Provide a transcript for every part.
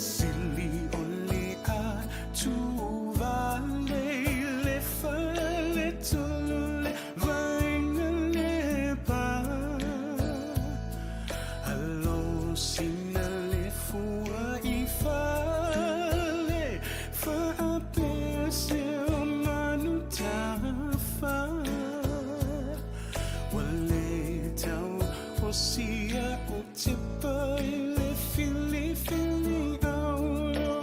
sili o le atuvale i le faletolu le vaega le pa Alosina le fua i fale faapea se o manu tafa Ua le tau o sia o tepa i le filifili aulo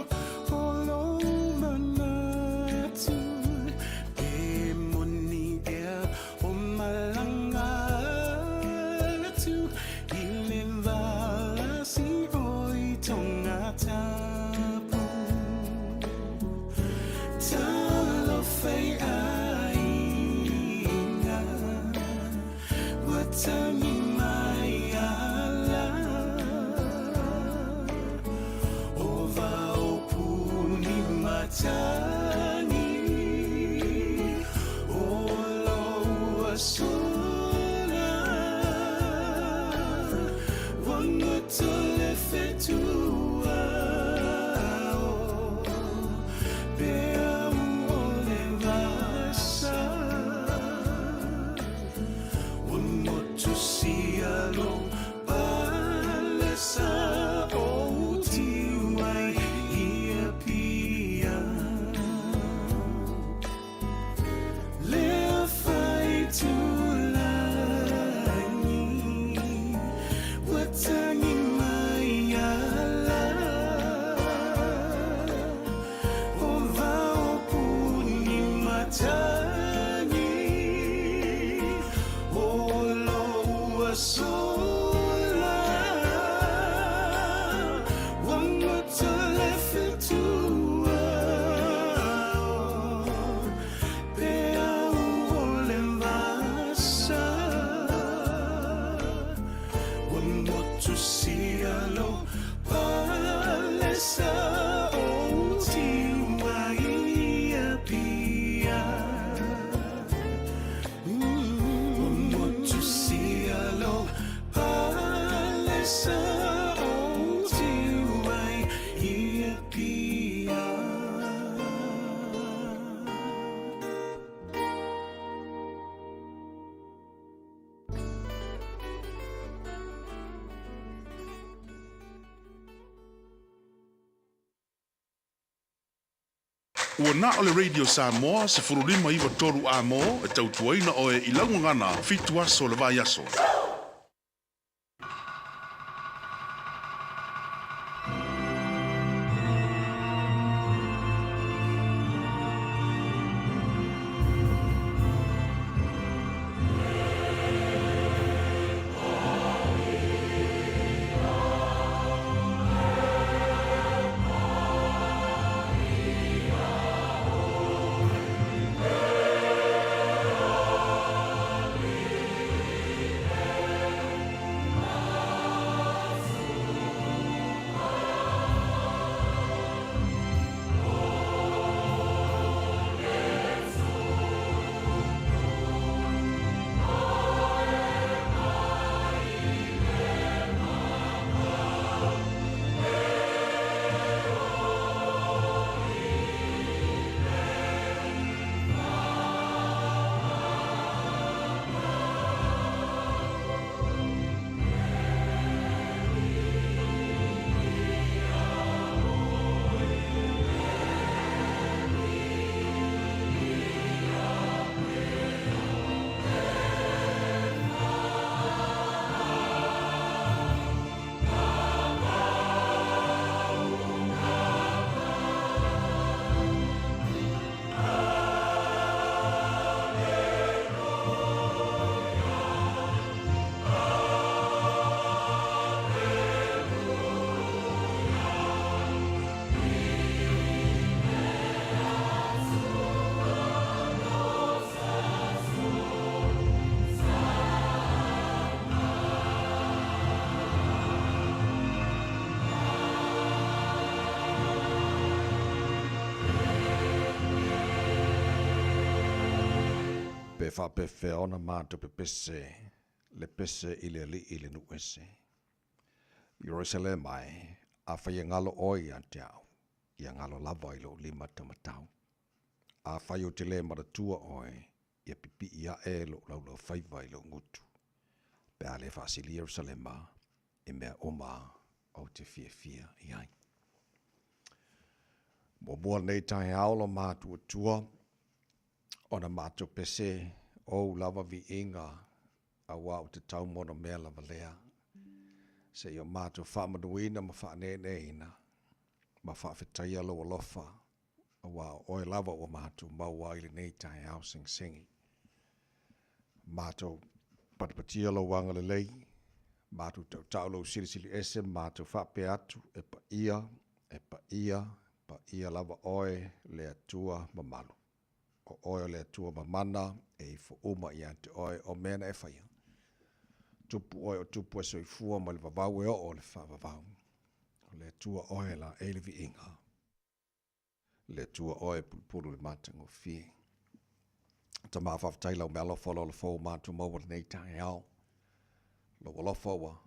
o lou manatu Pe moni ea o malaga atu i le valasi o i Tongatapu Talofa e aiga ua tagi mai ala O Vaopuni matagi O lou asola Ua goto le fetuao Peau o le vasa Ua motusia lou palesa Ou tiu ai i Apia Le afaitulagi Ua tagi mai ala O Vaopuni matagi O lou asola Ua goto le fetuao Peau o le vasa Ua motusia lou palesa Ou tiu ai i Apia Ua motusia lou palesa Ou tiu ai i Apia. Ua na o le Radio Samoa 15 93 A-mo e tautuaina oe i lau gagana fitu aso o le vaiaso. Pe faapefea ona matou pepese le pese i le alii i le nuu ese. Ierusalema e, Afai e galo oe ia te au, ia galo lava i lou limataumatau. Afai ou te lē manatua oe, ia pipii aʻe lou laulaufaiva i lou gutu, pe a lē faasili Ierusalema i mea uma ou te fiafia i ai. Muamua lenei taeao lo matuatua ona matou pese ou lava viiga auā ua tatau mo ona mea lava lea, seia o matou faamanuina ma faaneeneeina ma faafetaia lou alofa, auā o oe lava ua matou maua ai lenei taeao segisegi. Matou patipatia lou agalelei, matou tautau lou silisili ese ma matou faapea atu, E paia, e paia, paia lava oe le Atua mamalu. O oe o le Atua mamana e ifo uma ia te oe o mea na e faia. Tupu oe o tupu e soifua mai le vavau e oo le faavavau. O le Atua oe la e le viiga. Le Atua oe e pulupulu le matagofie. Tama faafetai lau mealofa o lo fou matou maua lenei taeao. Lou alofa ua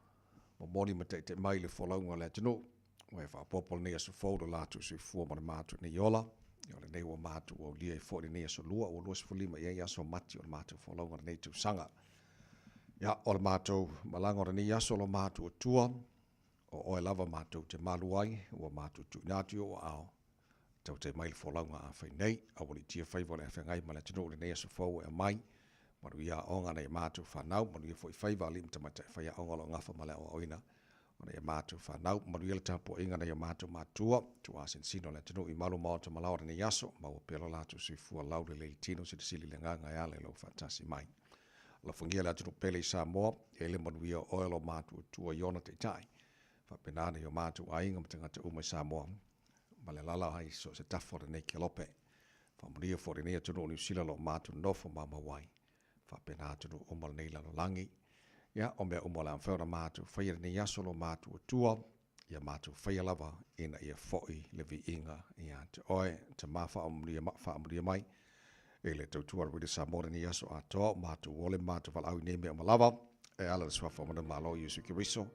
momoli ma taitai mai le folauga o le atunuu. Ua e faaopoopo lenei aso fou lo latou soifua ma le matou nei ola. O lenei ua matou aulia ai foi lenei aso lua, ua 25 i ai aso mati o le matou folauga lenei tausaga. Ia, o le matou malaga o lenei aso lo matou Atua, o oe lava matou te malu ai, ua matou tuuina atu i ou aao, tautai mai le folauga a fai nei, aualiitia faiva o le afeagai ma le atunuu i lenei aso fou e aumai, manuia aoga a nai a matou fanau, manuia foi faiva a alii ma tamaitai faiaoga o lo o gafa ma le aoaoina o nai a matou fanau, manuia le tapuaiga a nai o matou matua, tuasinosino o le atunuu i malu maota ma laoa i lenei aso, maua pea lo latou soifua laulelei i le tino, silisili le agaga e ala i lou faatasi mai. Alofagia le atunuu pele i Samoa, e le manuia o oe lo matou Atua i ona taitai, faapena nai o matou aiga ma tagata uma i Samoa, ma le alaala ai so o se tafa o lenei kelope. Faamanuia foi lenei atunuu o Niu Sila o lo o matou nonofo maumau ai, faapena atunuu uma o lenei lalolagi. Ia, o mea uma o le a mafai ona matou faia i lenei aso lo matou Atua, ia matou faia lava ina ia foi le viiga ia te oe. Tama faamanuia mai i le tautua a le Radio Samoa lenei aso atoa, o matou ole ma matou valaau i nei mea uma lava, e ala i le suafa o mana Malo Iesu Keriso,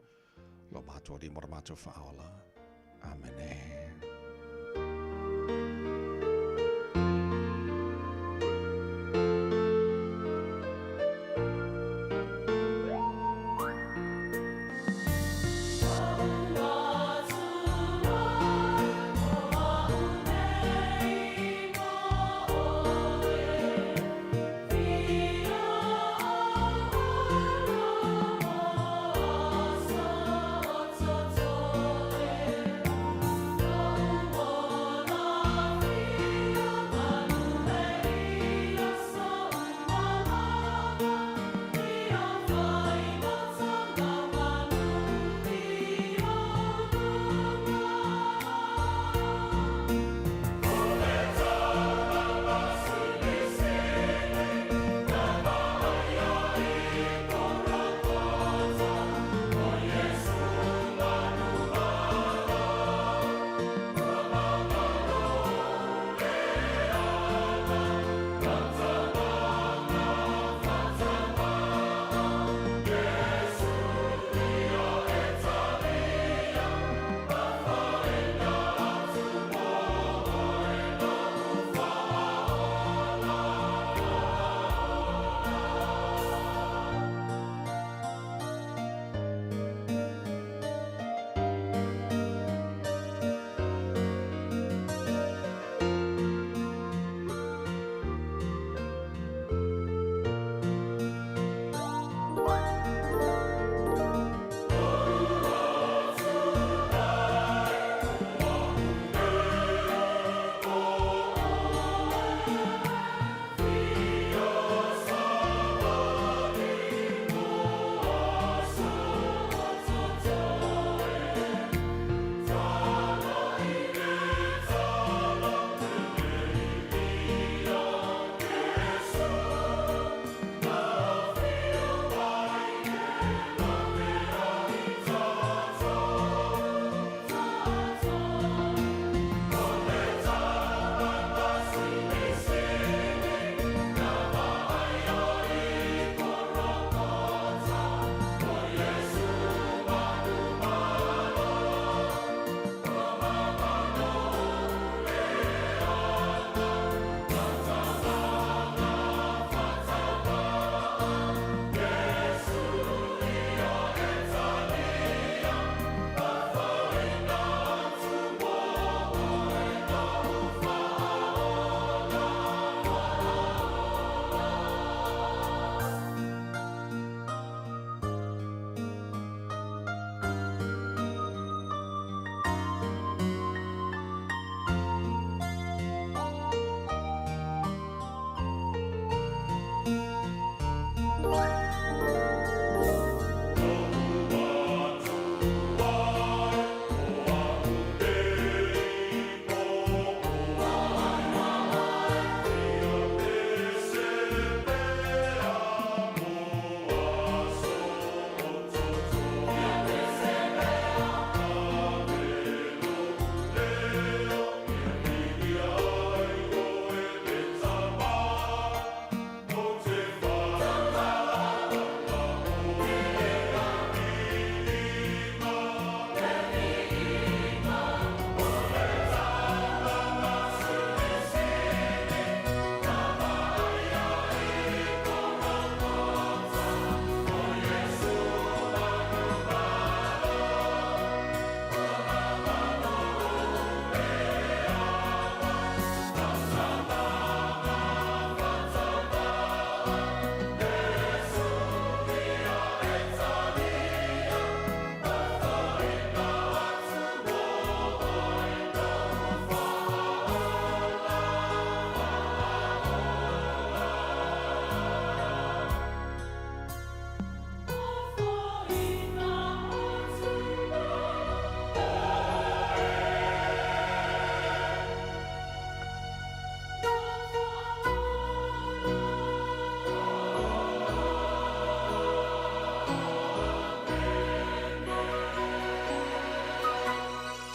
lo matou Alii ma lo matou Faaola. Amene.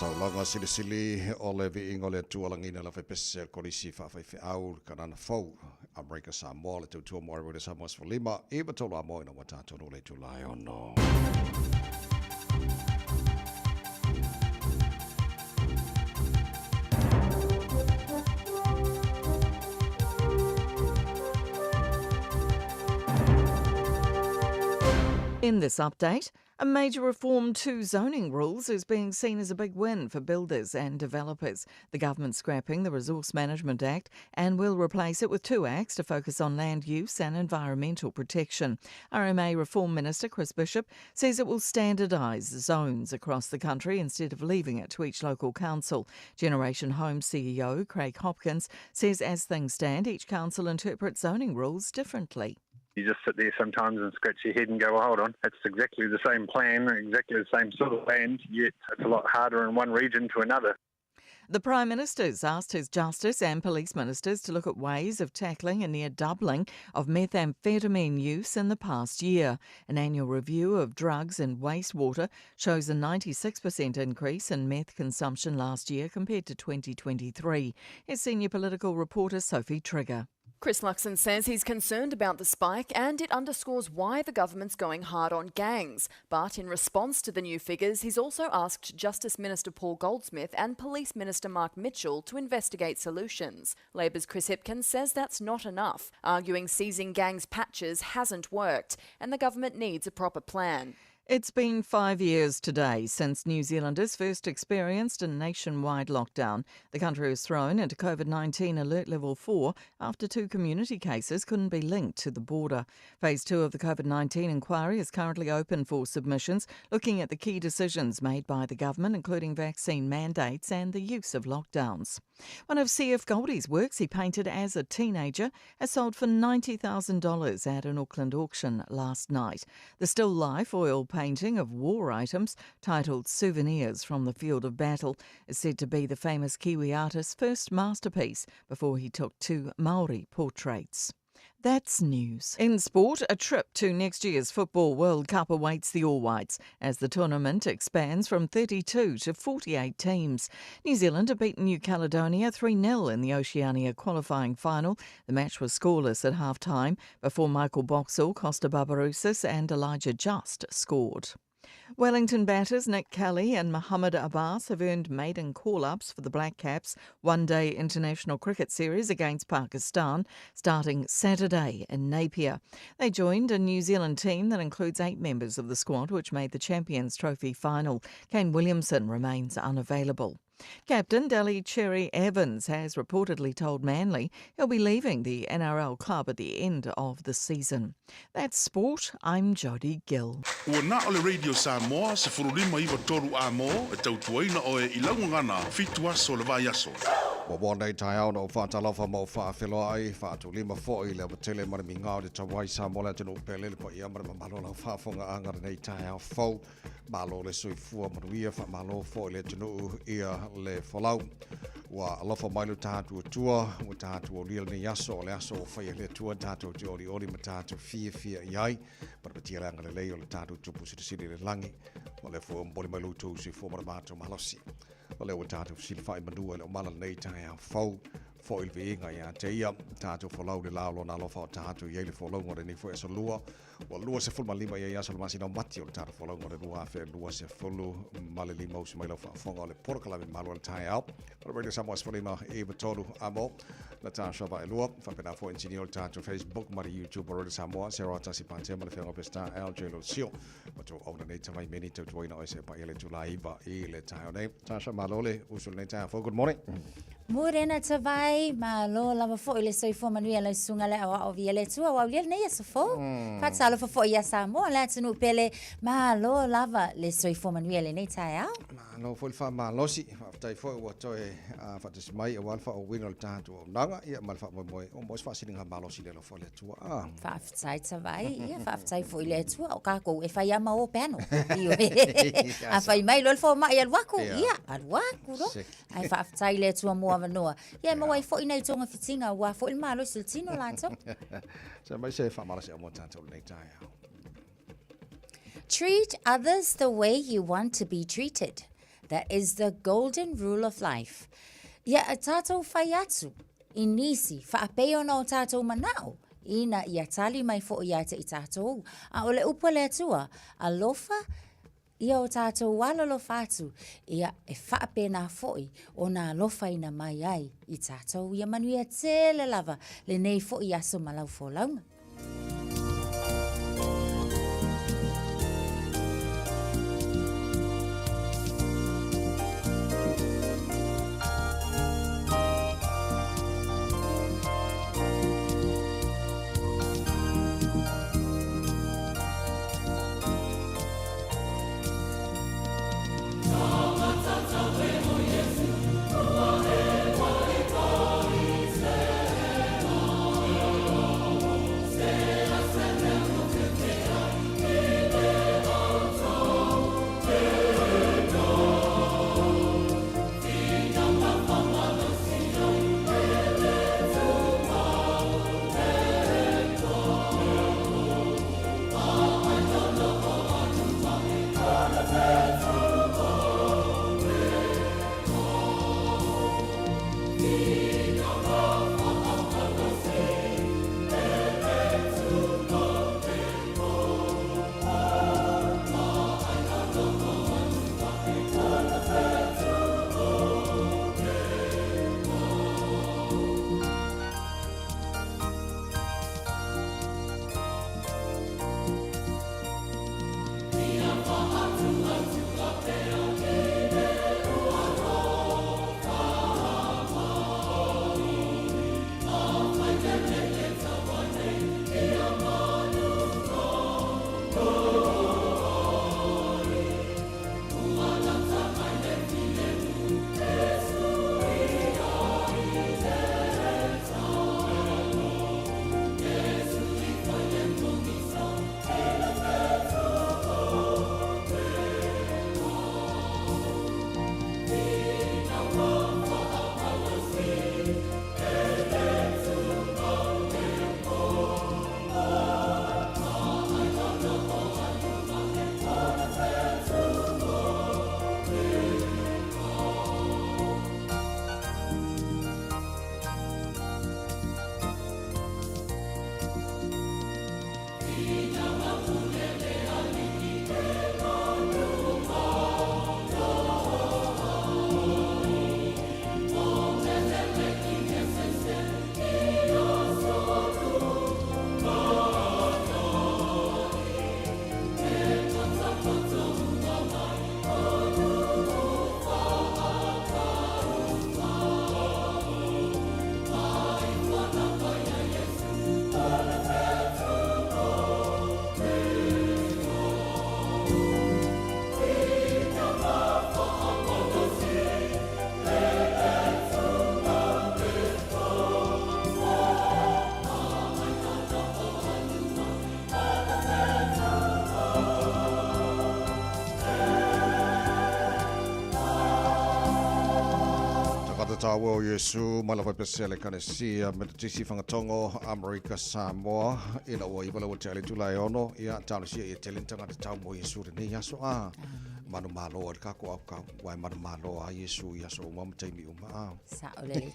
Taulaga silisili o le viiga o le Atua lagiina le faipese o le Kolisi Faafaifeau le Kanana Fou Amerika Samoa le tautua mo Airways Samoa 15 i tolu amo ina ua tatou le itula e ono. In this update, a major reform to zoning rules is being seen as a big win for builders and developers. The government's scrapping the Resource Management Act and will replace it with two acts to focus on land use and environmental protection. RMA Reform Minister Chris Bishop says it will standardise zones across the country instead of leaving it to each local council. Generation Home CEO Craig Hopkins says as things stand, each council interprets zoning rules differently. You just sit there sometimes and scratch your head and go, well, hold on, it's exactly the same plan, exactly the same sort of land, yet it's a lot harder in one region to another. The Prime Minister's asked his Justice and Police Ministers to look at ways of tackling a near doubling of methamphetamine use in the past year. An annual review of drugs and wastewater shows a 96% increase in meth consumption last year compared to 2023. Here's senior political reporter Sophie Trigger. Chris Luxon says he's concerned about the spike and it underscores why the government's going hard on gangs. But in response to the new figures, he's also asked Justice Minister Paul Goldsmith and Police Minister Mark Mitchell to investigate solutions. Labor's Chris Hipkins says that's not enough, arguing seizing gangs' patches hasn't worked and the government needs a proper plan. It's been 5 years today since New Zealanders first experienced a nationwide lockdown. The country was thrown into COVID-19 alert level 4 after 2 community cases couldn't be linked to the border. Phase 2 of the COVID-19 inquiry is currently open for submissions, looking at the key decisions made by the government, including vaccine mandates and the use of lockdowns. One of C.F. Goldie's works he painted as a teenager has sold for $90,000 at an Auckland auction last night. The still life oil painting of war items, titled Souvenirs from the Field of Battle, is said to be the famous Kiwi artist's first masterpiece before he took 2 Maori portraits. That's news. In sport, a trip to next year's Football World Cup awaits the All Whites as the tournament expands from 32 to 48 teams. New Zealand have beaten New Caledonia 3-0 in the Oceania qualifying final. The match was scoreless at half-time before Michael Boxall, Costa Barbarouses and Elijah Just scored. Wellington batters Nick Kelly and Mohammad Abbas have earned maiden call-ups for the Black Caps one-day international cricket series against Pakistan, starting Saturday in Napier. They joined a New Zealand team that includes 8 members of the squad, which made the Champions Trophy final. Kane Williamson remains unavailable. Captain Daly Cherry Evans has reportedly told Manly he'll be leaving the NRL club at the end of the season. That's sport. I'm Jodie Gill. Ua na o le Radio Samoa, se furulima iwa toru a mō, e tautuaina oe i laugagana, 7 aso le vai aso. Ua mua nei taeao na o whaatalofa ma o whaafeloa ai, whaatulima foi le awatele ma le mingao le tauai Samoa le atunuu pele le paia ma le mamalu o lau faafofoga aga lenei taeao fou. Malo le soifua manuia, faamalo foi le atunuu ia le folau. Ua alofa mai lo tatou Atua, ua tatou aulia lenei aso, o le aso ua faia e le Atua tatou te olioli ma tatou fiafia i ai. Patapatia le agalelei o le tatou Tupu Silisili i le lagi, o lea foi ua momoli mai lo outou soifua ma le matou malosi. O lea ua tatou fesilafai manua i le omala lenei taeao fou, foi le viiga ia te ia, tatou folau le la o lona alofa o tatou i ai le folauga o lenei foi aso lua. Ua 25 ia aso o le masina o Mati o le tatou folauga o le 2025 usu mai lau faafofoga o le polokalame malu o le taeao. O le Radio Samoa 15 i amo Natasha Vaelua, faapena foi engineer o le tatou Facebook ma le YouTube o Radio Samoa, Sarah Tasi Pate ma le Feaga Pesta LJ Losio. Ma tou auna nei tawai meni tautuaina o se pa ia le tulai iva i le taeao nei. Tasha, malo le usu lenei taeao fou. Good morning. Morena Tavai, malo lava foi le soifua manuia lau susuga le aoao via le Atua ua aulia lenei aso fou. Faatalofa foi ia Samoa le atunuu pele, malo lava le soifua manuia lenei taeao. Malo foi le faamalosi, faafetai foi ua toe faatasi mai aua le faaauauina o le tatou auaunaga ia ma le faamoemoe ua maua se faasiligamalosi i le alofa o le Atua. Ah. Faafetai Tavai, ia faafetai foi i le Atua o kākou e fai lava ma o piano. Ioe. A fai mai loa le fomai alu aku, ia alu aku loa. Ae faafetai i le Atua mo avanoa. Ia e maua ai foi nai togafitiga aua foi le malosi o le tino latou. Sa mai se faamalosiau mo tatou lenei taeao. Treat others the way you want to be treated. That is the golden rule of life. Ia tatou fai atu i nisi faapei ona o tatou manaʻo, ina ia tali mai foʻi ia te i tatou. A o le upu a le Atua, alofa ia o tatou alolofa atu, ia e faapena foʻi ona alofaina mai ai i tatou. Ia manuia tele lava lenei foʻi aso ma lau folauga. Tagata tāua o Iesu, mai lava pese le Ekalesia Metotisi Fagatogo, Amerika Samoa, ina ua iwa lau te ale tula e ono, ia talosia ia tele ni tagata tau mo Iesu lenei aso a. Manu malo a le kako au kau, wai manu malo a Iesu i aso uma ma taimi uma a. Sa'o lelei.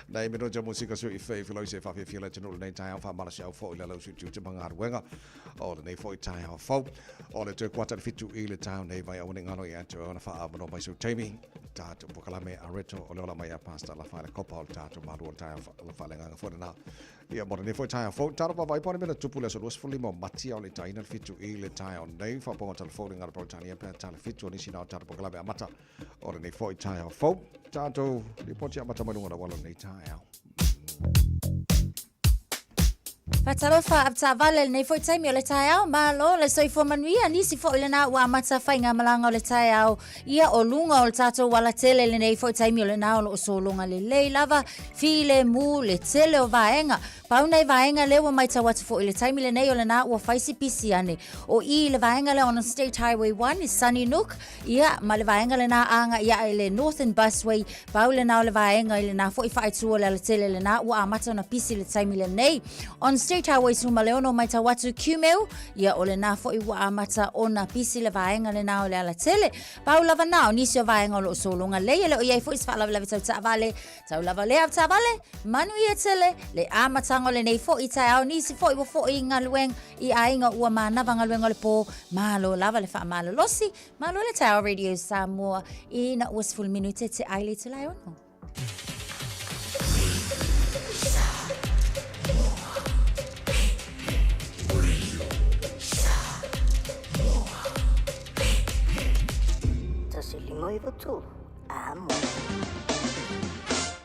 Nei me no ja musika su i whei whilau se whawhiawhia le tanu lenei taeao whamalasi au fo i lalau su tiute mangaruenga o lenei fo i taeao fau o le toe kuata le fitu i le taeao nei vai au ne ngalo i atu ona wha awano mai su taimi tātou pokalame a reto o le ola mai a pasta la whaele kopa o le tātou malu o le taeao la whaele nganga fo na Ia, mo lenei foi taeao fou, talo vavaai po o le mea na tupu i le aso 25 o Mati a o le taina le fitu i le taeao nei, faaopooga talafou i le gagana Peretania pe a tala fitu o nisi na o tatou polokalame amata o lenei foi taeao fou. Tatou lipoti amata mai luga o le auala o lenei taeao. Faatalofa avetaavale lenei foi taimi o le taeao, malo le soifua manuia, nisi foi lena ua amata faigamalaga o le taeao Ia o luga o le tatou alatele lenei foi taimi o lena o loo sologa lelei lava, filemu le tele o vaega. Pau nei vaega lea ua maitau atu foi i le taimi lenei o lena ua fai si pisi ane. O i le vaega lea on State Highway 1 i Sunnynook, ia ma le vaega lena agai ae i le Northern Busway, pau lena o le vaega i lena foi faaitu o le alatele lena ua amata ona pisi i le taimi lenei. On State Street, Highway 16, matau atu Kumeu, ia o lenā foi ua amata ona pisi le vaega lenā o le alatele. Pau lava na o nisi o vaega o lo o sologa lelei, e le o i ai foi se faalavelave tau taavale, tau lava lea avetaavale, manuia tele le amataga o lenei foi taeao, nisi foi ua foi i galuega i aiga ua manava galuega o le po, malo lava le faamalolosi, malo le taeao Radio Samoa ina ua 10 minute te ai le itula e ono.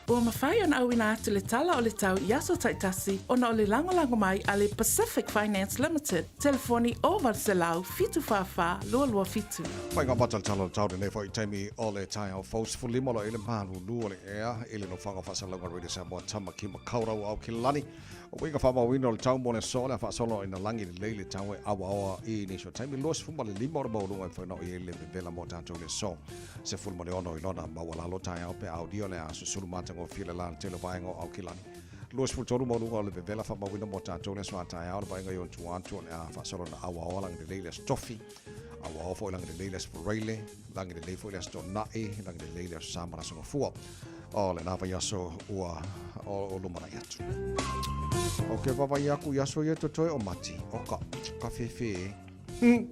Ua mafai ona auina atu le tala o le tau i aso taitasi ona o le lagolago mai a le Pacific Finance Limited, telefoni 0800 744 227. Faiga mata le tala o le tau lenei foi taimi o le taeao fou 15 o lo o i le malulu o le ea i le nofoaga o faasalalauga Radio Samoa Tamaki Makaurau Aokelani. O uiga faamauina o le tau mo le aso o le a faasolo ina lagi lelei le tau e auaoa i nisi o taimi 25 o le maualuga e mafai ona oo i ai le vevela mo tatou i le aso 16 i lona maualalo taeao pe a aulia o le a susulu matagofie le la tele o vaega o Aokelani. 23 maualuga o le vevela faamauina mo tatou i le aso a taeao le vaega i ona tua atu o le a faasolo ina auaoa lagi lelei le aso Tofi. Auaoa foi lagi lelei le aso Faraile, lagi lelei foi le aso Toonai, lagi lelei le aso Sa ma le aso Gafua. O lenā vaiaso ua o lumanai atu. O ke vaavaai aku i aso ia totoe o Mati, o ka, ka fefe e.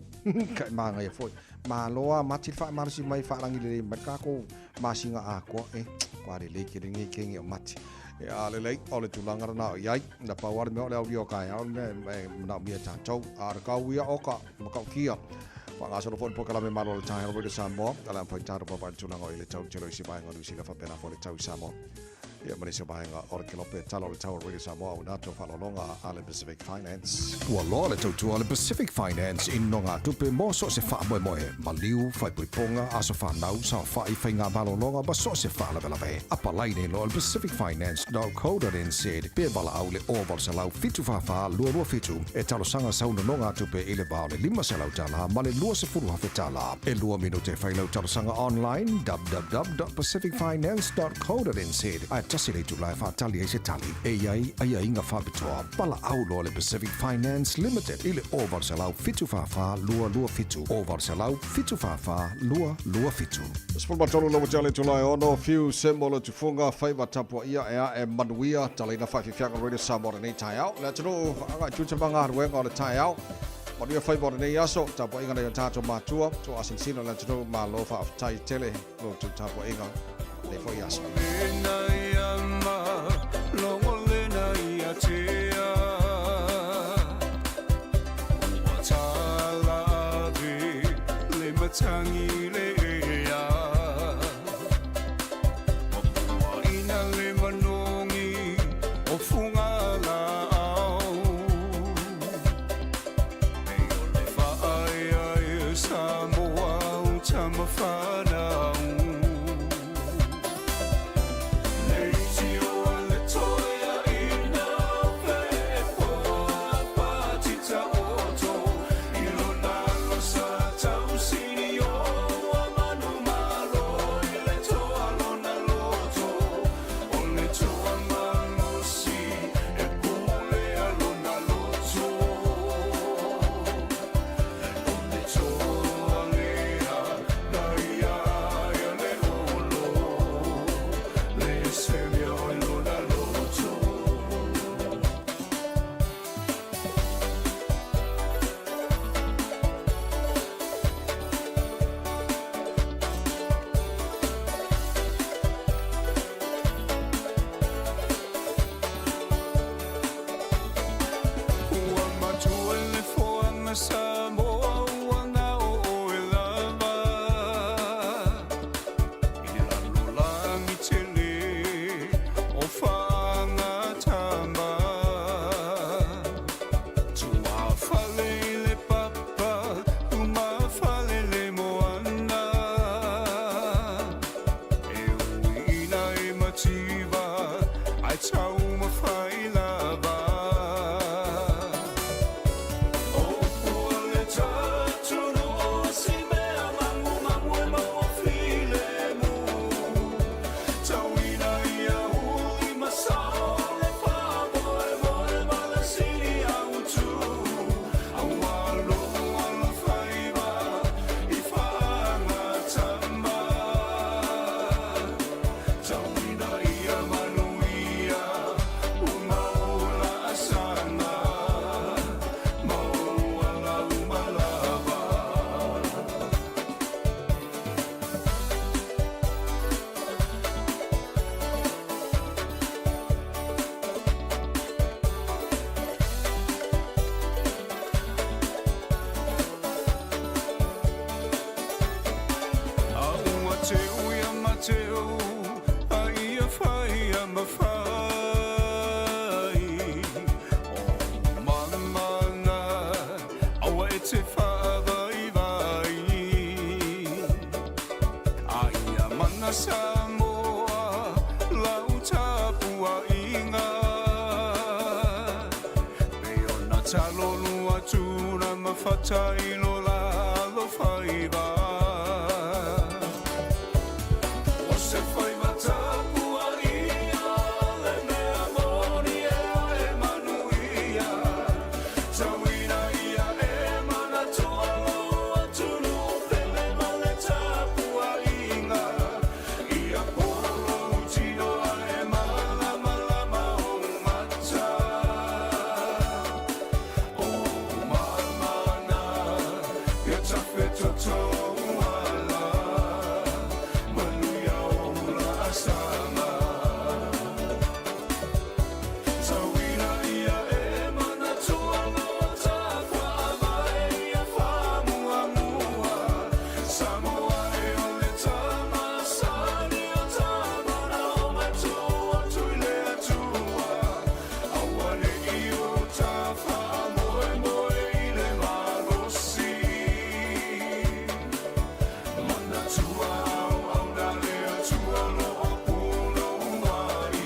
Ka e māngaia foi. Malo a Mati le faamalosi mai faalagi lelei mai le kākou masina atoa e. Kua lelei kele nei kenge o Mati. E a lelei, o le tulaga lena o i ai. Na pau lava le mea o le aulia o taeao le mea e manaomia e tatou. A o le kau ia o ka matautia. Faagasolo foi le polokalame Malo o le Taeao Radio Samoa, a le mafai tatou vaavaai i le tulaga o i le tau tele o isi vaega o Niu Sila faapena foi le tau i Samoa. Ia ma nisi o vaega o le kelope tala o le tau a Radio Samoa auina atu faaaloaloga a le Pacific Finance. Ua loa le tautua a le Pacific Finance i nogatupe mo so o se faamoemoe, maliu, faaipoipoga, aso fanau, saofai, faigamalologa ma so o se faalavelave. Apalai nei loa i le pacificfinance.co.nz pe valaau i le 0800 744 227 e talosaga sau nonogatupe i le va o le $500 ma le $20,000. E lua minute e fai lau talosaga online www.pacificfinance.co.nz ae tasi le itula e faatali ai se tali. E i ai aiaiga faapitoa. Valaau loa le Pacific Finance Limited i le 0800 744 227, 0800 744 227. 13 lava tale itula e ono, fiu se mo le tufunga, faiva tapuaia e ae manuia, talaina faaifiafiaga Radio Samoa lenei taeao. Le atunuu agai tiute ma galuega o le taeao. Manuia faiva o lenei aso, tapuaiga nei o tatou matua, tuaasinsina le atunuu, malo faafetai tele lo outou tapuaiga lenei foi aso. Samoa lau tapuaiga. Pei ona talolu atu na mafata i lo lalo faiva. O se faiva tapuaia le mea moni e ae manuia. Tauina ia e manatua lou atunuu pele ma le tapuaiga. Ia polo tino ae malamalama ou mata. O mamana ia tafetotou ala. Manuia o laasaga. Tauina ia e manatua loa tafaavae ia faamuamua. Samoa e o le tama sani o tama na o matua atu i le Atua. Aua ne i o ta faamoemoe i le malosi. Manatua auauna le Atua lo o pulou ai.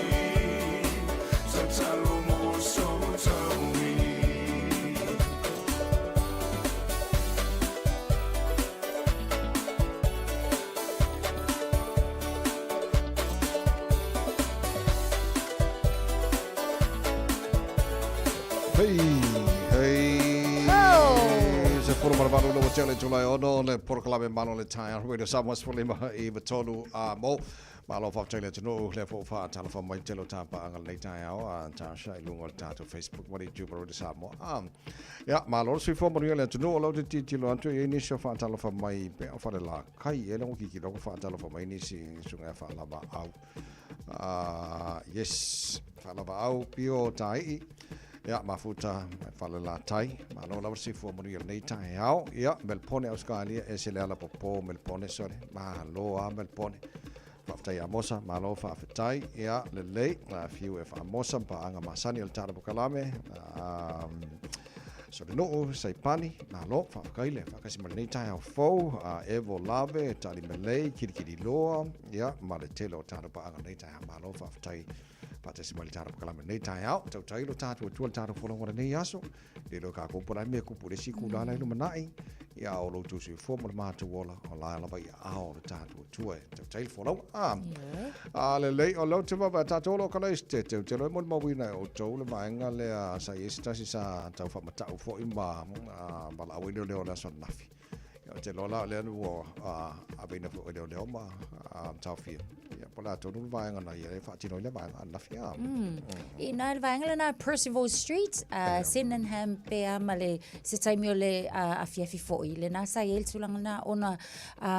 Tatalo mo sou taui. Hei, hei. Oh! Se 18 le ua tea le itula e ono le polokalame Malo le Taeao Radio Samoa 59 a mo. Malo faafetai le atunuu lea foi ua faatalofa mai tele o tapaaga lenei taeao a Tasha i luga o le tatou Facebook ma le YouTube o Radio Samoa. Ah, ia, malo le soifua manuia le atunuu o lau te tilotilo atu i ai nisi o faatalofa mai pea o Falelatai e le kikilo ko faatalofa mai nisi susuga faalavaau. Ah, yes, faalavaau pio taii. Ia, mafuta mai Falelatai. Malo lava le soifua manuia lenei taeao. Ia, Melpone Australia, ese le ala popo Melpone sole. Malo a Melpone. Faafetai ia Mosa, malo faafetai. Ia, lelei, fiu e faamosa, paaga masani o le tala pokalame. Solenuu, Saipani, malo, faafetai le faakasi ma lenei taeao fou. Evo Lave, Tali Melei, Kilikili Loa, ia, ma le tele o tatou paaga lenei taeao. Malo, faafetai faatasi mai le tala pokalame lenei taeao. Tautai lo tatou Atua le tatou folauga lenei aso. Le lo kākou po lai mea kupu le si kula lai lumanai. Ia o lo outou soifua ma le matou ola, o la lava i aao o le tatou Atua e tautai le folauga. Ah, a lelei, o leo te vaavaai tatou o lo o kala i se te teu te loe molimauina e outou le vaega lea sa i ai se tasi sa tau faamatau foi ma valaau ai leoleo o le aso ananafi. Ia, ou te iloa la o lea ua aveina foi e leoleo ma taofia. Ia, po o le a tonu le vaega na ia e faatino ai le vaega ananafi. A. I nā le vaega lena Percival Street, Sydenham pea ma le se taimi o le afiafi foi. Lena sa i ai le tulaga lena ona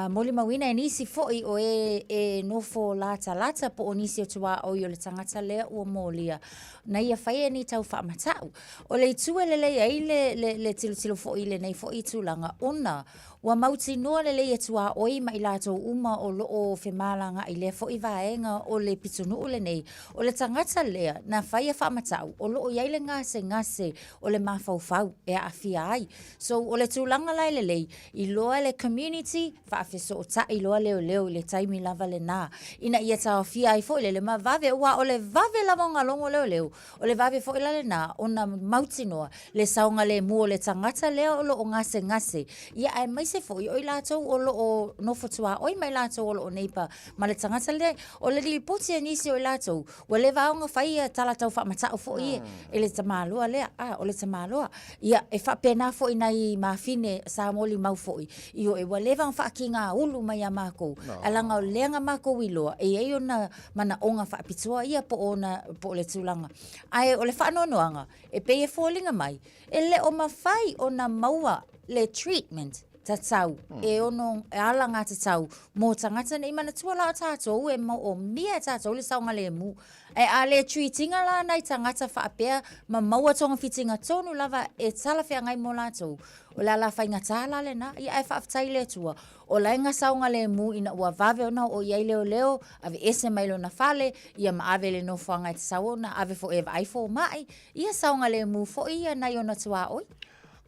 molimauina e nisi foi o e e nofo latalata po o nisi o tuaoi o le tagata lea ua molia na ia faia ni tau faamatau. O le itu e lelei ai le, le, le tilotilo foi i lenei foi tulaga ona ua mautinoa lelei e tuaoi ma i latou uma o lo o femalagaai i lea foi vaega o le pitonuu lenei, o le tagata lea na faia faamatau o lo o i ai le gasegase o le mafaufau e aafia ai. So, o le tulaga la e lelei, iloa e le community, faafesootai loa leoleo i le taimi lava lena, ina ia taofia ai foi le ma vave, aua o le vave lava ona logo leoleo, O le vave foi la lena ona mautinoa le saogalemu o le tagata lea o lo o gasegase, ia aemaise foi o i latou o lo o nofo tuaoi ma i latou o lo o neighbour ma le tagata lea. O le lipoti a nisi o i latou, ua leva lava ona fai ia tala tau faamatau foi e le tamaloa lea, a, o le tamaloa. Ia, e faapena foi nai mafine sa molimau foi, ioe, ua leva ona faatigaulu mai ia makou, ae leaga o lea na makou iloa, e i ai ona manaoga faapitoa ia po o ona, po o le tulaga. Ae o le faanoanoaga, e pei e foliga mai, e le o mafai ona maua le treatment tatau e ono e alagatatau mo tagata nei. Manatua la o tatou e moomia e tatou le saogalemu. Ae a le treat ina la nai tagata faapea ma maua togafitiga tonu lava e talafeagai mo latou, o le ala faigata la lena. Ia ae faafetai i le Atua, O la e na saogalemu ina ua vave ona oo i ai leoleo, aveese mai lona fale, ia ma ave i le nofoaga e tatau ona ave foi e vaai fomai, ia saogalemu foi ia nai ona tuaoi.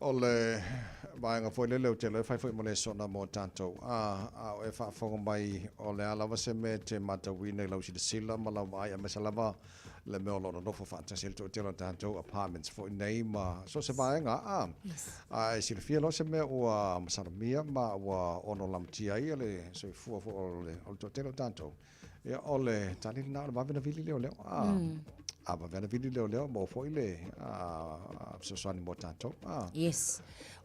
O le. vaega foi lele ou te iloa e fai foi ma lesona mo tatou. A, a o e faafofoga mai o le a lava se mea e te matauina i lau silasila ma lau vaai aemaise lava le mea o lo o nonofo faatasi ai le toatele o tatou apartments foi nei ma so o se vaega a. A e silafia loa se mea ua masalomia ma ua ono lamatia ai le soifua foi o le toatele o tatou, Ia, o le tali lena o le vave ona vili leoleo. A, mm. a vave ona vili leoleo, maua foi le fesoasoani mo tatou. A. Yes.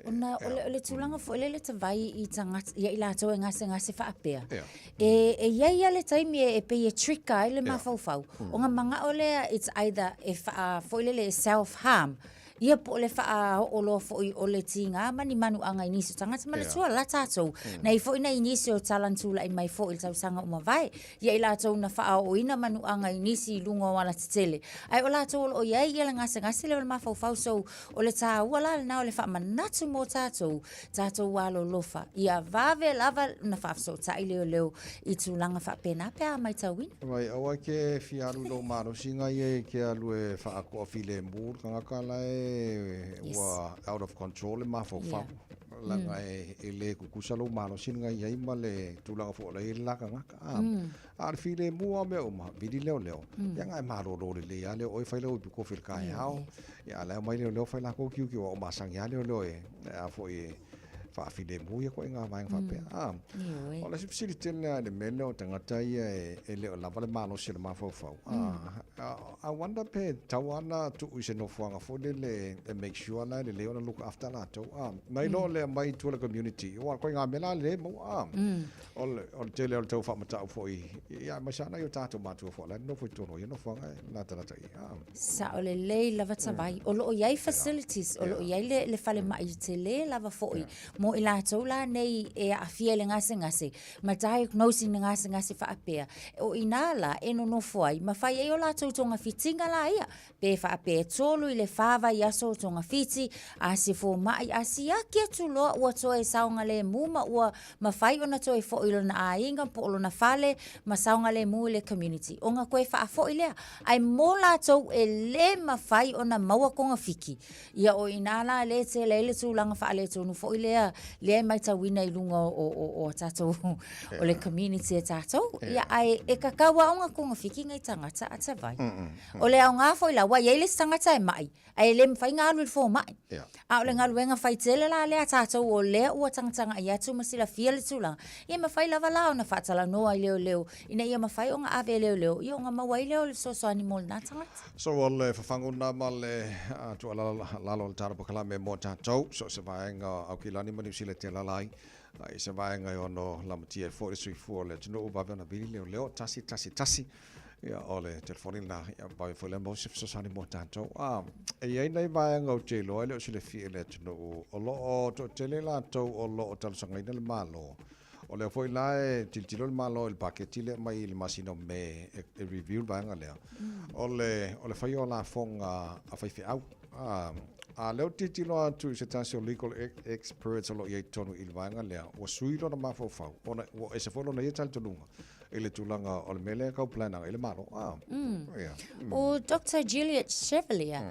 Ona o le, o le tulaga foi lele tavai i tagata, ia i latou e gasegase faapea. Yeah. E, e iai lava le taimi e, e pei e trigger ai le yeah. mafaufau. Mm. O nga mangao lea, it's either e whaa foi lele e self-harm, Ia po o le faaoo loa foi o le tiga ma ni manuaga i nisi o tagata. Manatua la tatou, na i foi nai nisi o tala na tulai mai foi i le tausaga ua mavae, ia i latou na faaooina manuaga i nisi i luga o alatetele, ae o latou o lo o i ai ia le gasegase lea o le mafaufau. So, o le taua la lena o le faamanatu mo tatou, tatou alolofa, ia vave lava ona faafesootai leoleo i tulaga faapena pe a matauina. Vai, aua e ke fia alu i lou malosi ngai e ke alu e whaakoa filemu le tagata la e ua out of control le mafaufau. Yeah. Leaga e, e le kukusa lou malosi ngai ai ma le tulaga foi o la i ai le la tagata. A, a o le filemu lava o mea uma, vili leoleo. Ia nga e malolo lelei lava lea o oe fai lau ipu kofi i le kaeao. Ia a la e omai leoleo fai lakou kiukiu aua ua masani lava leoleo e, a foi e, faafilemu ia koe ngā vaega faapea. Ah, Ioe. o le isi fesili tele lava i le mea lea o tagata ia e, e le o lava le malosi o le mafaufau. Ah, I wonder pe tatau lava ona tuu i se nofoaga foi lele e make sure la e lelei ona look after latou. Ah, nai lo le aumai i tua i le community, aua koe ngā mea la lelei e maua. Ah, o le, o le tele o le tau faamatau foi, ia aemaise lava nai o tatou matua foi la e nonofo i totonu o ia nofoaga e latalata i ai. Ah. Sao lelei lava Tavai. O lo o i ai facilities, o lo o i ai le, le falemai tele lava foi mo i latou la nei e aafia i le gasegase ma diagnose i le gasegase faapea. O i inā la e nonofo ai ma fai ai o latou togafitiga la ia, pe faapea e tolu i le whā vaiaso o togafiti, a se fomai a siaki atu loa ua toe saogalemu ma ua mafai ona toe foi i lona aiga po o lona fale ma saogalemu i le community. Ona koe faafoi lea. Ae mo latou e le mafai ona maua togafiki, ia o i ina la lea e tele ai le tulaga faaletonu foi lea, lea e matauina i luga o, o, o tatou, o le community a tatou. Ia, ae e tatau lava ona togafiki nai tagata a Tavai. O le aoga foi la, ua i ai le isi tagata e mai, Ae le mafai ona alu i le fomai. Yeah. A o le galuega fai tele la lea a tatou o lea ua tagatagai atu ma silafia le tulaga, ia e mafai lava la ona faatalanoa i leoleo ina ia mafai ona ave e leoleo ia ona maua ai lea o le fesoasoani mo lena tagata. So o le fafagu lena ma le tuualalo o le tala polokalame mo tatou, so o se vaega o Aukilani ma Niu Sila e telala ai, i se vaega e ono lamatia ai foi le soifua o le atunuu, vave ona vili leoleo, 111. Ia, o le telefoni lena, ia, vave foi lea maua se fesoasoani mo tatou. A, e i ai nai vaega ou te iloa e le o silafia e le atunuu, o lo o toatele latou o lo o talosagaina le Malo. O lea foi la e tilotilo le Malo i le paketi lea e aumai i le masina o Me e, e review le vaega lea. O le, o le faia o lafoga a faifeau. A, a lea ou te tilotilo atu i se tasi o legal experts o lo o i ai i totonu i le vaega lea, ua sui lona mafaufau, ona ua ese foi lona ia talitonuga. i le tulaga o le mea lea e tau plan agai i le Malo. Ah, yeah. O Doctor Juliet Chevalier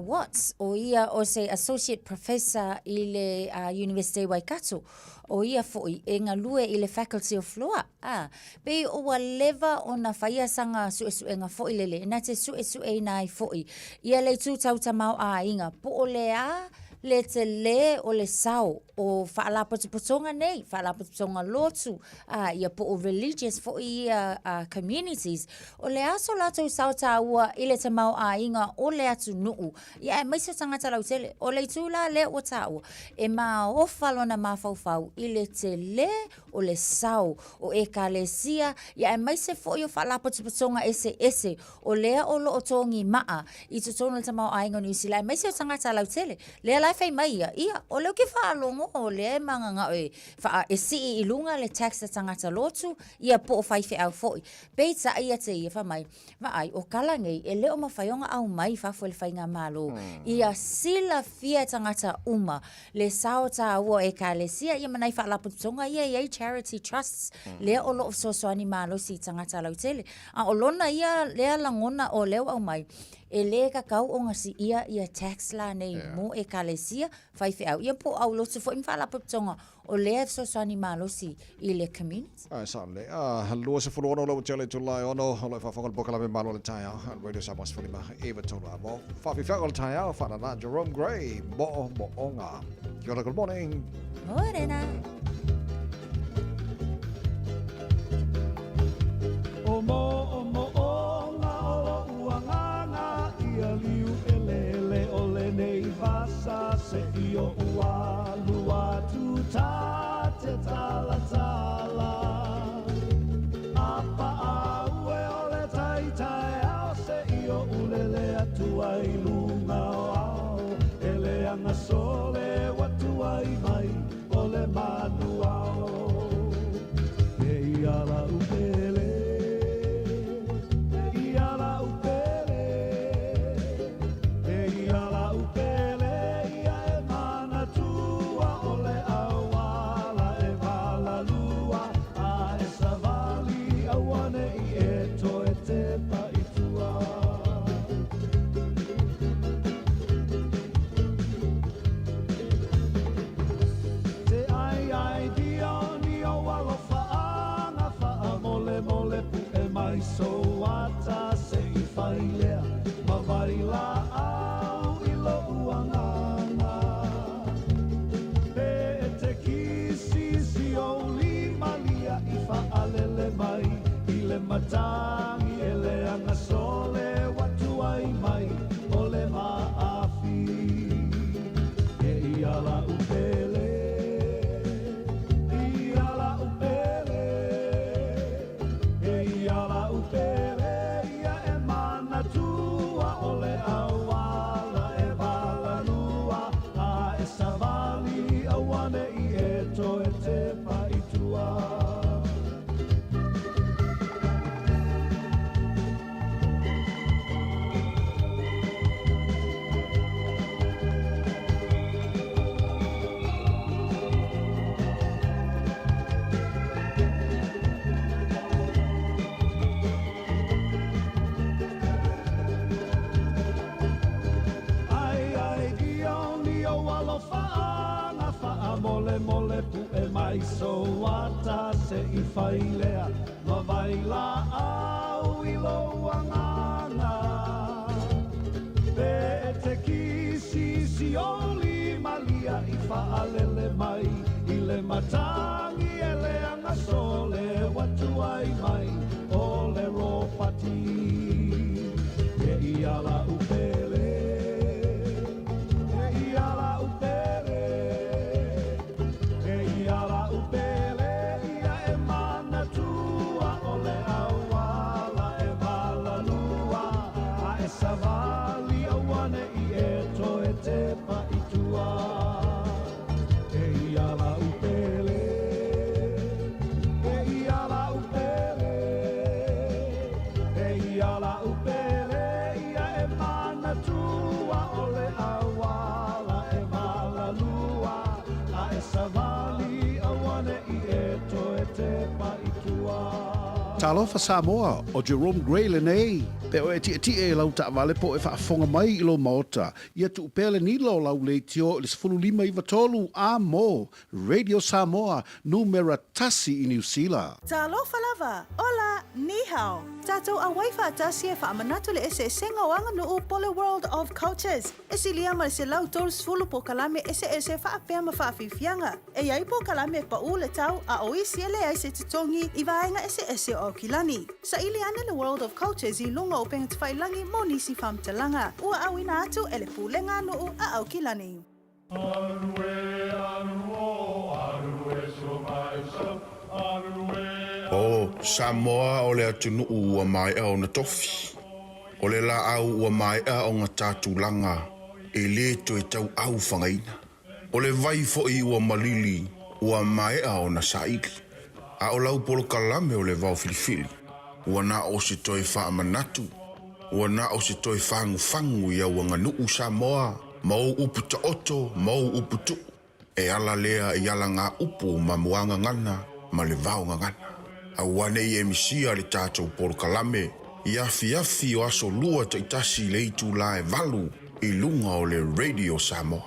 Watts, o ia o se Associate Professor i le University Waikato, o ia foi e galue i le Faculty of Law. Ah, pei o ua leva ona faia saga suesuega foi lele, na te suesueina ai foi ia le itu tau tamaoaiga, po o le a le tele o le sao o faalapotopotoga nei, faalapotopotoga lotu, a, ia po o religious foi ia a, communities, o le a so latou sao taua i le tamaoaiga o le atunuu, ia aemaise o tagata lautele. O le itu la lea ua taua, e maofa lona mafaufau i le tele o le sao o Ekalesia, ia aemaise foi o faalapotopotoga eseese o lea o lo o togi maa i totonu o le tamaoaiga o Niu Sila, aemaise o tagata lautele. Lea la e fai mai ia, ia, o lea ou te faalogo o lea e magagao e Wha, e sii i lunga le tax a tagata lotu, ia po o faifeau foi. Peitai ia te ia, wha mai, vaai, o kala nei, e le o mawhai o nga au mai fafo e le whaingamalo. Ia silafia e tagata uma, le sao tāua o Ekalesia, ia ma nai faalapotopotoga ia e i ai charity trusts, lea o lo o fesoasoani malosi i tagata lautele. A o lona ia lea lagona o lea ua aumai, E lē tatau ona siia ia tax lanei mo Ekalesia, faifeau, ia po o aulotu foi ma faalapotopotoga o lea e fesoasoani malosi i le community. Ae sao lelei. A, 26 lau tele itula e ono, o lo o faafofoga le polokalame Malo o le Taeao, Radio Samoa 15 9 3 a mo. Faafiafiaga o le taeao, faanana Jerome Gray, Mo'omo'oga. Kia ora, good morning. Morena. O moʻomoʻoga o loʻu agaga ia liu ʻeleʻele o lenei vasa se i oʻu alu atu ta te talatala a paʻa ue o le tai taeao se i oʻu lele atu ai i luga o ao e leaga sole ua tuai mai o le manu ao e ia la'u pele e ia la'u pele e ia la'u pele ia e manatua o le auala e walalua a e sawali auane'i e toe tepa i tua. Te ai ai dia ni o alofa anga wha mole mole pu e mai so ata se i whailea ma vai la au i lo uanganga. Pe e te kisi si o lima lia i whaalele mai i le matangi e le anga sole watu ai mai o le maafi. E ia la upele, ia la upele, e ia la upele, ia e manatua o le auala e walalua, a e sawali auane i e toe te paitua. Ai, ai, dia ni o alofa anga wha mole mole pu e mai so ata se i whailea ma vai la au i lo anganga. Pe e te kisi si oli malia i whaalele mai i le matangi e le anga sole watu ai mai o le ropati. E ia la upele, e ia la upele, e ia la upele, ia e manatua o le auala e walalua, a e sawali auane i e toe te paitua. E ia la upele, e ia la upele, e ia la upele, ia e manatua o le auala e walalua, a e sawali auane i e toe te paitua. Talofa Samoa, o Jerome Gray lenei. Pe o e tietie e lau taavale po e faafofoga mai i lou maota. Ia tuu pea le nila o lau leitio i le 15 9 3 a mo Radio Samoa, numera tasi i Niu Sila. Talofa lava! Hola! Ni hao! Tatou auai faatasi e faamanatu le eseesega o aganuu po le World of Cultures. E silia ma le 130 polokalame eseese faapea ma faafiafiaga. E i ai polokalame e paʻū le tau a o isi e leai se totogi i vaega eseese o Aukilani. Saili ane le World of Cultures i luga o upega tafailagi mo nisi faamatalaga. Ua auina atu e le Pulega a Nuu a Aukilani. O Samoa o le atunuu ua maea ona tofi. O le laau ua maea ona ta tulaga e lē toe tauau fagaina. O le vai foʻi ua malili ua maea ona saili. A o lau polokalame o le vao filifili. Ua na o se toe faamanatu. Ua na o se toe fagufagu i au aganuu Samoa ma ou upu taoto ma ou upu tuu. E ala lea i alaga upu ma muagagana ma le vaogagana. Aua nei e misia le tatou polokalame. I afiafi o aso lua taitasi i le itula e valu i luga o le Radio Samoa.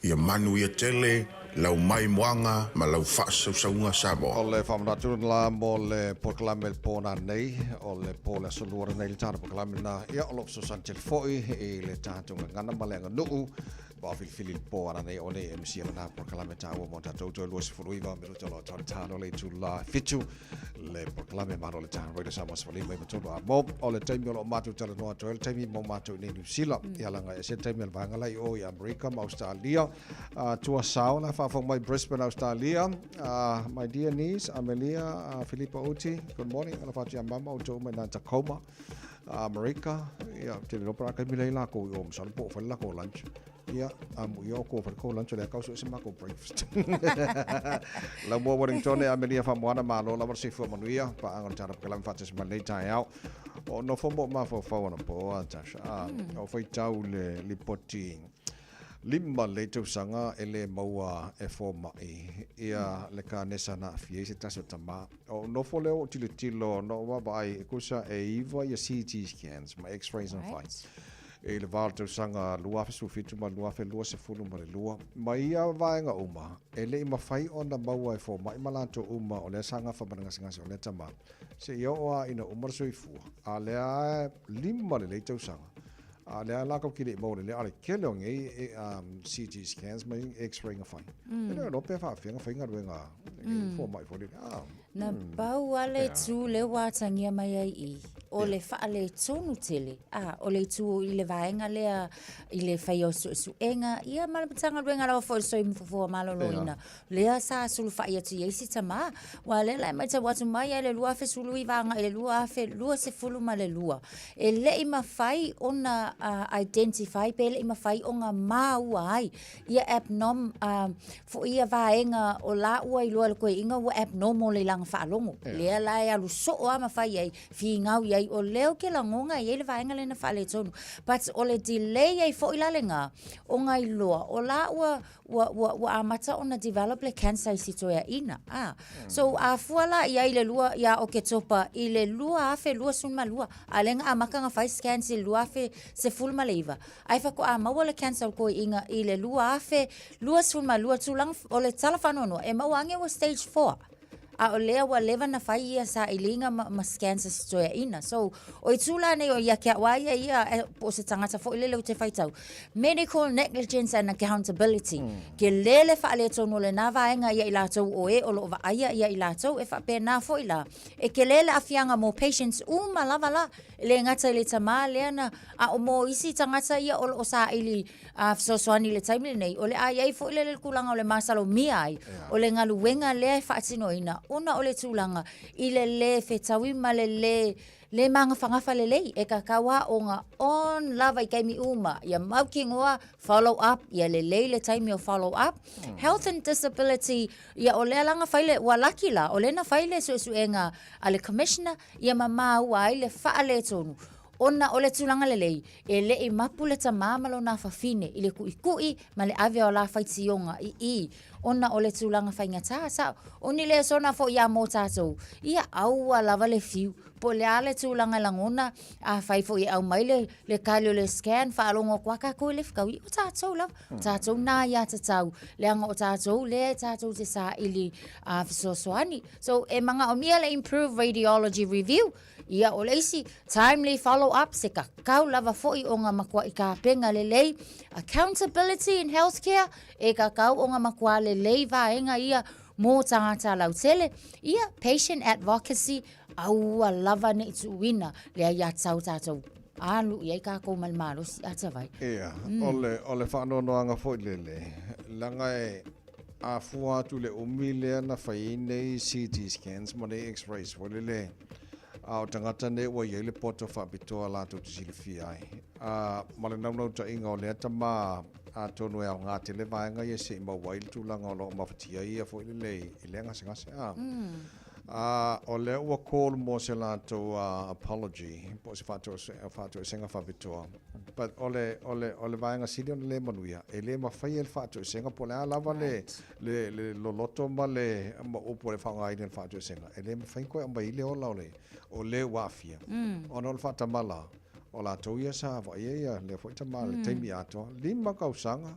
Ia manuia tele lau maimoaga ma lau faasausauga Samoa. O le faamanatu la mo le polokalame i le po nanei, o le po le aso lua lenei le tatou polokalame lena. Ia, o lo o fesoasoani tele foi i le tatou gagana ma le aganuu Ua filifili le po ananei o le MC lena polokalame taua mo tatou toe 29 minute o lo o tano le itula fitu le polokalame malo le tago Radio Samoa sefulu lima iva tolu a mo o le taimi o lo o matou talanoa atu ai le taimi mo matou i nei Niu Sila ia leaga e ese le taimi o le vaega la i o i Amerika ma Australia uh, tua sao la faafofoga mai Brisbane Australia uh, my dear niece Amelia uh, Filipa Uti good morning ala fatu ia mama o tou mai na Tacoma Amerika, ia, te lelo para kai mila i lākou i o masalo po o fai le lākou lunch. Ia, a mu ia o ko fai ko lunch o lea kau so ese mākou breakfast. Lau mua Wellington e Amelia Whamoana malo lava le soifua manuia, paanga o le tala pakalame faatasi mai lenei taeao. O nofo mo mafaufau ana po a Tasha. A, o faitau le lipoti lima lelei tausaga e le maua e fomai ia le kanesa na aafia ai se tasi o tama. O nofo lea o tilotilo na ou vaavaai e kusa e iva ia CT scans ma x-rays na fai. I le va o le tausaga 2017 ma le 2022. Ma ia vaega uma, e le i mafai ona maua e fomai ma latou uma o lea sa gafa ma le gasegase o lea tama, seia oo lava ina uma le soifua. A o lea lava e lima lelei tausaga A o lea la kou ke le i maua lelei, a o le tele o nei CT scans ma x-ray na fai. E le iloa pe faafefea ona fai galuega nei fomai foi lele. Ah. Na pau lava le itu lea ua atagia mai ai i i, o le faaletonu tele, a, o le itu i le vaega lea i le faia o suesuega, ia ma le Matagaluega lava foi o le Soifua Maloloina, lea sa sulufai atu i ai si tamā. Aua o lea la e matau atu mai lava i le 2019 agai i le 2022, e le i mafai ona identify pe le i mafai ona maua ai ia abnorm, foi ia vaega o la ua iloa e le toeaina ua abnormal i lana faalogo. Lea la e alu soo lava ma fai ai, finau i ai, o lea ou te lagona e i ai le vaega lea na faaletonu. But o le delay ai foi la lena, ona iloa o la ua ua, ua, ua amata ona develop le cancer i si toeaina. Ah. So, a fua la i ai i le lua, ia Oketopa i le 2022, a lea na amata na fai scans i le 2019, ae faatoa maua le cancer o le toeaina i le 2022, tulaga o le tala faanoanoa, e maua ane ua stage 4. A o lea ua leva na fai ia sailiga ma, ma scans a si toeaina. So, o itu la nei o ia ke au a ia ia, e, po o se tagata foi lele ou te faitau. Medical negligence and accountability. Ke lele faaletonu o lena vaega ia i latou o e o lo o vaaia ia i latou, e faapena foi la. E kele le aafiaga mo patients uma lava la, e le gata i le tamā lea na, a o mo isi tagata ia o lo o saili a fesoasoani i le taimi lenei, o le a i ai foi lele le tulaga o le masalomia ai o le galuega lea e faatinoina ona o le tulaga i le lē fetaui ma le lē lē magafagafa lelei e tatau lava ona on lava i taimi uma ia mautinoa follow up ia lelei le taimi o follow up. Health and disability, ia o lea la na fai le, ua laki la, o lea na fai le suesuega a le Commissioner ia ma maua ai le faaletonu Ona o le tulaga lelei, e le i mapu le tamā ma lona afafine i le kuʻikuʻi ma le ave o la faitioga i i, ona o le tulaga faigata, sa o ni lesona foi ia mo tatou, ia aua lava le fiu, po o le a le tulaga e lagona, afai foi e aumai le, le tali o le scan, faalogo atu lava tatou i le fetaui, o tatou lava, o tatou na aiatatau, leaga o tatou lea e tatou te saili a fesoasoani. So, e manaomia le improve radiology review, Ia, o le isi, timely follow up, se kakau lava foi o nga makuaʻi kapena lelei, accountability in healthcare, e kakau o nga makuā lelei vaega ia mo tagata lautele, ia, patient advocacy, aua lava ne i tuuina le aiatatau tatou alu i ai kakou ma le malosi atawai. Ia, o le, o le faanoanoaga foi lele, leaga e afua atu i le umi lea na fai ai nei CT scans ma nei x-rays foi lele, a o tagata nei ua i ai le poto faapitoa latou te silafia ai. A, ma le naunautaiga o lea tama atonu e aoga tele vaega ia se i maua ai le tulaga o lo o mafatia ia foi lele i lea gasegase. A, mm. A o lea ua call mo se latou apology po o se faatoesega faapitoa. But o le, o le, o le vaega sili ona le manuia, e le mafaia le faatoesega po o le a lava le, le, le loloto ma le, ma upu o le faaaogaina i le faatoesega, e le mafai ona toe aumai ai le ola o le, o le ua aafia. Ona o le faatamala, o latou ia sa vaaia ia lea foi tama i le taimi atoa, 5 tausaga,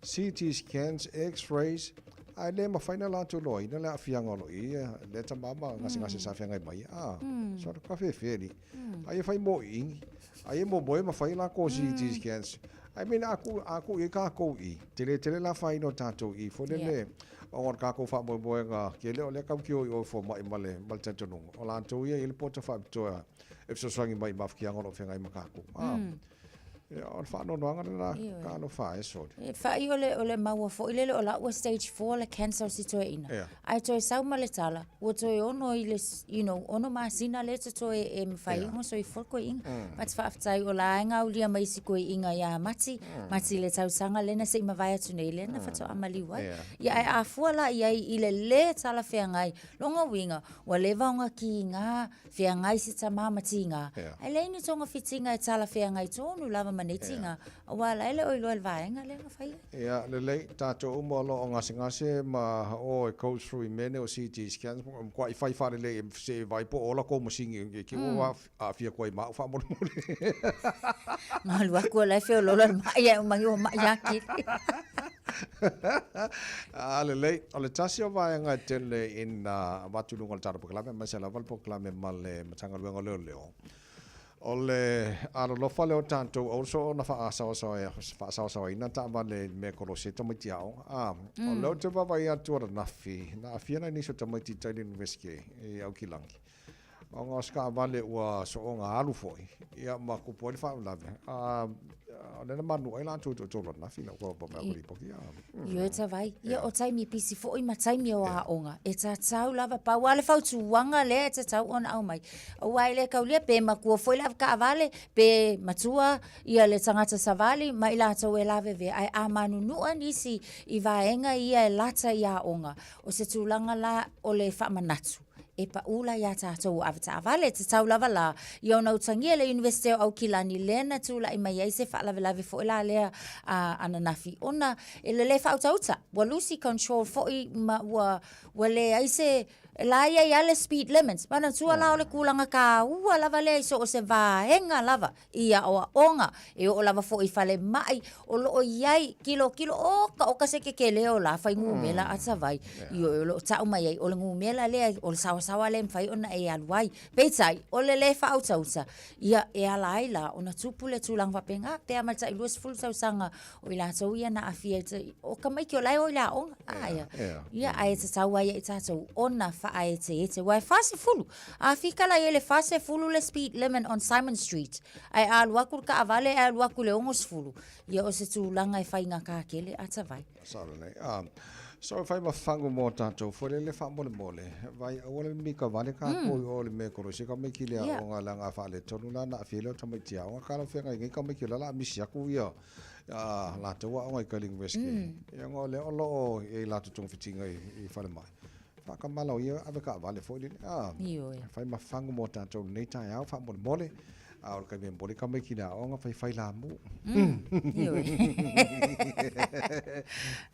CT scans, X-rays, ae le mafai ona latou iloaina le aafiaga o lo o i ai lea tama ma gasegase sa feagai mai ai. So ka fefe alii. Ai e fai mōiigi, ai e momoe ma fai lakou CT scans. I mean, a tuu, a tuu i ai tatou i i, tele tele le afaina o tatou i i foi lele, ona o le tatou faamoemoega tele o lea tatou te o i o i fomai ma le, ma le talitonuga, o latou ia e i ai le poto faapitoa e fesoasoani mai i mafatiaga o lo o feagai ma tatou. Ia, o le faanoanoaga lena, talofa e sole. E fai o le, o le maua foi lele o la ua stage 4 le cancer o si toeaina. Yeah. Ae toe sau ma le tala, ua toe ono i le, you know, ono masina lea totoe e mafai yeah. ona soifua le koiina. But faafetai o la e gaulia mai si koiina ia Mati, Mati le tausaga lea na se i mavae atu nei lea na faatoa maliu ai. Yeah. Ia ae a fua la i ai i le lē talafeagai, lona uiga, ua leva ona kiga feagai si tama ma tiga, ae leai ni togafitiga e talafeagai tonu lava ma nei tiga, aua la e le o iloa e le vaega lea na fai ai. Ia, lelei, tatou uma o lo o gasegase ma o e go through i mea nei o CT scans, ua matuai fai faalelei e se i vaai po o ola kou masini i te i ua aafia atu ai ma au faamolemole. Na alu atu o la e feoloolo le mai ae uma ua mai atili. A lelei, o le tasi o vaega e tele ina avatu i luga o le tatou polokalame, aemaise lava le polokalame ma le Matagaluega o Leoleo, o le alolofa lea o tatou aua soo ona faasaosaoaina taavale i le mea e kolosi ai tamaiti aoga. A, o lea ou te vaavaai atu ananafi, na aafia nai nisi o tamaiti i tai i le Iunivesite i Aukilagi. Ona o se taavale ua soona alu foi, ia ma tupu ai le faalavelave. A, o lea na manunua ai latou i toatolu ananafi ina ua pae mai aku lipoti. Ioe tavai. Ia o taimi pisi foi ma taimi o aoga, e tatau lava, pau lava le fautuaga lea e tatau ona aumai. Aua e le taulia pe matua foi le avetaavale, pe matua ia le tagata savali ma i latou e lavevea, ae a manunua nisi i vaega ia e lata i aoga, o se tulaga la o le faamanatu. E paʻū la iā tātou o avetaavale, tatau lava la ia ona utagia le Iunivesite o Aukilani lea na tulaʻi mai ai se faalavelave foi la lea a ananafi ona e le lē faautauta, ua lusi control foi ma ua ua leai se la e i ai lava le speed limit. Manatua la o le tulaga tāua lava lea i so o se vaega lava i aoaoga, e oo lava foi i falemai, o lo o i ai kilokilo, oka oka se kekele o la fuainumera atavai, ioe o lo o tau mai ai, o le numera lea, o le saoasaoa lea e mafai ona e alu ai. Peitai, o le lē faautauta, ia, e ala ai la ona tupu le tulaga faapena, pe a ma le tai 20 tausaga o i latou ia na aafia i, o tamaiti o la e o i le aoga, a ia, ia, ae tatau lava ia i tatou ona faaeteete, aua e 40 A fika la i ai le 40 le speed limit on Simon Street, ae a alu atu le taavale ae alu atu i le 60, ia o se tulaga e faigata tele ata vai. Sao lelei. Ah, so e fai ma fagu mo tatou foi lele faamolemole, vai aua le mimika vale tatou i o i le mea e kolosi ai tamaiti i le aoga leaga a faaletonu la ona aafia ai lea o tamaiti aoga. Ka lau feagai nei tamaiti o lea o le a misi atu ia latou aoga i Kali University. Ia ona o lea o lo o i ai latou togafitiga i falemai. Faatamala o ia ave taavale foi lele. A, Ioe. fai ma fagu mo tatou i lenei taeao faamolemole. A o le taimi e momoli tamaiti i le aoga, faifai lamu. Ioe.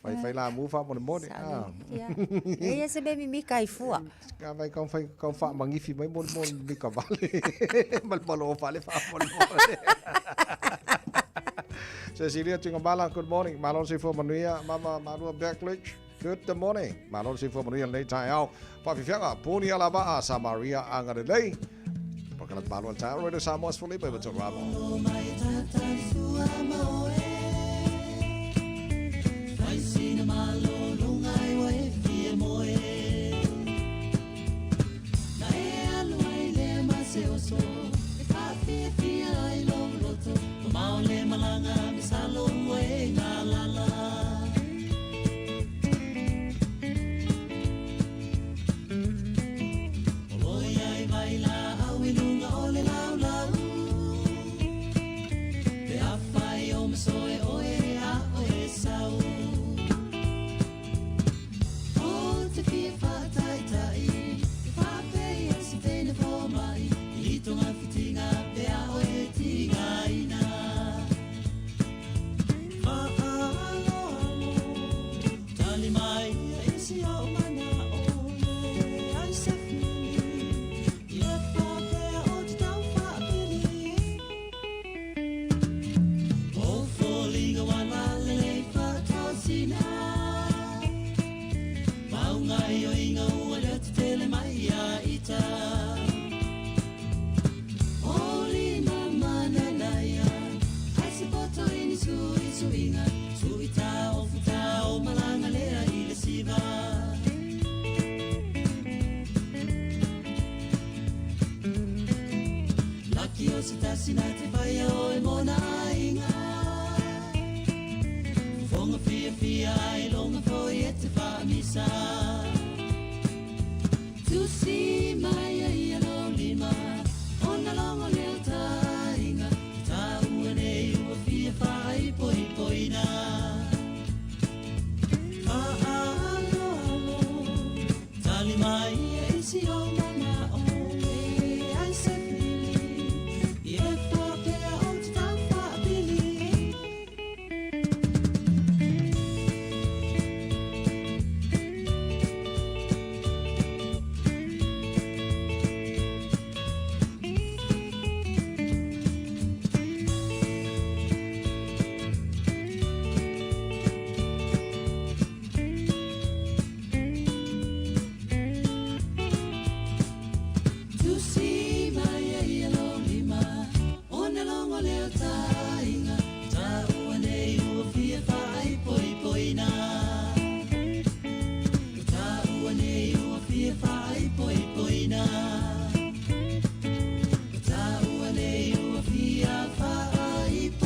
Faifai lamu faamolemole. Sao lelei. Ia. E ia se mea mimika ai fua. Ka vai kau fai kau faamangifi mai molemole mimika vale. Ma le malo fale faamolemole. Cecilia Tuigamala, good morning. Malo le soifua manuia. Mama Malua Blackledge. Good morning. Malo le soifua manuia lenei taeao. Faafiafiaga, Puni Alavaa, Samaria Agalelei. Polokalame Malo le taeao, Radio Samoa 15 i Watoramo. o se tasi na te faia oe mo na aiga. Fofoga fiafia ai loga foi e te faamisa. Tusi mai ai ia lou lima ona logo lea taiga. Taua nei ua fia faaipoipoina. Faaaloalo tali mai ia i si ou manao leai se pili i e faapea ou te tau faapili. Tusi mai ai ia lou lima ona logo lea o taiga taua nei ua fia faaipoipoina. O taua nei ua fia faaipoipoina. O taua nei ua fia faaipoipoina.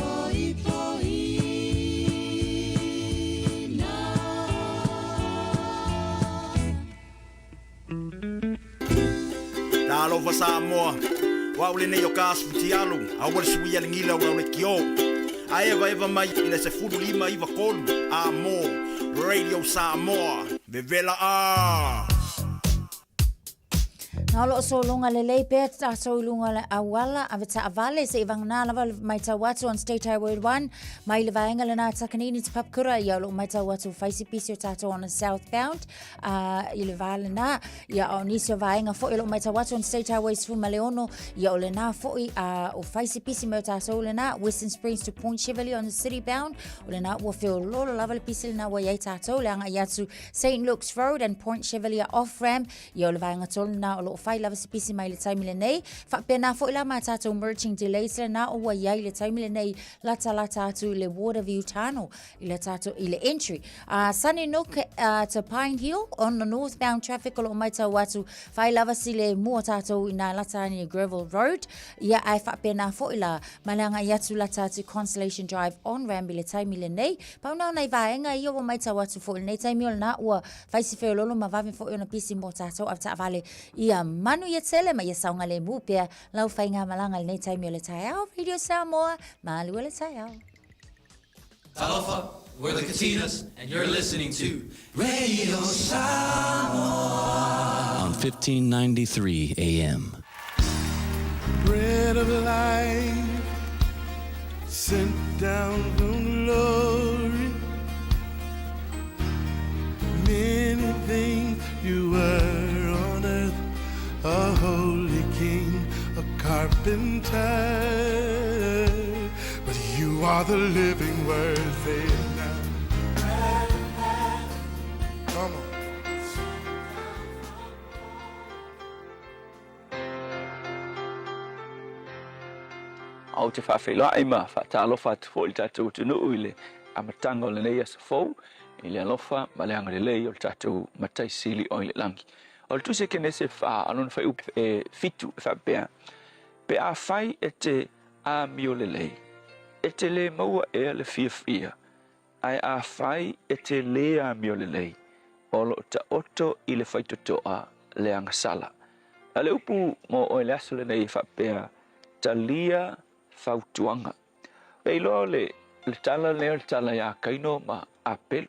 Talofa Samoa, o au lenei o ka asu fitialu, aua le suia le gila o le kio. A evaeva mai i le 15 93 a mo Radio Samoa, vevela a! Na o loo sologa lelei pea tatou i luga o le auala ave taavale se i vagana lava le matau atu on State Highway 1 mai le vaega lena Takanini to Papakura ia o loo matau atu fai se pisi o tatou on the southbound i le va lena ia a o nisi o vaega foi o loo matau atu on State Highway 16 ia o lena foi o fai se pisi mai o tatou lena Western Springs to Point Chevalier on the city bound o lena ua feololo lava le pisi lena ua iai tatou le agai atu St Luke's Road and Point Chevalier off ramp Ia o le vaega tonu lena o lo o fai lava se pisi mai le taimi lenei. Faapena foi la ma tatou merging delays lena o ua i ai le taimi lenei latalata atu i le Waterview Tunnel i le tatou i le entry. Sunny Nook to Pine Hill on the northbound traffic o lo o maitau atu fai lava si le mua tatou i nā lata ani Gravel Road. Ia ae faapena foi la ma le agai atu lata atu Constellation Drive on ramp i le taimi lenei. Pau na o nai vaega ia ua maitau atu foi i lenei taimi o lena ua Fai si feololo ma vave foi ona pisi mo tatou avetaavale ia manuia tele ma ia saogalemu pea lau faigamalaga i lenei taimi o le taeao. Radio Samoa, malu le taeao. Talofa, we're the Katinas, and you're listening to Radio Samoa on 1593 AM. Bread of life, sent down from glory. Many things you were on earth, a holy king, a carpenter. But you are the living word, say it now. Come on. Ou te faafeiloai ma faatalofa atu foi i le tatou atunuu i le amataga o lenei aso fou, i le alofa ma le agalelei o le tatou Matai Sili o i le lagi. O le Tusi a Kenese 4 a lona fuaiupu e 7 e faapea, Pe afai e te amio lelei, e te lē maua ea le fiafia, ae afai e te lē amio lelei, o lo o taoto i le faitotoa le agasala. A o le upu mo oe le aso lenei e faapea, Talia fautuaga. E iloa o le tala lea o le tala iā Kaino ma Apelu.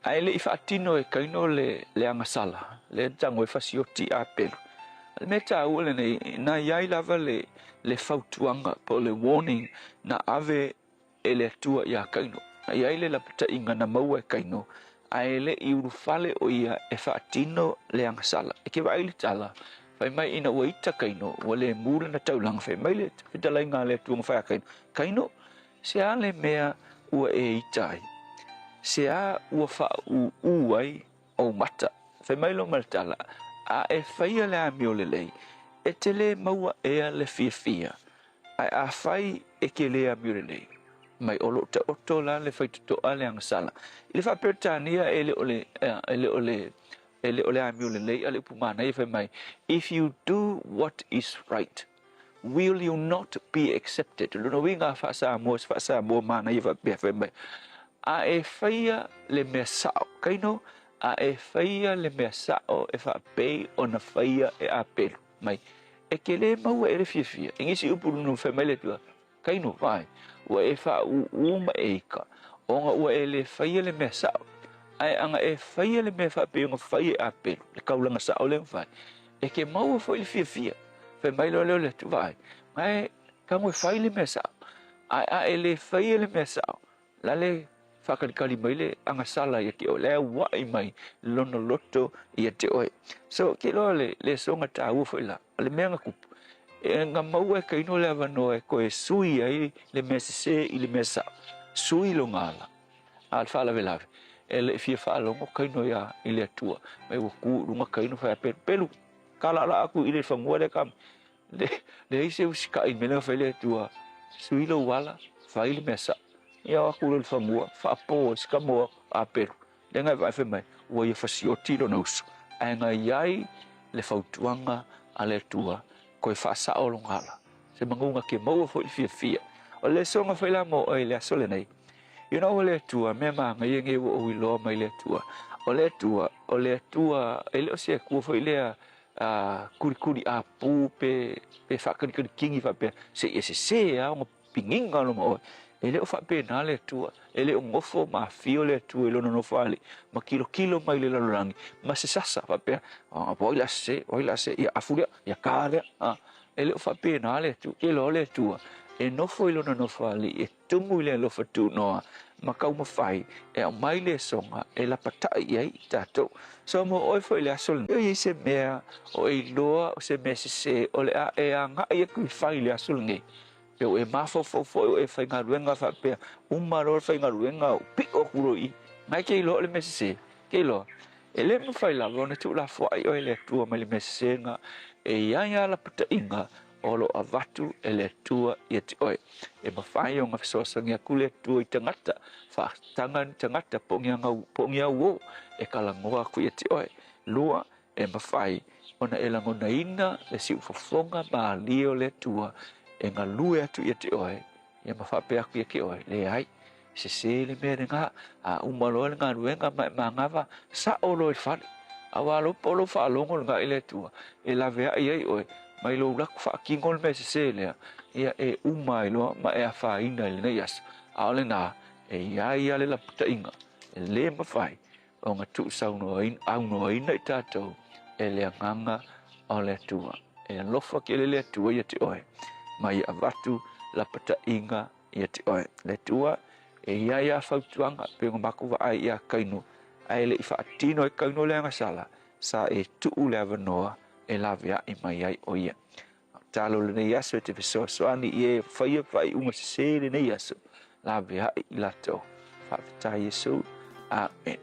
Ae le i faatino e Kaino le agasala, lea na tago ai fasioti Apelu. O le mea taua lenei, na i ai lava le fautuaga po o le warning na ave e le Atua iā Kaino. Na i ai le lapataiga na maua e Kaino, ae e le i ulufale ʻo ia e faatino le agasala. E ke vaai i le tala, fai mai ina ua ita Kaino, ua le mū lana taulaga, fai mai le fetalaiga a le Atua ma fai a Kaino, Kaino, se a le mea ua e ita ai? Se a ua faaūū ai ou mata? Fai mai loa ma le tala, A e faia le amio lelei, e te lē maua ea le fiafia Ae afai e ke lē amio lelei mai o lo o taoto la le faitotoa le agasala. I le Faa-Peretania e le o le, e le o le, e le o le amio lelei a le upu manaia fai mai, If you do what is right. Will you not be accepted? O lona uiga a faa-Samoa, se faa-Samoa manaia faapea fai mai, A e faia le mea sao, kaino, a e faia le mea sao e faapei ona faia e Apelu mai, e te lē maua e le fiafia. I nisi upu luna fai mai le Atua, Kaino, vaai, ua e faaūū ma e ika, ona ua e lē faia le mea sao. Ae ana e faia le mea faapei ona fai e Apelu, le kaulaga sao lea na fai, e te maua foi le fiafia. Fai mai loa lea o le Atua, Vaai, ae tago e fai le mea sao. Ae a e lē faia le mea sao, la le faakalikali mai le agasala ia te oe, la e auaʻi mai lona loto ia te oe. So, ke iloa le lesoga taua foi la, o le mea na kupu, e na maua e Kaino le avanoa e toe sui ai le mea sesē i le mea sao, sui lona ala. A o le faalavelave, e le i fia faalogo Kaino ia i le Atua, mai ua tu i luga Kaino fai a Pelu, Pelu, kalaalaa atu i le fanua lea ka leai se usitai i le mea lea na fai le Atua, sui lou ala, fai le mea sao. Ia o atu loa i le fanua, faapo ai si tama o Apelu, lea na e vaai fai mai, ua ia fasioti lona uso. Ae na i ai le fautuaga a le Atua, toe faasao lona ala. Se manuga ke maua foi le fiafia. O le lesoga foi la mo oe i le aso lenei. You know o le Atua, mea manaia nei ua ou iloa mai le Atua. O le Atua, o le Atua, e le o se Atua foi lea kulikuli apu pe pe faakalikali kini faapea se i e sesē lava ona piniga lona oe. E le o faapena le Atua, e le o nofo ma afio le Atua i lona nofoalii ma kilokilo mai le lalolagi ma se sasa faapea, o ai le a sesē, o ai le a sesē, ia afu lea, ia kā lea. E le o faapena le Atua, ke iloa le Atua e nofo i lona nofoalii e tumu i le alofa tunoa ma taumafai e aumai le asoga e lapatai i ai i tatou. So mo oe foi i le aso lenei, e i ai se mea o e iloa o se mea sese o le a e agai atu i fai i le aso lenei, pe ua e mafaufau foi ua e faigaluega faapea, uma loa le faigaluega ou pio atu loa i i. Na e te iloa o le mea sese, te iloa, e le mafai lava ona tuulafoai oe e le Atua mai le mea sese lena. E i ai lava lapataiga o lo o avatu e le Atua ia te oe. E mafai ona fesoasoani atu le Atua i tagata, faataga ni tagata po o ni agau, po o ni auō e talanoa atu ia te oe. Lua, e mafai ona e lagonaina le siufofoga malie o le Atua e galue atu ia te oe, ia ma faapea atu ia te oe, Leai, sesē le mea lena, a uma loa le galuega ma e manava, sao loa i le fale. Aua lou po o lou faalogo lena i le Atua, e laveai ai oe, mai lou laku faatino le mea sesē lea, ia e uma ai loa ma e afaina i lenei aso. A o lena, e i ai ia le lapataiga, e lē mafai ona tuusaunoaina, aunoaina i tatou e le Agaga o le Atua. E alofa tele le Atua ia te oe, ma ia avatu lapataiga ia te oe. Le Atua, e i ai a fautuaga, pei ona matou vaai ia Kaino, ae le i faatino e Kaino le agasala, sa e tuu le avanoa e laveai mai ai o ia. Talo lenei aso e te fesoasoani i e faia faaiuga sesē lenei aso, laveai i latou. Faafetai Iesu. Amene.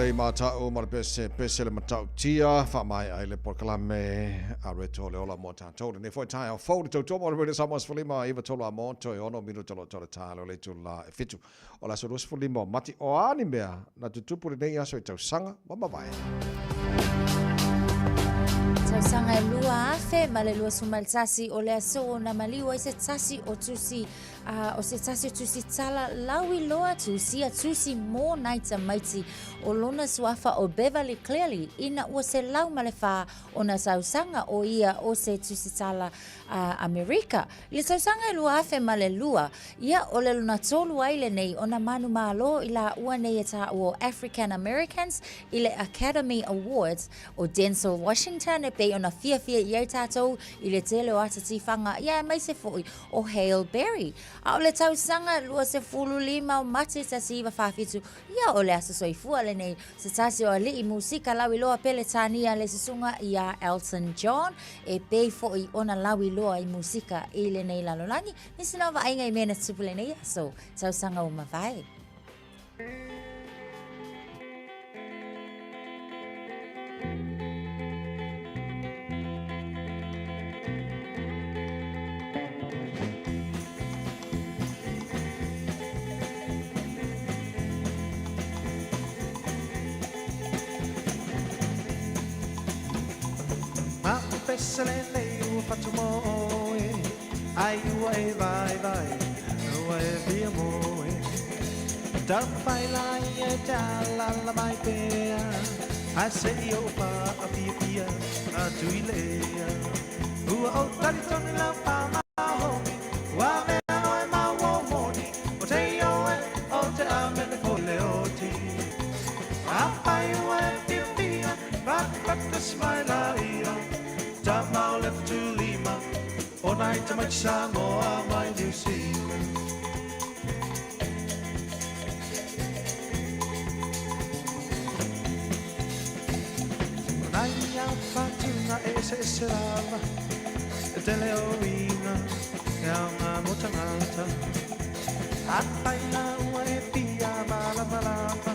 lelei mata'u ma le pese pese le matautia faamaea ai le polokalame a Reto le Ola mo tatou lenei foi taeao fou le tautua mo le Radio Samoa 15 9 3 a mo toe 6 minuta o lo o toe le talo le itula e 7 o le aso 25 o Mati o a ni mea na tutupu lenei aso i tausaga ua mavae. Tausaga e 2021 o le aso na maliu ai se tasi o tusi a o se tasi o tusi tala lauiloa tusia tusi mo nai tamaiti o lona suafa o Beverly Clearly ina ua 104 ona tausaga o ia o se tusi tala a Amerika. I le tausaga e 2002, ia o le lona tolu ai lenei o na manumalo i laua nei e taua o African Americans i le Academy Awards o Denzel Washington e pei ona fiafia i ai tatou i le tele o ata tifaga ia aemaise foi o Halle Berry. A o le tausaga 25 o Mati 1947, ia o le aso soifua lenei, se tasi o ali'i musika lauiloa Peletania le susuga iā Elton John, e pei foi ona lauiloa i musika i lenei lalolagi. Nisi na o vaaiga i mea na tutupu lenei aso, tausaga ua mavae. Pese lenei ua fatu mo oe Ai ua e vaivai Ua e fia moe Taumafai laia e te alaala mai pea Ae se i ou faafiafia atu i le ea Ua ou talitonu lau pāmahomi Ua mea oe ma ua moni O te ioe o te amene foi le oti Afai ua e fiafia Patapata smaila ia Tama o le Fetulima O nai tamaiti Samoa mai Niu Sila. O nai a whatunga e eseese lava E tele o uiga e aoga mo tangata Afai la ua e fia malamalama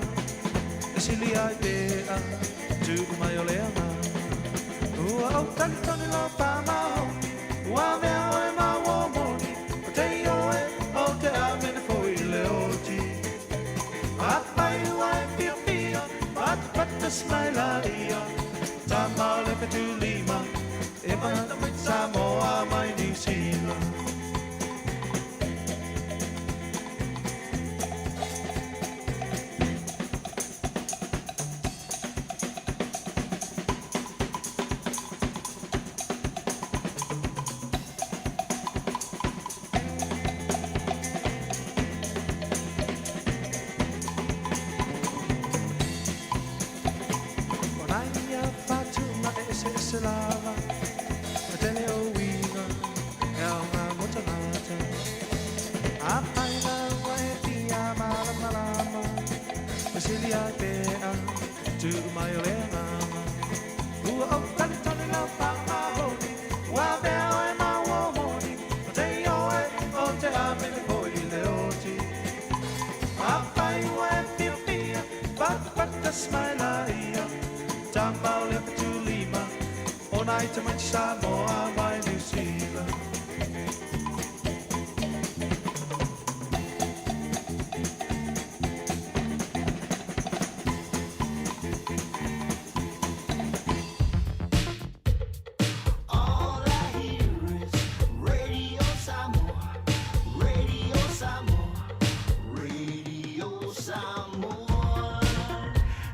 E sili ai pea tuku mai o le agaga Ua ou talitonu lau pāmahomi Ua mea oe ma ua moni O te ioe o te amene foi le oti Afai ua e fiafia Patapata smaila ia Tama o le 75 E mai Samoa mai Niu Sila. O nai ia whatunga e eseese lava E tele o uiga e aoga mo tangata Afai la ua e fia malamalama E sili ai pea tuu mai o le agaga Ua ou talitonu lau pāmahoni Ua mea oe ma ua moni O te ioe o te amene foi le oti Afai ua e fiafia Patapata smaila ia Tama o le 75 O nai tamaiti Samoa mai Niu Sila. All I hear is Radio Samoa, Radio Samoa, Radio Samoa.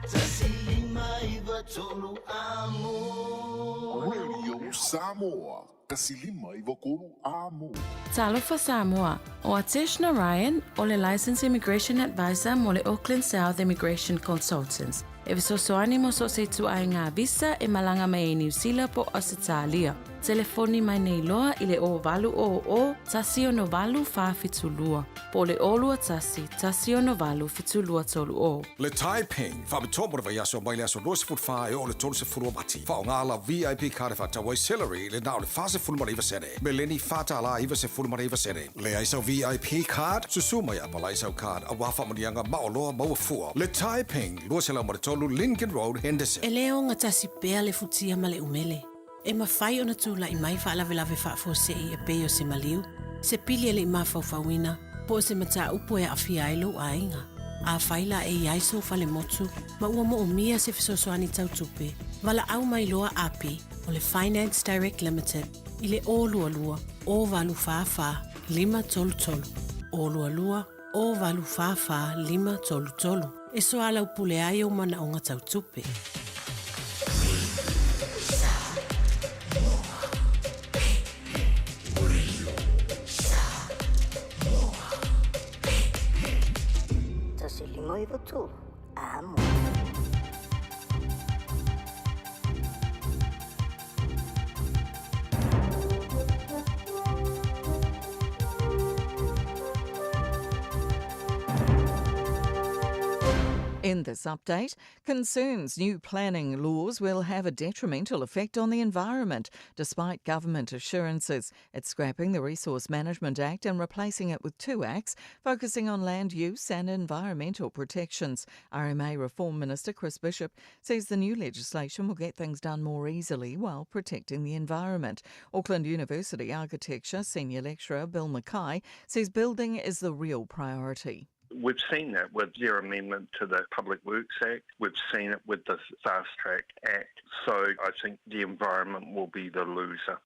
1593 amo. Radio Samoa, 1593 amo. Talofa Samoa, ʻO Atesh Narayan, ʻo le Licensed Immigration Advisor mo le Auckland South Immigration Consultants. E fesoasoani mo so o se ituaiga visa e malaga mai ai Niu Sila po o Ausetalia. Telefoni mai nei loa i le 0800 168 472 po o le 021 168 7230. Le Taiping, faapitoa mo le vaiaso mai le aso 24 e oo i le 30 o Mati. Faaaoga lau VIP card e faatau ai celery i le na o le 49 sene. Meleni $4.99 sene. Leai sau VIP card? Susu mai apalai sau card aua faamanuiaga maoloa maua fua. Le Taiping, 203 Lincoln Road, Henderson. E le ogatasi pea le futia ma le umele. E mafai ona tulai mai faalavelave faafuasei e pei o se maliu, se pili e le i mafaufauina, po o se mataupu e aafia ai lou aiga. Afai la e i ai sou fale motu ma ua moomia se fesoasoani tau tupe, valaau mai loa Api o le Finance Direct Limited i le 022 084 533, 022 084 533 e soalaupule ai ou manaoga tau tupe. In this update, concerns new planning laws will have a detrimental effect on the environment, despite government assurances. It's scrapping the Resource Management Act and replacing it with two acts focusing on land use and environmental protections. RMA Reform Minister Chris Bishop says the new legislation will get things done more easily while protecting the environment. Auckland University Architecture Senior Lecturer Bill Mackay says building is the real priority. We've seen that with their amendment to the Public Works Act. We've seen it with the Fast Track Act. So I think the environment will be the loser.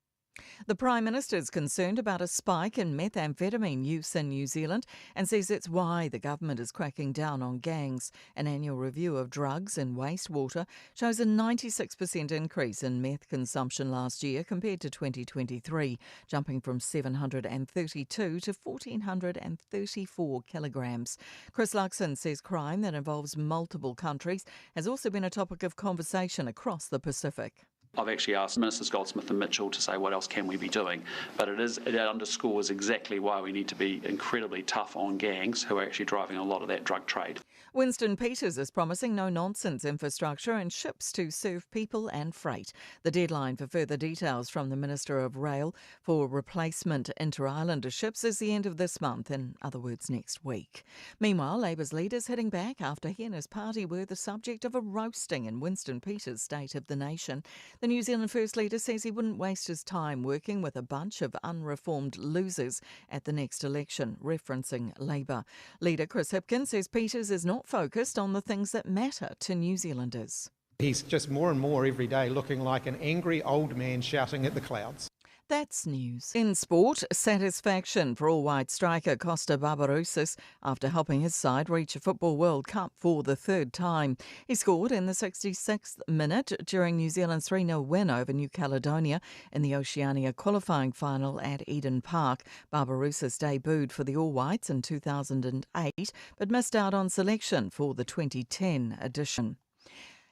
The Prime Minister is concerned about a spike in methamphetamine use in New Zealand and says it's why the government is cracking down on gangs. An annual review of drugs and wastewater shows a 96% increase in meth consumption last year compared to 2023, jumping from 732 to 1,434 kilograms. Chris Luxon says crime that involves multiple countries has also been a topic of conversation across the Pacific. I've actually asked Ministers Goldsmith and Mitchell to say what else can we be doing, but it is it underscores exactly why we need to be incredibly tough on gangs who are actually driving a lot of that drug trade. Winston Peters is promising no nonsense infrastructure and ships to serve people and freight. The deadline for further details from the Minister of Rail for replacement inter islander ships is the end of this month, in other words, next week. Meanwhile, Labour's leaders heading back after he and his party were the subject of a roasting in Winston Peters' State of the Nation. The New Zealand First Leader says he wouldn't waste his time working with a bunch of unreformed losers at the next election, referencing Labour. Leader Chris Hipkins says Peters is not focused on the things that matter to New Zealanders. He's just more and more every day looking like an angry old man shouting at the clouds. That's news. In sport, satisfaction for all white striker Kosta Barbarouses after helping his side reach a Football World Cup for the third time. He scored in the 66th minute during New Zealand's 3 0 win over New Caledonia in the Oceania qualifying final at Eden Park. Barbarouses debuted for the All Whites in 2008 but missed out on selection for the 2010 edition.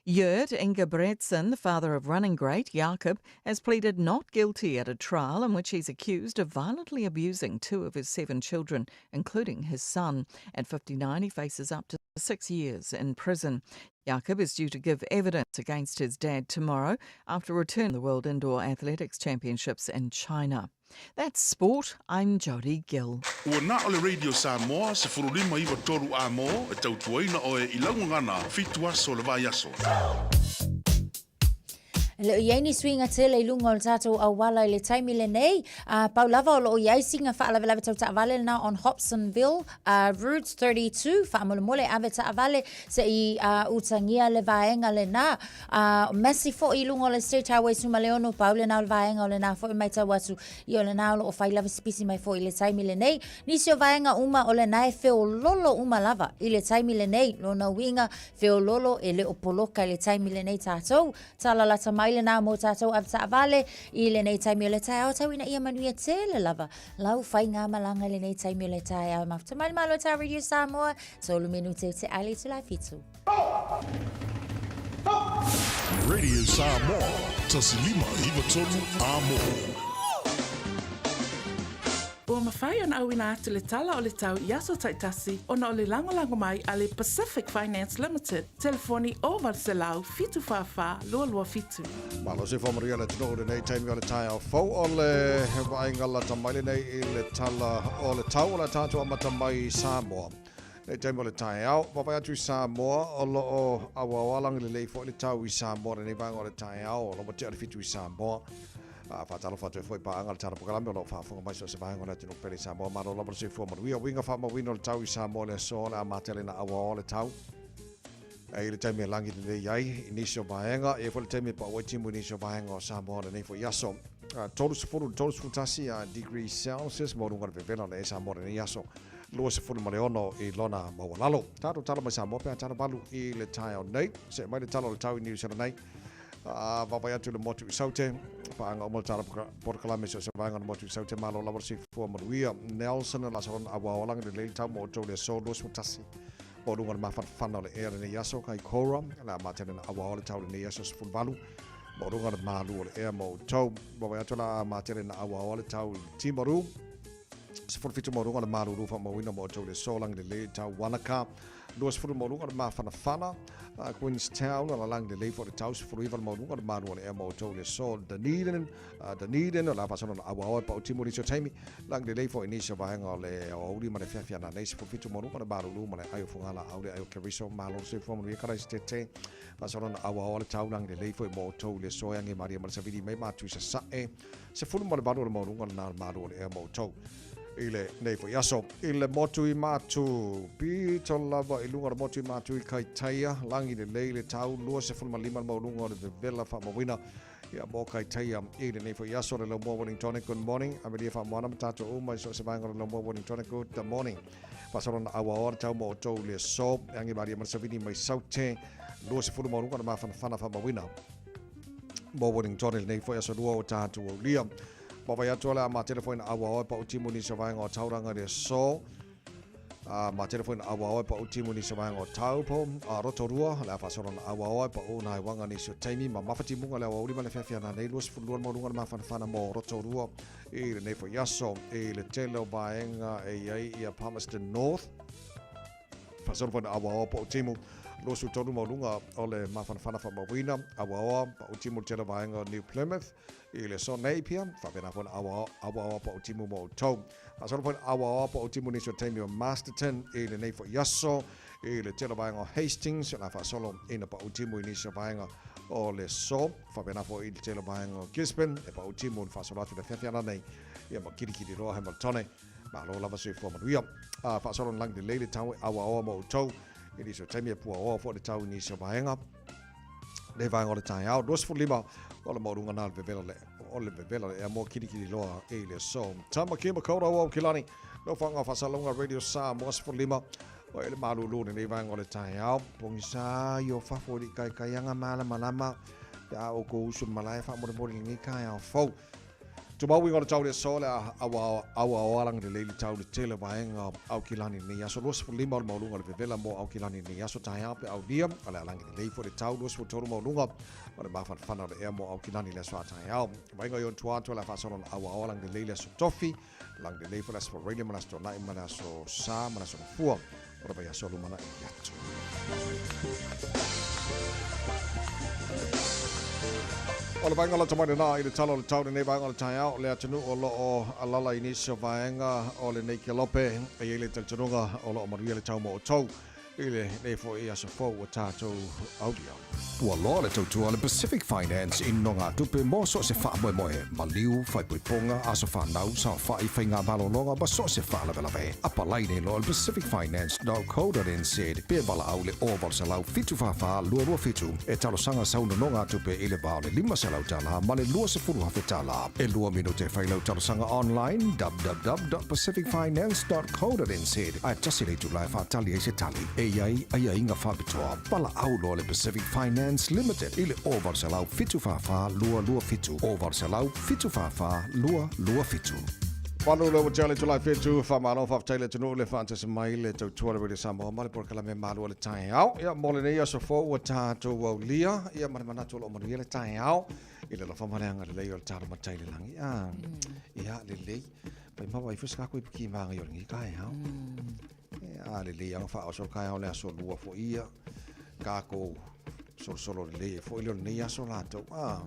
Gjert Ingebrigtsen, the father of running great Jakob, has pleaded not guilty at a trial in which he's accused of violently abusing two of his seven children, including his son. At 59, he faces up to six years in prison. Jakob is due to give evidence against his dad tomorrow after returning to the World Indoor Athletics Championships in China. That's sport. I'm Jodie Gill. Ua na o le Radio Samoa 1593 A-mo e tautuaina oe i lau gagana fitu aso o le vaiaso. E le o i ai ni suiga tele i luga o le tatou auala i le taimi lenei. A pau lava o lo o i ai sina faalavelave tau taavale lena on Hobsonville uh, Route 32, faamolemole ave taavale se i uh, utagia le vaega lena. A Massey foi i luga o le State Highway Sumaleono, pau lena o le vaega o lena foi matau atu i o lena o lo o fai lava se pisi mai foi i le taimi lenei. Nisi o vaega uma o lena e feololo uma lava i le taimi lenei. Lona uiga, feololo e le o poloka i le taimi lenei tatou. Tala lata mai lena mo tatou avetaavale i lenei taimi o le taeao tau ina ia manuia tele lava lau faigamalaga i lenei taimi o le taeao. E mafuta mai le Malo Tā Radio Samoa, tolu minute i te ale i te la fitu. Radio Samoa, 1593 Amo. Ua mafai ona auina atu le tala o le tau i aso taitasi ona o le lagolago mai a le Pacific Finance Limited, telefoni 0800 744 227. Malo se whamaria le atunuu lenei taimi o le taeao fou o le vaaiga lata mai lenei i le tala o le tau o le tatou amata mai i Samoa. Nei taimi o le taeao, vaavaai atu i Samoa o lo o auaoa lelei foi le tau i Samoa lenei vaega o le taeao o lo o tea le 7 i Samoa. A faatalofa atu ai foi paaga le tala polokalame o lo o faafofoga mai so o se vaega o le atunuu pele i Samoa. Malo lava le soifua manuia. Uiga faamauina o le tau i Samoa le aso le amata le na auaoa le tau. E i le taimi e lagi lelei ai i nisi o vaega, e foi le taimi e pau ai timu i nisi o vaega o Samoa lenei foi aso. 30 31 degrees Celsius mo luga le vevela le e Samoa lenei aso. 26 i lona maualalo. Tatou tala mai Samoa pe a tala valu i le taeao nei. Se mai le tala o le tau i New Zealand nei. Vaavaai atu le motu i Saute. Paaga uma le tala polokalame so se vaega o le motu i Saute. Malo lava le soifua manuia. Nelson la salona auaoalagi lelei le tau mo outou le aso 21. O luga le mafanafana o le ea lenei aso kai Cora. Le a matele na auaoa le tau lenei aso 18. Mo luga le malu o le ea mo outou. Vaavaai atu la a matele na auaoa le tau i Timaru. 17 mo luga le malulu faamauina mo outou le aso lagi lelei le tau Wanaka. 20 mo luga le mafanafana. Queenstown la lagi lelei foi le tau 19 mo luga le malu o le ea mo outou le aso Dunedin. Dunedin la faasolo na auaoa e pau timu nisi o taimi. Lagi lelei foi nisi o vaega o le aoauli ma le fiafia na nei 17 mo luga le malulu ma le ai o Fugala au le ai o Keriso. Malo le soifua manuia Karaisi tete. Faasolo na auaoa le tau lagi lelei foi mo outou le aso e age maria ma le savili mai matu i sasae. 18 o le maualuga lena o le malu o le ea mo outou i le nei foi aso. I le motu i Matu, pito lava i luga o le motu i Matu i Kaitaia, lagi lelei le tau, 25 le maualuga o le vevela faamauina ia mo Kaitaia i lenei foi aso. Le Laumua Wellingtone, good morning. Amelia Faamoana ma tatou uma i so o se vaega o le Laumua Wellingtone, good morning. Faasolo na auaoa le tau mo outou i le aso, e age maria ma le savili mai Saute, 20 maualuga o le mafanafana faamauina mo Wellingtone lenei foi aso lua o tatou aulia. Vaavaai atu le a matele foi na auaoa e pau timu nisi o vaega o Tauranga i le aso. A matele foi na auaoa e pau timu nisi o vaega o Taupo, a Rotorua, le a faasolo na auaoa e pau nai wanga nisi o taimi ma mafatimuga le aoauli ma le fiafia na nei 22 le maualuga le mafanafana mo Rotorua i lenei foi aso. I le tele o vaega e i ai ia Palmerston North, Faasolo foi na auaoa pau timu 23 maualuga o le mafanafana faamauina auaoa pau timu le tele o vaega o New Plymouth i le aso Napier, faapena foi na auaoa pau timu mo outou. Faasolo foi na auaoa pau timu nisi o taimi o Masterton i lenei foi aso i le tele o vaega o Hastings, la faasolo ina pau timu i nisi o vaega o le aso, faapena foi i le tele o vaega o Gisborne e pau timu le faasolo atu le afiafi nei ia ma kilikili roa Hamiltone. Malo lava soifua manuia. A faasolo na lagi lelei le tau e auaoa mo outou i nisi o taimi e puaoa foi le tau i nisi o vaega. Le vaega o le taeao, 25 o le maualuga na le vevela le o le vevela le ea mo kilikili loa i le aso. Tāmaki Makaurau Aukilani, no whanga whasalonga Radio Samoa 15 o e le malulu lenei vaega o le taeao. Pogisa i o fafo i le ikaikaiaga malamalama pe a oukou usu i le malae faamolemole i lenei taeao fou. Tumau uiga o le tau le aso le auaoa lelei le tau le tele vaega o Aukilani lenei aso 25 o le maualuga o le vevela mo Aukilani lenei aso taeao pe aulia o le alagi lelei foi le tau 23 maualuga o le mafanafana o le ea mo Aukilani le aso a taeao. Vaega i ona tua atu o le a faasolo na auaoa lelei le aso Tofi lagi lelei foi le aso Faraile ma le aso Toonai ma le aso Sa ma le aso Gafua o le vaiaso lumanai atu. O le vaega lata mai lena i le tala o le tau lenei vaega o le taeao le atunuu o lo o alala i nisi o vaega o lenei kelope e i ai le talitonuga o lo o manuia le tau mo outou i lenei foi aso fou ua tatou aulia. Ua loa le tautua a le Pacific Finance i nonogatupe mo so o se faamoemoe, maliu, faaipoipoga, aso fanau, saofai, faiga malologa ma so o se faalavelave. Apalai nei loa i le pacificfinance.co.nz pe valaau i le 0800 744 227 e talosaga sau nonogatupe i le va o le $500 ma le $20,000. E lua minute e fai lau talosaga online www.pacificfinance.co.nz ae tasi le itula e faatali ai se tali. E i ai aiaiga faapitoa. Valaau loa le Pacific Finance Limited i le 0800 744 227, 0800 744 227. Palu le ua tele tulai fetu, whamalo, whaftai le tunu le whaantasi mai le tautua le Radio Samoa ma le polokalame malu o le taeao. Ia, mo lenei aso fou ua tātou aulia, ia ma le manatu o lo o manuia le taeao, i le alofa ma le agalelei o le talo matai le langi. Ah, ia, lelei. Pai maua ai foi se kākou ipu ki māngai o lenei taeao. Ia, a lelei anga whaoso le taeao le aso lua fo ia. Kākou solosolo lelei e foi le o lenei aso lātou. Ah.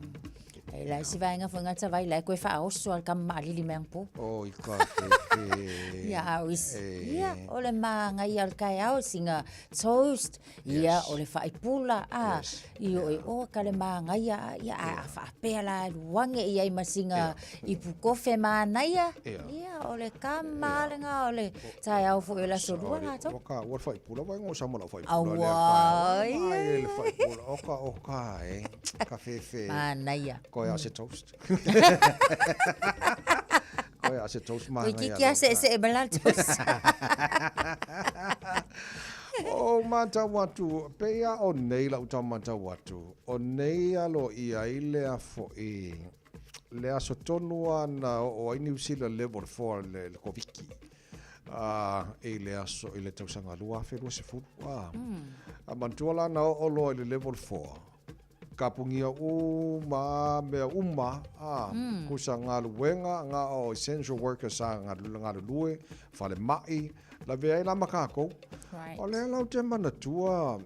E lai si vaenga foi ngata vai lai koe whaoso al kama maalili mai angpo. O i ka te te. Ia, au is. Ia, o le maangai al kai au singa toast. Ia, o le faipula, a, i o e o ka le māngaia, a, ia, a, a faapea la luange i ai masinga ipu kofe mānaia. Ia, o le kama lenga, o le taeao foi o le aso lua latou. O ka, ua le faipula, vai ngo sama lau faipula. Aua, ia. Ai, le faipula, o ka, o ka, e, ka fefe. Mānaia. Koe a se toast. Koe a se toast māngaia. Koe kiki a se se e malal toast. O matau atu, pei a o nei lau tau matau atu, o nei alo ia i lea fo'i, le aso tonu a na o ai New Zealand level 4 le, le Koviki. I le aso i le tausaga 2020. A manatua la na oo loa i le level 4. Kapungia uma mea uma, a, kusa galuega nga o essential workers sa galulue, falemai, lavea ai la ma kākou. Right. O lea lau te manatua,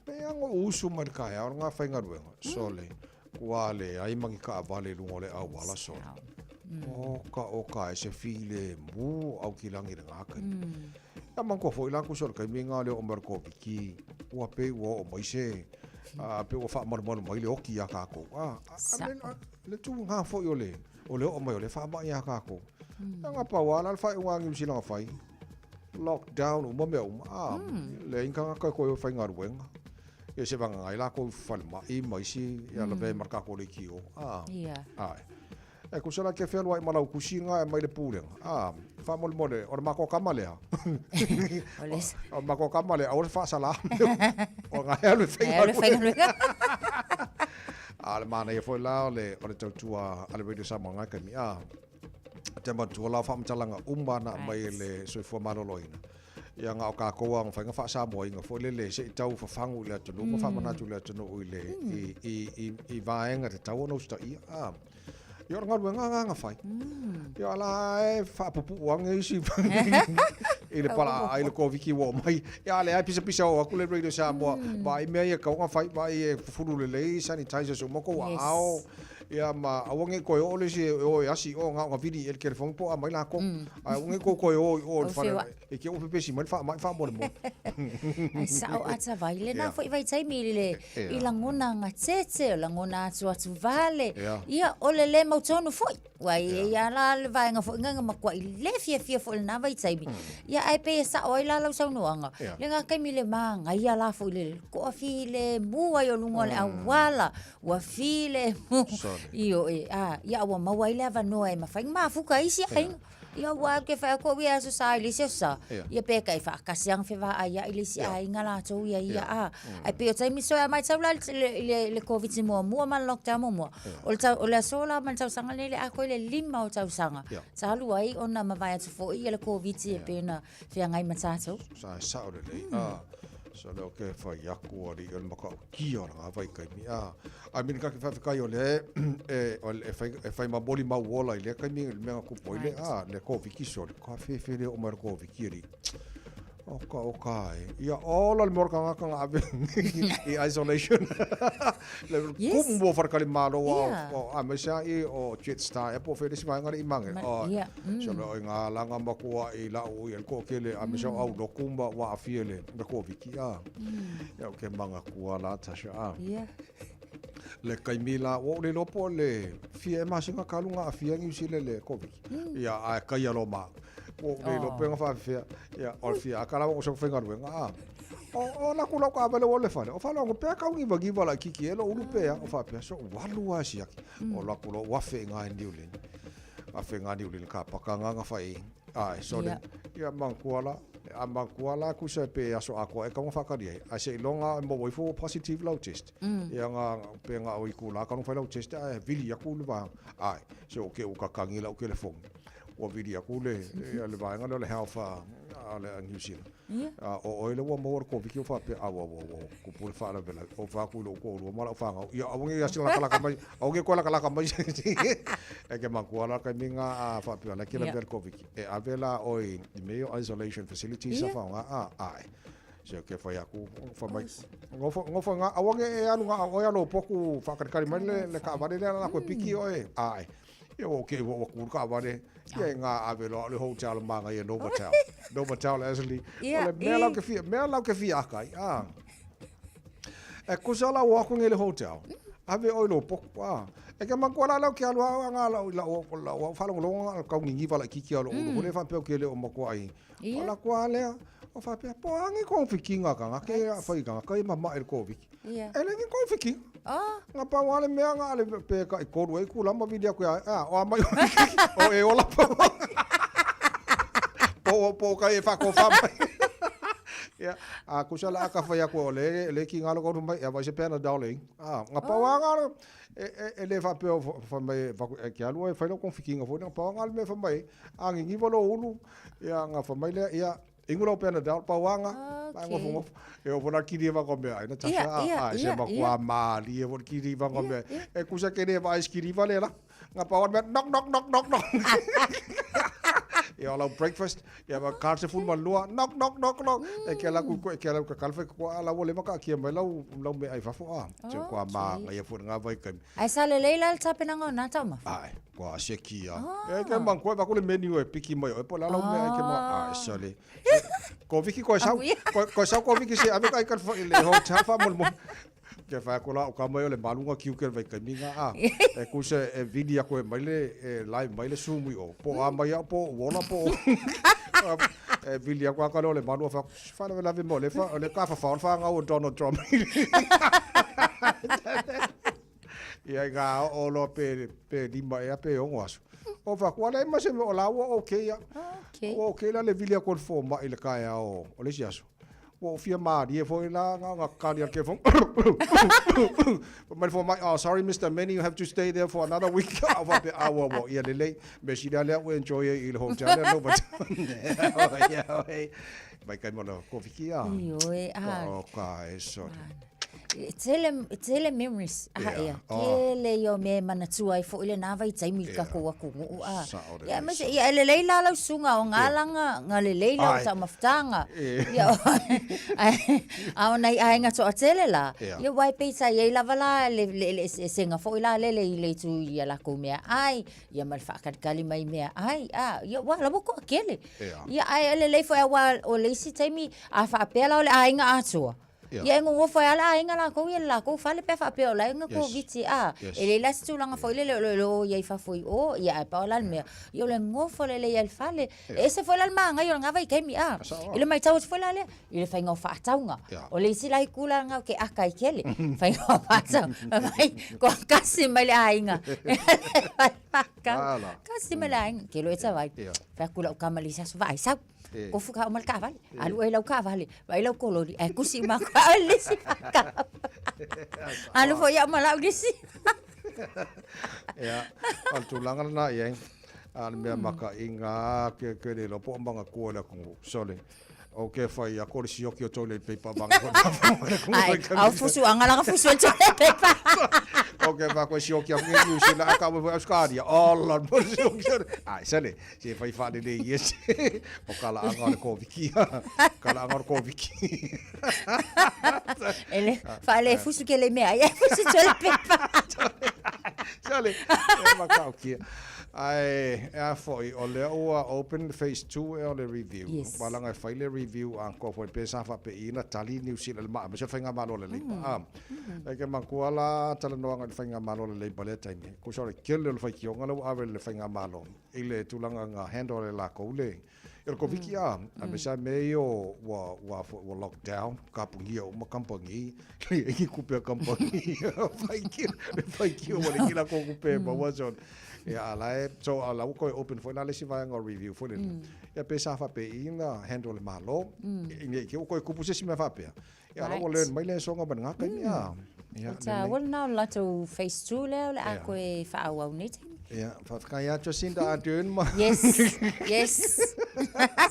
pe ango usu mai le kaeao le ngā whaingaluega, sole, kua le ai mangi ka awale i lunga o le auala, sole. O ka o ka e se file mu au ki langi le ngā kai. Ia manatua foi la kusa o le kaimi ngā leo o mai o le Koviki, ua pei ua oo mai se, a pe ua faamalumalu mai le oki iā kākou. A, a, a, le, a, le tū ngā foi o le, o le oo mai o le faamai iā kākou. Ia ngā pau a la le faaiuga a Niu Silanga fai, lockdown uma mea uma, a, le inga ka koe o whaingaluega. Ia se vanga ngai lākou falemai ma isi, ia lavea ma le kākou leitio. A, ai. E kusa la ke whealua i malau kusi ngā e mai le pūrenga. A, whāmolemole, o le mako kama lea. O le O le mako kama lea, o le whaasala. O ngā hea le Hea le whaingaluega. A le mānaia foi la o le, o le tautua a le Radio Samoa ngā kaimi. A, te matua la whaamatalaga uma na mai e le soifua maloloina. Ia ngā o kākou a ngawhainga whaasamoa inga foi lele se i tau whawhangu i le atunuu, ma whaamanatu i le atunuu i le, i, i, i, i vaenga te tau ona usta ia. A, ia o le galuega ngā ngā whai. Ia ala e whaapupu ange isi i le pala ai le Koviki ua o mai. Ia ale ai pisa pisa o aku le Radio Samoa. Ma i mea ia kaunga whai, ma i e fufuru le lei, sanitizer so moko wa ao. Ia ma aua nge koe o le si e o e asi o ngā o ngā viri e le telefoni po a mai lākou. Ai aua nge koe koe o i o le O whare whiua. e ke o pepesi mai le wha mai wha mo le mo. Ai sao ata vai le nā foi vai taimi i le i lagona nga tete o lagona atu atu vale. Ia o le le mautonu foi. Ua i ia la le vaenga foi nga makuai le fiafia foi lena vaitaimi. Ia ae pei e sa'o ai la lau saunoaga le ga taimi le magaia la foi le ko'a filemu ai o luga o le auala ua filemu ioe a ia ua maua ai le avanoa e mafai ona mafuta ai isi aiga. Ia ua au ke fai atu au ia aso sa i le isi aso sa ia pe kai faatasi lava ona fevaaia'i le isi aiga latou ia ia a. Ae pei o taimi soe a matau la i le le Koviti muamua ma le lockdown muamua, o le tau o le aso la ma le tausaga lenei le atoa i le 5 o tausaga talu ai ona mavae atu foi ia le Koviti e pei ona feagai ma tatou. Sa e sao lelei a so lea o ke fai aku ali o le matautia o le ngā vaitaimi a. I mean ka ke whawhekai o le e o le e whai e whai mamoli mau ola i lea taimi le mea nga kupu ai le a le Koviki sorry ka whewhe lea o mai le Koviki ali. O ka o ka e. Ia ola le mea o le kangaka nga ave i isolation. Le Yes. kumu mo wharakari malo a Yeah. o a me sa i o Jetstar e po whele si vaenga le i mange. Ma- O, yeah. So le o i ngā langa makua i la o i el ko kele a me sa au loku ma wa a fie le le Koviki a. Ia o ke manga kua la Tasha a. Yeah. Le kaimi la o le lopo le fie e masinga kalunga a fie ngi usile le Koviki. Ia a kai alo ma. O le lopo nga whawhia. Ia o le fie a kalawa o sa whainga ruenga a. O, o la kula ka avele o le whare. O whare o pea kau ngiwa ngiwa la kiki e lo ulu pea. O whapea so walu a siaki. O la kula o wafe ngā e Niuleni. Wafe ngā Niuleni ka paka ngā ngā whai. Ai, so le, ia mangkua la, a mangkua la kusa pe aso a koa e kaunga whakari ai. Ai se i longa mo waifo positive lau test. Ia ngā, pe ngā o i kula, kaunga whai lau test, ai vili aku le wā. Ai, se o ke o kakangi lau ke le fongi. Ua vili aku le, le vaega lea o le health a, a le a New Zealand. Ia. A o oe lea ua maua le Koviti o faapea, au, au, au, au, tupu le faalavelave. Ou fai atu i lou toalua ma lau fanau, ia aua ne i asi lakalaka mai, aua ne i toe lakalaka mai se isi. E ke manatua la le taimi lena a faapea o la e te lavea i le Koviti, e ave la oe i mea ia o isolation facilities a faaaoga, a, a'e. Se ke fai atu, fai mai, nofo, nofo i ina, aua ne i e alu na o oe a lou potu faatalitali mai le, le taavale lea la koe piki oe, a'e. Ia ua okay ua ku le taavale, ia i ngā ave loa o le hotel manaia Novotel. Novotel Ashley. O le mea la ou te fia, mea la ou te fia aka ai, a. E kusa la ua aku nei le hotel. Ave oe i lou potu, a. E ke manatua la lea ou te alu au a ngā lau, lau, lau, lau faalogologo nga kau niniva laitiiti a lou ulu foi lea faapea ou te le o matua ai. Ia. O la kua lea, o faapea, po o a ni kofikiga ka nga ke a fai ka nga kai mamae le koviki. Ia. E le ni kofikiga. Oh. Nga pau a le mea nga le pe ka i kolu e kula ma vili aku ia, a, o a mai o e ola po. Po po kai e whakofa mai. Ia, a kusa la aka whai aku o le, le ki ngalo kaunu mai, ia vai se Panadol e. A, nga pau a nga e, e, e le whapea o wha mai, whaku, e ke alua e whai lau konfikinga fo, nga pau a nga le mea wha mai, a ngingiwa lo ulu, ia, nga wha mai lea, ia, Ingu lau Panadol, pauanga, okay. ngofo ngofo. E o fona kiri wa ko mea, ina tasa a a se ma kwa mali e fona kiri wa ko mea. E kusa kene wa ice kiri wa le la. Nga pawan mea knock knock knock knock knock. Ia o lau breakfast, ia ma kar se fulu ma lua, knock knock knock knock. E ke la ku e ke la ka kalfe ko ala wo le maka kia mai lau lau me ai fafo a. Se kwa ma ia fona nga vai kai. Ae sa lelei la le tapenaga o na taumafa? Ae, kua asia ki a. E ke mang koe vaku le menu e piki mai oe po le ala mea e ke ma ae sa le. Ko viki koe sau, koe sau ko viki se ave kai ka i le hotel fa mo mo. Ke whai ko la o ka mai o le malunga kiu ke vai kai minga a. E ku se e vili ako e mai le e lai mai le sumu o. Po a mai a po wola po. E vili ako a ka le malua fa fa le lave mo le fa le ka fa fa fa ngau Donald Trump. Ia i ngā o loa pe, pe lima ea pe ono aso. O whaku, ala e mase o la ua okay ia. Okay. Ua okay la le vili aku o le fōma'i le kaea o, o le isi aso. Ua ou fia mālie foi la nga nga kali al ke fong. Mai le fōma'i, oh sorry Mr. Manny, you have to stay there for another week. Au whape, a ua ua, ia lelei. Me sili a lea ua enjoy ai i le hotel lea no but. Ia, oi. Mai kai mo le kowhiki a. Ioe, a. O ka e sorry. Tele, tele memories aha ia. Tele ia o mea e manatua ai foʻi lenā vaitaimi i le tatou atunuu a. Ia aemaise ia e lelei la lau susuga o ngā langa nga lelei lau taumafataga. Ia a o nai aiga toatele la, ia aua e pei sa i ai lava la le le eseesega foi la lele i le itu i a lakou meaai, ia ma le faakalikali mai meaai a, ia aua la ua toatele. Ia ae lelei foi aua o le isi taimi a faapea la o le aiga atoa, Ia e nonofo ai lava le aiga latou ia i le latou fale pe a faapea o la e na Koviti a. E leai la se tulaga foi lele o lo o i ai i fafo i o, ia ae pau la le mea, ia o le nofo lelei ai i le fale. E ese foi la le manaia o lena vaitaimi a. I le matau atu foi la lea, i le faiga o faatauga. O le isi la itu la lena ou te aka ai tele, faiga o faatauga. Fai mai, toatasi mai le aiga. Kasi mai le aiga, ke loa e tavai. Fai atu i lau tama i le isi aso, vaai sau. Kofu ka uma le taavale, alu oe i lau taavale, vaai lau kololi, ae kusi uma atu au i le isi faatau. Alu foi au ma lau lisi. Ia, o le tulaga lena i ai, a le mea makaʻiga ke ke le iloa po o manatua i le atunuu. Sole, o ke fai aku o le sioki o toilet paper vanga foi Ai, au fusu anga langa fusu e toilet paper. O ke fa koe sioki aku nge New Zealand, a ka foi Australia. Ola, mo le sioki. Ai, sole, Se whai whaalelei ia se o ka laaga o le Koviki. Ka laaga o le Koviki. E le whaale fusu ke le mea, ia fusu toilet paper. Sole, e makaukia. Ai, e a foi, o lea ua open phase 2 e o le review. Yes. Wala ngai fai le review a ko foi pe sa fa pe ina tali New Zealand ma ma se whainga malo le leipa. Ah. E ke mangkua la talanoanga le whainga malo le leipa le taimi. Ko sa le kele o le whaikionga le ua ave le whainga malo. I le tulaga nga handle e lakou le i le Koviki a a me sa me ia o ua ua foi ua lockdown kapungia uma kampangi le i kupe a kampangi whai ki le whai ki o le ki lakou kupe maua so ia a la e so a la ua koe open foi la le isi vaega o review foi lele ia pe sa faapei na handle e le Malo i nei ke ua koe kupu se isi mea faapea Ia, la ua learn mai le soga mai ngā taimi, a. Ia, O tāua lena o le latou phase 2 lea o le a koe faaauau nei taimi. Ia, faafetai atu Jacinda Ardern ma. Yes, yes.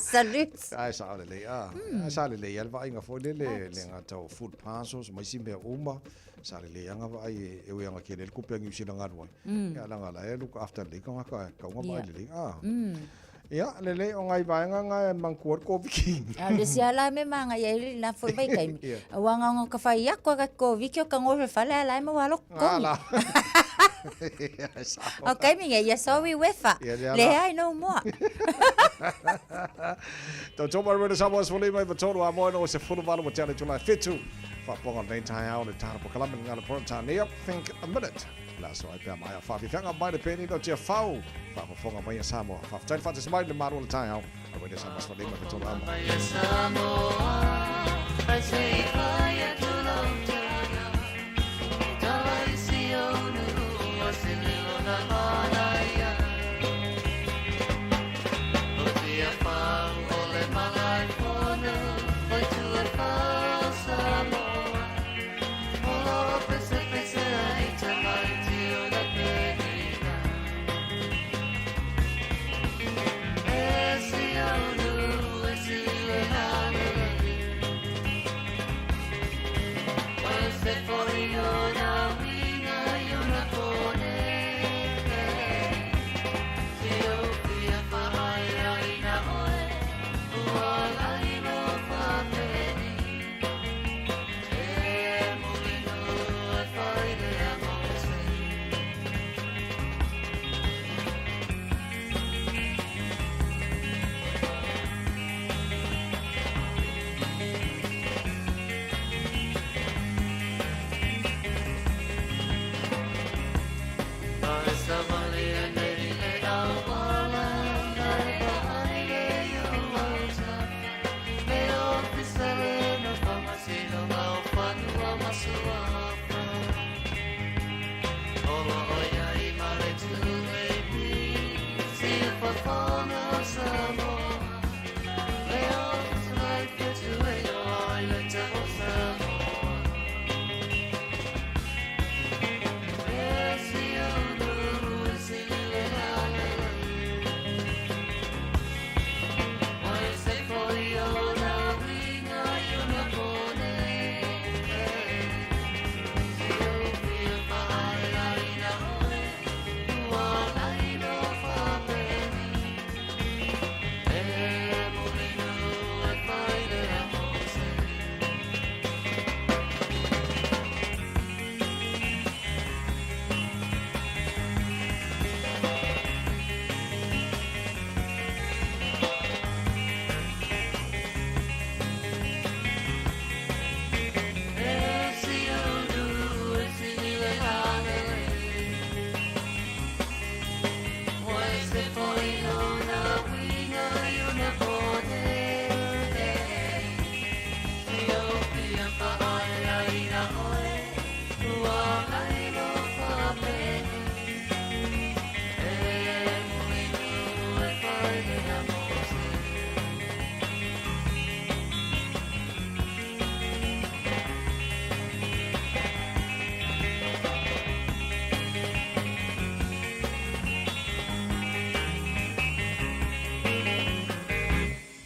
Salute. Ai sao lelei a. Ai sa lelei a le vaaiga foi lele le gata o food parcels ma isi mea uma. Sa lelei a vaai e ui anga tele le tupe a New Zealand alu ai. Ia leaga la e look after lelei tagata e tatau ona vaai lelei a. Ia, lelei o nai vaega na e manatua ai le Koviti. A o le isi lava la mea manaia ai lena foi vaitaimi, aua na ona ka fai atu lava ta Koviti o ka noho i le fale a o la e maua lava lou totogi. O le taimi nei, ia sorry uefa, leai no more. Tautua mai Radio Samoa 53 a moe no se 18 ua tea le itula e 7. Faafofoga o lenei taeao le tala polokalame le galo Peretania, Think a Minute. Le aso ai pea maea faafiafiaga mai le penina o Tiafau. Faafofoga mai a Samoa. Faafetai le faatasi mai le malu o le taeao. A Radio Samoa 53 a moe.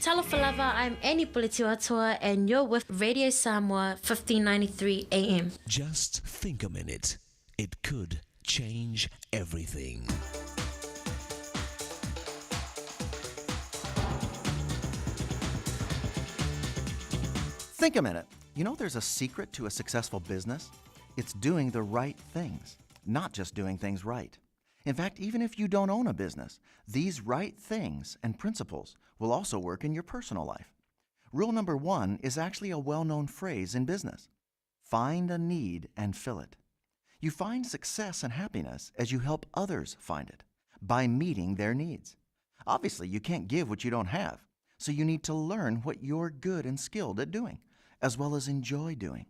Talofa lava, I'm Annie Puletiuatoa and you're with Radio Samoa 1593 AM. Just think a minute. It could change everything. Think a minute. You know there's a secret to a successful business? It's doing the right things, not just doing things right. In fact, even if you don't own a business, these right things and principles will also work in your personal life. Rule number 1 is actually a well-known phrase in business. Find a need and fill it. You find success and happiness as you help others find it by meeting their needs. Obviously, you can't give what you don't have, so you need to learn what you're good and skilled at doing, as well as enjoy doing,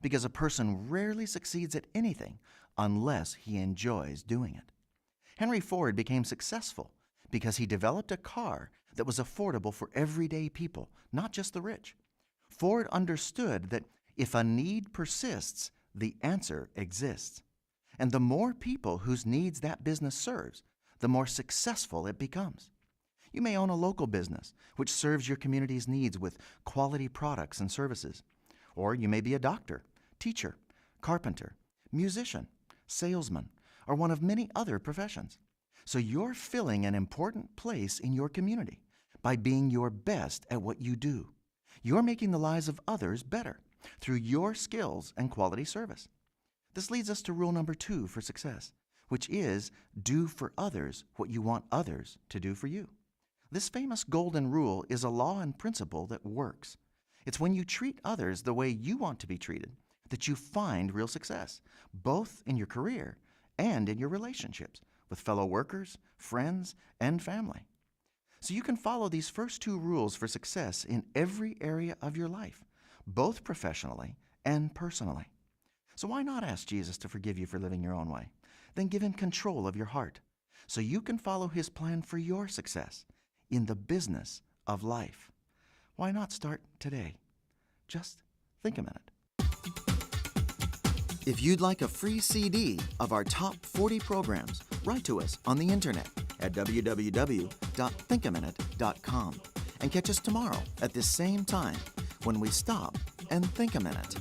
because a person rarely succeeds at anything unless he enjoys doing it. Henry Ford became successful because he developed a car that was affordable for everyday people, not just the rich. Ford understood that if a need persists, the answer exists. And the more people whose needs that business serves, the more successful it becomes. You may own a local business which serves your community's needs with quality products and services. Or you may be a doctor, teacher, carpenter, musician, salesman, or one of many other professions. So you're filling an important place in your community by being your best at what you do. You're making the lives of others better through your skills and quality service. This leads us to rule number two for success, which is do for others what you want others to do for you. This famous golden rule is a law and principle that works. It's when you treat others the way you want to be treated that you find real success, both in your career and in your relationships with fellow workers, friends, and family. So you can follow these first two rules for success in every area of your life, both professionally and personally. So why not ask Jesus to forgive you for living your own way? Then give him control of your heart so you can follow his plan for your success in the business of life. Why not start today? Just think a minute. If you'd like a free CD of our top 40 programs, write to us on the internet at www.thinkaminute.com and catch us tomorrow at this same time when we stop and think a minute.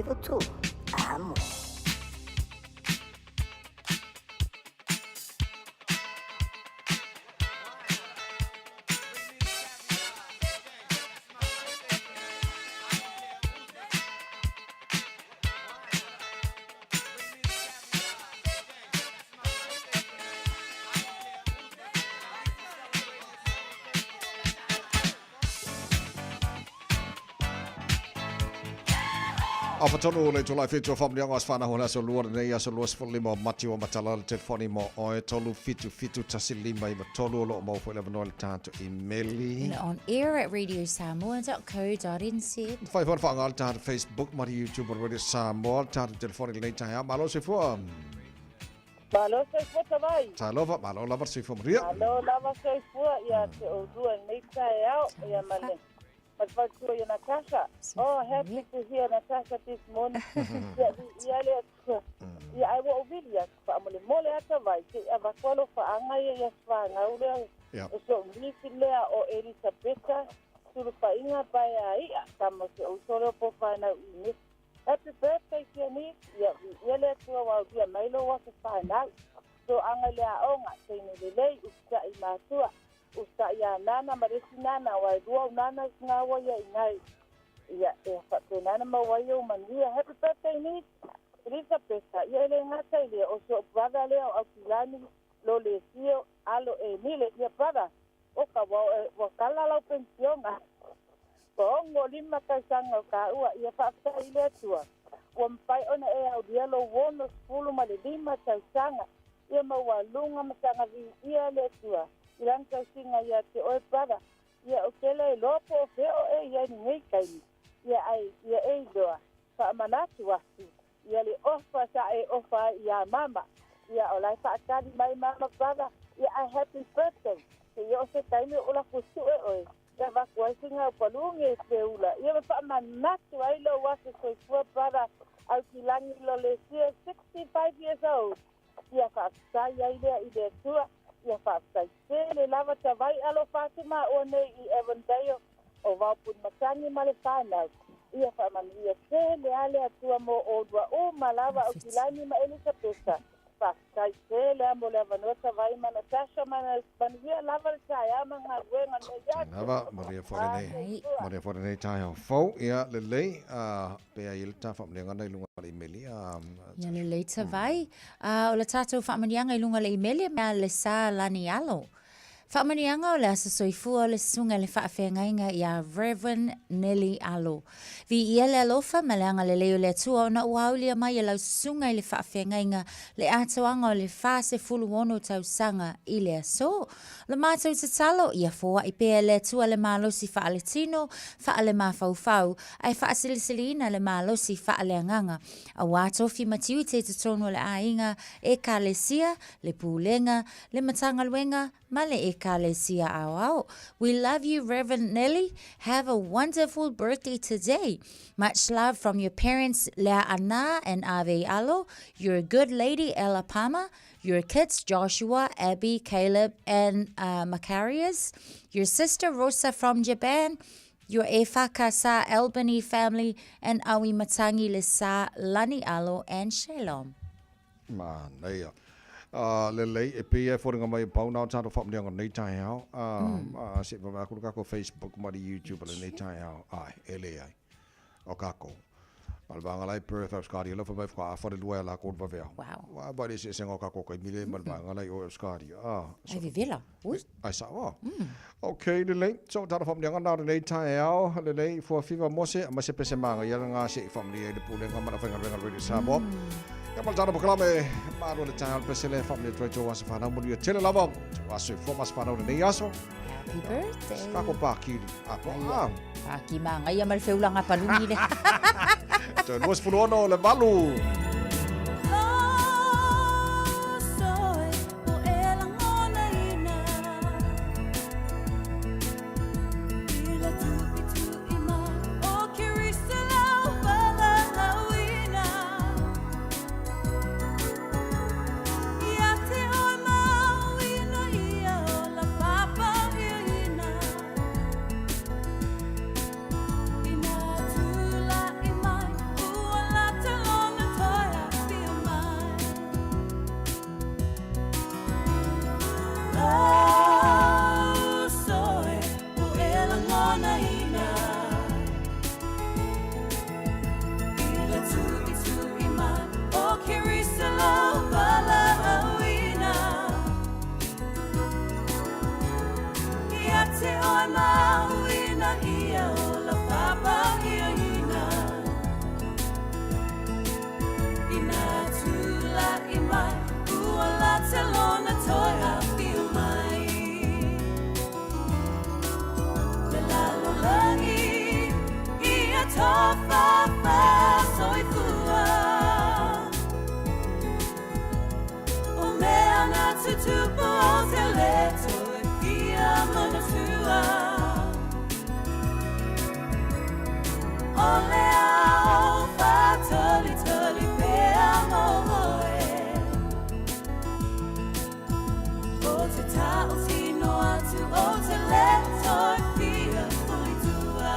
93 Amo. Afatonu le itula e fitu o faamanuiaga o aso fanau o le aso lua lenei aso 25 o Mati ua matala le telefoni mo oe 377 1593 o lo o maua foi le avanoa i le tatou imeli. On air at radiosamoa.co.nz. Mafai foi ona faaaoga le tatou Facebook ma le YouTube o le Radio Samoa le tatou telefoni i lenei taeao. Malo soifua. Malo soifua Tavai. Talofa, malo lava le soifua manuia. Malo lava soifua ia te oulua i lenei taeao ia ma le ma le faletua ia Natasha. Oh, happy to hear Natasha this morning. Ia viia le Atua. Ia ai ua ou vili atu faamolemole a Tavai se i avatu alofaaga ia i aso fanau lea o si ou niece lea o Elisapeta Sulufaiga Paeai'a tama o si ou uso lea o Pofanau Inesi. Happy birthday Siani, ia viia le Atua ua aulia mai lou aso fanau. Toaga i le aoga, teine lelei, usitai i matua, usitai ia Nana ma le isi Nana, aua e lua au Nana i Sigaoa ia inai. Ia, e faapena ona maua ai ou manuia. Happy birthday niece, Elisapeta, ia e le gata i lea, o si ou brother lea o Aukilani Lolesio Alo Emile, ia brother, Oka, ua kala lau penisiona. Ua 65 tausaga o taua, ia faafetai i le Atua, ua mafai ona e aulia lou 65 tausaga, ia maualuga ma saga viia le Atua i lana tausiga ia te oe brother, ia ou te le iloa po o fea o e i ai lenei taimi, ia ai ia e iloa, faamanatu atu, ia le ofa sa e ofa ai iā mama, ia o la e faatali mai mama brother, ia ae happy birthday, seia o se taimi o lakou sue oe, e avatu ai sina upalugi e feula, ia ma faamanatu ai lou aso soifua brother Aukilagi Lolesia 65 years old, ia faafetai ai lea i le Atua, ia faafetai tele lava tavai alofa atu maua nei i Avondale o Vaopunimatagi ma le fanau. Ia faamanuia tele a le Atua mo oulua uma lava Aukilagi ma Elisapeta. Faafetai tele a mo le avanoa Tavai ma Natasha manuia lava le taeao ma galuega nei aso. Lava, manuia foi lenei, manuia foi lenei taeao fou. Ia, lelei, pea i le ta faamanuiaga na i luga o le imeli. Ia lelei Tavai. O le tatou faamanuiaga i luga o le imeli mea le sa lani alo. Faamanuiaga o le Aso Soifua o le Susuga i le Faafeagaiga ia Rev. Nelly Alo. Viia le alofa ma le agalelei o le Atua ona ua aulia mai e lau Susuga i le Faafeagaiga le atoaga o le 46 tausaga i le aso. O le matou tatalo, ia foai pea e le Atua le malosi faaletino, faalemafaufau, ae faasilisiliina le malosi faaleagaga, aua tofi ma tiute i totonu o le aiga, Ekalesia, le Pulega, le Matagaluega ma le Ekalesia Aoao. We love you Reverend Nelly, have a wonderful birthday today. Much love from your parents Lea Ana and Ave Alo, your good lady Ella Palmer, your kids Joshua, Abby, Caleb and uh, Macarius, your sister Rosa from Japan, your Efaka Albany family and Awi Matangi Le Sa Lani Alo and Shalom. Manaia. Uh, lelei, e pei e foliga mai e pau nā o tātou whaamanianga nei taeao. Uh, mm. uh, se ma aku kako Facebook ma YouTube le nei taeao. Ai, e le ai. O kako. Ma le vanga lai Perth Australia la whamai whaka a whare lua e la kōru waweao. Wow. Wa ba le se senga o kako kai mile ma le vanga lai o Australia. Ah, so, ai vivela. Ui. Ai sa wa. Mm. Ok, lelei. So tātou whaamanianga nā o nei taeao. Lelei, fua fiva mose, ma se pese manga ia ngā se i whaamania i le pulenga mana whainga renga Radio Samoa. Mm. Ia ma le tano pakalame, malo le taeao le pese le whaamania tuai tō aso whanau manuia tele lava. Tō aso i fua mas whanau lenei aso. Happy birthday. Kako pākiri. A po a. Pāki māngaia ma le feulanga palungi le. Tō 26 le valu. te oe mauina ia o la whapaiaina. Ina tūlaʻi mai, ua la te lona toi a whiu mai. Le lalolagi, ia tō whawha soifua. O mea nā tutupu o te le toi whia manatua. O le ao whātolitoli pea mō oe. O te tao tino atu o te le toi whia pulitua.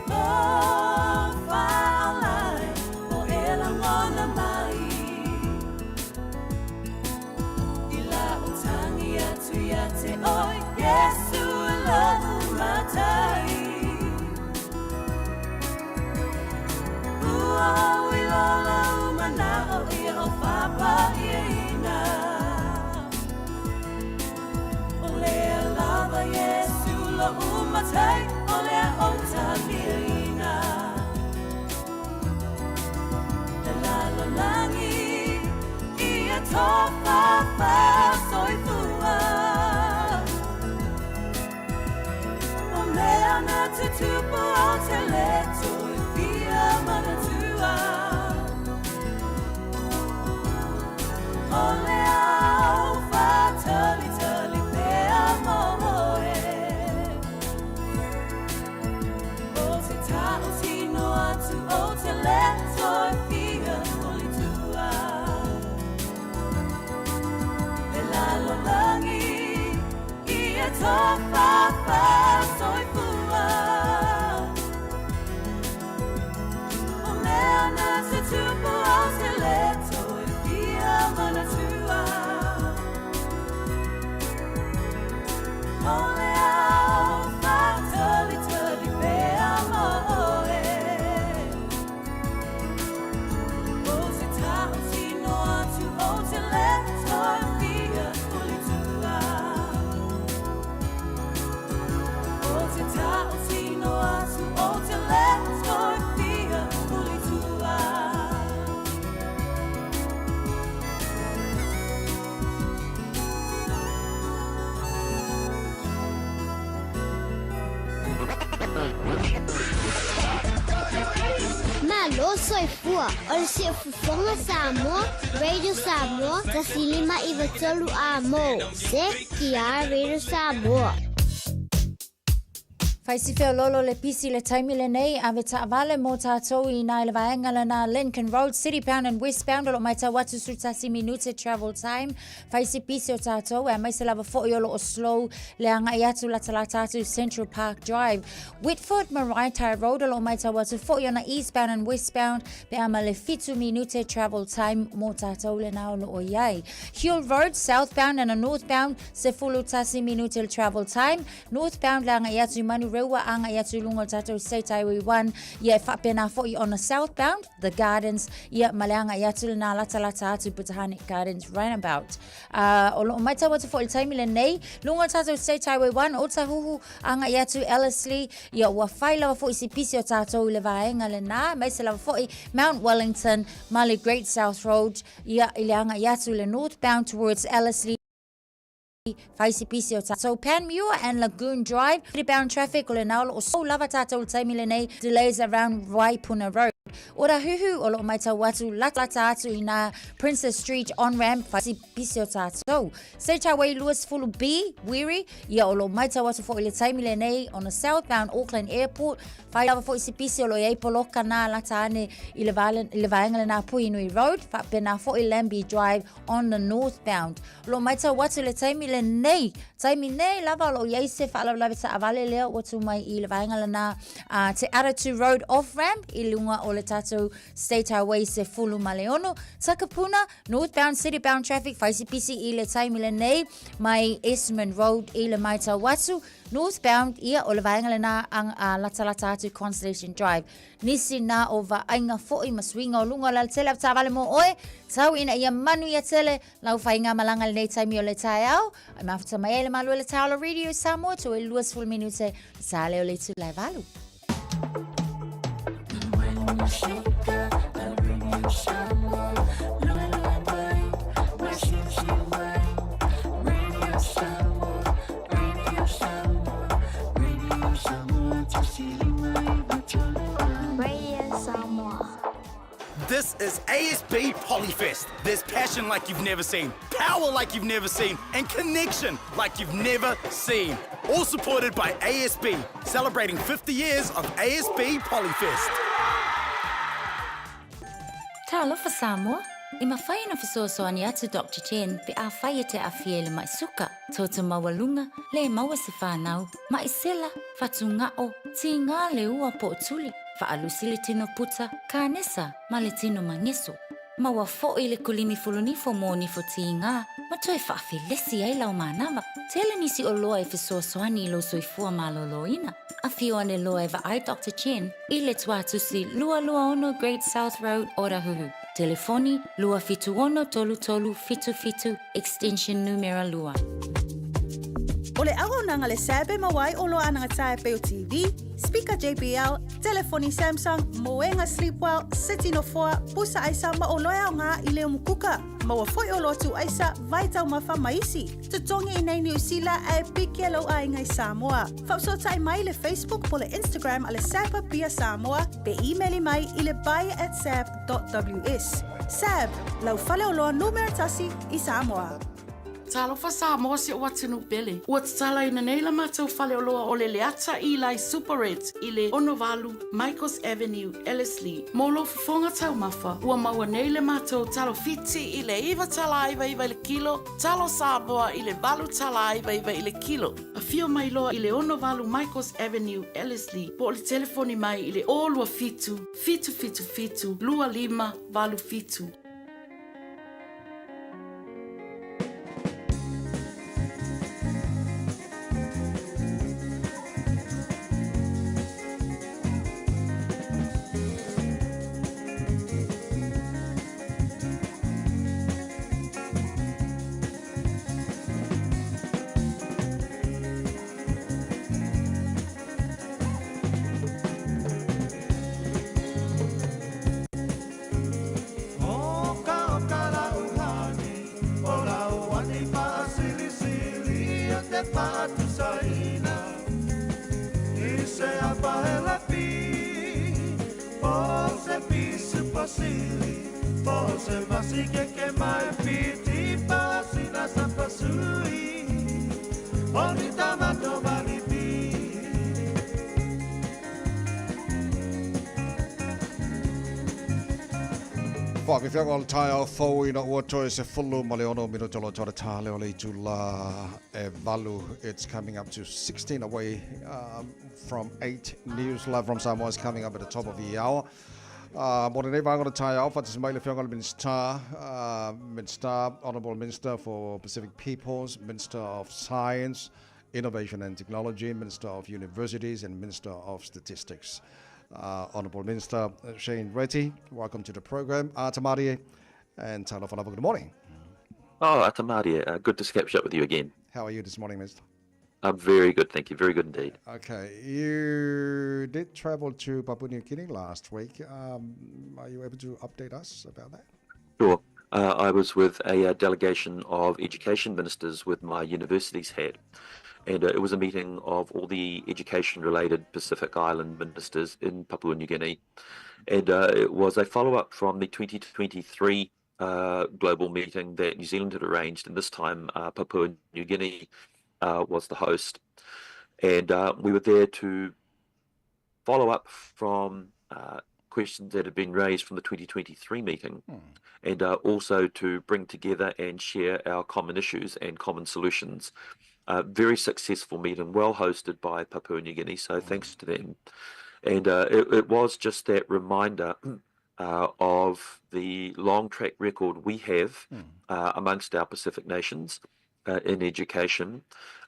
O whaolai, o e langona mai. I la o tangi atu ia te oi, Yesu e lohu matai. Ua au i lola umana o ia o whapa ia ina. O lea lava Yesu lo umatai, o lea o talia ina. Le lalolagi, ia tō whawha soifua. O mea nā tutupu o te le toi whia manatua. O le ao whātalitali pea mō oe. O te tao tino atu o te le toi whia pulitua. Le lalolagi, ia tō whawha soifua. O mea nā tutupu o te le toi whia manatua. O le ao whātalitali pea mō oe. O te tao tino atu o te le toi whia pulitua. O te tao tino atu o te le toi whia pulitua. Malo soifua, o le siufofoga Samoa, Radio Samoa, 159 amo. Se kia Radio Samoa. Fai si feoloolo le pisi le taimi lenei, ave taavale mo tatou i nā i le vaega lena Lincoln Road, Citybound and Westbound, o loo matau atu 11 minute travel time. Fai si pisi o tatou, aemaise lava foi o loo slow le agai atu latalata atu Central Park Drive. Whitford Maraetai Road, o loo matau atu foi ona eastbound and westbound, pe a ma le 7 minute travel time mo tatou lena o loo i ai. Huel Road, southbound and a northbound, 11 minute le travel time. Northbound le agai atu i Manurewa, agai atu i luga o le tatou State Highway 1, ia e faapena foi ona southbound, The Gardens, ia ma le agai atu lena latalata atu Botanic Gardens roundabout. O loo matau atu foi i le taimi lenei, luga o le tatou State Highway 1, Otahuhu, agai atu Ellerslie, ia ua fai lava foi si pisi o tatou i le vaega lena, aemaise lava foi Mount Wellington ma le Great South Road, ia i le agai atu i le northbound towards Ellerslie. Fai si pisi o tatou Panmure and Lagoon Drive, bound traffic o lena o loo slow lava tatou i le taimi lenei, delays around Waipuna Road. Otahuhu o loo matau atu latalata atu i na Princess Street on ramp, fai si pisi o tatou. State Highway 20B, Wiri, ia o loo matau atu foi i le taimi lenei on the southbound Auckland Airport, fai lava foi si pisi o loo iai poloka na lata ane i le vaega lena Puhinui Road, faapena foi Lambie Drive on the northbound. O loo matau atu i le taimi lenei, taimi nei lava o loo iai se faalavelave taavale lea ua tu mai i le vaega lena Te Aratū Road off ramp i luga o le le tatou State Highway 16. Takapuna, northbound citybound traffic, fai si pisi i le taimi lenei mai Esmond Road i le maitau atu. Northbound, ia, o le vaega lena ang, a latalata atu Constellation Drive. Nisi na o vaaiga foi ma suiga o luga o le alatele avetaavale mo oe, tau ina ia manuia tele lau faigamalaga i lenei taimi o le taeao. Ai mafuta mai ai le malu e le taeao o le Radio Samoa, toe 20 minute, sa leo le itula e valu. Radio Samoa. This is ASB Polyfest. There's passion like you've never seen, power like you've never seen, and connection like you've never seen. All supported by ASB, celebrating 50 years of ASB Polyfest. Talofa Samoa, e mafai ona fesoasoani atu Doctor Chen pe afai e te aafia i le mai suka, toto maualuga, le maua se fanau, mai sela, fatugao, tiga le ua po o tuli, faalusi le tino puta, kanesa ma le tino mageso. Maua foi le kolimi fulunifo mo nifo tiga ma toe faafelesi ai lau manava. Tele nisi oloa e fesoasoani i lou soifua malōlōina. Afio ane loa e vaai Doctor Chen i le Tuatusi 226 Great South Road, Otahuhu. Telefoni, 276 33 77, extension numera 2. O le auaunaga le SAB e maua ai oloa anagatāe pei o TV, speaker JBL, telefoni Samsung, moega Sleepwell, seti nofoa, pusa aisa ma oloa e aoga i le umukuka. Maua foi oloa tuu aisa, vai taumafa ma isi. Totogi i nei Niu Sila ae piki e lou aiga i Samoa. Faafesootai mai i le Facebook po le Instagram a le SAB Apia Samoa pe imeli mai i le buy at sab.ws. SAB, lau faleoloa numera tasi i Samoa. Talofa Samoa si ou atunuu pele. Ua tatalaina nei la matou faleoloa o le Leata Eli Superette i le 68 Michaels Avenue, Ellerslie. Mo lou fofoga taumafa, ua maua nei le matou talo Fiti i le $9.99 i le kilo, talo Samoa i le $8.99 i le kilo. Afio mai loa i le 68 Michaels Avenue, Ellerslie, po o le telefoni mai i le 027 777 2587. Faafefea o le taeao fou ina ua toe 16 minute o lo tore tāle o le itula e valu. It's coming up to 16 away um, from 8. News Live from Samoa is coming up at the top of the hour. Uh, mo lenei vaega o le taeao, faatasi mai le Afioga i le Minisita, uh, Minister, Honourable Minister for Pacific Peoples, Minister of Science, Innovation and Technology, Minister of Universities and Minister of Statistics. Uh, Honourable Minister Shane Reti, welcome to the program. Ata marie and talofa lava, good morning. Oh, ata marie, uh, good to catch up with you again. How are you this morning, Minister? I'm very good, thank you. Very good indeed. Okay, you did travel to Papua New Guinea last week. Um, are you able to update us about that? Sure. Uh, I was with a, a uh, delegation of education ministers with my university's head, and uh, it was a meeting of all the education related Pacific Island ministers in Papua New Guinea. And uh, it was a follow up from the 2023 uh, global meeting that New Zealand had arranged, and this time uh, Papua New Guinea uh, was the host. And uh, we were there to follow up from uh, questions that had been raised from the 2023 meeting hmm. and uh, also to bring together and share our common issues and common solutions. Uh, very successful meeting, well hosted by Papua New Guinea, so hmm. thanks to them. And it, it was just that reminder of the long track record we have mm. amongst our Pacific nations in education.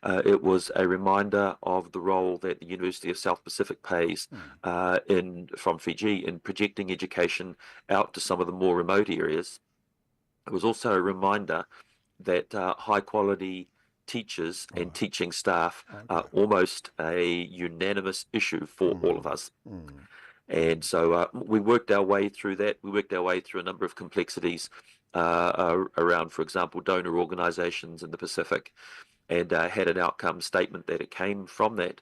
It was a reminder of the role that the University of South Pacific plays mm. in from Fiji in projecting education out to some of the more remote areas. It was also a reminder that high quality teachers and teaching staff okay. are almost a unanimous issue for mm. all of us. Mm. And so we worked our way through that. We worked our way through a number of complexities around, for example, donor organizations in the Pacific, and had an outcome statement that it came from that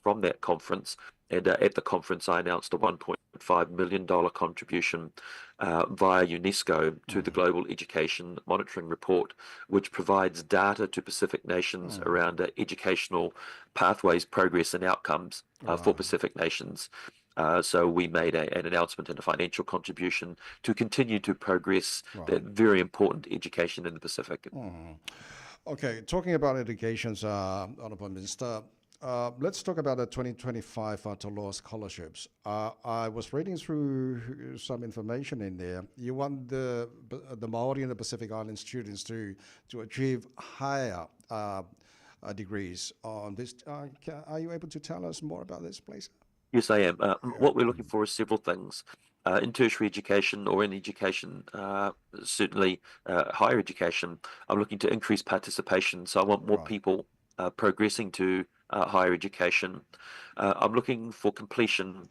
from that conference. And at the conference, I announced a $1.5 million contribution via UNESCO to the Global Education Monitoring Report, which provides data to Pacific nations around educational pathways, progress, and outcomes for Pacific nations. So we made a, an announcement and a financial contribution to continue to progress right. that very important education in the Pacific. Okay, talking about education, Honourable Minister, let's talk about the 2025 Toloa scholarships. I was reading through some information in there. You want the the Maori and the Pacific Island students to to achieve higher degrees on this. Are you able to tell us more about this, please? Yes, I am. What we're looking for is several things. In tertiary education or in education, certainly higher education, I'm looking to increase participation. So I want more right. people progressing to higher education. I'm looking for completion.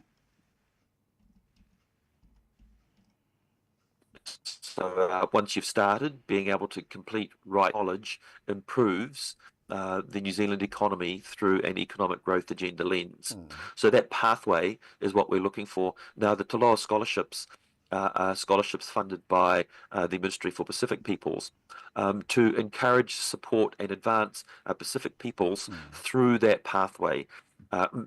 So once you've started, being able to complete right knowledge improves the New Zealand economy through an economic growth agenda lens. So that pathway is what we're looking for. Now, the Toloa scholarships are scholarships funded by the Ministry for Pacific Peoples to encourage, support, and advance Pacific peoples through that pathway.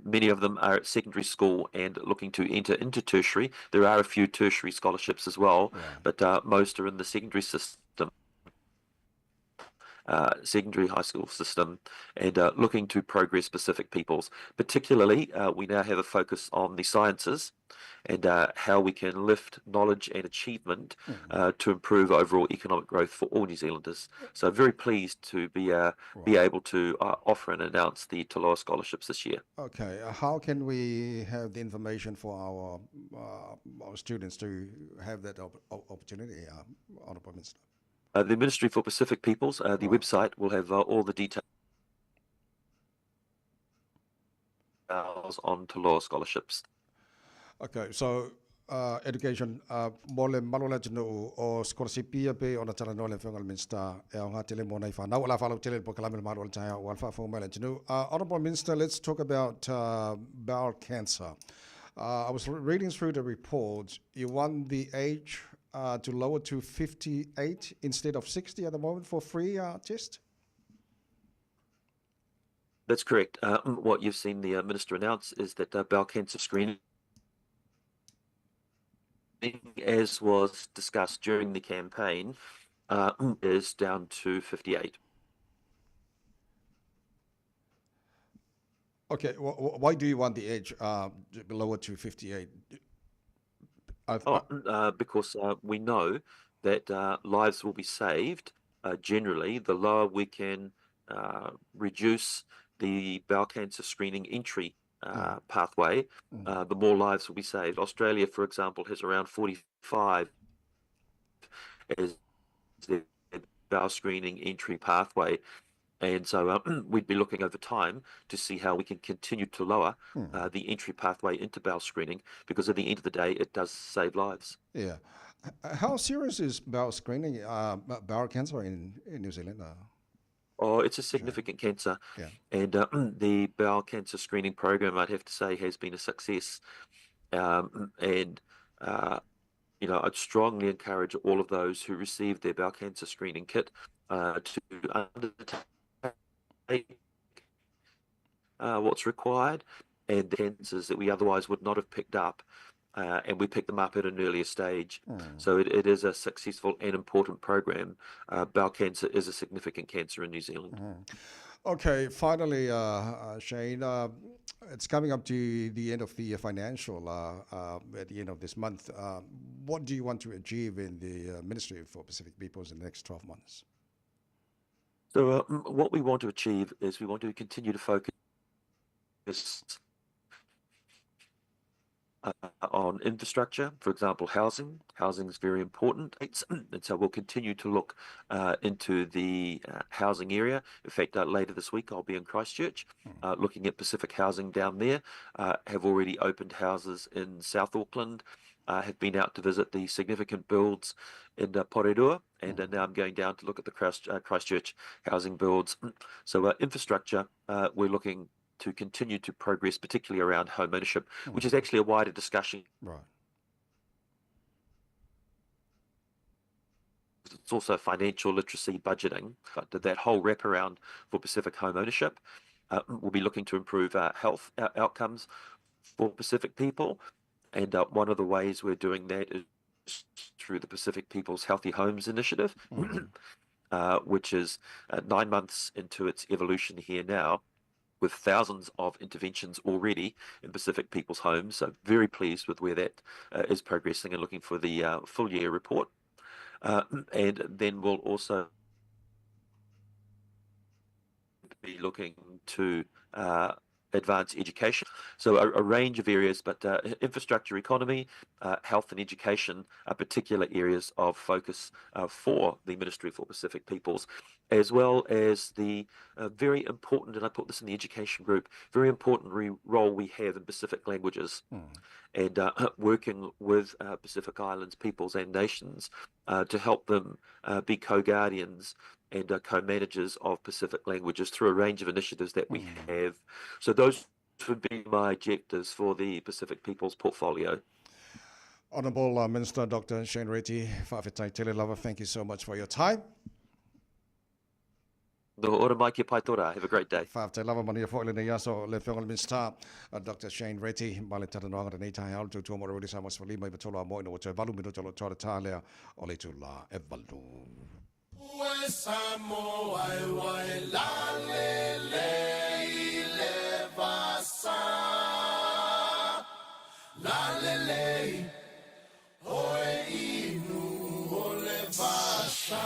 Many of them are at secondary school and looking to enter into tertiary. There are a few tertiary scholarships as well, yeah. but most are in the secondary system secondary high school system and looking to progress specific peoples. Particularly, we now have a focus on the sciences and how we can lift knowledge and achievement to improve overall economic growth for all New Zealanders. So very pleased to be right. be able to offer and announce the Toloa scholarships this year. Okay, how can we have the information for our our students to have that op opportunity, Honourable Minister? The Ministry for Pacific Peoples, the right. website will have all the details on Toloa scholarships. Okay, so education mo le malo le atunuu o sikolasipi ia pei ona talanoa le Afioga i le Minisita e aoga tele mo nai fanau o le a faalautele le polokalame le malo o le taeao ua le faafofoga mai le atunuu. Honourable Minister, let's talk about bowel cancer. I was reading through the report. You want the age to lower to 58 instead of 60 at the moment for free test? That's correct. What you've seen the minister announce is that bowel cancer screening, as was discussed during the campaign, is down to 58. Okay, why do you want the age lower to 58? Oh, because we know that lives will be saved generally the lower we can reduce the bowel cancer screening entry pathway, the more lives will be saved. Australia, for example, has around 45 as their bowel screening entry pathway. And so we'd be looking over time to see how we can continue to lower the entry pathway into bowel screening, because at the end of the day, it does save lives. Yeah. How serious is bowel screening, bowel cancer in New Zealand? Oh, it's a significant cancer. Yeah. And the bowel cancer screening program, I'd have to say, has been a success. And you know, I'd strongly encourage all of those who received their bowel cancer screening kit to undertake what's required and the cancers that we otherwise would not have picked up. And we pick them up at an earlier stage. So it is a successful and important program. Bowel cancer is a significant cancer in New Zealand. Okay, finally, Shane, it's coming up to the end of the financial at the end of this month. What do you want to achieve in the Ministry for Pacific Peoples in the next 12 months? So what we want to achieve is we want to continue to focus on infrastructure, for example, housing. Housing is very important, and so we'll continue to look into the housing area. In fact, later this week, I'll be in Christchurch looking at Pacific housing down there. Have already opened houses in South Auckland, have been out to visit the significant builds in Porirua, and now I'm going down to look at the Christchurch housing builds. So infrastructure, we're looking to continue to progress, particularly around home ownership, which is actually a wider discussion. It's also financial literacy, budgeting, but that whole wraparound for Pacific home ownership. We'll be looking to improve our health outcomes for Pacific people. And one of the ways we're doing that is through the Pacific People's Healthy Homes Initiative, which is 9 months into its evolution here now, with thousands of interventions already in Pacific people's homes. So very pleased with where that is progressing and looking for the full year report. And then we'll also be looking to advance education. So a range of areas, but infrastructure, economy, health and education are particular areas of focus for the Ministry for Pacific Peoples, as well as the very important, and I put this in the education group, very important role we have in Pacific languages and working with Pacific Islands peoples and nations to help them be co-guardians and co-managers of Pacific languages through a range of initiatives that we have. So those would be my objectives for the Pacific Peoples portfolio. Honourable Minister Dr. Shane Reti, faafetai tele lava, thank you so much for your time. No ora mai kia pai tō rā. Have a great day. Faafetai lava manuia foi lenei aso le Afioga i le Minisita Dr. Shane Reti ma le talanoaga lenei taeao le tautua mo le Radio Samoa 15 i tolu a moe ina ua toe 8 minute o lo toa le tā lea o le itula e 8. Ue Samoa e wai la le le i le vasa La le le oe inu o le vasa.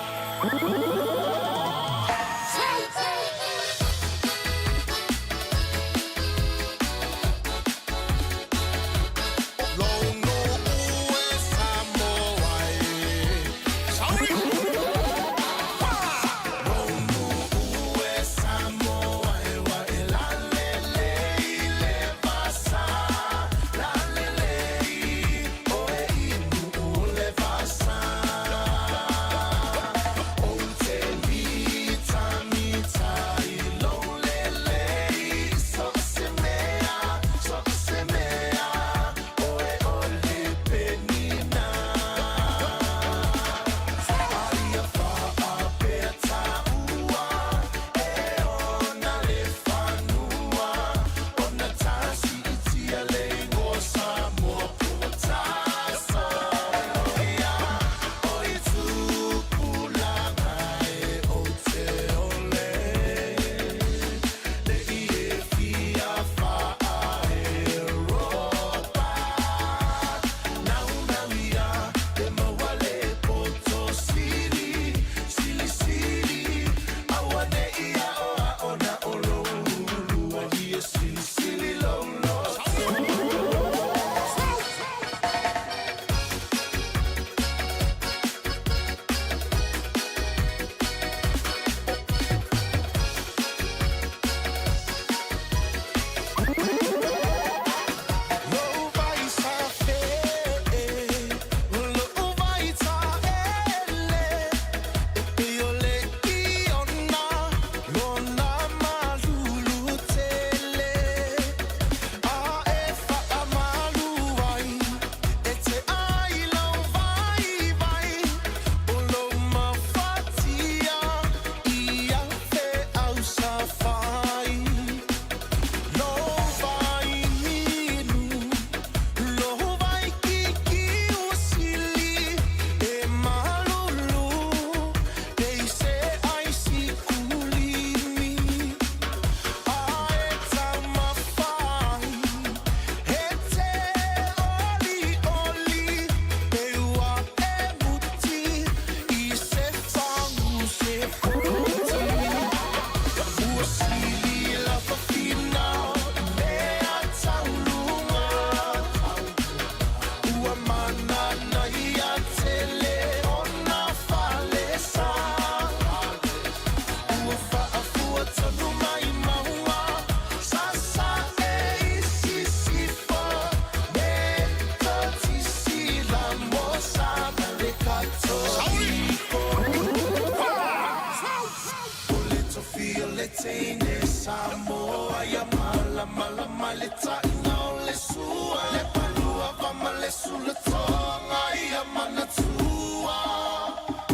le taʻina o le sua Le palua va ma le sulatoga ia manatua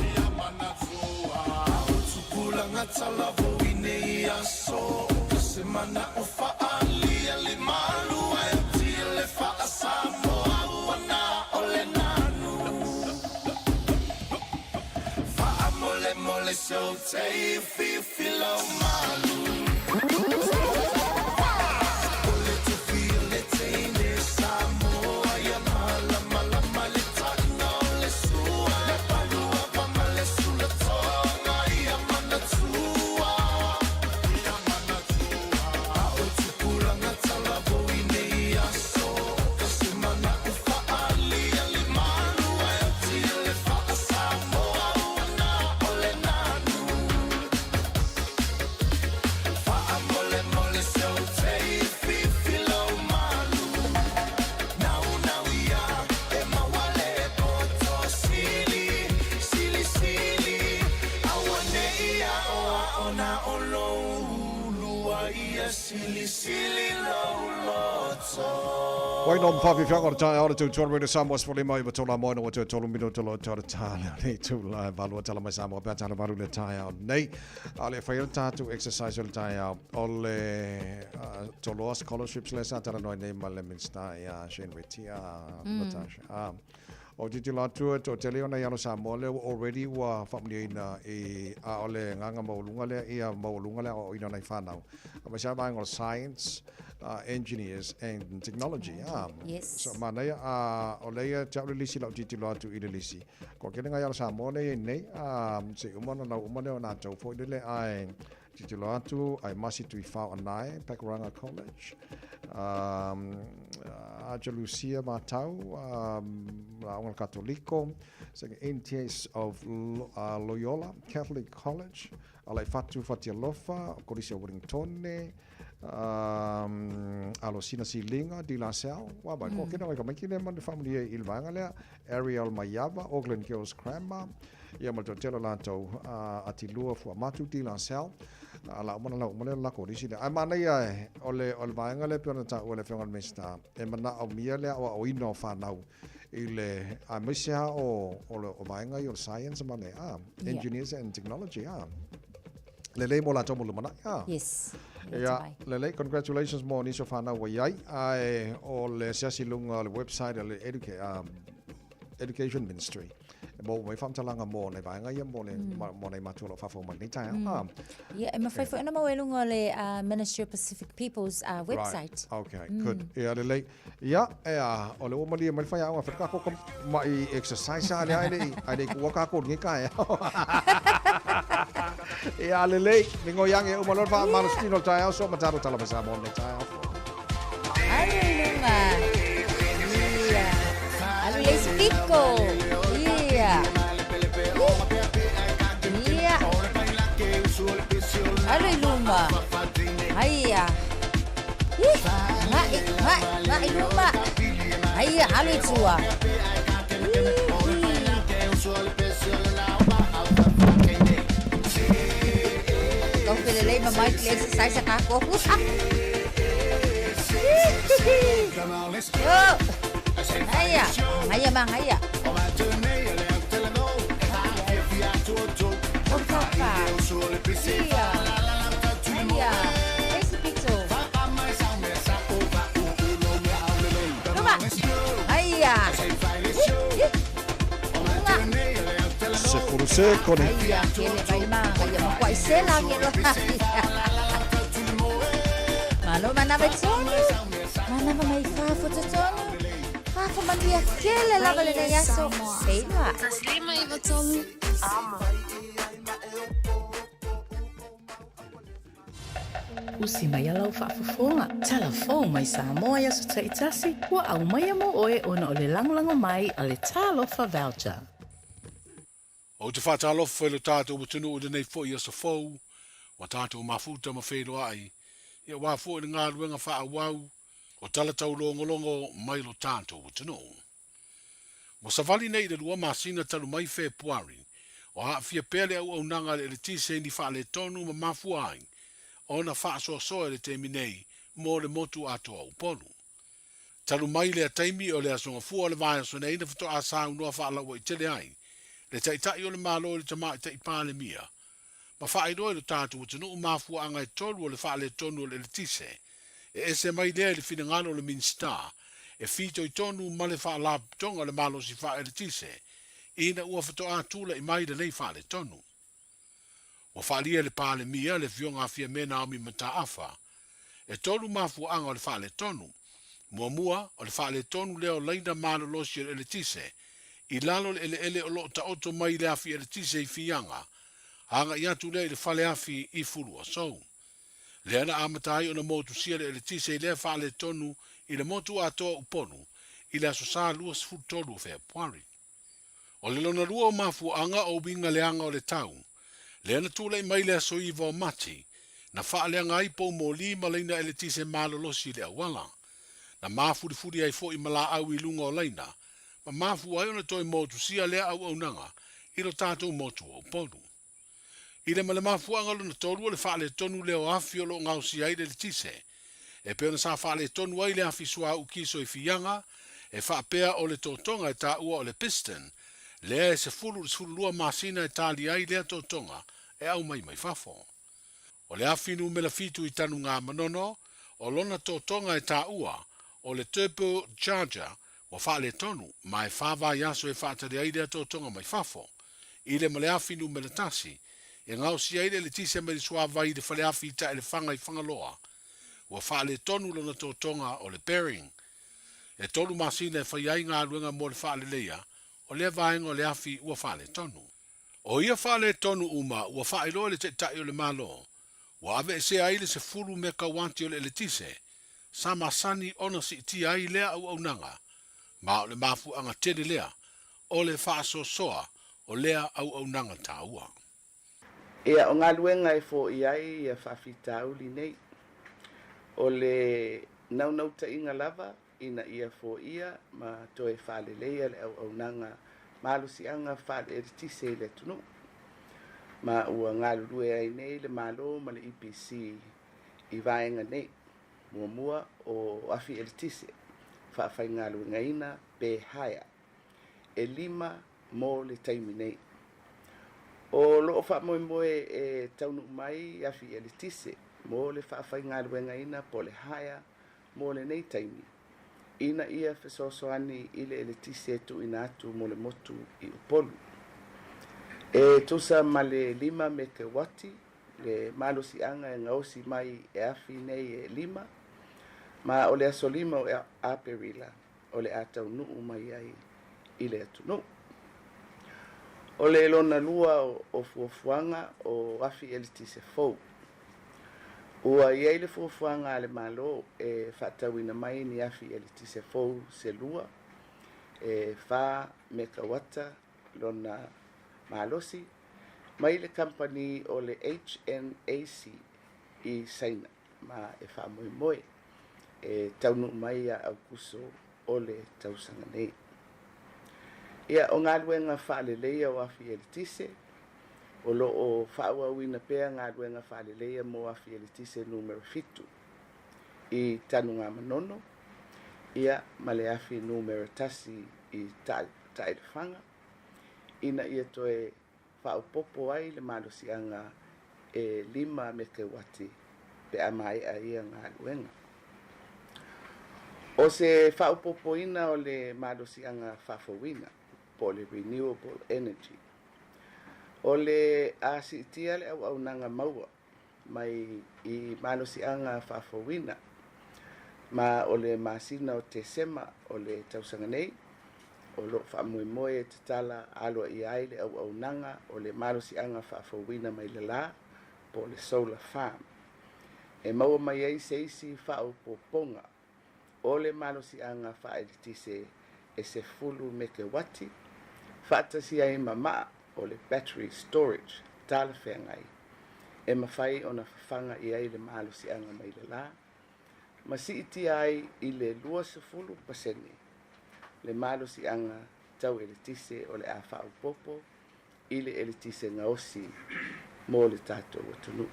Ia manatua O tupulaga talavou i nei aso O se manaʻo faaalia le malu ae oti le faa-Samoa ua na o le nanu Faamolemole se ou teififi lau malu O le tofi o le teine Samoa ia malamalama le taʻina o le sua Le palua va ma le sulatoga ia manatua Ia manatua A o tupulaga talavou i nei aso O se manaʻo faaalia le malu ae oti le faa-Samoa ua na o le nanu Faamolemole se ou teififi lau malu Naunau ia e maua le poto sili Silisili auaneʻi aʻoaʻo na o lou ulua ia Silisili lou loto. Wai no mawhawhiwhianga o le taeao le tautuana Radio Samoa 15 i tōna moena ua toe tolu minuta loa tōna tāle o nei tūla e valua tala mai Samoa pea tāna valu le taeao nei. A le whai o tātou exercise o le taeao o le Toloa Scholarships le sa tala noa nei ma le Minista ia Shane Reti a Natasha. O te tilo atu e toatele ona i alo Samoa lea ua already ua faamanuiaina i a o le agaga maualuga lea ia maualuga le aoaoina o nai fanau. A mai sa vaega o le science, engineers and technology. Ah, Yes. So manaia a o lea ia te au le lisi lau tilotilo atu i le lisi. Ko kele ngai alo Samoa lea i nei, a se uma ona lau uma lea o na tau foi lele ae Tilotilo atu, ai Masi Tuifao Anae, Pakuranga College, um, Aja Lucia Matau, um, Aoga le Katoliko, sega NTS of Loyola Catholic College, Alaifatu Fatialofa, Kolisi o Wellingtone, um, Alosina Silinga, De La Salle, wa mai, ko kena mai ka maiki le manu whamunia i le vaega lea, Ariel Maiava, Auckland Girls Grammar, ia ma le toatele o latou, a Atilua Fuamatu, De La Salle, a la uma na lau uma lea o le lako lisi lea. Ae manaia e, o le, o le vaega lea pei ona taua e le Afioga i le Minisita, e manaomia le aoaoina o fanau i le, aemaise lava o, o le o vaega ia o le science ma le, a, engineers and technology, a. Lelei mo latou mo lumanai, a. Yes. Ia, lelei, congratulations mo nisi o fanau ua i ai, ae o le asiasi i luga o le website a le educa, um, Education Ministry. E maua mai faamatalaga mo nai vaega ia mo le mo nai matua o lo o faafofoga mai lenei taeao. Ia, e mafai foi ona maua i luga o le Ministry of Pacific Peoples website. Right. Okay, good. Ia lelei. Ia, e a, o le ua malie mai le faiaoga e fai le kākou mai exercise a le ai le i, ai le i kuua kākou lenei taeao. Ia lelei, migoi age uma loa le faamalositino o le taeao so ma tatou tala mai Samoa lenei taeao fou. Alu i luma. Ia. Alu le isi piko. Ia. Ia. Alu i luma. Aia. Ih, nga'i, nga'i, nga'i luma. Aia, alu i tua. Tau felelei ma mai le exercise a kākou. Yo. Aia, aia ma aia. Ia. Aia. Ese pito. Luma. Aia. Sefulu sekone. Aia, kele mai ma aia ma kwa isela ke lo. Malo mana mai tonu. Mana mai fa foto tonu. Fa fa manuia kele lava le nei aso. Seila. Taslima i Vatolu. Amo. Usi mai a lau faafofoga, talafou mai Samoa i aso taitasi, ua aumaia mo oe ona o le lagolago mai a le Talofa Voucher. Ou te faatalofa i lo tatou atunuu i lenei foi aso fou, ua tatou mafuta ma feiloai, ia aua foi le galuega faaauau o tala taulogologo mai lo tatou atunuu. Ua savali nei i le lua masina talu mai Fepuari, o aafia pea le auaunaga a le eletise i ni faaletonu ma mafua ai ona faasoasoa i le taimi nei mo le motu atoa o Upolu. Talu mai lea taimi o le Aso Gafua o le vaiaso nei na faatoa saunoa faalauaitele ai le Taitai o le Malo i le Tamaitai Palemia ma faailoa i lo tatou atunuu mafuaaga e tolu o le faaletonu o le eletise e ese mai lea i le finagalo o le Minisita e fitoitonu ma le Faalapotopotoga o le Malosi Faaeletise ina ua faatoa tulai mai lenei faaletonu. Ua faaalia e le Palemia, le Afioga a Fiame Naomi Mataafa, e tolu mafuaaga o le faaletonu. Muamua, o le faaletonu lea o laina malolosi o le eletise i lalo o le eleele o lo o taoto mai i le afi eletise i Fiaga, agai atu lea i le fale afi i Fuluasou. Lea na amata ai ona motusia le eletise i lea faaletonu i le motu atoa o Upolu i le Aso Sa 23 o Fepuari. O le lona lua o mafuaaga o uiga leaga o le tau, lea na tulai mai le aso 9 o Mati, na faaleaga ai poumoli ma laina eletise malolosi i le auala. Na mafulifuli ai foi ma laau i luga o laina, ma mafua ai ona toe motusia lea auaunaga i lo tatou motu o Upolu. I le ma le mafuaaga lona tolu o le faaletonu lea o afi o lo o gaosia ai le eletise, e pei ona sa faaletonu ai le afi suauu kiso i Fiaga, e faapea o le totoga e taua o le piston, lea e 10 i le 12 masina e tali ai lea totoga e aumai mai fafo. O le afi numera fitu i Tanugamanono, o lona totoga e taua o le turbo charger ua faaletonu, ma e fa vaiaso e faatali ai lea totoga mai fafo. I le ma le afi numera tasi, e gaosia ai le eletise mai le suavai i le faleafi i Taelefaga i Fagaloa, ua faaletonu lona totoga o le bearing. E tolu masina e fai ai galuega mo le faaleleia o lea vaega o le afi ua faaletonu. O ia faaletonu uma ua faailoa e le Taitai o le Malo, ua aveesea ai le 10 mekauati o le eletise sa masani ona siitia ai lea auaunaga, ma o le mafuaaga tele lea o le faasoasoa o lea auaunaga taua. Ia, o galuega e foia ai ia faafitauli nei, o le naunautaiga lava ina ia foia ma toe faaleleia le auaunaga malosiaga faale-eletise i le atunuu, ma ua galulue ai nei le Malo ma le EPC i vaega nei. Muamua, o afi eletise faafaigaluegaina pe hire, e lima mo le taimi nei. O lo o faamoemoe e taunuu mai afi eletise mo le faafaigaluegaina po o le hire mo lenei taimi, ina ia fesoasoani i le eletise e tuuina atu mo le motu i Upolu. E tusa ma le lima mekeuati le malosiaga e gaosi mai e afi nei e lima, ma o le aso 5 o Aperila o le a taunuu mai ai i le atunuu. O le lona lua o fuafuaga o afi eletise fou. Ua i ai le fuafuaga a le Malo e faatauina mai ni afi eletise fou se lua, e 4 mekauata lona malosi, mai le kamupani o le HNAC i Saina, ma e faamoemoe e taunuu mai ia Aukuso o le tausaga nei. Ia, o galuega faaleleia o afi eletise, o lo o faaauauina pea galuega faaleleia mo afi eletise numera 7 i Tanugamanono, ia, ma le afi numera 1 i Taelefaga, ina ia toe faaopoopo ai le malosiaga e 5 mekeuati pe a maea ia galuega. O se faaopoopoina o le malosiaga faafouina po o le renewable energy. O le a siitia le auaunaga maua mai i malosiaga faafouina, ma o le masina o Tesema o le tausaga nei, o lo o faamoemoe e tatala aloaia ai le auaunaga o le malosiaga faafouina mai le la po o le solar farm, e maua mai ai se isi faaopoopoga o le malosiaga faaeletise e 10 mekeuati, faatasi ai ma maa o le battery storage talafeagai, e mafai ona fafaga i ai le malosiaga mai le la, ma siitia ai i le 20% le malosiaga tau eletise o le a faaopoopo i le eletise gaosi mo le tatou atunuu.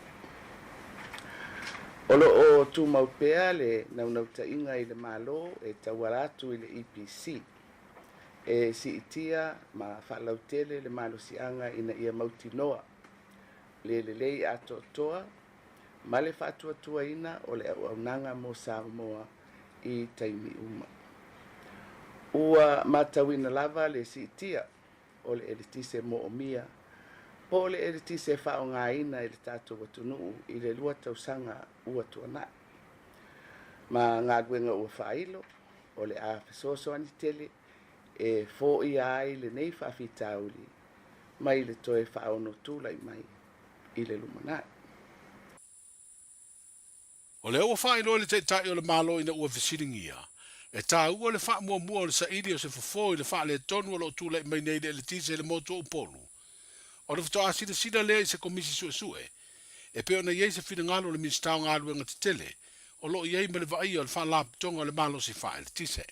O lo o tumau pea le naunautaiga i le Malo e tauala atu i le EPC e siitia ma faalautele le malosiaga ina ia mautinoa le lelei atoatoa ma le faatuatuaina o le auaunaga mo Samoa i taimi uma. Ua matauina lava le siitia o le eletise moomia po o le eletise faaaogaina e le tatou atunuu i le 2 tausaga ua tuanai. Ma galuega ua faailo o le a fesoasoani tele e foia ai lenei faafitauli mai le toe faaono tulai mai i le lumanai. O lea ua faailoa e le Taitai o le Malo ina ua fesiligia, e taua le faamuamua o le saili o se fofo i le faaletonu o lo o tulai mai nei i le eletise i le motu o Upolu. Ona faatoa silasila lea i se Komisi Suesue, e pei ona i ai se finagalo o le Minisita o Galuega Tetele o lo o i ai ma le vaaia o le Faalapotopotoga o le Malosi Faaeletise.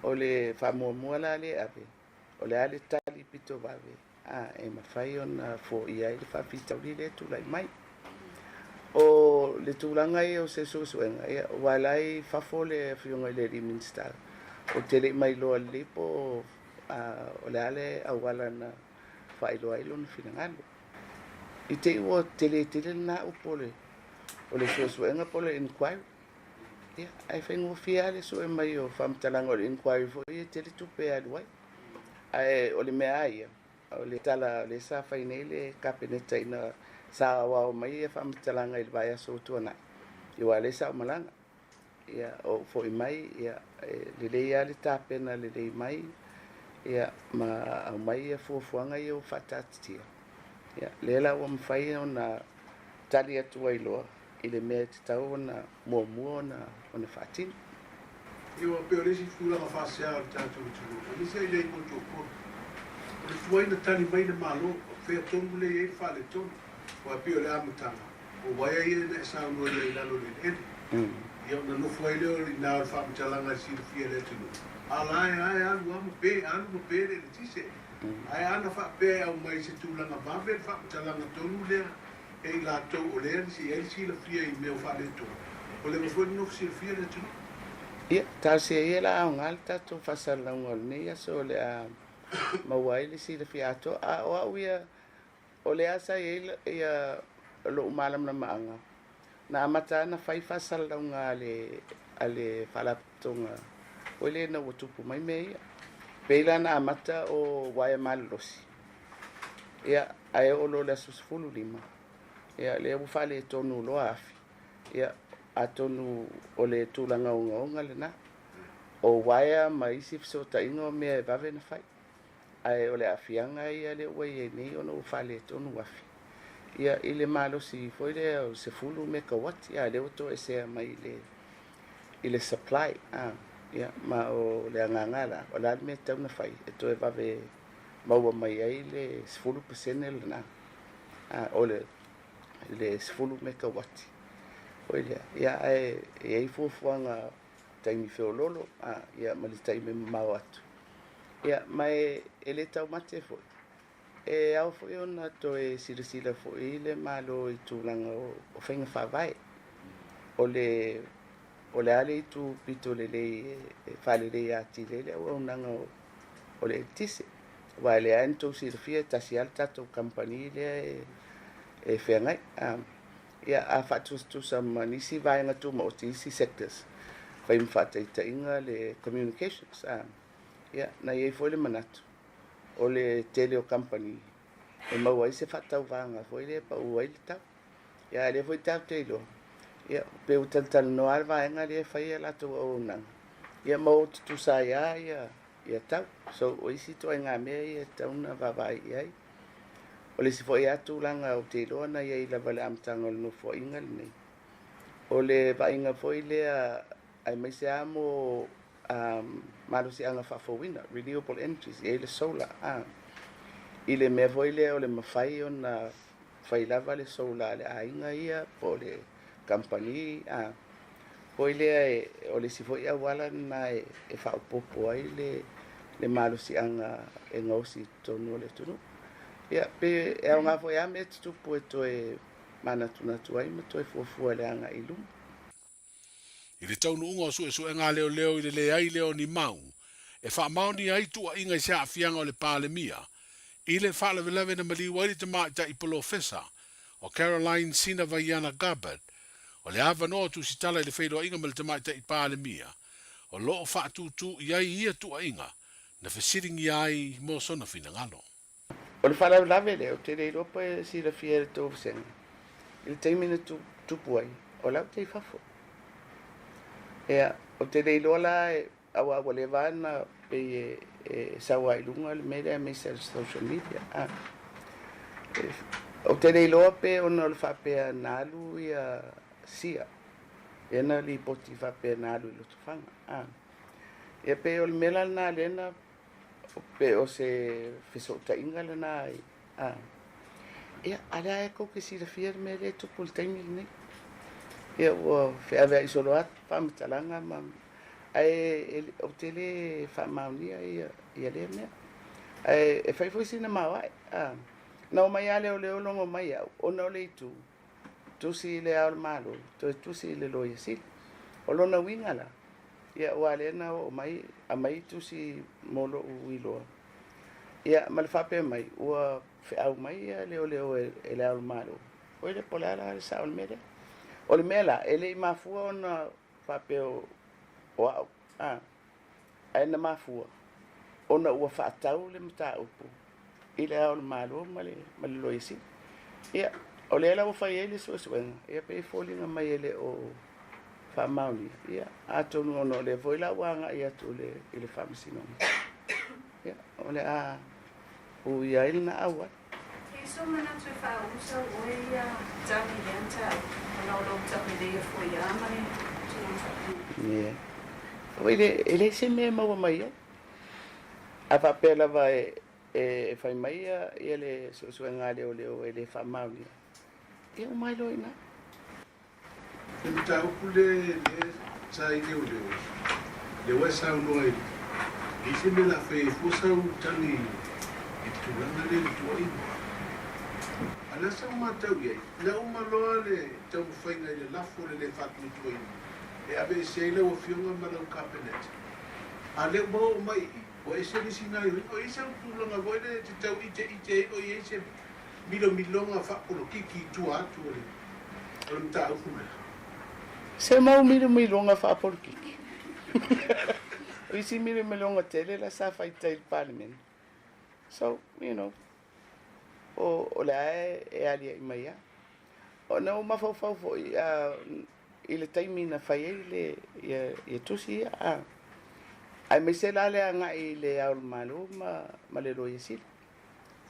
O le faamuamua la lea e ave, o le a le tali pito vave a e mafai ona foia ai le faafitauli lea e tulai mai. O le tulaga ia o se suesuega, ia, aua o la e i fafo le Afioga i le alii Minisita, ou te le i mailoa lelei po o le a le auala na faailoa ai lona finagalo. I te i ua tele tele lena upu o le suesuega po o le inquiry. Ia, ae faigofie lava le sue mai o faamatalaga o le inquiry foi e tele tupe e alu ai. Ae o le mea lava ia, o le tala lea sa fai nei le Kapeneta ina sa aoao mai ia faamatalaga i le vaiaso ua tuanai, ia aua o lea sa ou malaga. Ia, ou foi mai, ia, e lelei lava le tapena lelei mai, ia, ma aumai ia fuafuaga ia ua faataatitia. Ia, lea la ua mafai ona tali atu ai loa i le mea e tatau ona muamua ona faatino. Ia ua pei o le isi tulaga faasea o le tatou atunuu, aemaise ai le motu o Upolu, o le tuai na tali mai le Malo, o fea tonu lea e i ai le faaletonu, aua e pei o le amataga, o uaea ia na e saunoa i ai i lalo o le eleele. Ia ona nofo ai lea i ina o le faamatalaga e silafia e le atunuu, a la e lava e alu lava ma pe, alu ma pe le eletise. Ae ana faapea e aumai i se tulaga vave le faamatalaga tonu lea, e i latou o lea e i ai le silafia i mea o faaletonu, ua leva foi ona nofo silafia le atunuu. Ia, talosia ia la aoga le tatou faasalalauga o lenei aso o le a maua ai le silafia atoa. A o au ia, o lea sa i ai ia lou malamalamaaga, na amata lava ona fai faasalalauga a le Faalapotopotoga foi lea ina ua tupu mai mea ia. Pei la na amata o uaea malolosi, ia, ae oo loa i le aso 15, ia, lea ua faaletonu loa afi, ia, atonu o le tulaga ogaoga lena. O uaea ma isi fesootaiga o mea e vave ona fai. Ae o le aafiaga ia lea ua i ai nei ona ua faaletonu afi, ia, i le malosi foi lea o le 10 mekauati, a lea ua toesea mai i le supply, a, ia, ma o le agaga la, o le a le mea e tatau ona fai e toe vave maua mai ai le 10% lena, a, o le 10 mekauati foi lea, ia, ae e i ai fuafuaga taimi feoloolo, a, ia, ma le taimi mamao atu. Ia, ma e le taumate foi, e ao foi ona toe silasila foi le Malo i tulaga o faiga faavae. O le o le a le itu pito lelei e faaleleia atili ai le auaunaga o le eletise. Aua o lea lava na outou silafia e tasi lava le tatou kamupani lea e feagai. Ia, a faatusatusa ma nisi vaega tumaoti, isi sectors, fai ma faataitaiga le communications. Ia, na i ai foi le manatu o le tele o kamupani e maua ai se faatauvaga foi lea e pau ai le tau. Ia, a o lea foi tatou te iloa, ia, pe ua talatalanoa lava le vaega lea e fai a latou auaunaga, ia ma o tutusa ai lava ia tau. So, o isi ituaiga mea ia e tatau ona vaavaai i ai. O le isi foi lava tulaga ou te iloa na i ai lava i le amataga o le nofoaiga lenei, o le vaaiga foi lea aemaise lava mo malosiaga faafouina, renewable energies, e i ai le solar, i le mea foi lea o le mafai ona fai lava le solar a le aiga ia po o le kamupani, foi lea o le isi foi auala lena e faaopoopo ai le malosiaga e gaosi i totonu o le atunuu. Ia, pe e aoga foi lava mea tutupu e toe manatunatu ai ma toe fuafua i le agai i luma. I le taunuuga o suesuega a leoleo i le leai lea o ni mau e faamaonia ai tuuaiga i se aafiaga o le Palemia i le faalavelave na maliu ai le tamaitai polofesa o Caroline Sinavaiana Gabbard, o le avanoa o Tusitala i le feiloaiga ma le tamaitai Palemia o lo o faatūtū i ai ia tuuaiga na fesiligia ai mo sona finagalo. O le faalavelave lea, ou te le iloa pe silafia e le tou vasega, i le taimi na tupu ai, o la ou te i fafo. Ia, ou te le iloa la, aua ua leva lava ona pei e sau lava i luga le mea lea aemaise o le social media. A, ou te le iloa pe ona o le faapea na alu ia Sia, lea na lipoti faapea na alu i Lotofaga. A, ia pei o le mea la lena lea na Pe o se fesootaiga lena a. Ia, a lea e kou ke silafia le mea lea e tupu i le taimi lenei. Ia, ua feaveai solo atu faamatalaga ma ae ou te le faamaonia ia, ia lea mea. Ae e fai foi sina maoae. A, na omai lava leoleo logo mai au, ona o le itu, tusi i Le Ao o le Malo, toe tusi i le Loia Sili. O lona uiga la, ia aua lea na oo mai, aumai tusi mo lo'u iloa, ia ma le faapea mai, ua feau mai ia leoleo e Le Ao o le Malo, oi lea po o le a la le sao o le mea lea. O le mea la, e le i mafua ona faapea o au, a, ae na mafua ona ua faatau le mataupu i Le Ao o le Malo ma le, ma le Loia Sili. Ia, o lea la ua fai ai le suesuega, ia pei e foliga mai e le o faamaonia, ia, atonu ona o lea foi la ua agai atu i le, i le Faamasinoga, ia, o le a uia ai lena auala. E i sou manatu e faaulu sau oe ia tali i lea mataupu ona o lou tauleleia foi a ma le tulaga faapena. Ia. Oi le, e leai se mea e maua mai ai. A faapea lava e, e fai mai ia, ia le suesuega a leoleo e le faamaonia, ia uma ai loa i ina. Le mataupu le le sa i leoleo, lea ua e saunoa i i se mea o le a fai ai fua sau tagi i le tulaga lea i le tuuaiga. A o le a sau matau i ai, na uma loa le taumafaiga i le lafo o le le faatuatuaina e aveese ai lau Afioga ma lau Kapeneta. A o lea ua oo mai i i, ua ese le isi gaoioiga. O i ai sau tulaga foi lea e te tau iteite ai o i ai se milomiloga faapolokiki i tua atu o le o le mataupu lea. Se mau milomiloga faapolokiki. O isi milomiloga tele la sa fai tai i le Palemene. So, you know, o, o lea e, e aliaʻi mai lava. Ona ua mafaufau foi uh, i le taimi na fai ai le, ia, ia tusi ia, a, aemaise la le agai i Le Ao o le Malo ma, ma le Loia Sili.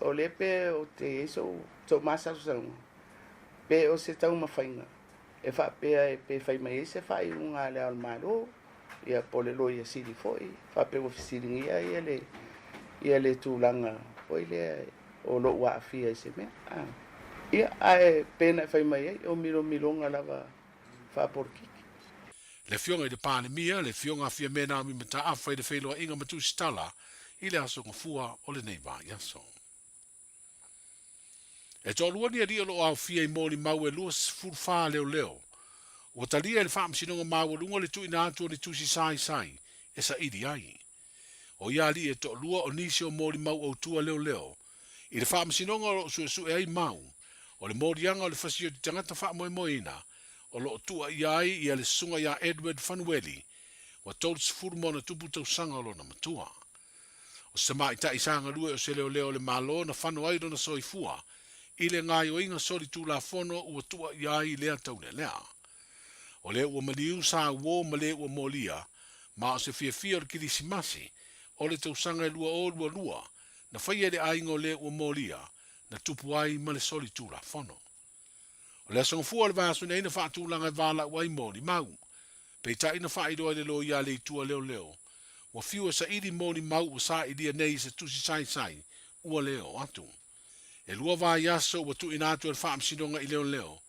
O lea pe ou te i ai sou, sou masalosaloga, pe o se taumafaiga e faapea e pe fai mai ai se faaiuga a Le Ao o le Malo, ia po o le Loia Sili foi, faapea ua fesiligia ia le, ia le tulaga foi lea o lou aafia i se mea. A, ia, ae pe na e fai mai ai, o milomiloga lava faapolokiki. Le Afioga i le Palemia, le Afioga a Fiame Naomi Mataafa i le feiloaiga ma Tusitala i le Aso Gafua o lenei vaiaso. E toalua ni alii o lo o aofia i molimau e 24 leoleo ua talia e le Faamasinoga Maualuga le tuuina atu o ni tusi saisai e saili ai. O ia alii e toalua o nisi o molimau autu a leoleo i le Faamasinoga o lo o suesue ai mau o le moliaga o le fasioti tagata faamoemoeina o lo o tuuaia ai ia le Susuga ia Edward Fanueli ua 30 ma ona tupu tausaga o lona matua. O se tamaitai sa galue o se leoleo o le Malo na fano ai lona soifua i le gaoioiga solitulafono ua tuuaia ai lea taulealea. O lea ua maliu sa uo ma le ua molia ma o se fiafia o le Kerisimasi o le tausaga e 2022 na faia e le aiga o le ua molia na tupu ai ma le solitulafono. O le Aso Gafua o le vaiaso nei na faatulaga e valaau ai molimau. Peitai na faailoa i le loia a le Itu a Leoleo, ua fiu e saili molimau ua sailia nei i se tusi saisai ua le oo atu. E lua vaiaso ua tuuina atu e le Faamasinoga i Leoleo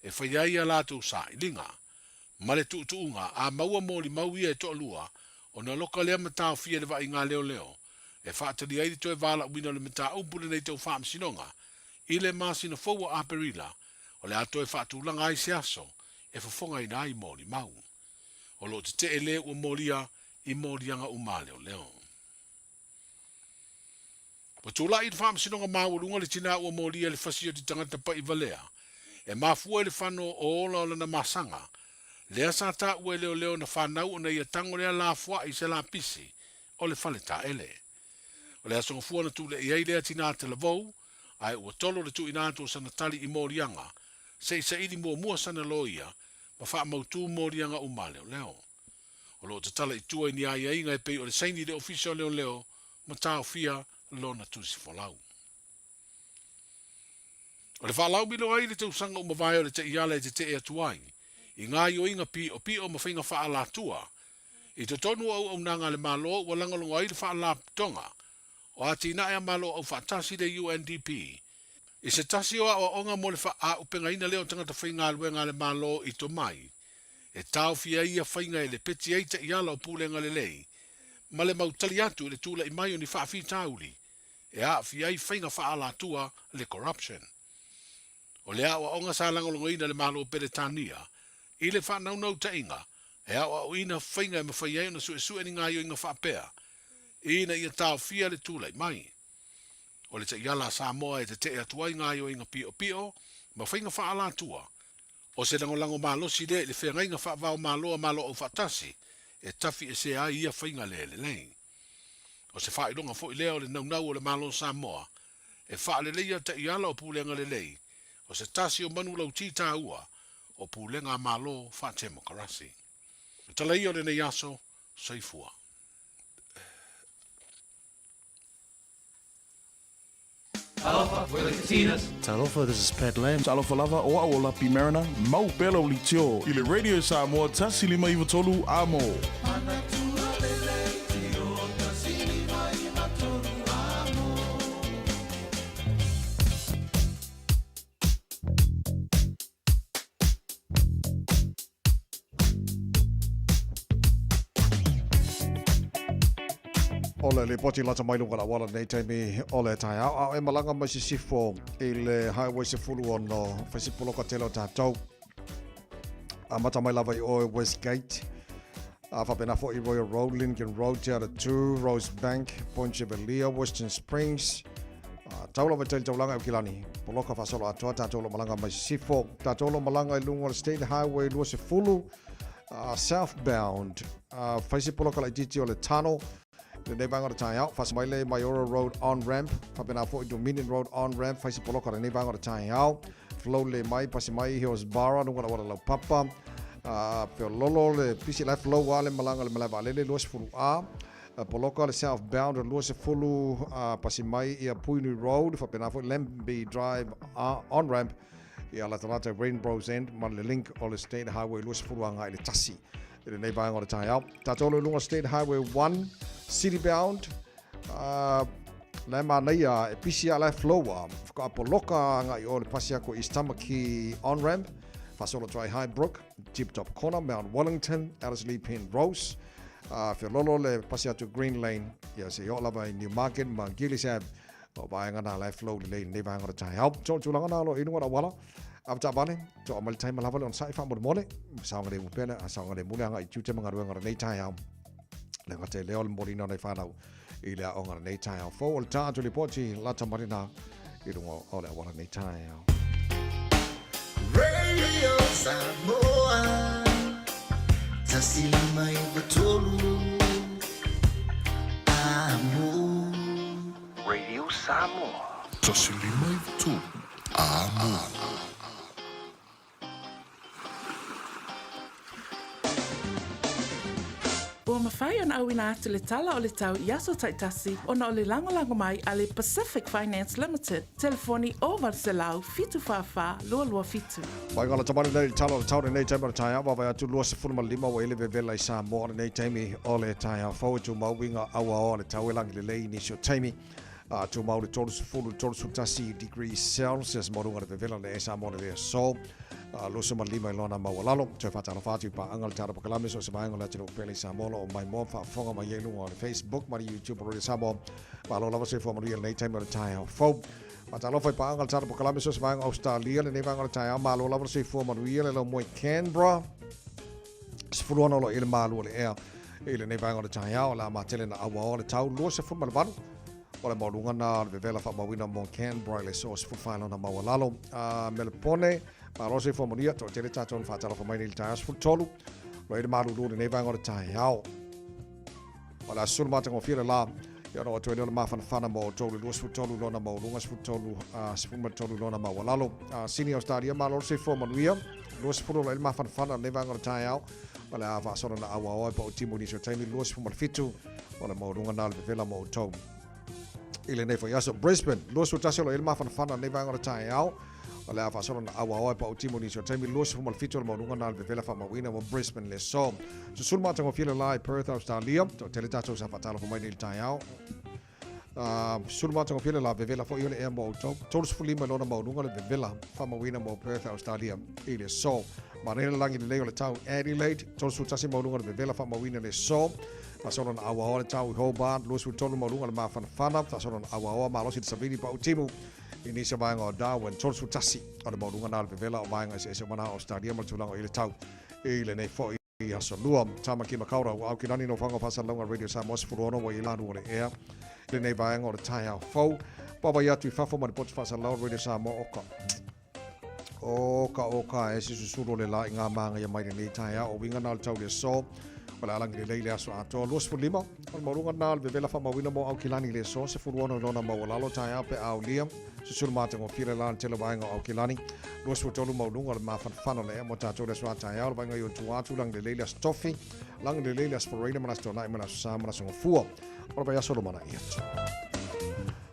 e fai ai a latou sailiga. Ma le tuutuuga, a maua molimau ia e toalua, ona loka lea ma taofia e le vaaiga a leoleo e faatali ai le toe valaauina o le mataupu lenei tau faamasinoga i le masina fou o Aperila O le a toe faatulaga ai se aso e fofogaina ai molimau. O lo o tetee le ua molia i moliaga uma a leoleo. Ua tulai i le Faamasinoga Maualuga le tinā ua molia i le fasi o te tagata paʻi valea e mafua i le fano o ola o lana masaga, lea sa taua e leoleo na fanau ona ia tago lea lafoai i se lapisi o le fale taele. O le aso gafua na tulei ai lea tinā talavou, ae ua tolo le tuuina atu o sana tali i moliaga, se i saili muamua sana loia ma faamautū moliaga uma a leoleo. O lo o tatala i tua i ni aiaiga e pei o le saini i le Ofisa o Leoleo ma taofia lona tusi folau. O le faalaumilo ai i le tausaga ua mavae o le taiala e tetee atu ai i gaoioiga piopio ma faiga faaalatua i totonu o auaunaga a le Malo ua lagolago ai le Faalapotopotoga o Atinae a Malo Aufaatasi le UNDP i se tasi o aoaoga mo le faaaupegaina lea o tagata faigaluega a le Malo i tomai e taofi ai ia faiga e lepeti ai taiala o pulega lelei ma le mau tali atu i le tulai mai o ni faafitauli e aafia ai faiga faaalatua le corruption. O le aoaoga sa lagolagoina e le Malo o Peretania i le faanaunautaiga e aoaoina faiga e mafai ai ona suesue ni gaoioiga faapea ina ia taofia le tulai mai o le taiala a Samoa e tetee atu ai gaoioiga piopio ma faiga faaalatua. O se lagolago malosi lea i le feagaiga faava-o-Malo a Malo Aufaatasi e tafiesea ai ia faiga le lelei. O se faailoga foi lea o le naunau o le Malo o Samoa e faaleleia taiala o pulega lelei, o se tasi o manu lauti taua o pulega a Malo faatemokarasi. O tala ia o lenei aso, soifua. Talofa, we're the Katinas. Talofa, this is Pat Lam. Talofa lava, o au o Lapi Mariner, mau pea lau leitio i le Radio Samoa 153 Amo. O le lipoti lata mai luga o le auala nei taimi o le taeao a o e malaga mai sisifo i le highway 16 fai si poloka tele o tatou amata mai lava i oe Westgate a faapena foi Royal Road, Lincoln Road, Te Aratū, Rosebank, Point Chevalier, Western Springs, tau lava i tai taulaga e Aukilani. Poloka faasolo atoa tatou lo malaga mai sisifo. Tatou lo malaga i luga o le State Highway 20, southbound, fai se poloka laitiiti o le tunnel, lenei vaega o le taeao, fasi mai le Maiora Road on-ramp, faapena foi Dominion Road on-ramp, fai se poloka lenei vaega o le taeao, flow le mai, pasi mai Hillsborough, luga o le auala laupapa, feololo le pisi la e flow lava le malaga i le malae vaalele 20A, poloka le southbound 20, pasi mai ia Puhinui Road, faapena foi Lambie Drive on-ramp, ia latalata i Rainbow's End ma le link o le State Highway 20 agai i le tasi i lenei vaega o le taeao. Tatou lo i luga o State Highway 1, city bound, la e manaia e pisi a la e flow a, whakaapoloka poloka agai o le pasi aku East Tamaki on-ramp, faasolo atu ai Highbrook, Tip Top Corner, Mount Wellington, Ellerslie Penrose, feololo le pasi atu Green Lane, ia se i oo lava i Newmarket ma Gillies Ave, O vaega na la e flow lelei lenei vaega o le taeao. So, tulaga na lo i luga o le auala. Avetaavale, toa mai le taima lava le onosai faamolemole. Saogalemu pea le saogalemu le agai i tiute ma galuega o lenei taeao. Le gata i lea o le momoliina o nai fanau i le aoga o lenei taeao fou. O le tā atu lipoti lata mai lena i luga o le auala lenei taeao. Radio Samoa 153 Amo. Radio Samoa. 153 Amo. Ua mafai ona auina atu le tala o le tau i aso taitasi ona o le lagolago mai a le Pacific Finance Limited, telefoni 0800 744 227. Mai ngala tamani nei le tala o le tau lenei taimi o le taeao, vaavaai atu 25 ua i le vevela i Samoa lenei taimi o le taeao fou e tumau uiga auaoa le tau e lagi lelei i nisi o taimi. A tumau le 30 i le 31 degrees Celsius mo luga le vevela le e Samoa le lea aso. 25 i lona maualalo. Toe faatalofa atu i paaga le tala pakalame so o se vaega o le atunuu pele i Samoa o lo o maimoa faafofoga mai ai luga o le Facebook ma le YouTube o Radio Samoa. Malo lava soifua manuia lenei taimi o le taeao fou. Faatalofa i paaga le tala pokalame so se vaega o Australia lenei vaega o le taeao malo lava le soifua manuia le laumoe Canberra. 16 o lo o i le malu o le ea i lenei vaega o le taeao o le a matele na auaoa le tau 28 o le maualuga na o le vevela faamauina mo Canberra i le so 14 lona maualalo. A Melepone, malo soifua manuia, toatele tatou na faatalofa mai nei i le taeao 13 lo i le malulu lenei vaega o le taeao. O le aso matagofie le la, ia ona oo atu ai lea o le mafanafana mo outou le 23 lona maualuga 13, 13 lona maualalo. Sini Australia, malo le soifua manuia, 20 o lo o i ai le mafanafana o lenei vaega o le taeao, o le a faasolo na auaoa e pau timu i nisi o taimi 27 o le maualuga na o le vevela mo outou i lenei foi aso. Brisbane, 21 o lo o i ai le mafanafana o lenei vaega o le taeao, O le a faasolo na auaoa e pau timu nisi o taimi 27 o le maualuga na o le vevela faamauina mo Brisbane le aso. Susulu matagofie le la i Perth, Australia. Toatele tatou sa faatalofa mai nei i le taeao. Susulu matagofie le la vevela foi o le ea mo outou. 35 i lona maualuga le vevela faamauina mo Perth, Australia i le aso. Manaia le lagi lelei o le tau Adelaide, 31 maualuga le vevela faamauina i le aso. Faasolo na auaoa le tau i Hobart, 23 maualuga le mafanafana. Faasolo na auaoa malosi le savili pau timu I nisi o vaega o Darwin, 31 o le maualuga na o le vevela o vaega eseese o mana o Australia ma le tulaga o i le tau i lenei foi aso Lua. Tāmaki Makaurau, Aukilani no Whanga Whasalauga Radio Samoa 16 ua i lanu o le ea i lenei vaega o le taeao fou. Vaavaai atu i fafo ma le poto faasalalauga Radio Samoa o ka o ka o ka e se susulu o le la i ngā māngaia mai lenei taeao o winga na o le tau le aso o le alangi lelei le aso atoa 25 o le maualuga na o le vevela faamauina mo Aukilani i le aso 16 i lona maualalo taeao pe aulia susulu matagofie le la le tele vaega o Aukilani 23 maualuga o le mafanafana o le ea mo tatou le aso a taeao le vaega i o tua atu langi lelei le aso Tofi langi lelei le aso Foreina ma le aso Toanai ma le aso Sa ma le aso Gafua O le vaiaso lumanai atu.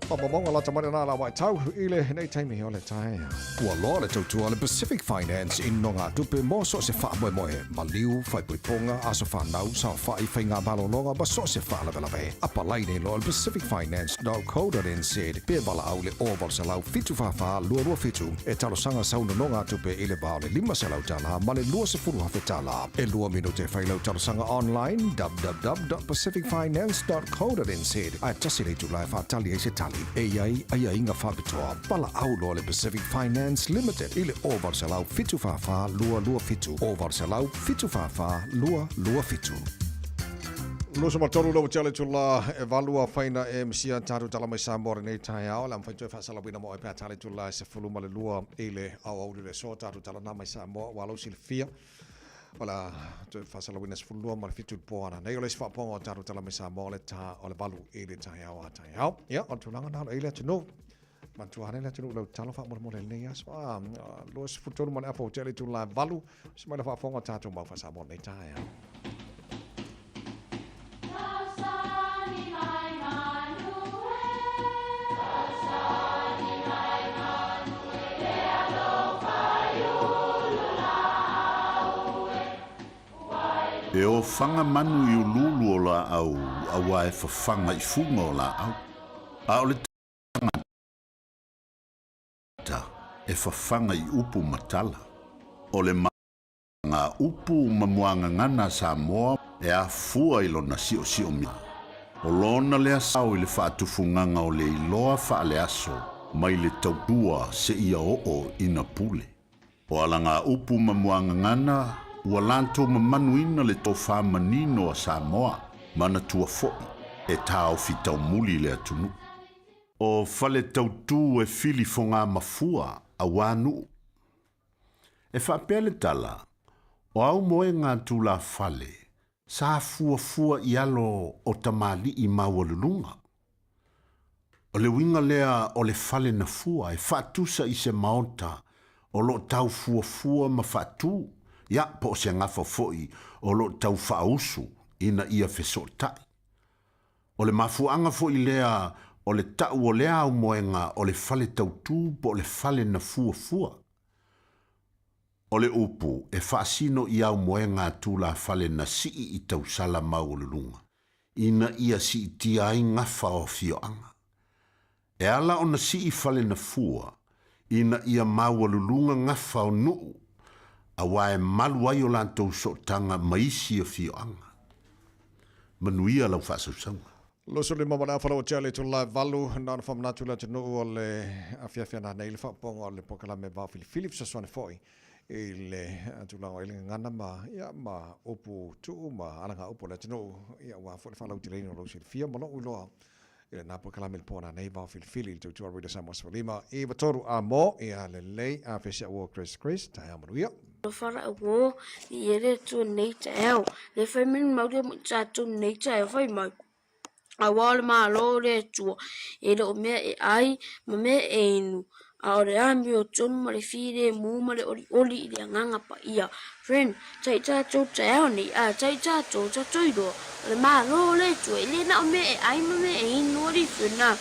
Faamaumauga lata mai lena la waitau i lenei taimi o le taeao. Ua loa le tautua a le Pacific Finance i nogatupe mo so o se faamoemoe, maliu, faaipoipoga, aso fanau, saofai, faiga malologa ma so o se faalavelave. Apalai nei loa i le pacificfinance.co.nz pe valaau i le 0800 744 227 e talosaga sau nonogatupe i le va o le $500 ma le $20,000. E lua minute e fai lau talosaga online, www.pacificfinance.co.nz, ae tasi le itula e faatali ai se tali. E i ai aiaiga faapitoa. Valaau loa le Pacific Finance Limited i le 0800 744 227, 0800 744 227. 23 lau tele tula e valua faina e msia tatou tala mai Samoa lenei taeao le a mafai toe faasalauina mo oe pe a tali tula e 12 i le aoauli o le aso tatou tala na mai Samoa ua lau silafia o le a toe faasalauina 12 ma le 7 i le po ana nei o le isi faapoga o tatou tala mai Samoa o le ta o le valu i le taeao a taeao ia o le tulaga na o le atunuu Matua ane le atunuu lau tatalo faamolemole i lenei aso. A, 23 ma le afa ua tea le itula e valu. Se mai le faafofoga o tatou mau faa-Samoa lenei taeao. E ofaga manu i uluulu o laau auā e fafaga i fuga o laau, a o le tagata e fafaga i upu ma tala. O le maga upu ma muagagana a Samoa e afua i lona siosiomia. O lona lea sao i le faatufugaga o le iloa faaleaso mai le tautua seia oo ina pule. O alaga upu ma muagagana ua latou mamanuina le tofa manino a Samoa, manatua foi e taofi taumuli le atunuu. O fale tautu e fili foga mafua auā nuu. E faapea le tala, o aumoega a tulafale sa fuafua i alo o tamalii maualuluga. O le uiga lea o le fale na fua e faatusa i se maota o lo o tau fuafua ma faatu, ia, po o se gafa foi o lo o tau faausu ina ia fesootai. O le mafuaaga foi lea o le tau o lea aumoega o le fale tautu po o le fale na fuafua. O le upu e faasino i aumoega a tulafale na sii i tausala maualuluga, ina ia siitia ai gafa o afioaga. E ala ona sii fale na fua, ina ia maualuluga gafa o nuu, auā e malu ai o latou sootaga ma isi afioaga. Manuia lau faasausauga. 25 ma le afa lau tia le itula e 8, na ona faamanatu i le atunuu o le afiafi ana nei le faaopoopoga o le polokalame vao filifili fesoasoani foi i le tulaga o i le gagana ma, ia, ma upu tuu ma alagaupu a le atunuu, ia, aua foi le faalauteleina o lou silafia ma lou iloa i lena polokalame i le po nanei vao filifili i le tautua Radio Samoa 15 93 a mo, ia, lelei a fesia ua Chris Chris, taeao manuia. Alofa la uo i e le Atua nei taeao, le fai mai le mauli o mo i tatou nei taeao fai mai. Aua o le Malo o le Atua, e le o mea e ai ma mea e inu, a o le amiotonu ma le filemu ma le olioli i le Agaga Paia. Friend, tai tatou taeao nei, a tai tatou, tatou iloa, o le Malo o le Atua, e le na o mea e ai ma mea e inu, alii friend, a.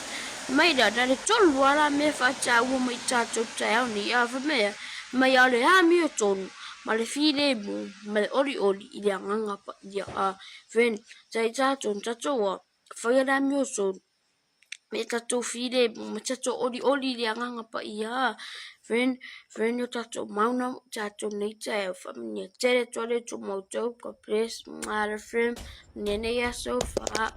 Mai la, na le tolu lava la mea faataua mai tatou taeao nei, a fai mai a, mai a o le amiotonu ma le filemu ma le olioli i le Agaga Paia. A, friend, Tai tatou na tatou a whaia le amiotonu me tatou filemu ma tatou olioli i le Agaga Paia a friend friend o tatou mauna o tatou nei taeao faamanuia tele atu le Atua ma outou God bless mwah friend manuia nei aso fa.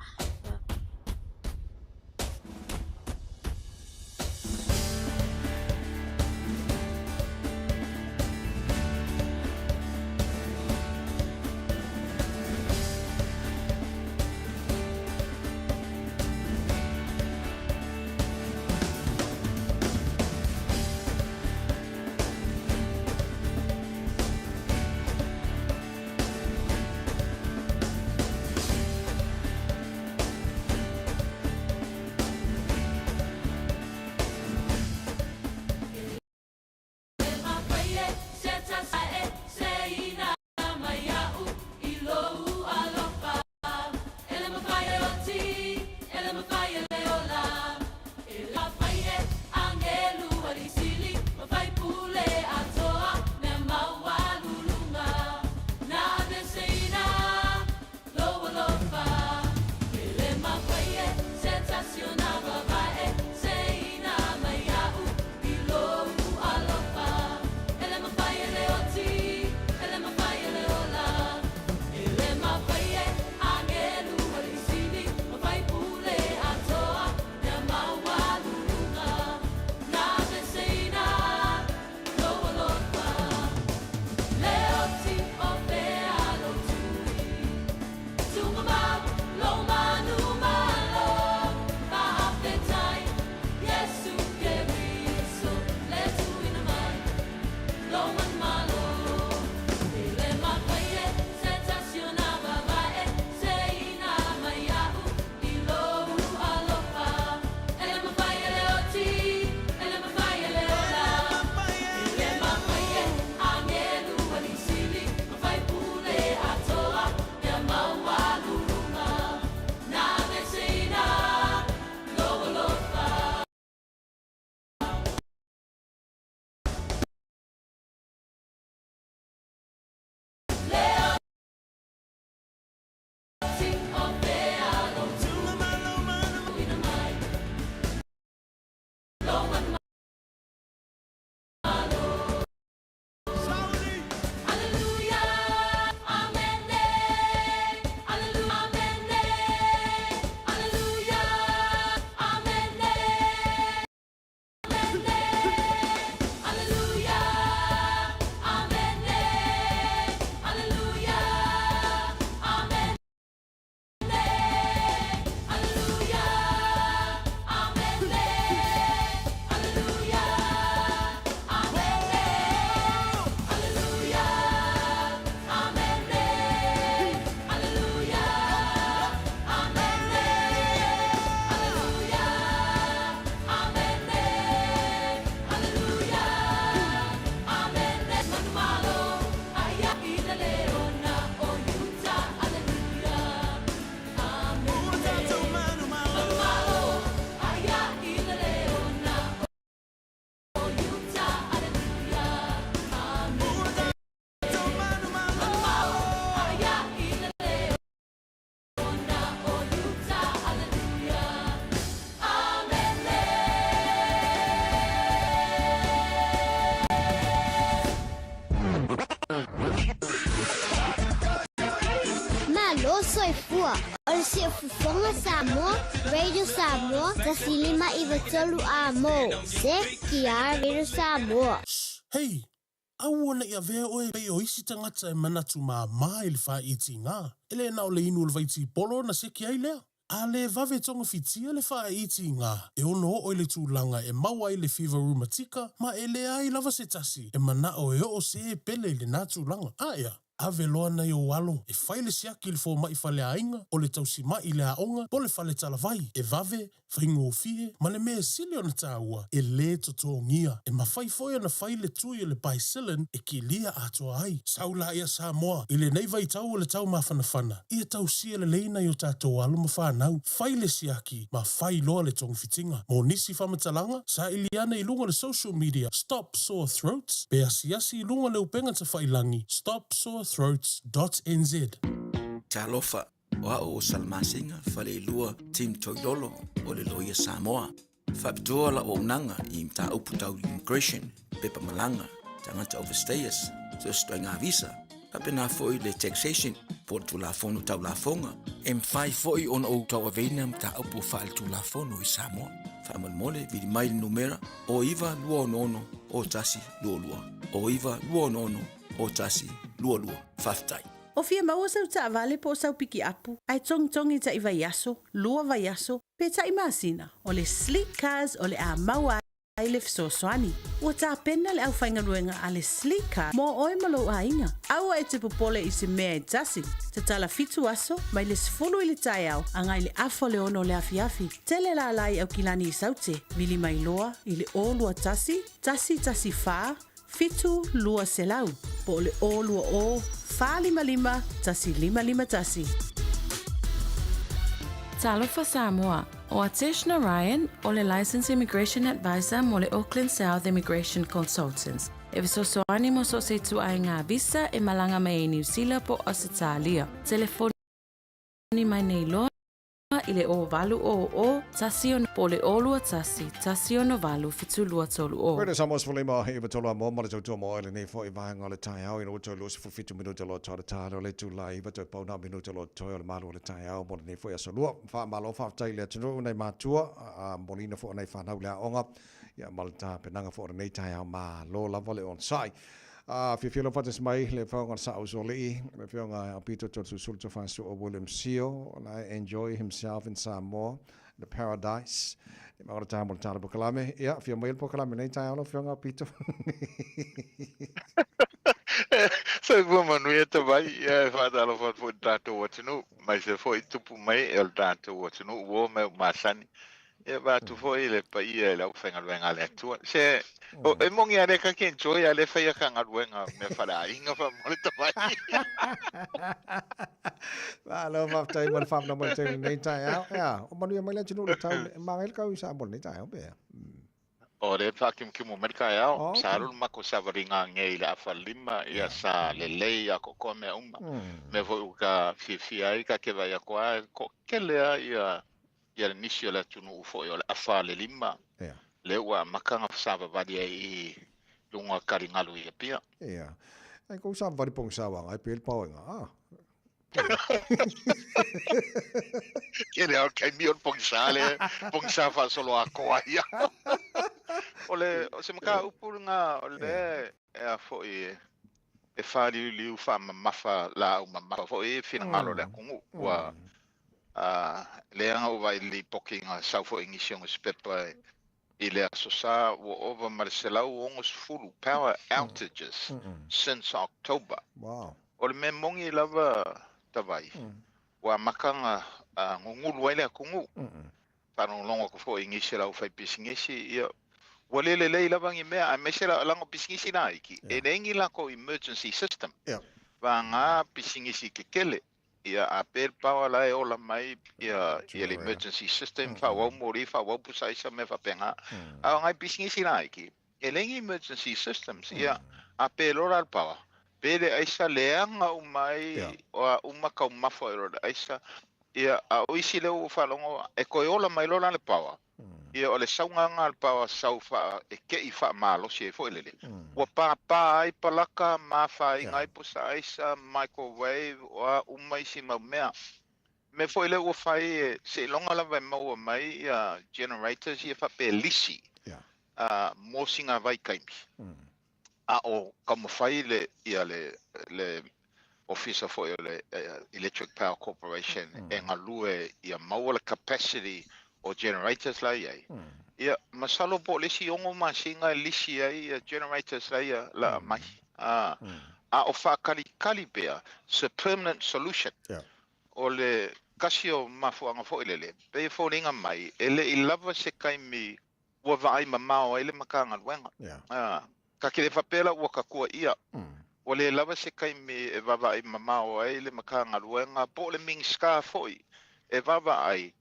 Siafofoga Samoa, Radio Samoa, 153 amo. ZTR Radio Samoa. Hei! Aua ne i avea oe e pei o isi tagata e manatu māmā i le faaitiga. E le na o le inu o le vaitipolo ona seki ai lea. A le vave togafitia le faaitiga, e ono oo i le tulaga e maua ai le fiva rumatika ma e leai lava se tasi e manao e oo se pele i lena tulaga. A ea, ave loa nai ou alo e fai le siaki i le fomai faleaiga, o le tausima'i i le aoga po o le fale talavai, e vave, faigofie, ma le mea sili ona taua, e lē totogia. E mafai foi ona fai le tui o le Bicillin e kilia atoa ai. Sau laia Samoa, i lenei vaitau o le taumafanafana, ia tausia lelei nai o tatou alo ma fanau, fai le siaki ma fai loa le togafitiga. Mo nisi faamatalaga, saili ane i luga o le social media Stop Sore Throats pe asiasi i luga o le upega tafailagi stopsorethroats dot nz. Talofa, o au o Salamasina Faleilua Tim Toilolo o le Loia Samoa. Faapitoa lau auaunaga i mataupu tau immigration, pepa malaga, tagata overstayers, fesootaiga visa, faapena foi le taxation po o le Tulafono Tau Lafoga. E mafai foi ona ou tauaveina mataupu faaletulafono i Samoa. Faamolemole, vili mai le numera o 9266 0122, o 9266 0122. Faafetai. O fia maua sau taavale po o sau pikiapu, ae togitogi taʻi vaiaso, lua vaiaso, pe taʻi masina, o le Sleek Cars o le a maua ai le fesoasoani. Ua tapena le aufaigaluega a le Sleek Car mo oe ma lou aiga. Aua e te popole i se mea e tasi. Tatala fitu aso, mai le 10 i le taeao agai le afa o le 6 o le afiafi. Tele lala i Aukilani i Saute, vili mai loa i le 021 114 7200 po o le 020 455 1551. Talofa Samoa, o Atesh Narayan o le Licensed Immigration Advisor mo le Auckland South Immigration Consultants. E fesoasoani mo so o se ituaiga visa e malaga mai ai Niu Sila po o Ausetalia. Telefoni mai nei loa i le 0800 1 po o le 021 168 7230. Radio Samoa 15 he iwa tolu a moa ma le tautua mo oe lenei foi vaega o le taeao ina ua toe 27 minute o lo toa le tale o le itula iwa toe pau na o minute o lo toe o le malu o le taeao mo lenei foi aso lua. Faamalo faafetai i le atunuu nai matua a moliina foi o nai fanau le aoga ia ma le tapenaga foi o lenei taeao malo lava le onosai. A fiafia lou faatasi mai le Afioga le Sa'o Usoalii, le Afioga Aupito Tolesulusulu Tofaesu'o William Sio, la e enjoy himself in Samoa, the paradise. E maua le taeao mo le tala polokalame. Ia, afio mai le polokalame nei taeao lau Afioga Aupito. Soifua manuia te vai, ia e whaatalofa atu foi i le tātou atunuu, mai se foi tupu mai e o le tātou atunuu, uo mea ua masani. Ia vaeatu foi le paia i le aufaigaluega a le Atua. Se, o, e moni a le ka ke enjoy a le faia ka galuega mea faleaiga faamolemole tawai. Malo faafetai mo le faamanao mai le taimi lenei taeao. Ea, o manuia mai le atunuu le tau, e magai le kau i Samoa lenei taeao pe ea. O lea e faakimukimua mai le taeao, Oh, sa okay. alu le matou savaliga nei i le afa lima, ia sa lelei a kokoa mea uma. Mea foi ua ka fiafia ai ka ke vaai atu a e toatele lava ia ia le nisi o le atunuu foi o le afa a le lima, Ia. lea ua amata ona savavali ai i luga o taligalu i Apia. Ia. Ai kou savavali pogisa uaga ai pe le paoega, ah. Tele lava o le taimi o le pogisa lea, pogisa faasoloatoa ia. O le, o se mataupu lena o lea e a foi e fāliuliu faamamafa laau mamafa foi i finagalo o le atunuu. Ua leaga ua vaai i le lipoti na sau foi i nisi o nusipepa i le Aso Sa, ua ova ma le 160 power outages since October. Wow. O le mea moni lava Tavai, ua amata ona gugulu ai le atunuu. Faalogologo atu foi i nisi o le aufaipisinisi, ia, ua le lelei lava ni mea, aemaise leaga o pisinisi laiti, e leai ni latou emergency system. Vagana pisinisi tetele, ia a pe le power la e ola mai ia ia le emergency system faaauau moli faaauau pusa aisa mea faapena. A o nai pisinisi laiti, e leai ni emergency systems, ia a pe lola le power, pe le aisa leaga uma ai o a uma taumafa i lo le aisa, ia a o isi lea ua ou faalogo e toe ola mai loa la le power, ia o le sauga lena a le power sau faa e te'i faamalosi ai foi lele, ua pāpā ai palaka ma afaina ai pusa aisa, microwave, o a uma isi mau mea. Mea foi lea ua fai e seiloga lava e maua mai ia generators ia faapea lisi mo sina vaitaimi a o taumafai le ia le le ofisa foi o le Electric Power Corporation e galue ia maua le capacity o generators la e i ai. Ia masalo po o le isi 6 masina e lisi ai ia generators la ia la aumai. A o faatalikali pea se permanent solution. O le tasi o mafuaaga foi lele, pei e foliga mai e le i lava se taimi ua vaai mamao ai le Matagaluega. Ta te le faapea la ua tatua ia. Ua le lava se taimi e vaavaai mamao ai le Matagaluega po o le Minisita foi e vaavaai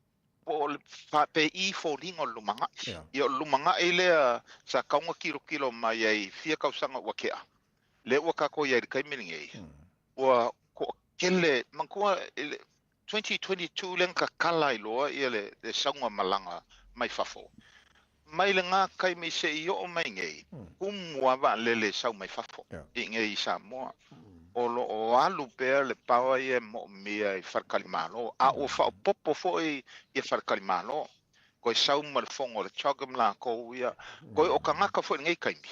po o le faapei foliga o le lumanai. Ia o le lumanai lea sa tatau ona tilotilo mai ai fia tausaga ua tea, lea ua tatou i ai i le taimi lenei, ua toatele, manatua i le 2022 lea na tatala ai loa ia le le sauga malaga mai fafo. Mai lena taimi seia oo mai nei, tumu lava vaalele e sau mai fafo i inei i Samoa. O lo o alu pea le power ia e moomia i faletalimalo, a ua faaopoopo foi ia faletalimalo. Toe sau ma le fono a le CHOGM latou ia, toe o tagata foi i lenei taimi.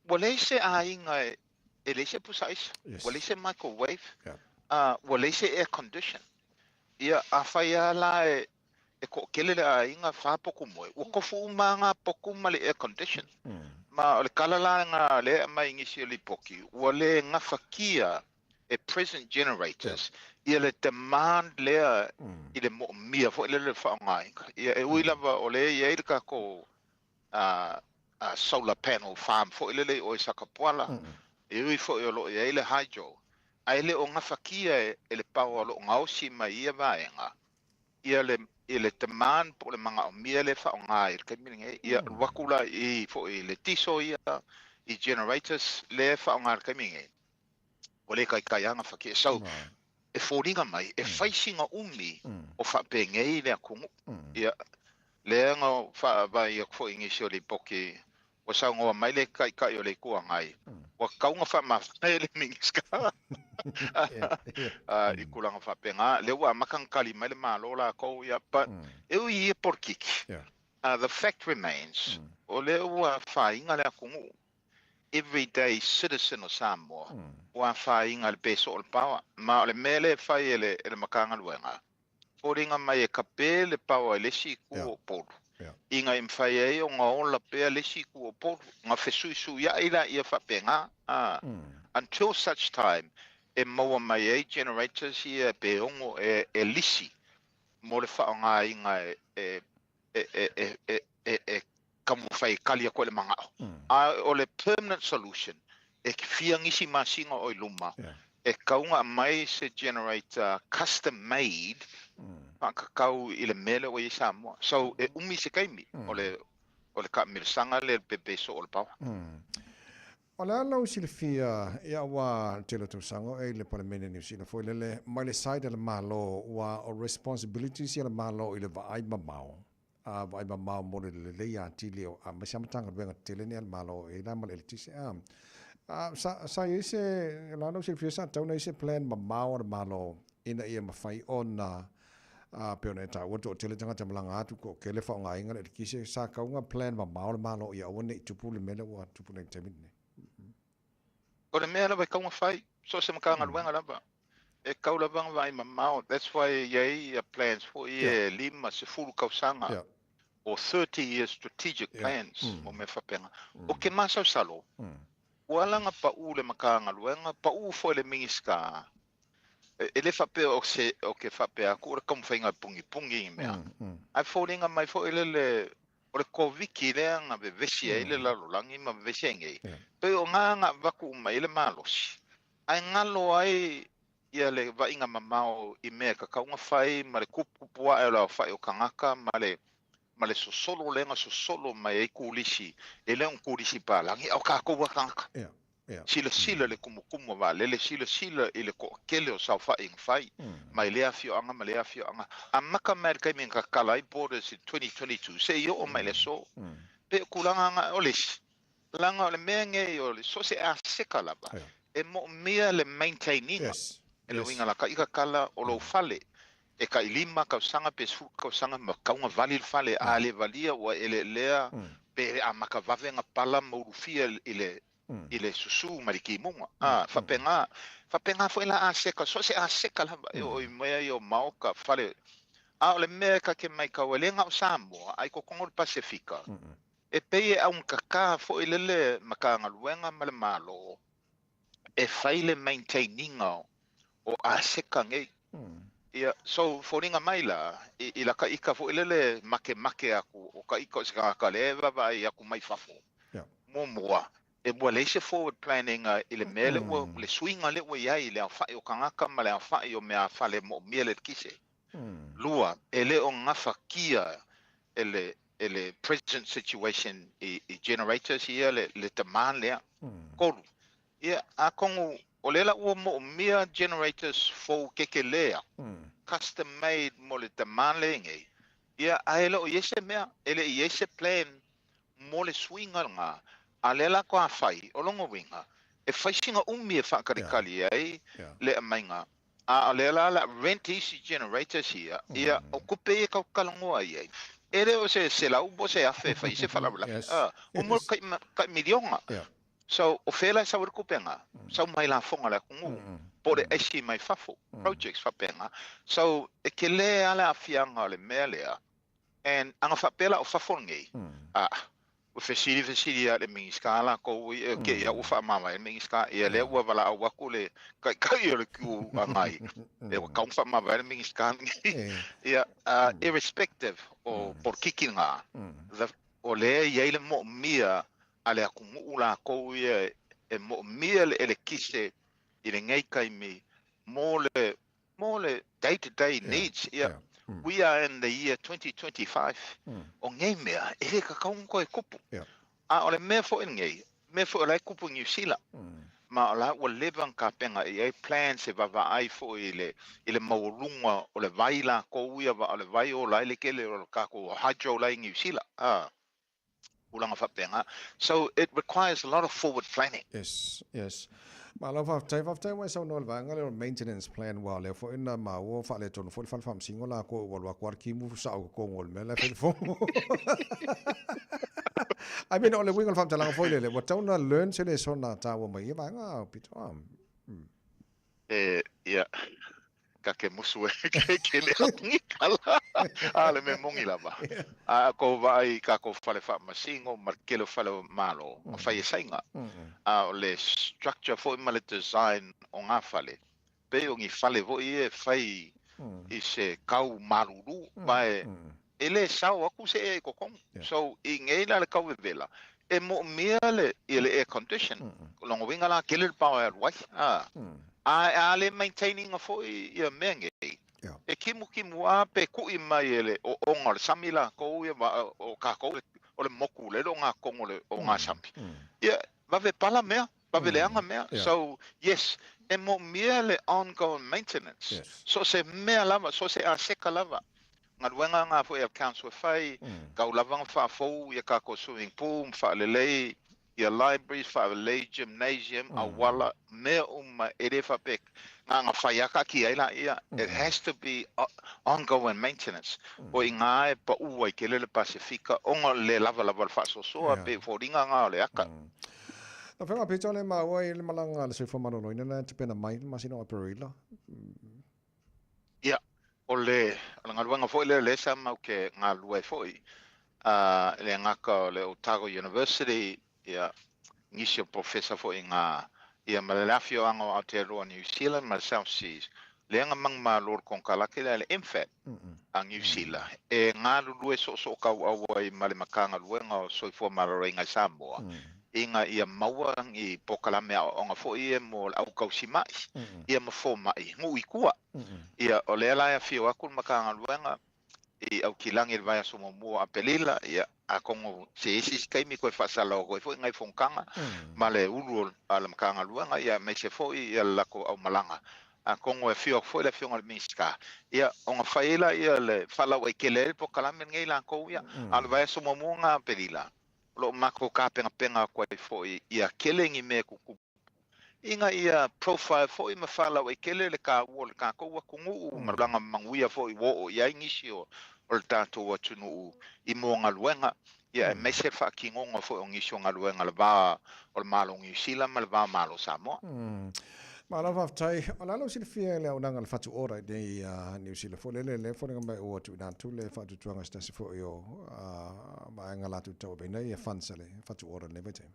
Ua leai se aiga e leai se pusa aisa, ua leai se microwave, ua leai se air condition. Ia, afai lava la e toatele le aiga, fa potu moe, ua tofu uma lava na potu ma le air condition. Ma o le tala la lena lea e aumai i nisi o lipoti, ua le gafatia e present generators ia le demand lea i le moomia foi lele o le faaaogaina. Ia, e ui lava o lea e i ai le tatou a solar panel farm foi lele i o i Satapuala, e ui foi o lo o i ai le hydro, ae le o gafatia e le power o lo o gaosi mai i ia vaega ia le i le demand po o le manaomia lea e faaaoga i le taimi lenei. Ia alu atu la i foi i le diesel ia, i generators lea e faaaoga i le taimi lenei, ua le taitai lava gafatia. So, e foliga mai, e fai sina umi o faapenei le atunuu. Ia, lea na vaavaai atu foi i nisi o lipoti, ua saunoa mai le Taitai o le Itu Agai, ua tatau ona faamavae le Minisita i tulaga faapena. Lea ua amata ona tali mai le Malo latou, ia, but e ui i ia polokiki, the fact remains, o lea ua afaina le atunuu. Everyday citizen o Samoa, ua afaina i le peso o le power. Ma o le mea lea e fai e le, e le Matagaluega, foliga mai e kape le power i le isi itu o Upolu, ina ia mafai ai ona ola pea le isi itu o Upolu, ona fesuisuiai laia faapena, a, until such time e maua mai ai generators ia pe ono e, e lisi mo le faaaogaina e, e e taumafai e tali atu ai le manao. A o le permanent solution, e fia nisi masina o i luma, e tatau ona aumai se generator custom made faatatau i le mea lea ua i ai Samoa. So, e umi se taimi o le o le taamilosaga lea i le pepe soo o le paoa. O le a lau silafia, ia ua tele o tausaga o e i le Palemene Niu Sila foi lele, mai le side a le Malo, ua o responsibilities ia le Malo i le vaai mamao, a vaai mamao mo le lelei atili o, aemaise a Matagaluega tetele nei a le Malo e i la ma le eletise, a. A, sa, sa i ai se, o le a lau silafia sa tatau ona i ai se plan mamao a le Malo ina ia mafai ona a pei ona e taua toatele tagata malaga atu toatele faaaogaina le eletise, sa tatau ona plan mamao le Malo ia aua ne i tupu le mea lea ua tupu nei i le taimi lenei. O le mea lava e tatau ona fai, so o se Matagaluega lava, e tatau lava ona vaai mamao, that's why e i ai ia plans foi ia e 50 tausaga or 30 years strategic plans mo mea faapena. Ou te masalosalo, ua ala ona pau le Matagaluega, pau foi le Minisita, E le faapea o se, o ke faapea atu o le taumafaiga e pugipugī i mea, ae foliga mai foi lele o le Koviti lea na vevesi ai le lalolagi ma vevesi ai nei, pei o na na avatu uma i ai le malosi, ae galo ai ia le vaaiga mamao i mea e tatau ona fai ma le tuputupu ae o le aofai o tagata ma le ma le sosolo lea na sosolo mai ai turisi, e le o ni turisi palagi, a o tatou lava tagata. Silasila i le tumutumu o vaalele, silasila i le toatele o saofaiga fai mai lea afioaga ma lea afioaga. Amata mai i le taimi na tatala ai borders i le 2022 seia oo mai i le aso. Pei o tulaga na, o le isi, leaga o le mea nei o le so o se aseta lava, e moomia le maintain ina. E le uiga la taʻi tatala o lou fale. E tai 5 tausaga pe 10 tausaga ma tatau ona vali le fale, a le valia ua eleelea pe amata vave ona pala ma ulufia i le i le susū ma le timuga. A, faapena, faapena foi la aseta, so o se aseta lava e oo i mea ia o maota, fale. A o le mea e ta te maitau ai, e le na o Samoa, ae i totonu o le Pasefika, e pei e augatata foi lele Matagaluega ma le Malo e fai le maintain ina o aseta nei. Ia, so foliga mai la, i laka ita foi lele makemake atu o ta ita o se tagata lea e vaavaai atu mai fafo. Muamua, e ua leai se forward planning i le mea lea ua, le suiga lea ua i ai i le aofai o tagata ma le aofai o meaafale e moomia le eletise. Lua, e le o gafatia e le e le present situation i generators ia le demand lea. Tolu, ia atonu o lea la ua moomia generators fou kekelē aku, custom made mo le demand lea i nei, ia ae le o i ai se mea, e le i i ai se plan mo le suiga lena, a lea la toa fai, o lona uiga, e fai sina umi e faatalikali ai le aumaiga, a o lea la o le a rent isi generators ia, ia o tupe ia tatou te talanoa i ai, e le o se 100 po o se 1000 e fai ai se faalavelave, ua mo le tai miliona. So, o fea la e sau ai le tupe lena? Sau mai lafoga a le atunuu, po o le aisi mai fafo, projects faapena. So, e tele lava le aafiaga o le mea lea, And ana faapea la o fafo lenei, ah, ua fesili fesili lava i le Minisita latou ia, te i lava ua faamavae le Minisita, ia lea ua valaau atu le Taitai o le Itu Agai, e ua tatau ona faamavae le Minisita lenei. Ia, irrespective o polokiki lena, the, o lea e i ai le moomia a le atunuu latou ia e moomia le elekise i lenei taimi mo le mo le day to day needs, ia, we are in the year 2025, o nei mea, e le tatau ona toe tupu. A o le mea foi lenei, mea foi o la e tupu i Niu Sila, ma o la ua leva ona tapena i ai plans e vaavaai foi i le, i le maualuga o le vai latou ia, o le vai ola ai le tele o le tatou hydro la i Niu Sila, a. tulaga faapena. So it requires a lot of forward planning. Yes, yes. Malo faafetai, faafetai ua e saunoa i le vaega lea o le maintenance plan aua o lea foi na maua ua faaletonu foi le fale faamasino lakou ua alu atu lava le kimu sao i totonu o le mea la e fai le fono. I mean o le uiga o le faamatalaga foi lele ua tatau ona learn se lesona taua mai ia vaega Peter. E, ia, ka ke musu e ke ke le atu ni kala. A le me moni lava. A ko vaai i ka ko fale faamasino ma le tele o fale o Malo, ma fai e Saina. A o le structure foi ma le design o ngā fale, pei o ni fale foi ia e fai i se kau malulu, ma e, e le sao atu se ea i totonu. So, i nei la le kau vevela, e moomia le, ia le air condition, o lona uiga la tele le power e alu ai, a, a, a le maintain ina foi ia mea nei, e kimukimu lava pe ku'i mai e le ooga o le sami lakou ia ma o kakou o le moku lele o ngā tonu o le o ngā sami. Ia, vave pala mea, vave leaga mea. So, yes, e moomia le ongoing maintenance. So o se mea lava, so o se aseta lava, galuega ngā foi a le council e fai, tau lava ona faafou ia tatou swimming pool ma faalelei ia libraries, faalelei gymnasium, auala, mea uma e le faapea na ona fai lava taatia ai laia, it has to be ongoing maintenance. O i ngā e paʻu ai tele le Pasefika ona o le le lavalava o le faasoasoa pei o foliga ngā o le aka. Lau Afioga Peter, o lea e maua i le malaga a le soifua maloloina lena e tapena mai i le masina o Aperila. Ia, o le, o le galuega foi lea o lea sa mau ke galulue ai foi, a, e le gata o le Otago University, ia, nisi o professor foi i ngā, ia, ma le afioaga o Aotearoa New Zealand ma le South Seas, lea na manumalo le konekarate lea le MFAT a Niu Sila e galulue soosootauau ai ma le Matagaluega o Soifua Maloloina i Samoa ina ia maua ni polokalame aoaoga foi ia mo le au tausima'i ia ma foma'i nuu i tua. Ia, o lea la e afio atu le Matagaluega i Aukilagi i le vaiaso muamua o Aperila, ia, atonu se isi isi taimi toe faasalau atu ai foi nai fonotaga ma le ulu o le Matagaluega, ia, aemaise foi ia le latou aumalaga. Atonu e afio atu foi le Afioga i le Minisita, ia, ona fai ai lea le faalauaitele ai le polokalame lenei latou ia. A o le vaiaso muamua lena o Aperila, o lo o matou tapenapena atu ai foi ia tele ni mea e tutupu. Ina ia profile foi ma faalauaitele le taua o le tatou atunuu ma lana manuia foi ua oo i ai nisi o le tatou atunuu i mua galuega, ia aemaise le faatinoga foi o nisi o galuega i le va o le Malo o Niu Sila ma le va o Malo o Samoa. Malo faafetai. O le a lou silafia i le auaunaga a le Fatu Ora i nei Niu Sila foi lele, lea e foliga mai ua tuuina atu le faatuatuaga i se tasi foi o vaega latou te tauaveina ia funds a le Fatu Ora i lenei vaitaimi.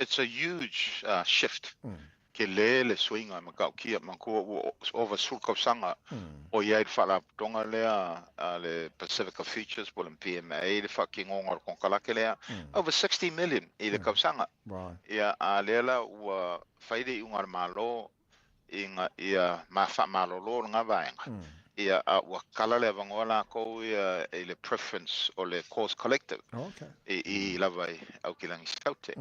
It's a huge shift, tele le suiga e matautia, manatua ua ova 10 tausaga o i ai le faalapotopotoga lea a le Pacifica Futures po o le PMA le faatinoga o le konekarate lea, over 60 million i le tausaga. Ia, a lea la ua fai le iuga a le Malo ina ia ma faamalolo lena vaega, ia, a ua kala le avanoa lakou ia i le preference o le course collective i i lava i Aukilani Saute.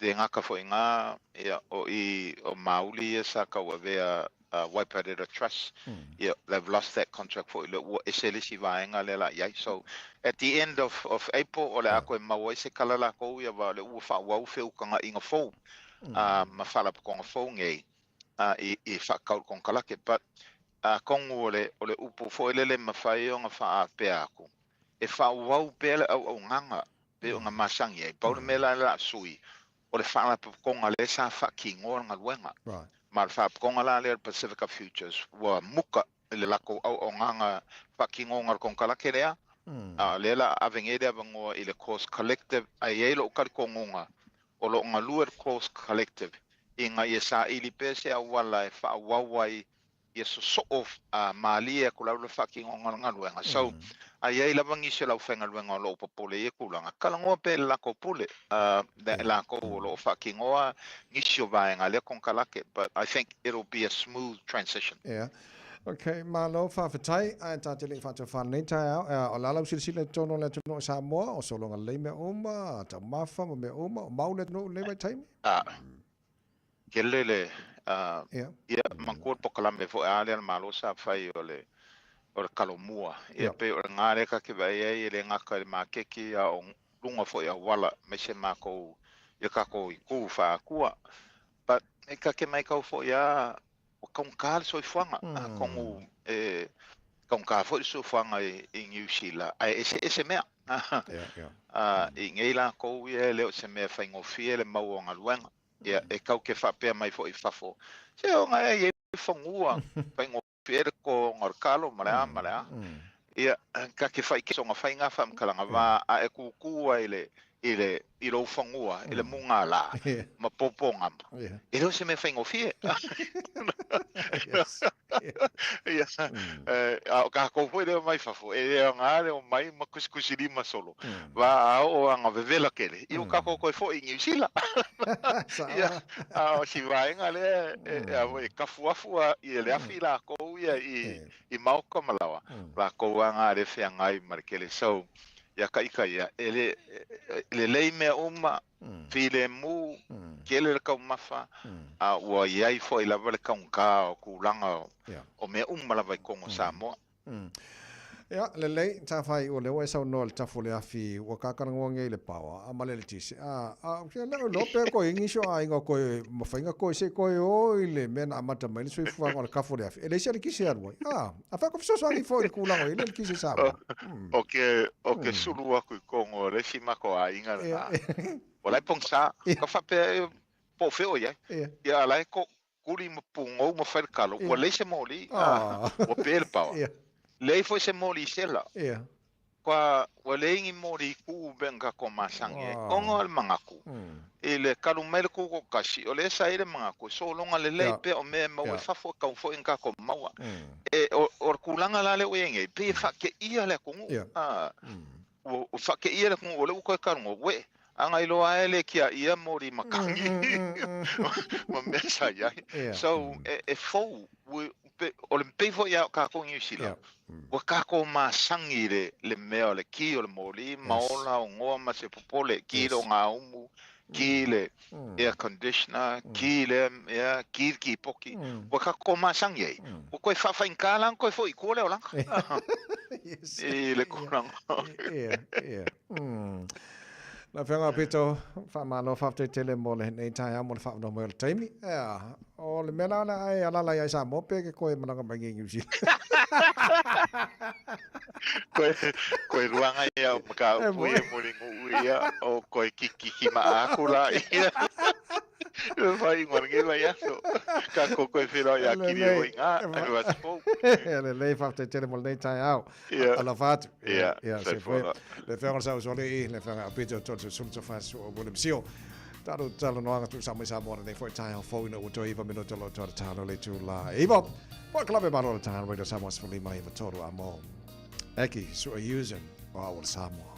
Le gata foi i na, ia, o i o Mauli ia sa tauavea Waiparera Trust, ia, they've lost that contract foi lea ua ese le isi vaega lea la i ai. So, at the end of of April o le a toe maua ai se kala lakou ia aua o lea ua faaauau feutagaiga fou ma faalapotopotoga fou nei i faatatau i le konekarate. But atonu o le, o le upu foi lele e mafai ona faaapea atu, e faaauau pea le auaunaga pei ona masani ai. Pau le mea la o le a sui, o le faalapotopotoga lea sa faatinoa le galuega. Ma o le faalapotopotoga la lea o le Pacifica Futures ua muka i le latou auaunaga faatinoga o le konekarate lea, a o lea o le a ave nei le avanoa i le Course Collective, ae i ai lou talitonuga o lo o galue le Course Collective ina ia saili pea se auala e faaauau ai ia sosoo malie atu lava le faatinoga o le galuega. So, a i ai lava nisi o le aufaigaluega o lo o popole i ia tulaga, talanoa pea i le latou pule, latou o lo o faatinoa nisi o vaega a lea konekarate, but I think it'll be a smooth transition. Yeah. Ok, malo faafetai, ae ta te le i faatofā lenei taeao, o le a lau silasila i totonu o le atunuu o Samoa, o sologa lelei mea uma, taumafa ma mea uma, o mau le atunuu i lenei vaitaimi? Ah, tele le, ia, manatua le polokalame foi a lea a le Malo sa fai o le, o le Talomua. Ia, pei o lena lea ta te vaai ai e le gata i le maketi a o luga foi auala, aemaise matou i le tatou itu faa-Atua. But, e ta te matau foi lava ua taugata le soifuaga, atonu e taugata foi le soifuaga i Niu Sila, ae eseese mea. I nei lakou ia e le o se mea faigofie le maua o galuega. Ia, e tau ke faapea mai foi i fafo, se ona e i ai fanua faigofie le totoga o le kalo ma le a ma le a. Ia, ta te whaike o nga whainga whamkalanga wā a e kūkū ai le i le i lou fanua i le mugala ma pōpōgama. E le o se mea faigofie. Ia, a o kākou foi lea mai fafo, e le aoga le omai ma kusikusilima solo. Wā a oo anga vevela kele, i o kākou koe foi i Niu Sila. Ia, a o si vaega lea e, e kafuafu a i le afi lākou ia i, i maoka ma lawa, lākou a ngā le feagai ma le kele. So, ia ka ika ia, e le, e lelei mea uma, filemu, tele le taumafa, a ua i ai foi lava le taugata o tulaga o mea uma lava i totonu o Samoa. Ia, lelei, tafai ua lea ua e saunoa i le tafu o le afi, ua kakalagoa nei i le paoa, a ma le eletise, a, a, ke leo iloa pea koe i nisi o aiga koe mafai na koe se i koe o i le mea na amata mai le soifuaga o le tafu o le afi, e leai se eletise e alu ai. A, a whai ko fesoasoani foi i le kulaga o i le eletise Samoa. O ke, o ke sulu aku i Kongo o le isi mako aiga lena. O lae pongisa, ka faapea e po o fea o i ai. Ia a lae ko kuli ma pugou ma fai le kalo, ua leai se moli, ua pe le paoa. Leai foi se moli i sela. Kua, ua leai ni moli i ku pe na tatou masani ai. Ona o le manatu, i le kalu mai le kūkōkasi, o lea sa i ai le manatu, e sologa lelei pea o mea e maua i fafo e tau foi na tatou maua. E, o, o le tulaga la lea ua i ai nei, pei e faateia le atunuu. Ua faateia le atunuu, o lea ua toe talanoa, uē, a na iloa lava e le tiaia moli matagi ma mea sa i ai. So, e fou, o le pei foi lava o tatou i Niu Sila, ua tatou masani i le mea o le ki o le moli ma ola o goa ma se popole, ki le ogaumu, ki le air conditioner, ki lea mea, ki le kipoki. Ua tatou masani ai, ua toe faafaigata la ona toe foi i tua le olaga i le tulaga. Ia, ia. Lau Afioga Aupito, faamalo faafetai tele mo lenei taeao mo le faaavanoa mai o le taimi. Ea, o le mea la o le a e alaala ai Samoa pe ke koe malaga mai nei i New Zealand. Koe, koe luanga ia o mataupu ia Mulinuu ia, o koe kikiki maa aku la ia. E whai ingoa lenei vaiaso. Ka ko koe whenua ia kiri e hoi ngā, e wā te pou. E lelei faafetai tele mo lenei taeao. Alofa atu. Ia, Ia, se foe. Le afioga o le Sausualii, le afioga Aupito Toeolesulusulu Tofasu o William Seal. Tatou talanoaga tuusa mai Samoa lenei foi taeao fou ina ua toe 9 minute o lo o toe tatalo le itula e 9. Polokalame malo le taeao Radio Samoa 15 93 a mo. Eki, sua Usen, o au o le Samoa.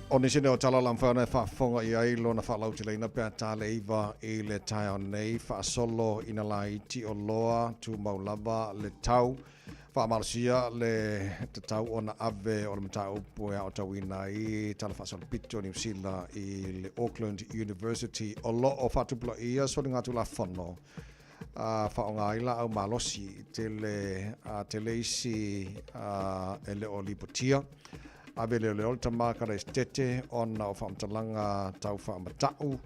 O nisi nei o tala la mafai ona e faafofoga i ai lona faalauteleina pe a ta le 9 i le taeao nei, faasolo ina laiti o loa, tumau lava le tau, faamalosia le tatau ona ave o le mataupu e aotauina ai tala faasolopito o Niu Sila i le Auckland University o lo o faatupulaia soligatulafono a faaaoga ai laau malosi tele a tele isi e le o lipotia. Ave leoleo le tama Karaisitete ona o faamatalaga tau faamatau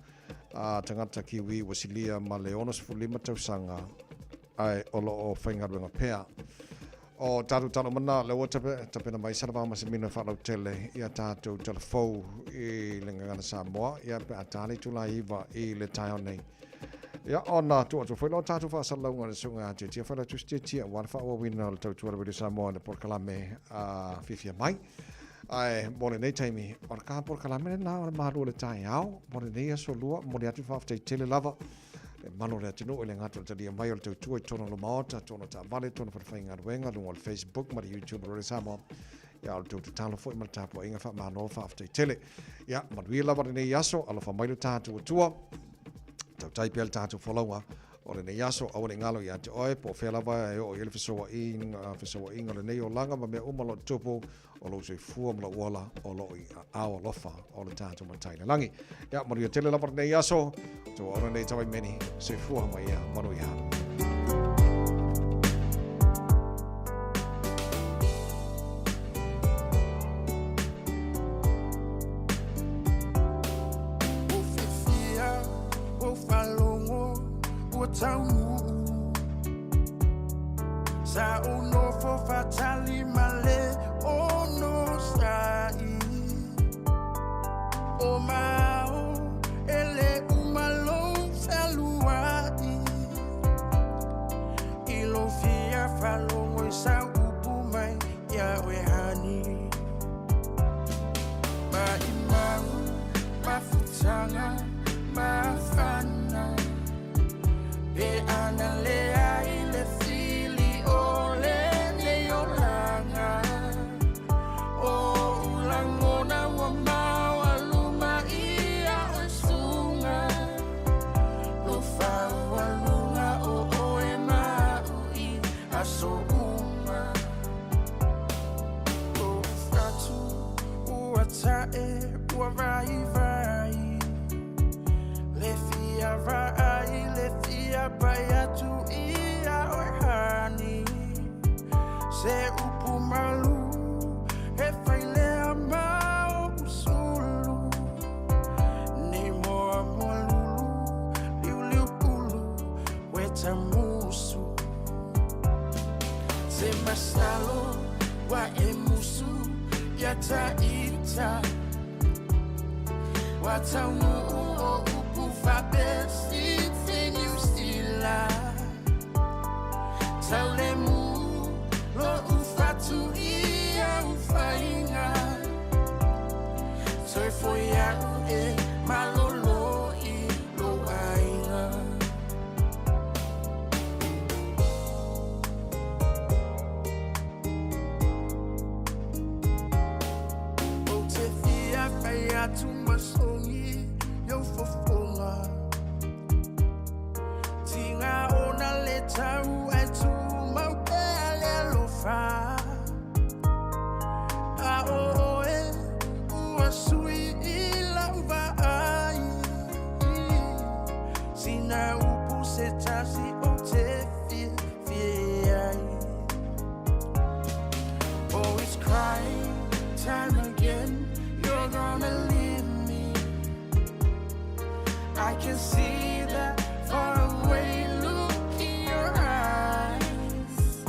a tagata Kiwi ua silia ma le 65 tausaga ae o lo o faigaluega pea. O tatou talo mana lea ua tapena mai Salavao ma Semina faalautele ia tatou talafou i le Gagana Samoa ia pe a ta le itula 9 i le taeao nei. Ia ona tuu atu foi lea o tatou faasalalauga i le susuga ia Tiatia Failautusi Tiatia aua le faaauauina o le tautua a le Radio Samoa i le polokalame a fiafia mai. Ae mo lenei taimi, o le ka polokalame lena o le malu o le taeao mo lenei aso lua, momoli atu le faafetai tele lava le mamalu o le atunuu i le gata o le talia mai o le tautua i totonu o le Maota, totonu o taavale, totonu o falefaigaluega, luga o le Facebook ma le YouTube o Radio Samoa. Ia, o le tou tatalo foi ma le tapuaiga faamalo faafetai tele. Ia, manuia lava lenei aso, alofa mai lo tatou Atua. Tautai pea le tatou folauga. o lenei aso. Aua ne i galo ia te oe, po o fea lava e oo i ai le fesouaiga, fesouaiga o lenei olaga ma mea uma o lo o tupu, o lou soifua ma lou ola o lo o i aao alofa o le tatou Matai i le lagi. Ia, manuia tele lava lenei aso. Tou auna nei tawai meni. Soifua ma ia manuia. Sa ou nofo faatali ma le onosai. O mao e le uma lou fealuai. I lou fia faalogo i sau upu mai ia oe hani. Maimau mafutaga mafana. Pe ana leai le fili o lenei olaga. O ou lagona ua maualuma ia oe suga. Lou faualuga o oe ma a'u i aso uma. Lou fatu ua ta'e ua vaivai. Le fia vaai, le fia pai atu ia oe hani. Se upu malu e fai lea ma o'u sulu. Nei moa moa lulu, liuliu pulu, ueta musu. Se masalo ua e musu ia ta'ita. Ua taunuu o upu faapesitsi Niu Sila. Tau lemu lo'u fatu i au faiga. Toe foi a'u e malolo i lou aiga. Ou te fia fai atu ma sogi i ou fofoga. Tiga ona le tau ae tumau pea le alofa. A o oe ua sui i lau vaai. Sina upu se tasi ou te fiafia ai. Oh, it's crying time again. You're gonna leave me. I can see that far away look in your eyes.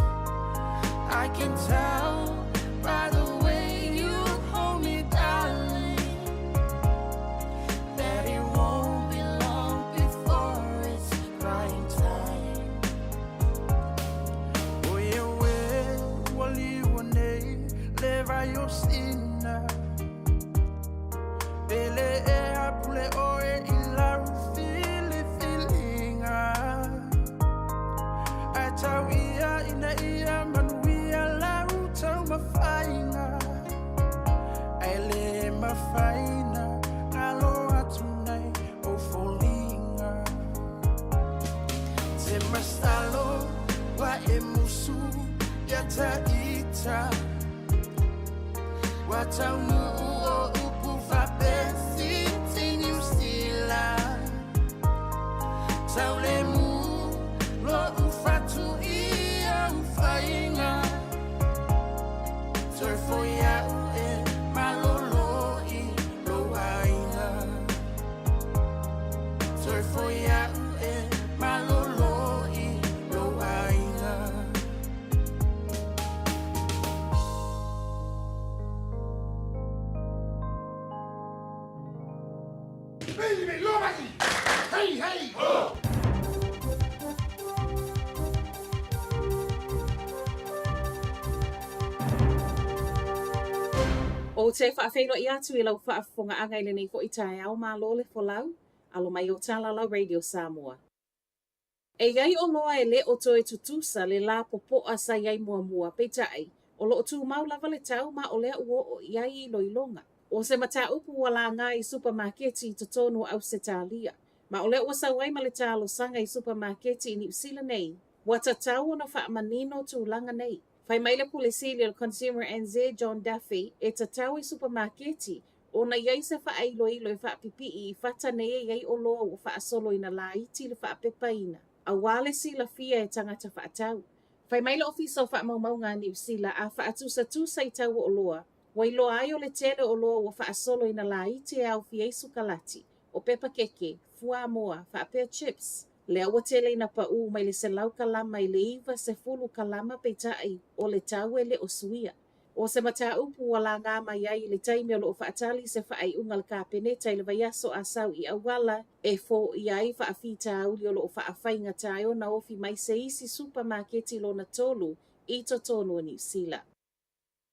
I can tell by the way you hold me, darling, that it won't be long before it's crying time. O ia oe ua liua nei le vai o Sina. Pele e apule oe i lau filifiliga. Ae tau ia ina ia manuia lau taumafaiga. Ae le mafai na galo atu nai ou foliga. Te masalo ua e musu ia ta'ita. Ua taunuu o upu faapesitsi Niu Sila. Tau lemu lo'u fatu i au faiga. Toe foi a'u e malolo i lou aiga. Toe foi a'u e malolo i lou aiga. Ou te faafeiloai atu i lau faafofogaaga i lenei foi taeao malo le folau, alo mai o Talalau Radio Samoa. E i ai oloa e le o toe tutusa le lā popo'a sa i ai muamua, peitai, o lo o tumau lava le tau ma o lea ua oo i ai iloiloga. ʻO se mataupu ua lāgā i supamaketi i totonu o ʻAusetalia. Ma o lea ua sau ai ma le talosaga i supamaketi i Niu Sila nei, ua tatau ona faamanino tulaga nei. Fai mai le Pule Sili o le Consumer NZ John Duffy, e tatau i supamaketi ona i ai se faailoilo e faapipii i fata nei e i ai oloa ua faasoloina laiti le faapepaina, aua le silafia e tagata faatau. Fai mai le Ofisa o Faamaumauga a Niu Sila a faatusatusa i tau o oloa, ua iloa ai o le tele o oloa ua faasoloina laiti e aofia ai sukalati, o pepa keke, fuamoa, faapea chips. Lea ua tele ina paʻū mai le 100 kalama i le 90 kalama peitai o le tau e le o suia. ʻO se mataupu ua laga mai ai i le taimi o lo o faatali se faaiuga a le Kapeneta i le vaiaso a sau i auala e foia ai faafitauli o lo o faafaigata ai ona ofi mai se isi supamaketi lona tolu i totonu o Niu Sila.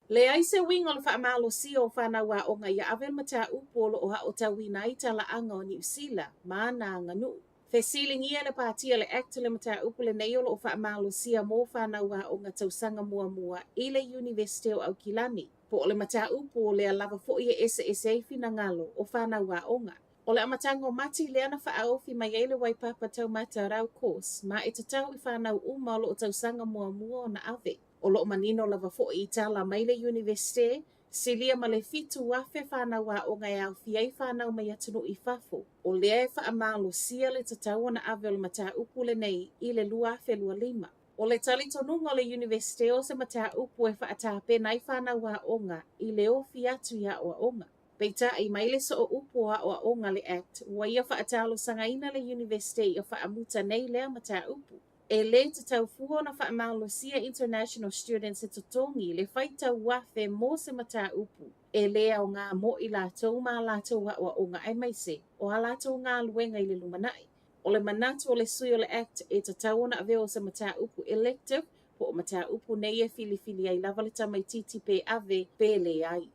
Leai se uiga o le faamalosia o fanau aoga ia ave le mataupu o lo o aotauina ai talaaga o Niu Sila ma ana aganuu. Fesiligia le Pāti a le ACT le mataupu lenei o lo o faamalosia mo fanau aoga tausaga muamua i le Iunivesite o Aukilani, po o le mataupu o lea lava foi e eseese ai finagalo o fanau aoga. O le amataga o Mati lea na faaofi mai ai le Waipapa Taumata Rau Course ma e tatau i fanau uma o lo o tausaga muamua ona ave. O lo o manino lava foi i tala mai le Iunivesite, silia ma le 7,000 fanau aoga e aofia ai fanau mai atunuu i fafo, o lea e faamalosia le tatau ona ave o le mataupu lenei i le 2025. O le talitonuga o le Iunivesite o se mataupu e faatapena ai fanau aoga i le ofi atu i aoaoga. Peitai, mai le sooupu o aoaoga le ACT, ua ia faatalosagaina le Iunivesite ia faamuta nei lea mataupu. E lē tatau fua ona faamalosia international students e totogi le faitau afe mo se mataupu e lē aogā mo i latou ma a latou aoaoga aemaise o a latou galuega i le lumanai. O le manatu o le sui o le ACT e tatau ona avea o se mataupu elective po o mataupu nei e filifili ai lava le tamaititi pe ave pe leai.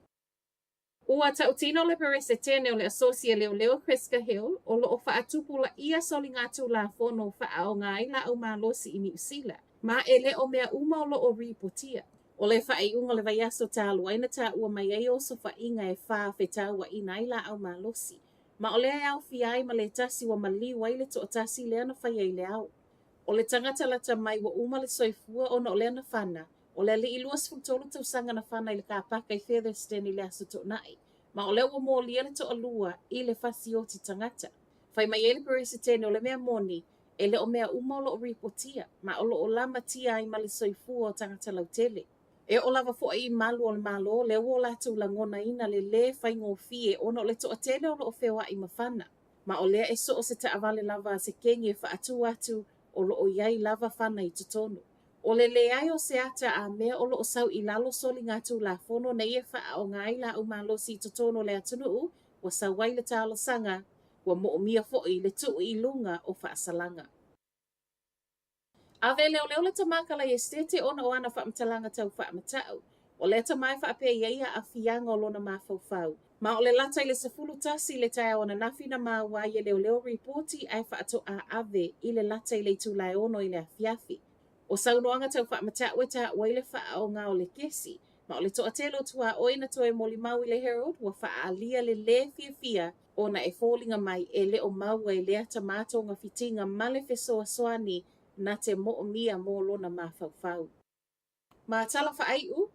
Ua tautino le Peresetene o le Asosi a Leoleo Chris Cahill o lo o faatupulaia soligatulafono faaaoga ai laau malosi i Niu Sila, ma e le o mea uma o lo o ripotia. O le faaiuga o le vaiaso talu ai na taua mai ai osofaiga e fa fetauaina ai laau malosi, ma o lea e aofia ai ma le tasi ua maliu ai le toatasi lea na faia i le ao. O le tagata lata mai ua uma le soifua ona o lea na fana, O le alii 23 tausaga na fana i le kāpaka i Featherston i le Aso Toonai, ma o lea ua molia le toalua i le fasioti tagata. Fai mai ai le Peresetene o le mea moni, e le o mea uma o lo o ripotia, ma o lo o lamatia ai ma le soifua o tagata lautele. E oo lava foi i malu o le Malo lea ua o latou lagonaina le lē faigofie ona o le toatele o lo o feoai ma fana. Ma o lea e so o se taavale lava a se kegi e faatu atu o lo o i ai lava fana i totonu. O le leai o se ata a mea o lo o sau i lalo soligatulafono nei e faaaoga ai laau malosi i totonu o le atunuu, ua sau ai le talosaga, ua moomia foi le tuu i luga o faasalaga. Ave e leoleo le tama Kalaiestete ona o ana faamatalaga tau faamatau. O lea tama e faapea i ai aafiaga o lona mafaufau. Ma o le lata i le 11 i le taeao ananafi na maua ai e leoleo ripoti ae faatoa ave i le lata i le itula e 6 i le afiafi. O saunoaga tau faamatau e taua ai le faaaoga o le kesi, ma o le toatele o tuaoi na toe molimau i le Herald ua faaalia le lē fiafia ona e foliga mai e le o maua e lea tama togafitiga ma le fesoasoani na te moomia mo lona mafaufau. Ma tala faaiu,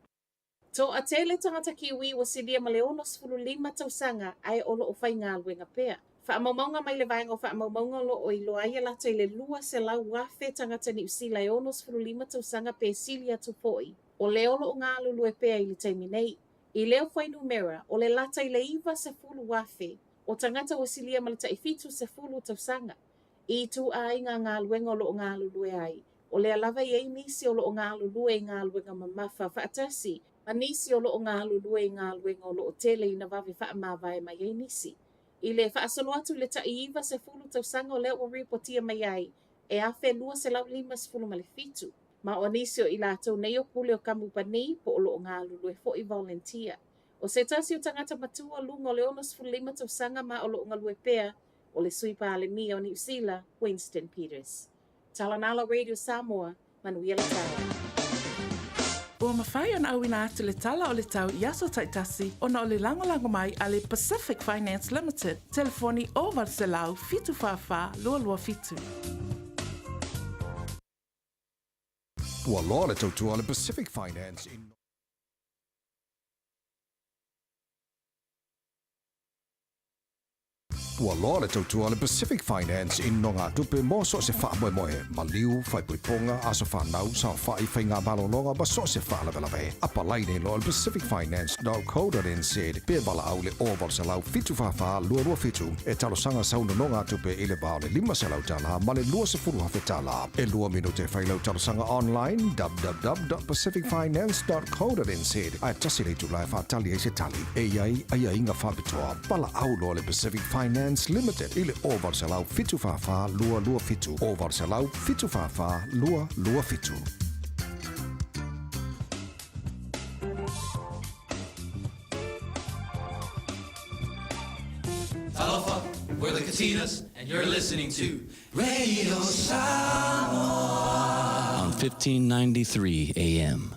Toatele tagata Kiwi ua silia ma le 65 tausaga ae o lo o faigaluega pea. Faamaumauga mai le Vaega o Faamaumauga o lo o iloa ai e lata i le 200,000 tagata Niu Sila e 65 tausaga pe sili atu foi, o lea o lo o galulue pea i le taimi nei. I lea fuainumera, o le lata i le 90,000 o tagata ua silia ma le tai 70 tausaga. I ituaiga galuega o lo o galulue ai, o lea lava e i ai nisi o lo o galulue i galuega mamafa faatasi ma nisi o lo o galulue i galuega o lo o tele ina vave faamavae mai ai nisi. I le faasolo atu i le tai 90 tausaga o lea ua ripotia mai ai e 1,257, ma o nisi o i latou nei o pule o kamupani po o lo o galulue foi volunteer. O se tasi o tagata matua luga o le 65 tausaga ma o lo o galue pea, o le Sui Palemia o Niu Sila, Winston Peters. Talanala Radio Samoa, manuia le taeao. Ua mafai ona auina atu le tala o le tau i aso taitasi ona o le lagolago mai a le Pacific Finance Limited, telefoni 0800 744 227. Ua loa le tautua a le Pacific Finance i. Ua loa le tautua a le Pacific Finance i nogatupe mo so o se faamoemoe, maliu, faaipoipoga, aso fanau, saofai, faiga malologa ma so o se faalavelave. Apalai nei loa i le pacificfinance.co.nz pe valaau i le 0800 744 227 e talosaga sau nonogatupe i le va o le $500 ma le $20,000. E lua minute e fai lau talosaga online www.pacificfinance.co.nz ae tasi le itula e faatali ai se tali. E i ai aiaiga faapitoa. Valaau loa le Pacific Finance Limited i le 0800 744 227, 0800 744 227. Talofa, we're the Katinas, and you're listening to Radio Samoa on 1593 AM.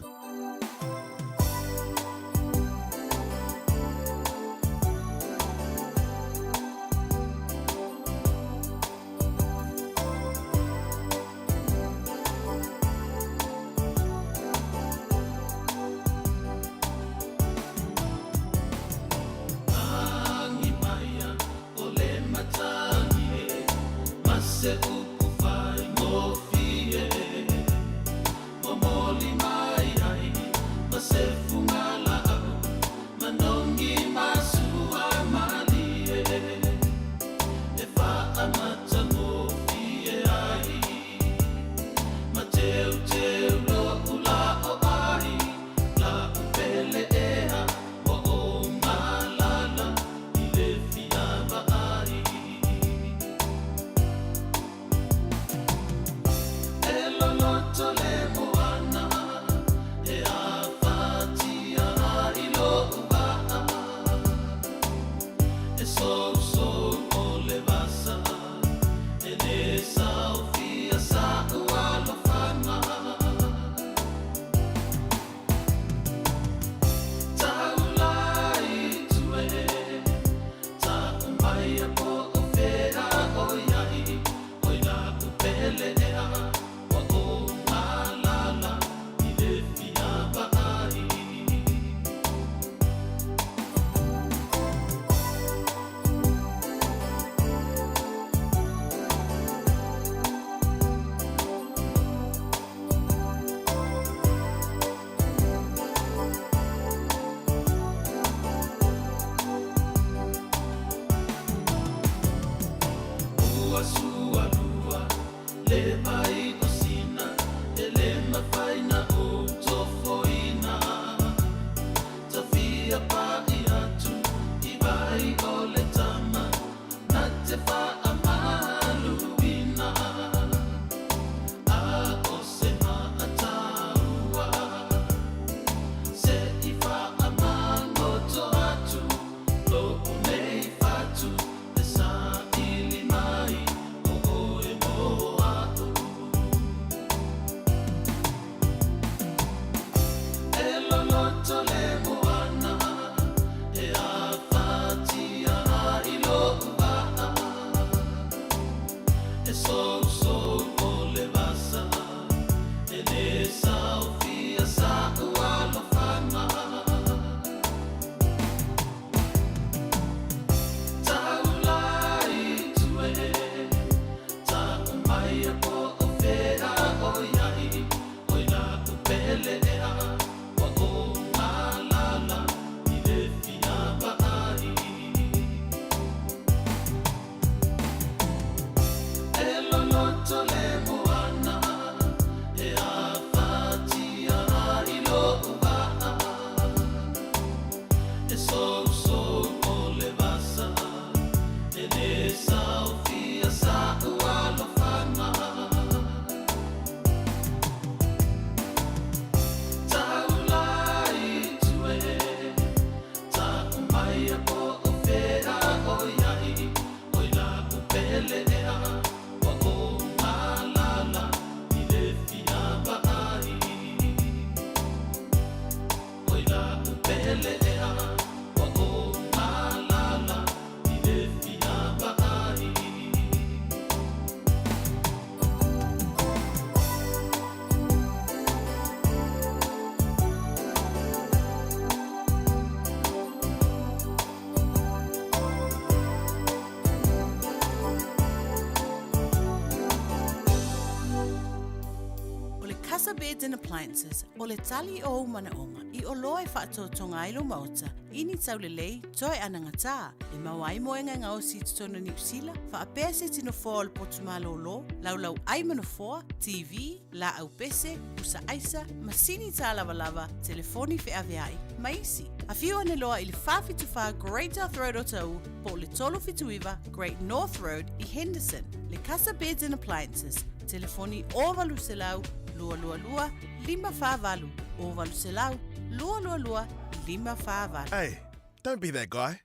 Casa Beds and Appliances, o le tali o ou manaʻoga i oloa e faatoatoga ai lou maota i ni taulelei toe anagatā e maua ai moega e gaosi i totonu o Niu Sila, faapea se tino foa o le potu malōlō, laulau ʻai ma nofoa, TV, laau pese, pusa aisa, masini tālavalava, telefoni feaveai, ma isi. Afio ane loa i le 474 Great South Road o Taʻu po o le 379 Great North Road i Henderson, le Casa Beds and Appliances, telefoni 0800 222 548, 0800 222 548. Hey, don't be that guy.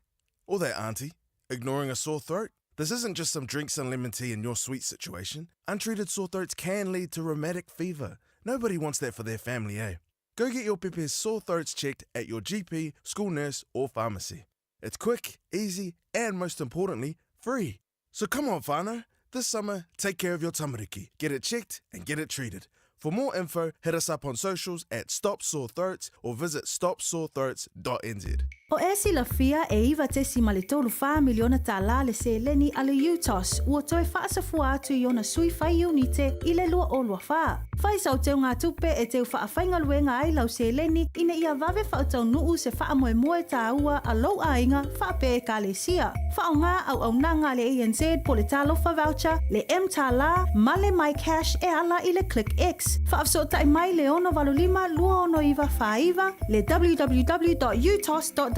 Or that auntie, ignoring a sore throat. This isn't just some drinks and lemon tea in your sweet situation. Untreated sore throats can lead to rheumatic fever. Nobody wants that for their family, eh? Go get your pepe's sore throats checked at your GP, school nurse, or pharmacy. It's quick, easy, and most importantly, free. So come on, whānau. This summer, take care of your tamariki. Get it checked and get it treated. For more info, hit us up on socials at Stop Sore Throats or visit stopsorethroats.nz. O e silafia e 9.34 miliona tālā le seleni a le UTOS ua toe faasafua atu i ona sui fai iunite i le 2024. Fai sau teugatupe e teu faafaigaluega ai lau seleni ina ia vave faataunu'u se faamoemoe tāua a lou aiga faapea Ekalesia. Faaaogā auaunaga a le ANZ po o le Talofa Voucher, le mTālā ma le MyCash e ala i le ClickX. Faafesootai mai le 685 269 49, le www.utos.ws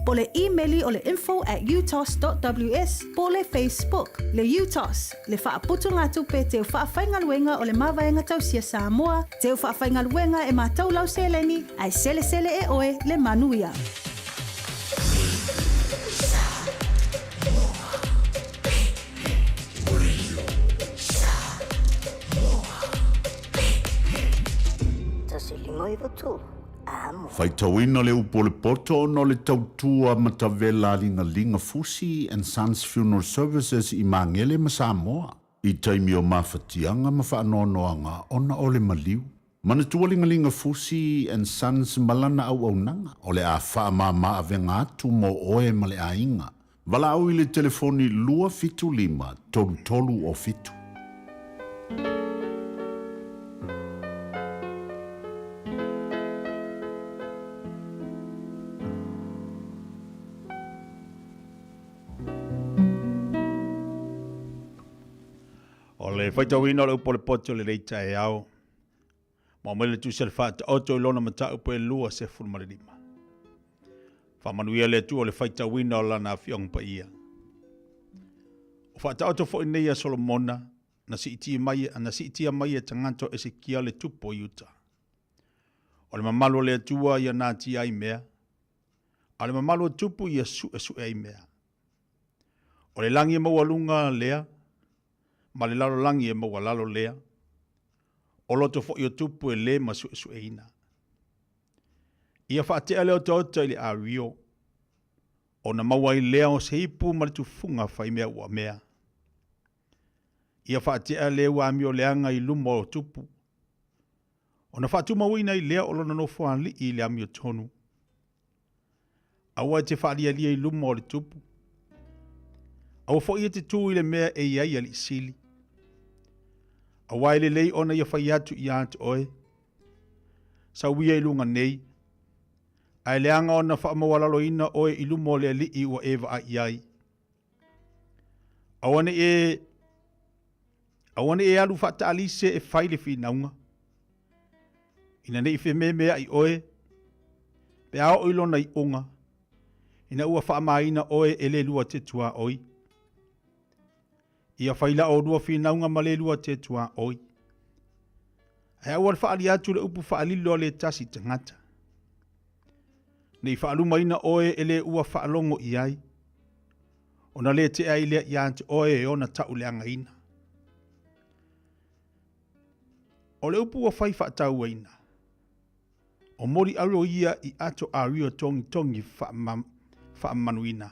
po o le imeli o le info at utos.ws po o le Facebook, le UTOS, le Faaputugatupe Teu Faafaigaluega o le Mavaega Tausia Samoa, Teu Faafaigaluega e matau lau seleni, ae selesele e oe le manuia. Faitauina le upu o le poto ona o le tautua matavela a Ligaliga Fusi and Sons Funeral Services i Magele ma Samoa i taimi o mafatiaga ma faanoanoaga ona o le maliu. Manatua Ligaliga Fusi and Sons ma lana auaunaga o le a faamama avega atu mo oe ma le aiga. Valaau i le telefoni 275 33 o 7. O le faitauina o le upu o le poto o lenei taeao, ma aumai le tusi a le Faataoto i lona mataupu e 25. Faamanuia le Atua o le faitauina o lana afioga paia. O faataoto foi nei a Solomona, na siitia mai, na siitia mai e tagata o Esekia le tupu o Iuta. O le mamalu o le Atua ia natia ai mea, a o le mamalu o tupu ia su'esu'e ai mea. O le lagi e maualuga lea, ma le lalolagi e maualalo lea, o loto foi o tupu e lē ma su'esu'eina. Ia faate'a le otaota i le ārio, ona maua ai lea o se ipu ma le tufuga faimea ua mea. Ia faate'a le ua amioleaga i luma o tupu, ona faatumauina ai lea o lona nofoali'i i le amiotonu. Aua e te faalialia i luma o le tupu. Aua foi e te tū i le mea e i ai alii sili. Aua e lelei ona ia fai atu ia te oe. Sau ia i luga nei, ae leaga ona faamaualaloina oe i luma o le alii ua e vaai i ai. Aua ne i e Aua ne i e alu faataalise e fai le finauga, ina ne i fememeaʻi ʻoe, pe a oo i lona iʻuga, ina ua faamaina ʻoe e le lua te tuaoi. Ia fai la ʻolua finauga ma le lua te tuaoi. Ae aua le faaali atu le upu faalilo a le tasi tagata. Ne i faalumaina ʻoe e le ua faalogo i ai, ona lē tea ai lea iā te oe e ona tauleagaina. O le upu ua fai faatauaina, o moli alo ia i ato ario togitogi faamamaluina.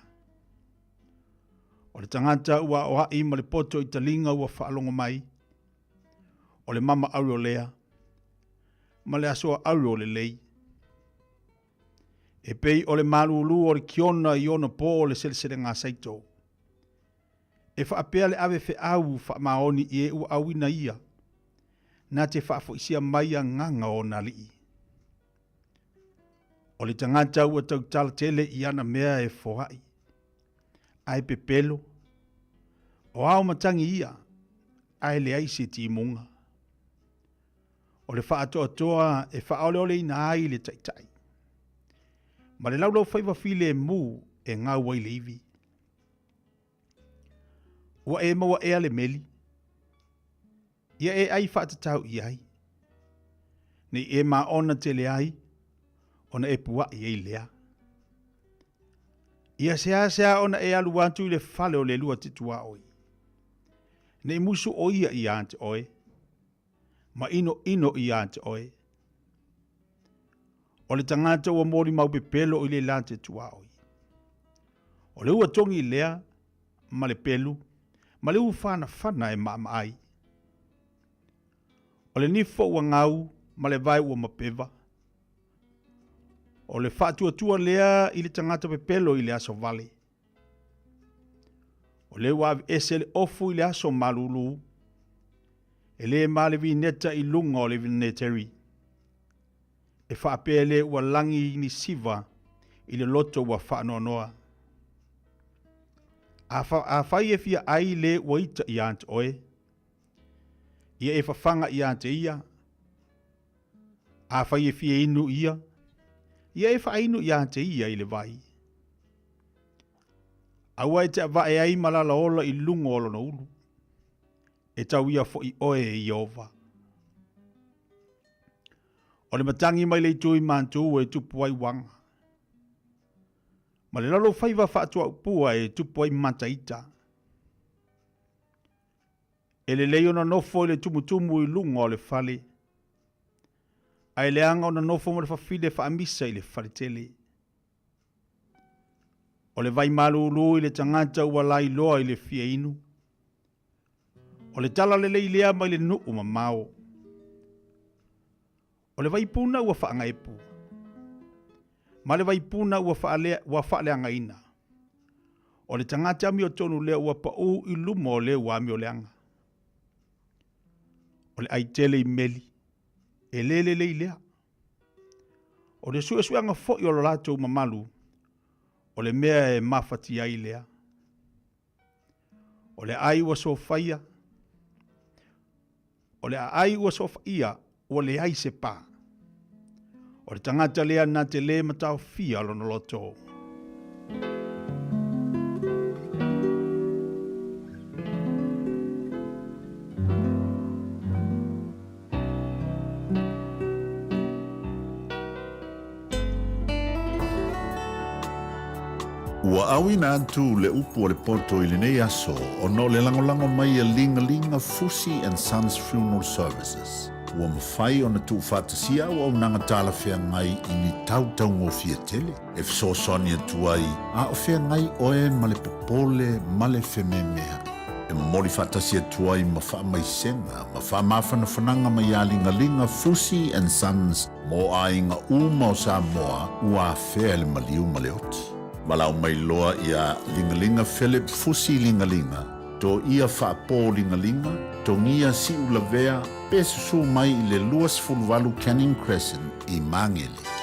O le tagata ua aoaʻi ma le poto i taliga ua faalogo mai, o le mama alo lea, ma le asoa alo lelei. E pei o le malūlū o le kiona i ona pō o le seleselega saito. E faapea le ave feʻau faamaoni i e ua ʻauina ia. na te faafoisia mai agaga o ona alii. O le tagata ua tautala tele i ana mea e foai, ae pepelo, o ao matagi ia, ae leai se timuga. O le faatoatoa e faaoleoleina ai le taitai, ma le laulaufaiva filemu e gau ai le ivi. Ua e maua ea le meli? Ia e ai faatatau i ai. Nei e maona tele ai, ona e pua'i ai lea. Ia seasea ona e alu atu i le fale o le lua te tuaoi. Nei musu o ia ia te oe, ma ino ino ia te oe. O le tagata ua molimau pepelo i le la te tuaoi. O le ua togi lea ma le pelu, ma le ufanafana e maamaai. O le nifo ua gau ma le vae ua mapeva. O le faatuatua lea i le tagata pepelo i le aso vale. O le ua aveese le ofu i le aso malulu. E le ma le vineta i luga o le vineteri. E faapea le ua lagi ni siva i le loto ua faanoanoa. A, fa, a fai e fia ai le ua ita ia te oe, ia e fafaga ia te ia, a fai e fia inu ia, ia e faainu ia te ia i le vai. Aua e te avae ai ma lala ola i luga o lona ulu. E tau ia fo'i oe e Ieova. O le matagi mai le itu i mātu e tupu ai uaga. Ma le lalofaiva faatuaupua e tupu ai mataita. E lelei ona nofo i le tumutumu i luga o le fale, ae leaga ona nofo ma le fafine faamisa i le faletele. O le vai malūlū i le tagata ua lailoa i le fia inu. O le tala lelei lea mai le nuu mamao. O le vaipuna ua faagaepu, ma le vaipuna ua faalea, ua faaleagaina. O le tagata amiotonu lea ua paū i luma o le ua amioleaga. O le aitele i meli, e le lelei lea. O le suesuega foi o lo latou mamalu, o le mea e mafatia ai lea. O le aai ua sofaia, o le aai ua sofaia ua leai se pa. O le tagata lea na te lē mataofia lona loto. Ua auina atu le upu a le poto i lenei aso ona o le lagolago mai a Ligalinga Fusi and Sons Funeral Services. Ua mafai ona tuufaatasia auaunaga talafeagai i ni tau taugofie tele e fesoasoani atu ai a o feagai oe ma le popole ma le fememea'i. E momoli faatasi atu ai ma faamaisega ma faamafanafanaga mai iā Ligaliga Fusi and Sons mo aiga uma o Samoa ua afea e le maliu ma le oti. Valaau mai loa iā Ligaliga Philip Fusi Ligaliga, Toia Faapō Ligaliga, Togia Siulavea pe susū mai i le 28 Canning Crescent i Magele.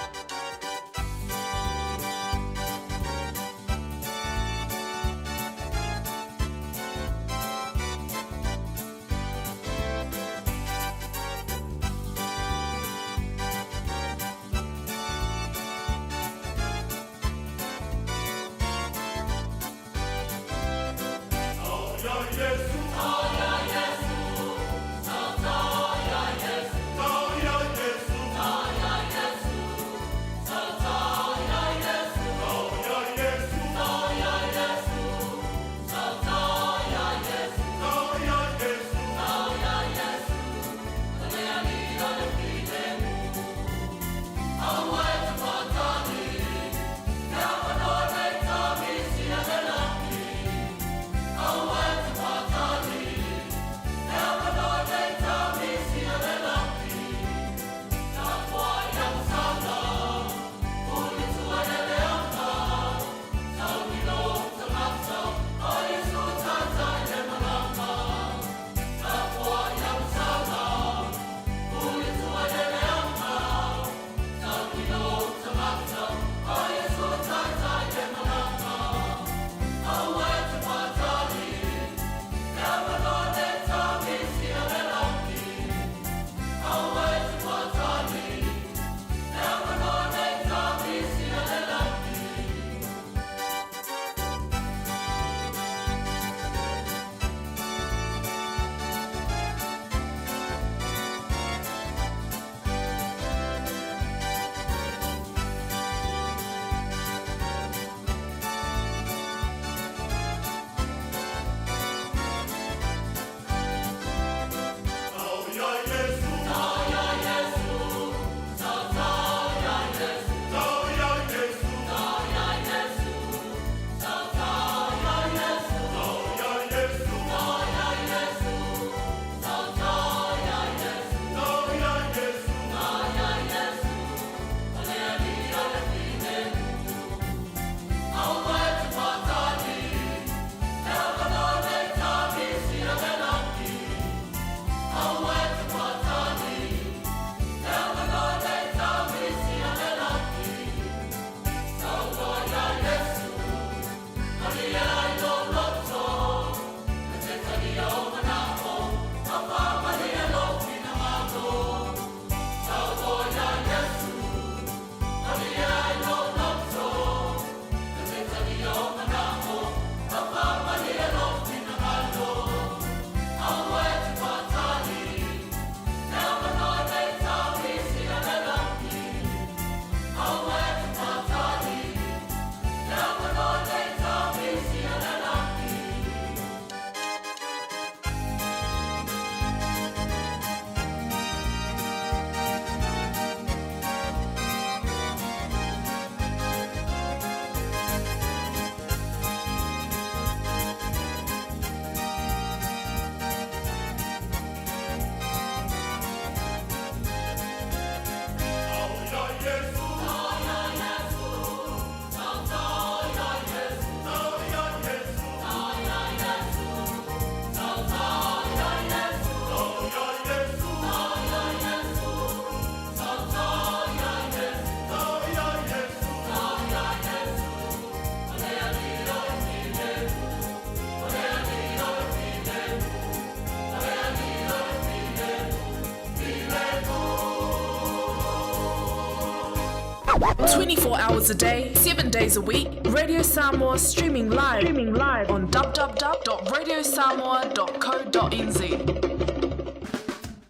24 hours a day, 7 days a week, Radio Samoa streaming live, streaming live on www.radiosamoa.co.nz.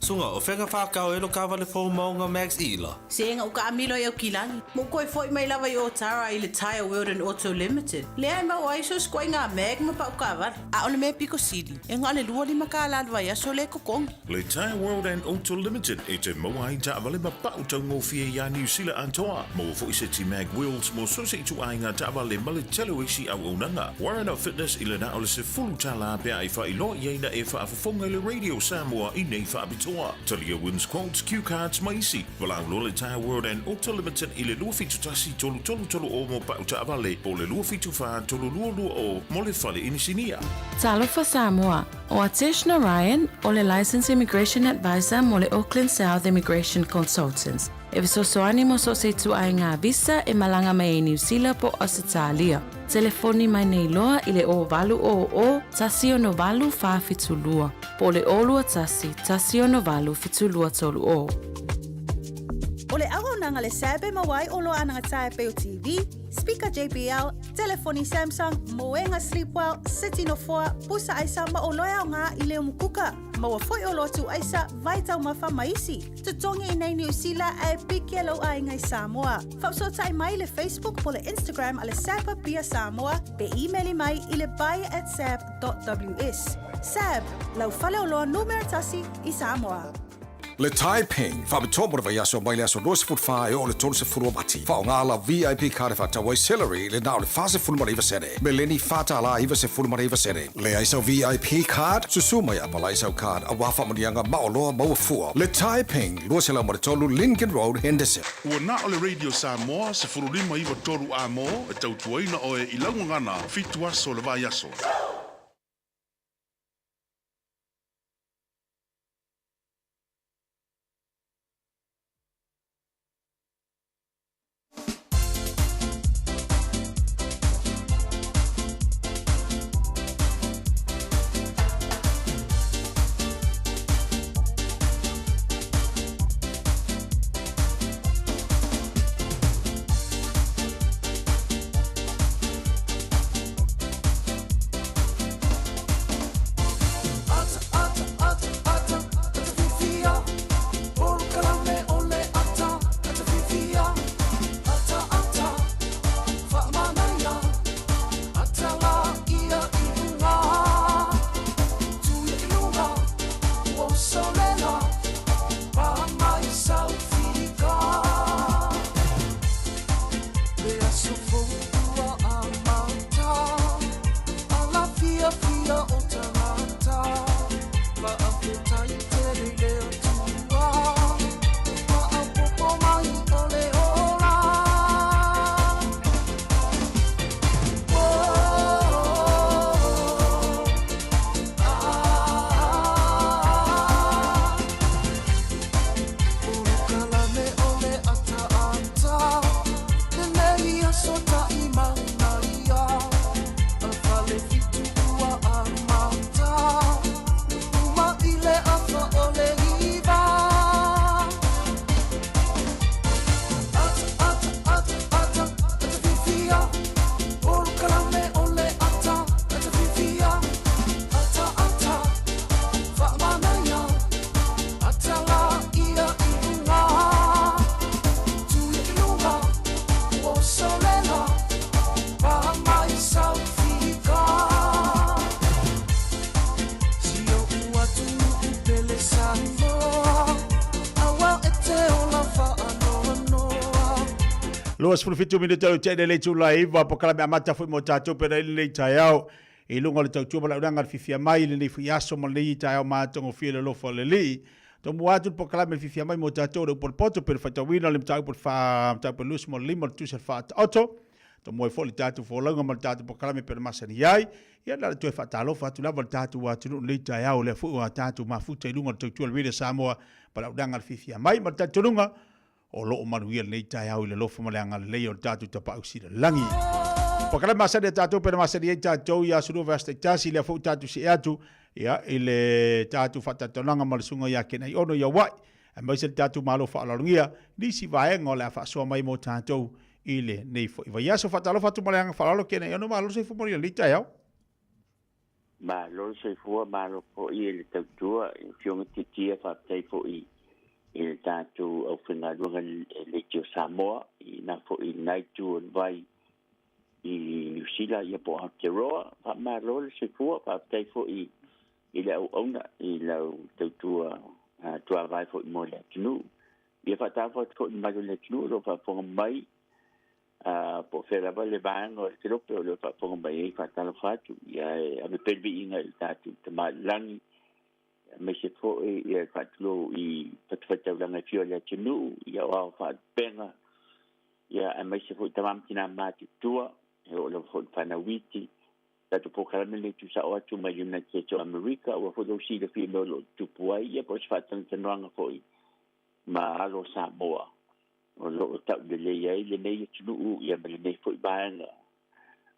Suga, o fea na whākau e lo kawale fou maunga Max Ila? Se ega ua kaamilo i Aukilagi, ma ua toe foi mai lava i Otara i le Tyre World and Auto Limited, lea e maua ai so se ituaiga mag ma pau kaavale. A o le mea piko sili, e na o le 25 kālā le vaiaso lea e totogi. Le Tyre World and Auto Limited e te maua ai taavale ma pau taugofie iā Niu Sila atoa. Maua foi seti mag wheels mo so se ituaiga taavale ma le tele o isi auaunaga. Warren Fitness i le na o le $10 pe a e faailoa i ai na e faafofoga i le Radio Samoa i nei faapitoa. Talia Wins Quotes, Cue Cards ma isi. Valaau loa le Tyre World and Auto Limited i le 271 3330 mo pau taavale po o le 274 3220 mo le fale inisinia. Talofa Samoa, ʻO Atesh Narayan, o le Licensed Immigration Advisor mo le Auckland South Immigration Consultants, e fesoasoani mo so o se ituaiga visa e malaga mai ai Niu Sila po o Ausetalia. Telefoni mai nei loa i le 0800 168 472 po o le 021 168 7230. O le auaunaga le SAB e maua ai oloa anogata e pei o TV, speaker JBL, telefoni Samsung, moega Sleepwell, seti nofoa, pusa aisa ma oloa e aoga i le umukuka. Maua foi oloa tuu aisa, vai taumafa ma isi. Totogi i nei Niu Sila ae piki e lou aiga i Samoa. Faafesootai mai i le Facebook po le Instagram a le SAB Apia Samoa pe imeli mai i le buy@sab.ws. SAB, lau faleoloa numera tasi i Samoa. Le Taiping, faapitoa mo le vaiaso mai le aso 24 e oo i le 30 o Mati. Faaaoga lau VIP card e faatau ai celery i le na o le 49 sene, meleni $4.99 sene. Leai sau VIP card, susu mai e apalai sau card aua faamanuiaga ma oloa maua fua. Le Taiping, 203 Lincoln Road, Henderson. Ua na o le Radio Samoa 15 9 3 A-mo e tautuaina oe i lau gagana fitu aso o le vaiaso. 27 minute o te le itula e iva polokalame amata foi mo tatou pena i lenei taeao i luga o le tautua ma le auaunaga le fiafia mai i lenei foi aso ma lenei taeao matagofie le alofa o le Alii. Tomua atu le polokalame le fiafia mai mo tatou le upu o le poto pe le faitauina le mataupu o le fa mataupu e 25 o le tusi a le Faataoto. Tomua ai foi le tatou folauga ma le tatou polokalame pe na masani ai. Ia na o le toe faatalofa atu lava i le tatou atunuu i lenei taeao lea foi ua tatou mafuta i luga o le tautua o le Radio Samoa ma le auaunaga le fiafia mai ma le talitonuga O lo o manuia lenei taeao i le alofa ma le agalelei o le tatou Tapaau Sili-o-le-Lagi. Polokalame masani a tatou pe na masani ai tatou i aso lua vaiaso taitasi, lea foi ua tatou see atu ia, i le tatou faatalatalanoaga ma le susuga ia Kenai Ono i Hawaii. Aemaise le tatou Malo faaaloalogia nisi vaega o le a faasoa mai mo tatou i lenei foi vaiaso. Faatalofa atu ma le agaga faaaloalo Kena Iono, malo le soifua manuia i lenei taeao. Malo le soifua, malo foi i le tautua i Afioga Tiatia, faafetai foi i le tatou aufaigaluega i Leitio Samoa, i na foi i lena itu o le vai i Niu Sila ia po o Aotearoa. Faamalo le soifua, faafetai foi i le auauna i lau tautua tuavae foi mo le atunuu. Ia faatalofa atu foi i le mamalu o le atunuu o lo o faafofoga mai, po o fea lava le vaega o le kelope o lo o faafofoga mai ai, faatalofa atu. Ia e ave pea le viiga i le tatou Tama i le Lagi, aemaise foi ia le faatulou i fatafaitaulaga e fia o le atunuu, ia o ao faalupega, ia aemaise foi tama ma tina matutua, e oo lava foi i le fanau iti. Tatou polokalame lenei tuusao atu mai le United States o Amerika, ua foi lou silafia i mea o lo o tutupu ai, ia po o se faatanoatanoaga foi ma alo o Samoa o lo o taulelei ai lenei atunuu ia ma lenei foi vaega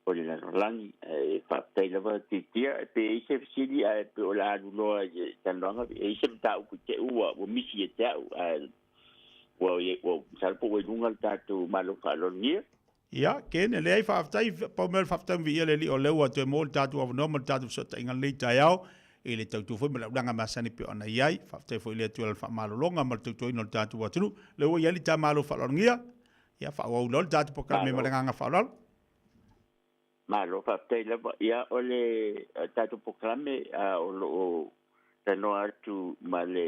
o le lalolagi. Ae faafetai lava Titia, pe i ai se fesili ae pe o le a alu loa i le talanoaga, e i ai se mataupu i te ua ua misi ia te au, ae ua ua masalo po ua i luga le tatou malo faaaloalogia. Ia, Ken, e leai, faafetai, pau mea o le faafetai ma viia le Alii o lea ua toe maua le tatou avanoa ma le tatou fesootaiga i lenei taeao, i le tautua foi ma le aulaga masani pei ona i ai. Faafetai foi i le Atua i Lana faamalologa ma le tautuaina o le tatou atunuu. O lea ua i ai le ta malo faaaloalogia, ia faaauau loa le tatou polokalame ma le agaga faaaloalo. Malo, faafetai lava. Ia, o le tatou polokalame o lo o talanoa atu ma le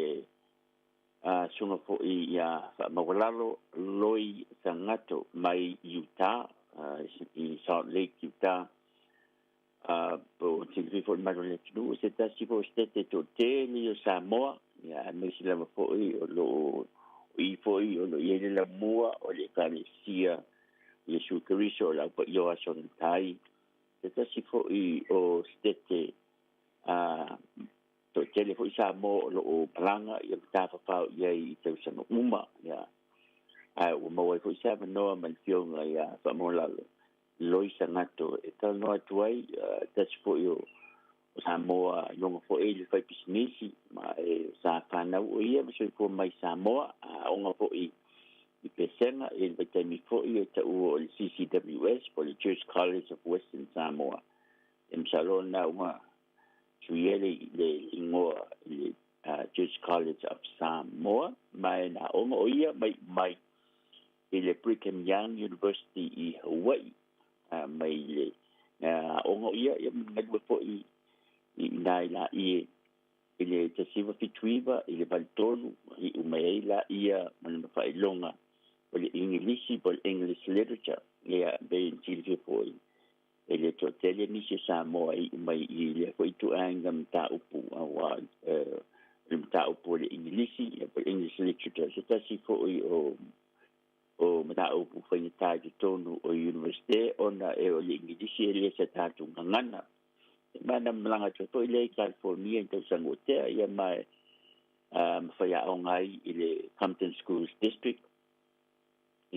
susuga foi ia Faamaualalo Loi Sagato mai Utah, i Salt Lake, Utah. Po o silafia foi le malu o le atunuu, o se tasi foi o setete toatele o Samoa, ia, aemaise lava foi o lo o i foi o lo o i ai le laumua o le Ekalesia Iesu Keriso o le Au Paia o Aso Gatae, se tasi foi o setete toatele foi Samoa o lo o malaga ia ma tafafao i ai i tausaga uma, ia. Ae ua maua ai foi se avanoa ma le Afioga ia Faamaualalo Loi Sagato e talanoa atu ai, tasi foi o Samoa i luga foi le faipisinisi, ma e sa fanau o ia ma soifua mai Samoa, a aoga foi i Pesega i le vaitaimi foi e taua o le CCWS po o le Church College of Western Samoa. E masalo na ua suia le igoa i le Church College of Samoa, ma e na aoga o ia mai mai i le Brigham Young University i Hawaii, mai le aoga o ia, ia ma galue foi i ina i laie i le 1979 i le 83, iu mai ai laia ma lona faailoga o le Igilisi po o le English Literature, ia pei ona silafia foi e le toatele nisi o Samoa e iu mai i lea foi ituaiga mataupu, aua o le mataupu o le Igilisi po o le English Literature se tasi foi o mataupu faigata i totonu o Universite, ona e o le Igilisi e le o se tatou gagana. Ma na malaga atu ai foi lea i California i tausaga ua tea, ia ma e ma faiaoga ai i le Compton Schools District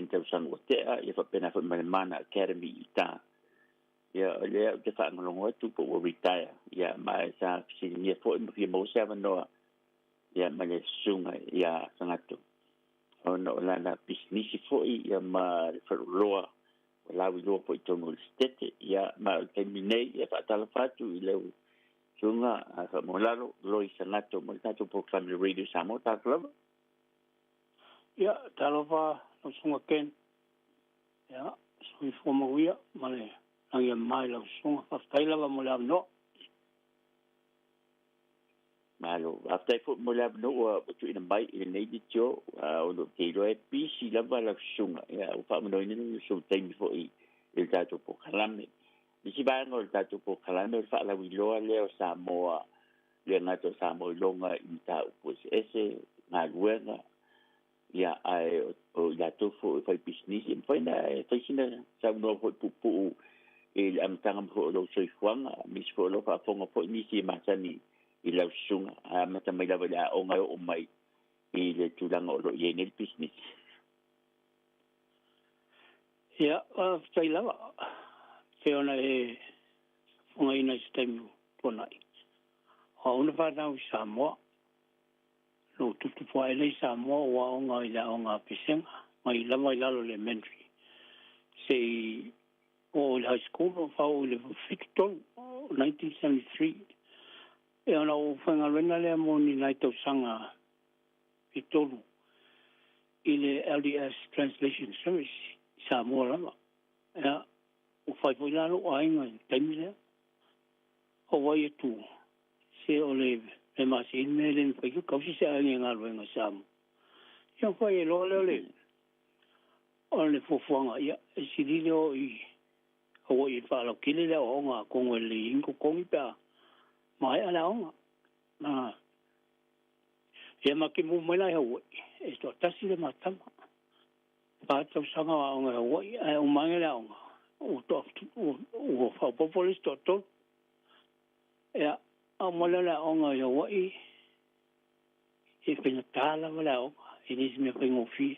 i tausaga ua tea, ia faapena foi ma le Mana Academy i uta. Ia, o lea ou te faalogologo atu po ua retire, ia ma e sa fesiligia foi ma fia maua se avanoa ia ma le susuga ia Sagato, ona o lana pisinisi foi ia ma le faleoloa ua lauiloa foi i totonu o le Setete. Ia ma o le taimi nei, ia faatalofa atu i lau susuga Faamaualalo Loi Sagato mo le tatou polokalame Radio Samoa. Talofa lava. Ia, talofa lau susuga Ken. Ia, soifua mauia ma le lagi e mama i lau susuga. Faafetai lava mo le avanoa. Malo, faafetai foi mo le avanoa ua tuuina mai i lenei leitio, ona ou te iloa e pisi lava lau susuga. Ia, ua faamanoina le sou taimi foi i le tatou polokalame. Nisi vaega o le tatou polokalame o le faalauiloa lea o Samoa, le gata o Samoa i loga i mataupu eseese, galuega, ia, ae o i latou foi e fai pisinisi, e mafai ona e fai sina saunoa foi puupuu i le amataga foi o lou soifuaga, nisi foi o lou faafofoga foi nisi e masani i lau susuga, ae amata mai lava i le aoga e oo mai i le tulaga o lo o i ai nei le pisinisi. Ia, faafetai lava. Pei ona e fofogaina i se taimi ua tuanai, o au na fanau i Samoa. Lou tutupu aʻe lea i Samoa ua aoga i le aoga a Pesega mai lava i lalo i le elementary seʻi oo i le high school o faaoo i le 73, 1973. Ia ona ou faigaluega lea mo ni nai tausaga e tolu i le LDS Translation Service i Samoa lava. Ia, ua fai foi la lou aiga i le taimi lea. Ou vaai atu, se o le mea masini le mea e le mafai ona tausi se aiga i galuega i Samoa. Ia ona fai ai loa lea o le o le fuafuaga, ia, e sili le o i Hawaii e faalautele le aoaoga atonu e lelei ai ni totogi pe a maea le aoga. Ia ma te mu mai la i Hawaii, e toatasi le ma tama. 4 tausaga o aoga i Hawaii, ae uma ane le aoga, ua toa ua faaopoopo le isi toatolu. Ia, a uma lea o le aoga i Hawaii, e faigata lava le aoga, e le o se mea faigofie.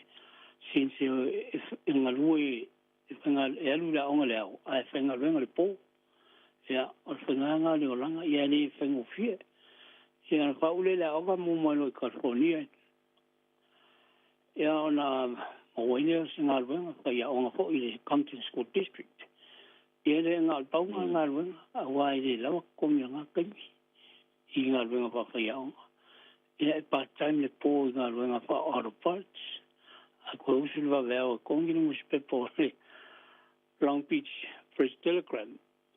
Since e galue e alu i le aoga i le ao, ae faigaluega i le po. Ia, o le faigaga o le olaga, ia e le faigofie. Ia ona faauu lea i le aoga mu mai loa i California. Ia ona maua ai lea o se galuega, faiaoga foi i le Compton School District. Ia e le na o le pau lena galuega, auā e le lava totogi i lena taimi i galuega faafaiaoga. Ia e part time le po i galuega faa-auto parts, ae toe usu le vaveao e togi le nusipepa o le Long Beach Press Telegram.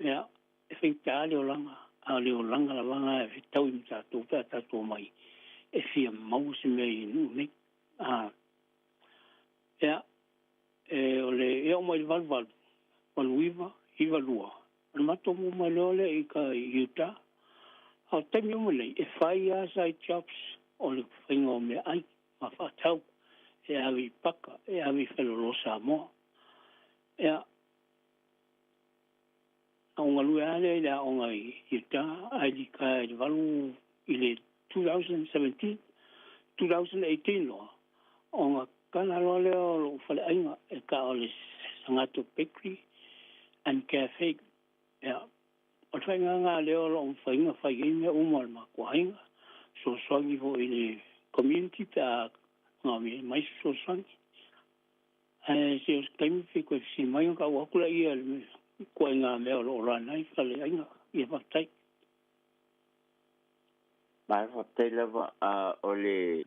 Ia, e faigata le olaga, a o le olaga lava lena e fetaui ma tatou pe a tatou omai e fia maua se mea i nuu nei. Ia, e o le e oo mai i le 88, 89, 92, ona matou mu mai loa lea i ka i Utah. A o taimi uma nei, e fai lava side jobs o le faiga o meaai ma faatau e ave i paka, e ave i faleoloa Samoa. Ia, na ou galue lava lea i le aoga i Utah, ae litaea i le valu i le 2017, 2018 loa, ona tatala loa lea o lou faleaiga e taʻo o le Sagato Bakery and Cafe. Ia, o le faigaga lea o loo mafai ona fai ai mea uma o le matou aiga, fesoasoani foi i le community pe a manaomia mai se fesoasoani. Ae se o se taimi pe toe fesili mai ona tau atu laia i le ituaiga mea o lo o run ai faleaiga. Ia faafetai. Malo faafetai lava. A o le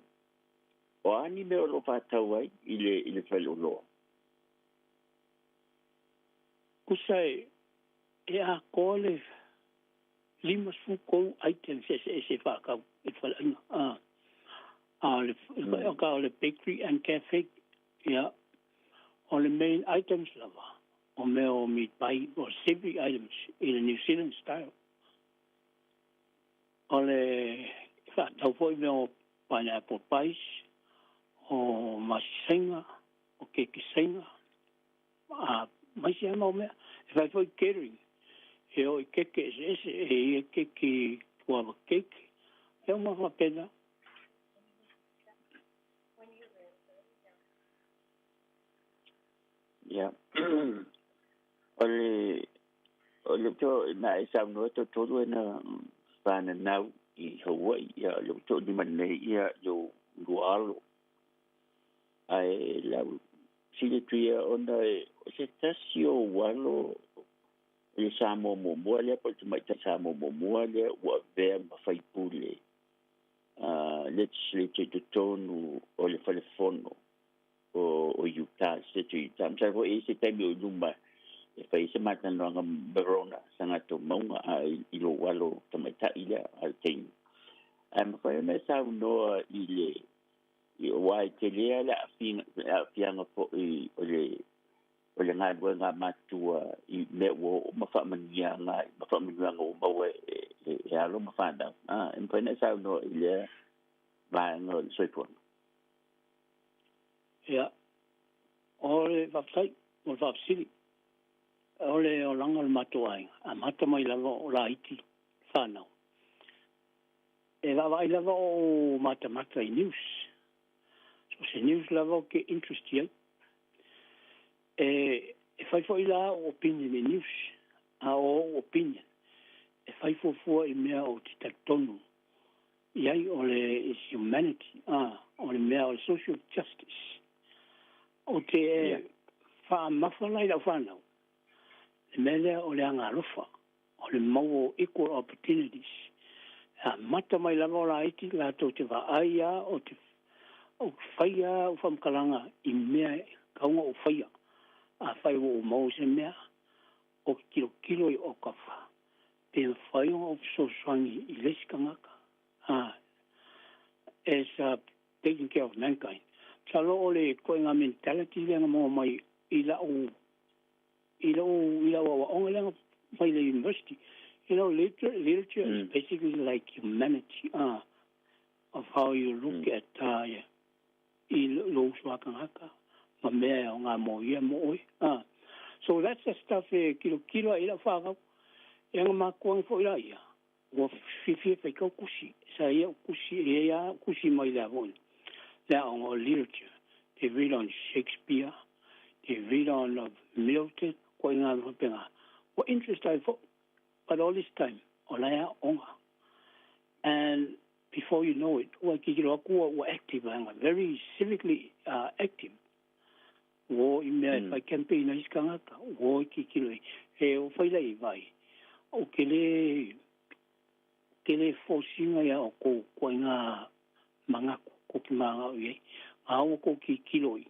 o a ni mea o lo o faatau ai i le faleoloa? Tusa e atoa le 53 items eseese e faatau i le faleaiga. A o le o le bakery and cafe, ia, o le main items lava, o mea o meat pie, o savory items i le New Zealand style. O le faatau foi mea o pineapple pies, o masisaiga, o keke saina, a ma isi lava mau mea. E fai foi catering, e oo i keke eseese, e i ai keki guava cake, mea uma faapena. Ia, o le to na e saunoa tolu e na whananau i Hawaii, ia o le to ni nei ia yo lua alo. Ae lau sile tuia ona e o se tasi o alo le Samoa muamua lea po o le tamaitai Samoa muamua lea ua avea ma faipule legislature i totonu o le falefono o Utah, state o Utah. Masalo foi e i ai se taimi o i luma e fai ai se matalanoaga Verona Sagato Mauga a i lou alo tamaitai lea a le taimi. Ae mafai ona e saunoa i le i aua e telē le aafiaga foi o le galuega a matua i mea ua oo ma faamanuiaga ma faamanuiaga ua maua e alo ma fanau. E mafai ona e saunoa i lea vaega o le soifuaga. Ia, o le faafetai mo le faafesili. O le olaga o le matou aiga, amata mai lava o laiti fanau. E vaavaai lava o matamata i news. So se news lava ou te interest i ai. E fai foi la o opinion i news, a o ou opinion, e fai fuafua i mea ou te talitonu. I ai o le is humanity, a, o le mea o le social justice. Ou te faamafa la i lau fanau, le mea lea o le agaalofa, o le maua o equal opportunities. E amata mai lava o laiti latou te vaai a o te o faia au faamatalaga i mea e tatau ona ou faia. Afai ua ou maua i se mea, o ke tilotilo i o kafa, pe mafai ona ou fesoasoani i le isi tagata, a, as taking care of mankind. Masalo o le ituaiga mentality lea na maua mai i lau i lou i lau aoaoga lea na fai i le university. You know, literature is basically like humanity, of how you look at yeah, i lou uso a tagata ma mea e aoga mo ia mo oe. So that's the stuff e kilokilo ai i lau fanau. E ana makuaga foi la ia, ua fiafia e fai kau kusi. Sa ia ou kusi, e iai a kusi mai le a foi, le aoga o literature. They read on Shakespeare, they read on Milton, koe ngā faapena. Ua interest ai foi. But all this time, o la e aoga. And before you know it, ua kikilo aku ua active anga, very civically active. Ua o i mea e fai campaign ai isi tagata, ua o i kikilo i, e o fai lai vai. O ke le, ke le force ina ia o kou koe ngā manatu, ko ki māngau i ai. Ngā ua kou kikilo i,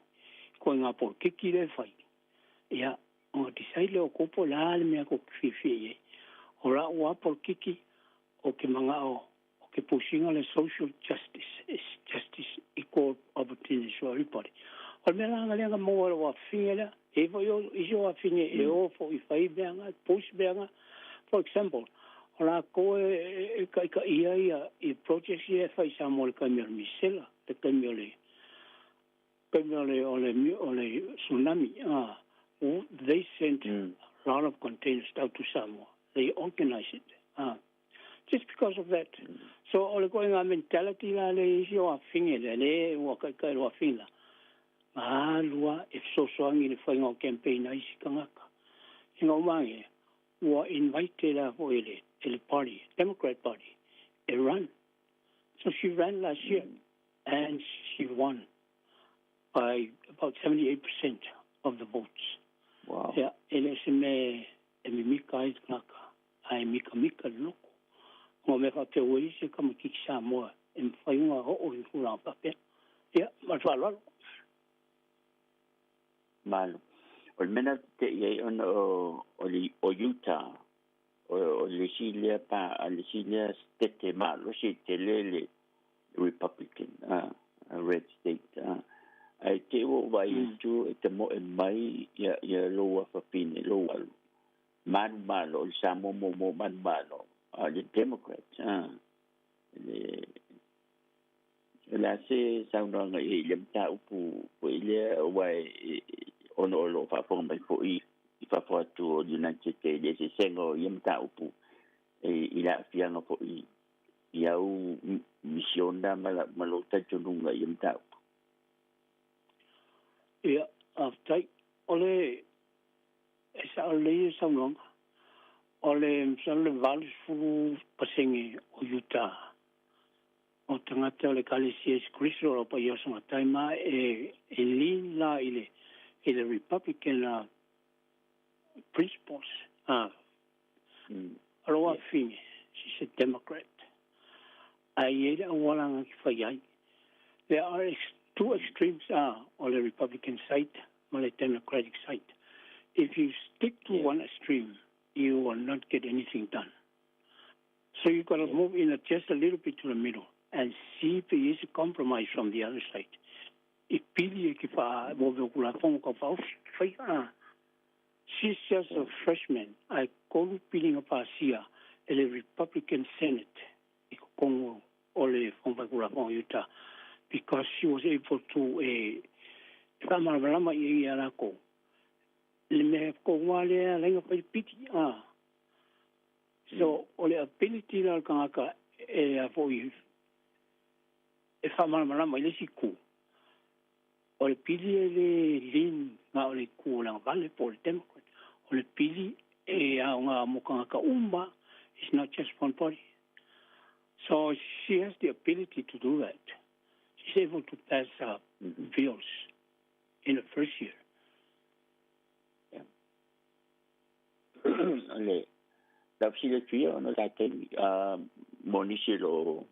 koe ngā polokiki le fai. Ia, o decide le o kou po la le mea ko ki fiafia i ai. O la ua polokiki o ke mangao o ke pusiga le social justice, is justice equal opportunities for everybody. O le mea la lea na maua e lou afafine lea, e i ai foi o isi o afafine e o foi i fai mea na, push mea na. For example, o lakou e taitaia ia i projects ia e fai i Samoa i le taimi o le misela, le taimi o le taimi o le o le o le tsunami, they sent a lot of containers down to Samoa. They organize it. Just because of that. So o le ituaiga mentality la le isi o afafine lea, le ua taitai o afafine la, na alu a e fesoasoani i le faiga o campaign a isi tagata. Ina uma ane, ua invite la foi e le, e le party, Democrat Party, e run. So she ran last year and she won by about 78% of the votes. Wow. Ia, e le o se mea e mimika ai le tagata, ae mikamika le loto. Ona o mea faapea ua i ai se tamaitiiti Samoa e mafai ona oo i tulaga faapea. Ia, ma le faaaloalo. Malo. O le mea lena ou te te'i ai ona o, o le, o Utah, o, o le isi lea pa, le isi lea setete malosi e tele le Republican, a, red state, a. Ae te i ua ou vaai atu e tamoe mai ia, ia lou afafine, lou alu, manumalo, o le Samoa muamua manumalo, a o le Democrat, a. Le, o le a se saunoaga i ai i lea mataupu foi lea, aua e, ona o lo o faafofoga mai foi i fafo atu o United States i le eseesega o ia mataupu e, i le aafiaga foi i au misiona ma, ma lou talitonuga i ia mataupu. Ia, faafetai. O le, e sao lelei le saunoaga. O le, masalo le 80% o Utah o tagata o le Ekalesia Iesu Keriso o lo o paia o Sagatai ma e, e lean la i le, i le Republican principles. O lou afafine, she's a Democrat. Ae i ai le auala na te fai ai. There are ex two extremes o le Republican side ma le Democratic side. If you stick to one extreme, you will not get anything done. So you got to move in a, just a little bit to the middle and see if there is a compromise from the other side. I pili e ke wha mo me kula fongo ka wha fai a. She's just a freshman. Ae kolu piliga pasia e le Republican Senate i totonu o le Fono Faitulafono o Utah because she was able to e faamalamalama i ai ia lakou le mea tonu lava lea e ala ai ona fai pili a. So o le ability la o le tagata e a foi e faamalamalama i le isi itu, o le pili e le lean na o le itu o le agavale po o le Democrat. O le pili e aoga mo tagata uma, it's not just one party. So she has the ability to do that. She's able to pass bills in the first year. Le laufesili atu ia ona la taimi mo nisi o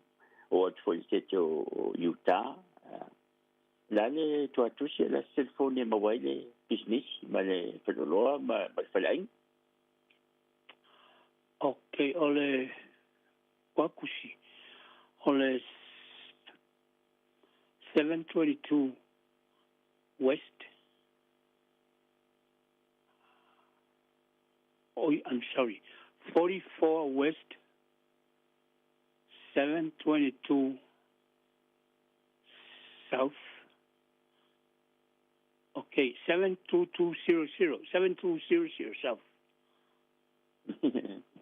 o atu foi i le State o Utah. La le tuatusi la se telefoni e maua ai le pisinisi ma le faleoloa ma le faleaiga. Okay, o le kuakusi o le 722 West. Oh, I'm sorry, 44 West, 722 South. Okay, 72200, 7200 South.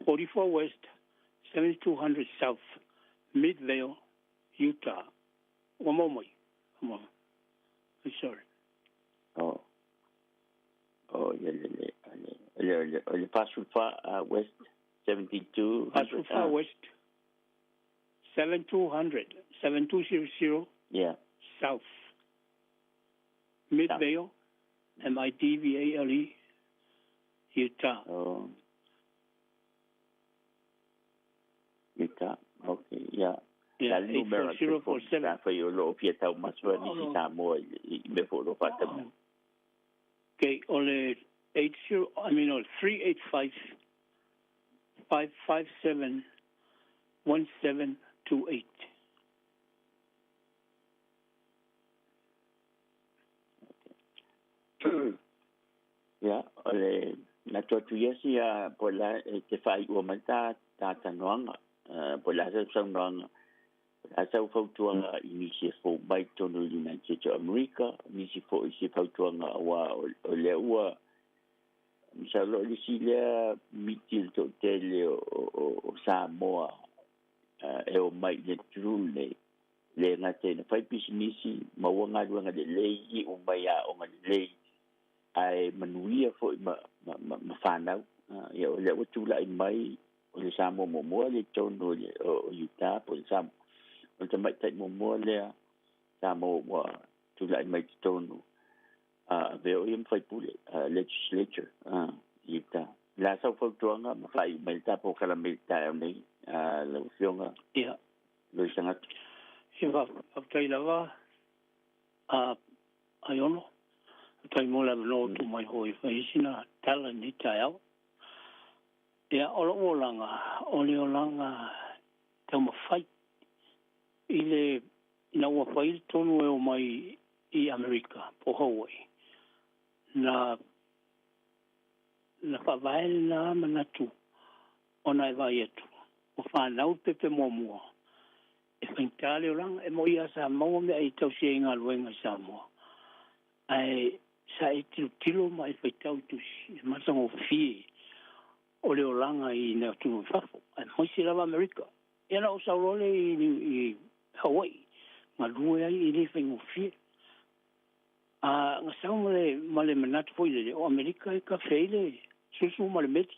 44 West, 7200 South, Midvale, Utah. One moment. Come on. I'm sorry. Oh. Oh, le le le le le le Fasulfa West 7200. Fasulfa West 7200 7200 South. Midvale, M I D V A L E, Utah. Oh. Utah. Okay, yeah. Yeah, La le numera 84047. Fa yo lo fia tau masua ni si Samoa i me fo lo fata. Okay, o le 80, I mean, o 385 557 1728. Ia, o le na atu ia sia po la e te whai ua mai tā tā tanoanga, po la sa saunoanga, po la sa fautuanga i nisi e fō mai tonu i United States of America, nisi fō i se fautuanga wa o le ua sa lo le si lea miti le to'atele o Samoa e o mai i le atunuu lenei le gata ina fai pisinisi maua galuega lelei i'u mai aoga lelei ae manuia fo'i ma ma ma fanau. Ia o lea ua tula'i mai o le Samoa muamua le tonu o Utah po o le Samoa o le tamaita'i muamua lea Samoa ua tula'i mai totonu avea o ia ma faipule legislature Utah. La sau fautuaga ma faaiu mai le tapo kalame i le taeao nei lau Afioga. Ia. Loisa Gata. Ia faafetai lava a Aiono. Faafetai mo le avanoa ua tuu mai foi e fai ai sina tala i lenei taeao. Ia, o lou olaga, o le olaga taumafai i le ina ua fai le tonu e omai i Amerika po o Hawaii, na na faavae lena manatu ona e vaai atu ua fanau le pepe muamua e faigata le olaga. E moni lava sa maua meaai e tausia ai galuega i Samoa, ae sa e tilotilo ma e faitau i tusi i le matagofie o le olaga i nai atunuu i fafo, aemaise lava Amerika. Ia na ou sau loa lea i Hawaii, galue ai e le faigofie. A na sau ma le, ma le manatu foi lele, o Amerika e kafe ai le susu ma le meli.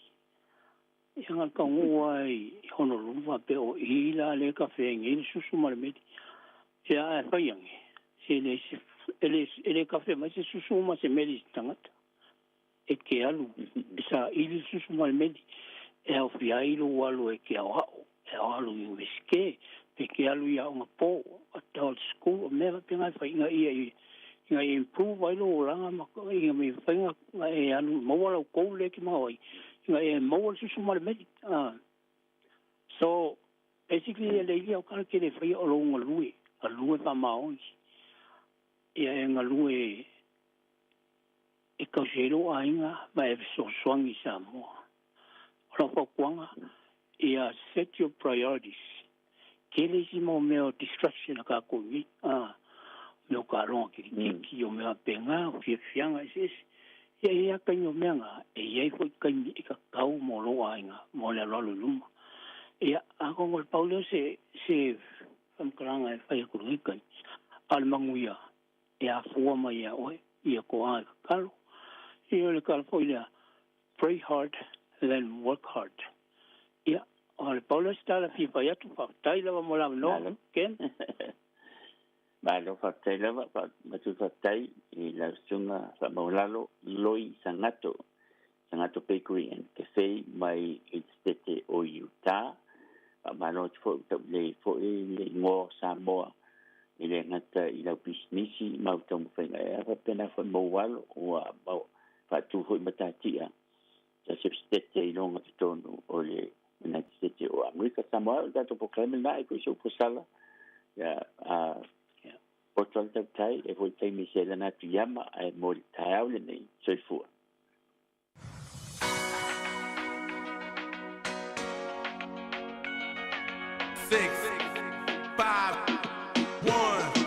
Ia na taunuu lava i Honolulu faapea o i la lea e kafe ai nei le susu ma le meli. Ia ae fai ane, se le, e le, e le kafe mai se susu ma se meli i se tagata. E te alu e saili le susu ma le meli e aofia ai lou alu e te aoao, e alu i Iunivesite, pe te alu i aoga po, adult school, o mea faapena e fai ina ia ina ia improve ai lou olaga ma ina ia mafai ona e alu maua lau goal lea e te manao ai, ina ia maua le susu ma le meli. So basically e le ia o kala te le faia o lou galue, galue faamaoni. Ia e galue e tausi ai lou aiga ma e fesoasoani i Samoa. O lau fautuaga, ia set your priorities. Tele isi mau mea o distraction a kākou nei, a, o mea o kaloga kirikiti, o mea faapena, o fiafiaga eseese. Ia e i ai lava taimi o mea na, e i ai foi taimi e tatau mo lou aiga, mo le alualu i luma. Ia, atonu o le pau lea o se, se faamatalaga e fai atu i lenei taimi, a o le manuia, e afua mai ia oe, ia toa e tatalo. Ia o le tala foi lea, pray hard then work hard. Ia, O le pau lea o se tala e fia fai atu, faafetai lava mo le avanoa, Ken. Malo faafetai lava, matou faafetai i lau susuga faamaualalo Loi Sagato, Sagato Bakery and Cafe mai i le Setete o Utah. Faamalo atu foi ua taulelei foi le igoa o Samoa e le gata i lau pisinisi ma au taumafaiga ae faapena foi ma ou alo ua faatu foi matatia sa se Setete i luga totonu o le United States o Amerika. Samoa, o le tatou polokalame lena e foi se upu sala. Ia, a poto le tautai e foi taimi se lana atu iama ae mo le taeao lenei. Soifua. 6, 5, 1.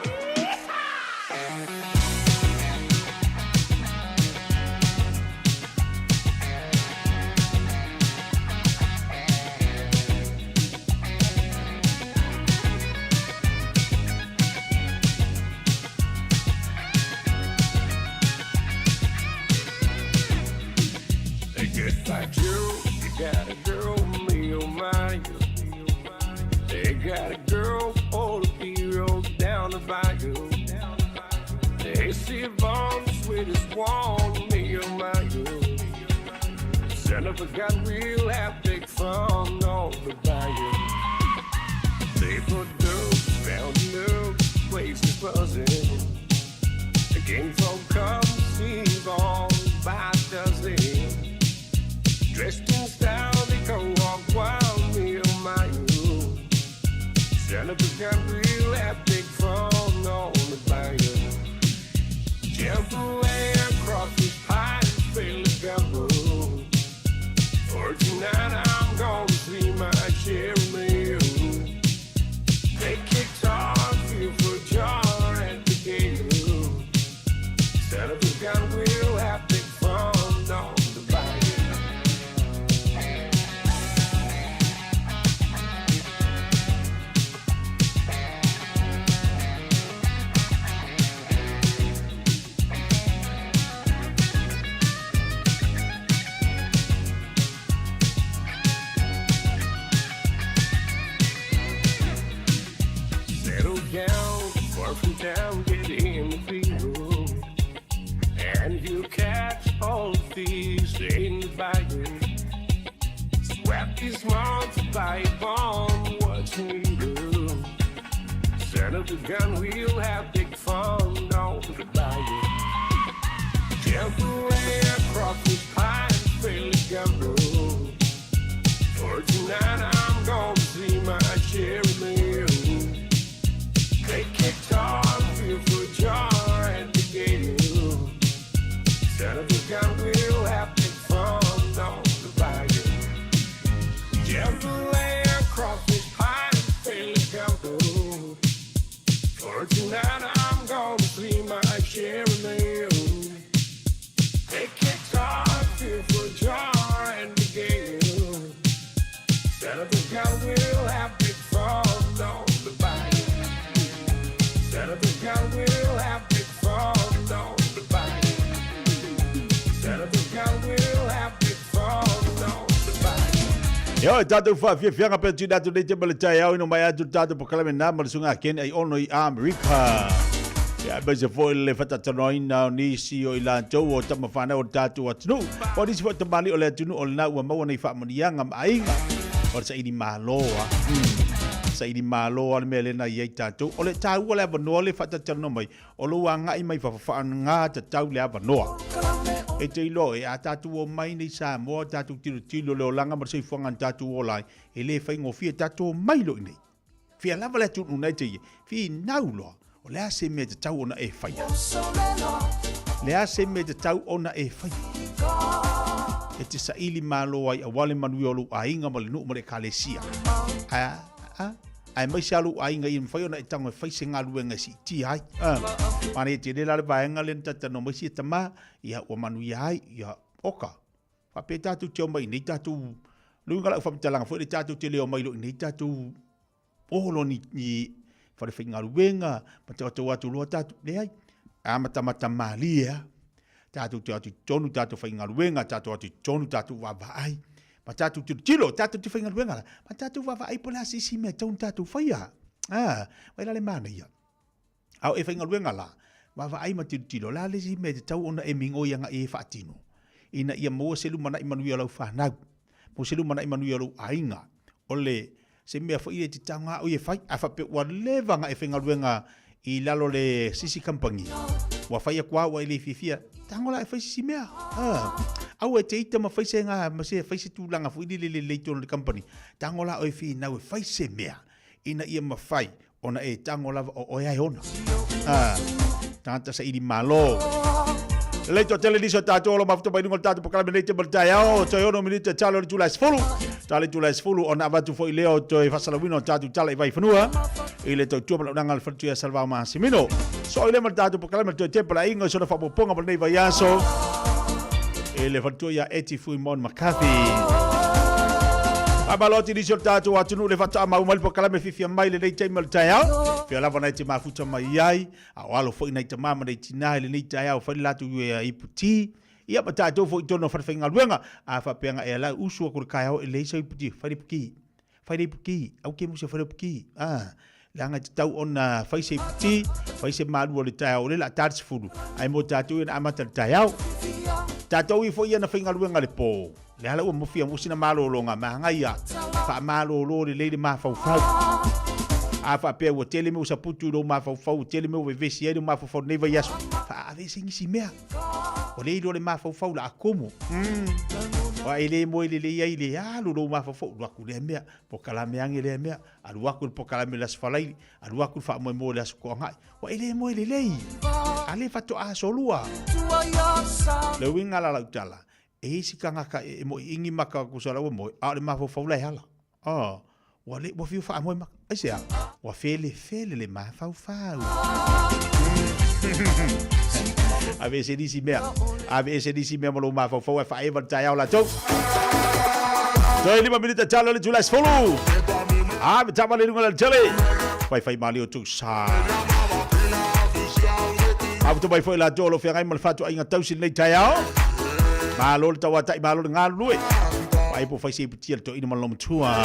Just like you, you got a girl, me oh my. They got a girl, all the heroes down the bayou. They see bomb, sweetest one, me oh my. Son of a gun, we'll have big fun on the bayou. They put dope down the place is buzzing. The king folk come see on by dozen. Dressed in style, they go walk wild, me oh my. Son of a gun, we'll have big fun on the bayou. Jump away across the pine, fill the gumbo. For tonight I'm gonna see my Jeremy. Take guitar, feel for jar at the gate. Son of a gun, we'll have big fun on the bayou. Settle down, far from town, get in the field, and you'll catch all the fish in the bayou. Sweat these months by bomb, what you do? Son of a gun, we'll have big fun on the bayou. Jump away across the pine, fill the gumbo. For tonight I'm gonna see my Jeremy. Take guitar, feel for jar at the gate. Son of a gun, we'll have big fun on the bayou. Jump away across the pine, fill the gumbo. For tonight I'm gonna see my Jeremy. Take guitar, feel for jar at the gate. Son of a gun, we'll have big fun on the bayou. Son of a gun, we'll have big fun on the bayou. Son of a gun, we'll have big fun on the bayou. Ia o tatou faafiafiaga pe tuina atu nei te ma le taeao ina mai atu le tatou polokalame na ma le susuga a Ken Aiono i Amerika. Ia aemaise foi le faatalanoaina o nisi o i latou o tama fanau o le tatou atunuu. O nisi foi o tamalii o le atunuu o lena ua maua nei faamanuiaga ma aiga o le saili malo a. Saili malo a le mea lea na i ai tatou. O le taua le avanoa le faatalatalanoa mai o lou agai mai fafo faaaoga tatau le avanoa. E te iloa oe, a tatou omai nei Samoa, tatou tilotilo le olaga ma le soifuaga na tatou ola ai, e le faigofie, tatou omai loa i inei. Fia lava le atunuu na e te i ai, finau loa, o le a se mea e tatau ona e faia? Le a se mea e tatau ona e faia? E te saili malo ai aua le manuia o lou aiga ma le nuu ma le ekalesia. A, a, aemaise lava lou aiga ia mafai ona e tago e fai se galuega e siitia ai. Manaia tele la le vaega lea na talatalanoa mai sia tama, ia ua manuia ai, ia oka. Faapea tatou te omai i inei tatou, le uiga o lau faamatalaga foi lea tatou te le omai loa i inei tatou oho loa ni, ni fale faigaluega ma tatou atu loa tatou, leai, amatamata malie lava. Tatou te o atu i totonu tatou faigaluega, tatou o atu i totonu tatou vaavaai. Ma tatou tilotilo, tatou te faigaluega la, ma tatou vaavaai po o le a se isi mea e tatau ona tatou faia. A, vaai la le manaia. A o e faigaluega la, vaavaai ma tilotilo, o le a le isi mea e tatau ona e migoi agai ai e faatino, ina ia maua se lumanai manuia o lau fanau, maua se lumanai manuia o lou aiga. O le se mea foi e te taoga oe e fai, a faapea ua leva ona e faigaluega i lalo o le sisi kamupani, ua fai atu lava ua e le fiafia, tago la e fai sisi mea. Aua e te ita ma fai se ga, ma se fai se tulaga foi lele lelei i totonu o le kamupani, tago la oe e finau e fai se mea ina ia mafai ona e tago lava o oe lava e ona. Tagata saili malo. Lelei toatele nisi o tatou o lo mafuta mai luga o le tatou polokalame nei te ma le taeao, toe 6 minute talo i le itula e 10. Talo i le itula e 10 ona avatu foi lea o toe faasalauina o tatou tala i Vaifanua i le tautua ma le auaunaga a le faletuia Salvao Masimino. So i le ma le tatou polokalame toe tepa le aiga i sona faaopoopoga mo lenei vaiaso i le faletua ia Eti Fuimon McCarthy. Faamalo atu i nisi o le tatou atunuu le faatoa mau mai le polokalame fiafia mai lenei taimi o le taeao. Fia lava nai te mafuta mai ai, a o alo foi nai tama ma nai tina i lenei taeao fai le latou ipu ti. Ia ma tatou foi i totonu o falefaigaluega, a faapea na e ala usu atu i le taeao e leai sau ipu ti, fai le ipu ti. Fai le ipu ti, aua te musu e fai le ipu ti. A, leaga e tatau ona fai se ipu ti, fai se malu o le taeao, o lea o le a ta le 10, ae mo tatou ia na amata i le taeao. Tatou ia foi ia na faigaluega i le po, lea la ua mofia mo sina malologa, manaia, faamalolo lelei le mafaufau. A faapea ua tele mea ua saputu i lou mafaufau, ua tele mea ua vevesi ai lou mafaufau i lenei vaiaso, faaavese nisi mea. Ua le iloa le mafaufau la komo. Wa e le moe lelei ai le alu lou mafaufau, alu atu lea mea, pokalame ane lea mea, alu atu le pokalame i le Aso Faraile, alu atu le faamoemoe i le Aso Toonai. Ua e le moe lelei. A le faatoa solua. Le uiga la lau tala, e i ai si tagata e moiingi maka o tusa o la ua moe, a o le mafaufau la e ala. Oh, ua le, ua fiu faamoe maka. Aisea? Ua felefele le mafaufau. Ave ese nisi mea. Ave ese nisi mea ma lou mafaufau ae faaeva le taeao latou. Toe 5 minita talo le itula e 10. Ave taavale i luga o le alatele. Faifai malie o tou sa. Mafuta mai foi latou o lo o feagai ma le fatuaiga tausi i lenei taeao. Malo le tauatai, malo le galulue. Vaai po o fai se iputia le toeaina ma le lomatua.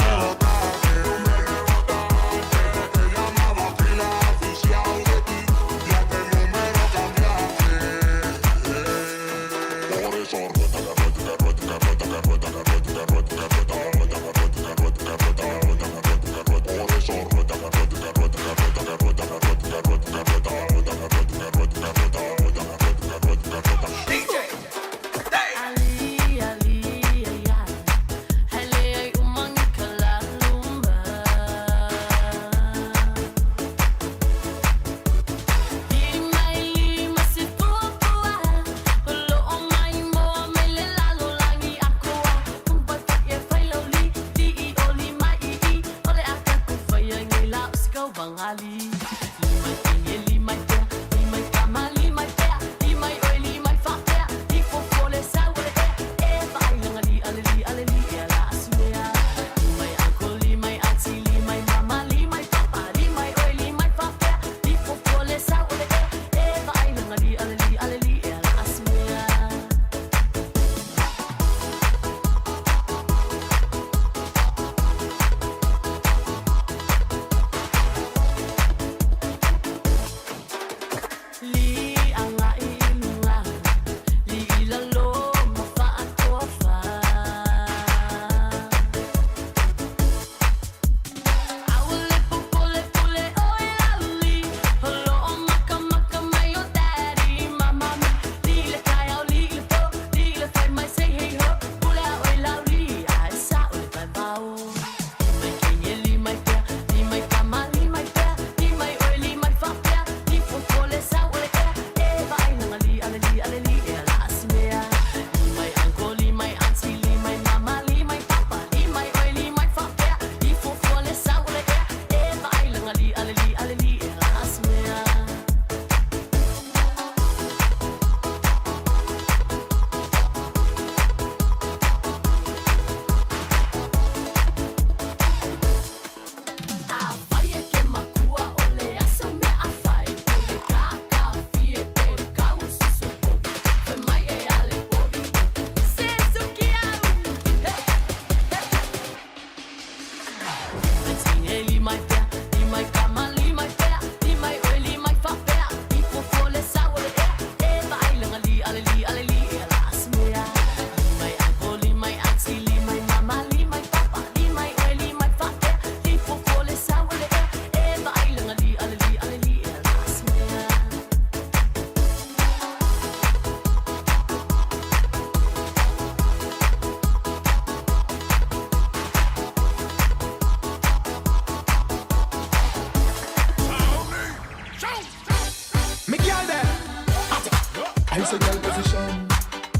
I say girl position.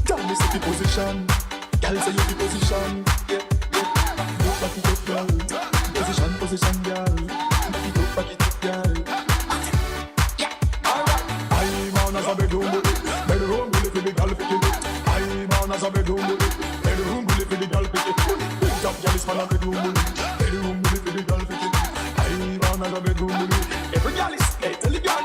Tell me say the position. Girl say you the position. Yeah, yeah. Go back it up, girl. Position, position, girl. Back it up, back it up, girl. Yeah, alright. I'm on as a bedroom bully. Bedroom bully for the girl picking it. I'm on as a bedroom bully. Bedroom bully for the girl picking it. Big top girl is man a bedroom bully. Bedroom bully for the girl picking it. I'm on as a bedroom bully. Every girl is, hey, tell the girl.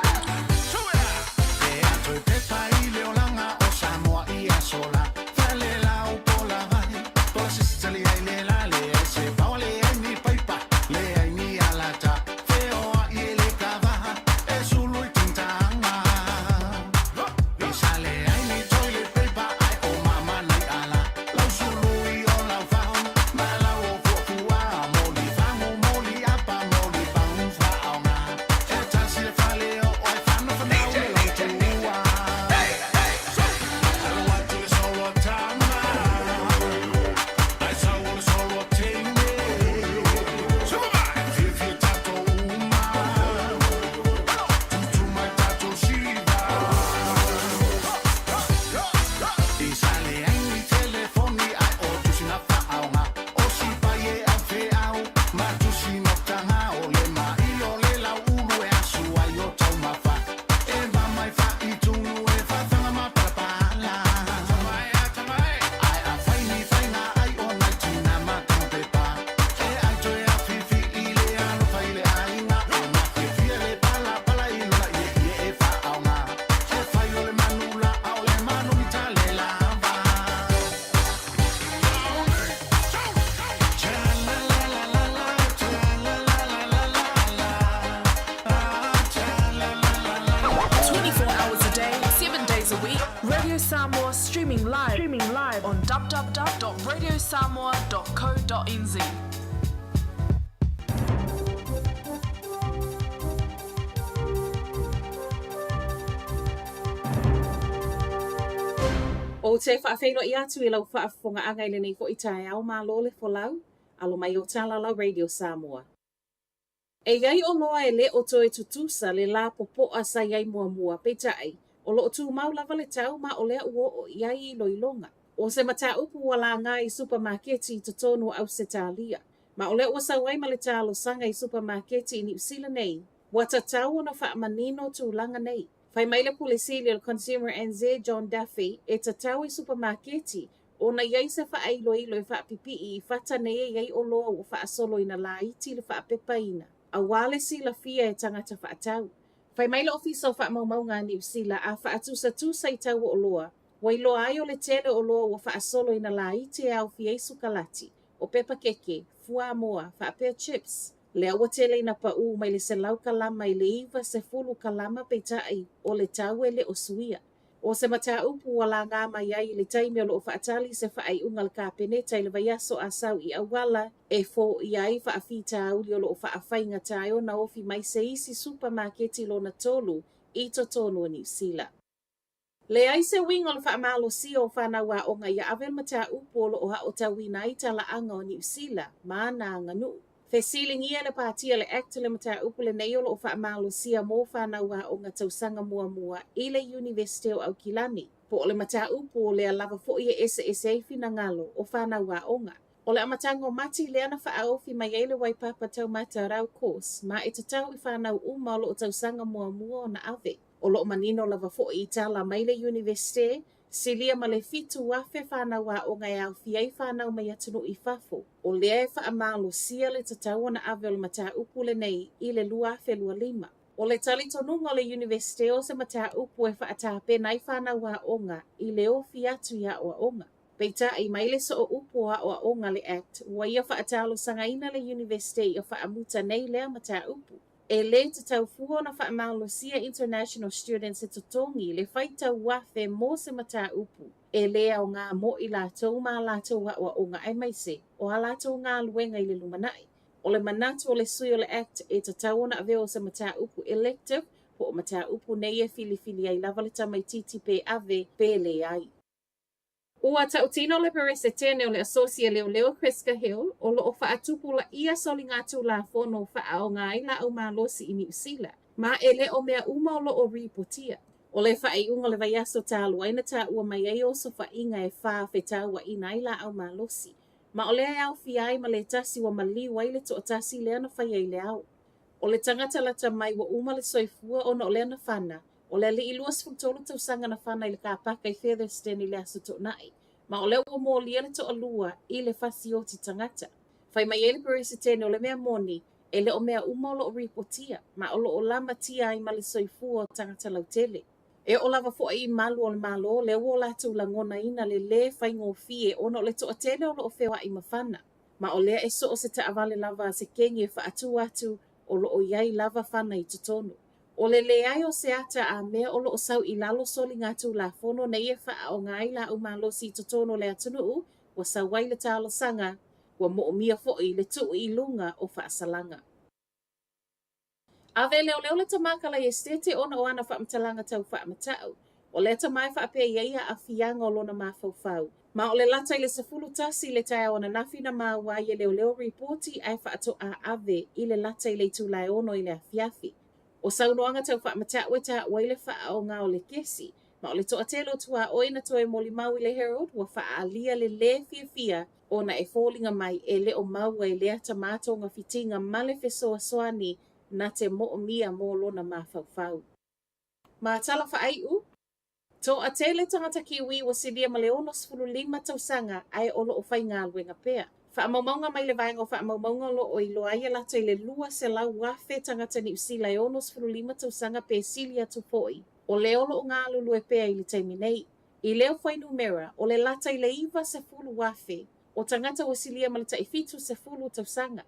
Hours a day, 7 days a week. Radio Samoa streaming live, streaming live on www.radiosamoa.co.nz. Ou te faafeiloai atu i lau faafofogaaga i lenei fo'i taeao malo le folau, alo mai o Talalau Radio Samoa. E i ai oloa e le o toe tutusa le lapopoa sa i ai muamua, peitai, o lo o tumau lava le tau ma o lea ua oo i ai iloiloga. O se mataupu ua laga i supamaketi i totonu o Ausetalia, ma o lea ua sau ai ma le talosaga i supamaketi i Niu Sila nei, ua tatau ona faamanino tulaga nei. Fai mai le Pule Sili o le Consumer NZ, John Duffy, e tatau i supamaketi ona i ai se faailoilo e faapipii i fata nei e i ai oloa ua faasoloina laiti le faapepaina, auā le silafia e tagata faatau. Fai mai le Ofisa o Faamaumauga a Niu Sila a faatusatusa i tau o oloa, ua iloa ai o le tele o oloa ua faasoloina laiti e aofia ai sukalati, o pepa keke, fuamoa, faapea chips. Lea ua tele ina paū mai le 100 kalama i le 90 kalama peitai o le tau e le o suia. O se mataupu ua laga mai ai i le taimi o lo o faatali se faaiuga a le Kapeneta i le vaiaso a sau i auala e foia ai faafitauli o lo o faafaigata ai ona ofi mai se isi supamaketi lona tolu i totonu o Niu Sila. Leai se uiga o le faamalosia o fanau aoga ia ave le mataupu o lo o aotauina ai talaaga o Niu Sila ma ana aganuu. Fesiligia le patia le Act le mataupu lenei o lo o faamalosia mo fanau aoga tausaga muamua i le Iunivesite o Aukilani, po o le mataupu o lea lava fo'i e eseese ai finagalo o fanau aoga. O le amataga o Mati lea na faaofi mai ai le Waipapa Taumata Rau Course ma e tatau i fanau uma o lo o tausaga muamua ona ave. O lo o manino lava fo'i i tala mai le Iunivesite, silia ma le 7,000 fanau aoga e aofia ai fanau mai atunuu i fafo. O lea e faamalosia le tatau ona ave o le mataupu lenei i le 2025. O le talitonuga o le Iunivesite o se mataupu e faatapena ai fanau aoga i le ofi atu i aoaoga. Peitai mai le sooupu o aoaoga le Act, ua ia faatalosagaina le Iunivesite ia faamuta nei lea mataupu. E lē tatau fua ona faamalosia international students e totogi le faitau afe mo se mataupu e lē aogā mo i latou ma a latou aoaoga aemaise o a latou galuega i le lumanai. O le manatu o le sui o le Act e tatau ona avea o se mataupu elective po o mataupu nei e filifili ai lava le tamaititi pe ave pe leai. Ua tautino le Peresetene o le Asosi a Leoleo Chris Cahill o lo o faatupulaia soligatulafono faaoga ai laau malosi i Niu Sila, ma e le o mea uma o lo o ripotia. O le faaiuga o le vaiaso talu ai na taua mai ai osofaiga e fa fetauaina ai laau malosi. Ma o lea e aofia ai ma le tasi ua maliu ai le toatasi lea na faia i le ao. O le tagata lata mai ua uma le soifua ona o lea na fana, o le alii 23 tausaga na fana i le kapaka i Featherston i le Aso Toonai. Ma o lea ua molia le toalua i le fasioti tagata. Fai mai ai le Peresetene o le mea moni, e le o mea uma o lo o ripotia, ma o lo o lamatia ai ma le soifua o tagata lautele. E oo lava foi i malu o le Malo lea ua o latou lagonaina le lē faigofie ona o le toatele o lo o feoai ma fana. Ma o lea e so o se taavale lava a se kegi e faatu atu o lo o i ai lava fana i totonu. O le leai o se ata a mea o lo o sau i lalo soligatulafono nei e faaaoga ai laau malosi i totonu o le atunuu, ua sau ai le talosaga, ua moomia foi le tuu i luga o faasalaga. Ave e leoleo le tama kalai esitete ona o ana faamatalaga tau faamatau. O lea tama e faapea i ai aafiaga o lona mafaufau. Ma o le lata i le 11 i le taeao ananafi na maua ai e leoleo ripoti ae faatoa ave i le lata i le itula e 6 i le afiafi. O saunoaga tau faamatau e taua ai le faaaoga o le kesi, ma o le toatele o tuaoi na toe molimau i le Herald ua faaalia le lē fiafia ona e foliga mai e le o maua e lea tama togafitiga ma le fesoasoani na te moomia mo lona mafaufau. Ma tala faaiu, Toatele tagata Kiwi ua silia ma le 65 tausaga ae o lo o faigaluega pea. Faamaumauga mai le Vaega o Faamaumauga o lo o iloa ai e lata i le 200,000 tagata Niu Sila e 65 tausaga pe sili atu foi, o lea o lo o galulue pea i le taimi nei. I lea fuainumera, o le lata i le 90,000 o tagata ua silia ma le tai 70 tausaga.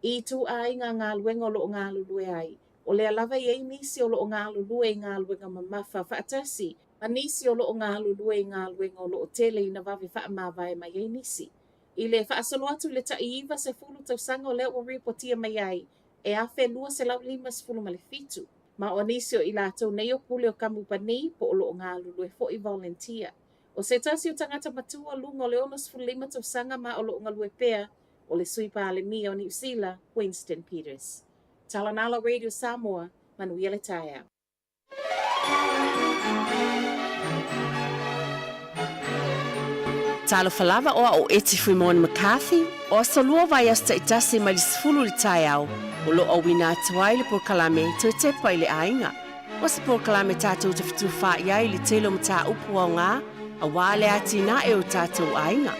I ituaiga galuega o lo o galulue ai, o lea lava e i ai nisi o lo o galulue i galuega mamafa faatasi ma nisi o lo o galulue i galuega o lo o tele ina vave faamavae mai ai nisi. I le faasolo atu i le tai 90 tausaga o lea ua ripotia mai ai e 1,257. Ma o nisi o i latou nei o pule o kamupani po o lo o galulue foi volunteer. O se tasi o tagata matua luga o le 65 tausaga ma o lo o galue pea o le Sui Palemia o Niu Sila, Winston Peters. Tala Nalo Radio Samoa, manuia le taeao. Talofa lava o a'u Eti Fuimaono McCarthy, o aso lua vaiaso ta'itasi mai le 10 i le taeao, o lo o auina atu ai le polokalame Toe Tepa i le Aiga. O se polokalame tatou te fetufaai ai i le tele o mataupu aoga auā le atinae o tatou aiga.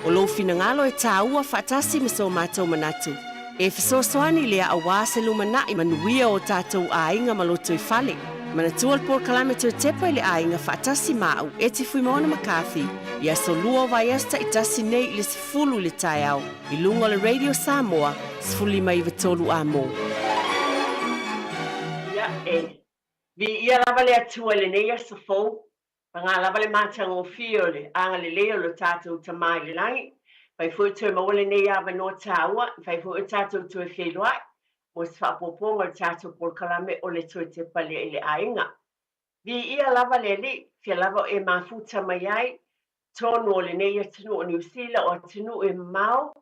O lou finagalo e tāua faatasi ma so matou manatu. E fesoasoani lea auā se lumanai manuia o tatou aiga ma lotoifale. Manatua le polokalame Toe Tepa i le Aiga faatasi ma a'u Eti Fuimaono McCarthy i aso lua o vaiaso ta'itasi nei i le 10 i le taeao i luga o le Radio Samoa 15 93 Amo. Ia, e viia lava le Atua i lenei aso fou, Pagā lava le matagofie o le agalelei o lo tatou Tama i le lagi, fai foi toe maua lenei avanoa tāua, fai foi o tatou toe feiloai mo se faaopoopoga o le tatou polokalame o le Toe Tepa lea i le Aiga. Viia lava le Alii, fia lava o e mafuta mai ai, tonu o lenei atunuu o Niu Sila, o atunuu e mamao,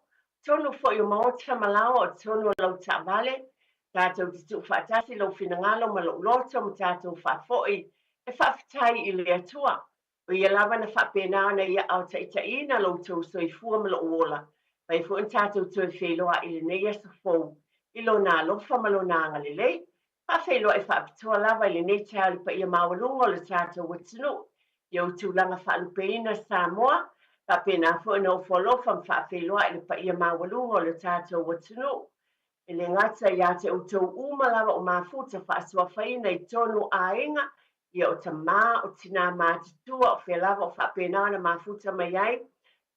tonu foi o maota ma laoa, o tonu o lau taavale, tatou te tuufaatasi lou finagalo ma lou loto ma tatou faafoi e faafetai i le Atua, o Ia lava na faapena ona Ia aotaitaiina lo outou soifua ma lou ola, fai foi ona tatou toe feiloai i lenei aso fou i Lona alofa ma Lona agalelei. Faafeiloai faapitoa lava i lenei taeao i le paia maualuga o le tatou atunuu i ou tulaga faalupeina Samoa, faapena foi ona ofo alofa ma faafeiloai i le paia maualuga o le tatou atunuu E le gata ia te outou uma lava o mafuta faasuafaina i tonu o aiga, ia o tamā, o tinā matutua, o fea lava o faapena ona mafuta mai ai,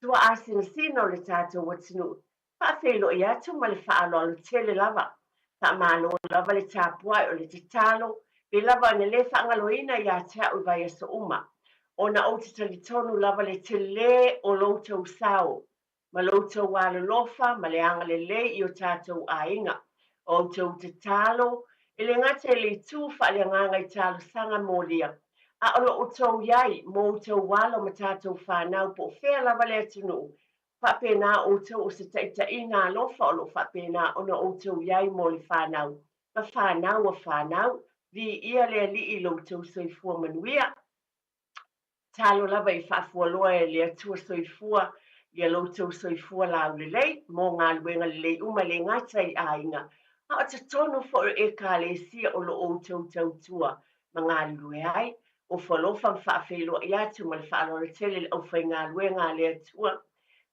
tuaasinasina o le tatou atunuu, faafeiloai atu ma le faaaloalo tele lava. Faamalo lava le tapuai, o le tatalo, pei lava ona le faagaloina ia te au i vaiaso uma, ona ou te talitonu lava le telē o lo outou sao ma lo outou alolofa ma le agalelei i o tatou aiga. O outou tatalo, e le gata i le itu faaleagaga i talosaga molia, a o lo outou i ai mo outou alo ma tatou fanau po o fea lava le atunuu, faapena outou o se taitaiga alofa o lo o faapena ona outou i ai mo le fanau ma fanau a fanau. Viia le Alii i lo outou soifua manuia. Talo lava i faafualoa e le Atua soifua ia lo outou soifua laulelei mo galuega lelei uma e le gata i aiga a o totonu foi o Ekalesia o lo o outou tautua ma galulue ai. Ofo alofa ma faafeiloai atu ma le faaaloalo tele i le aufaigaluega a le Atua i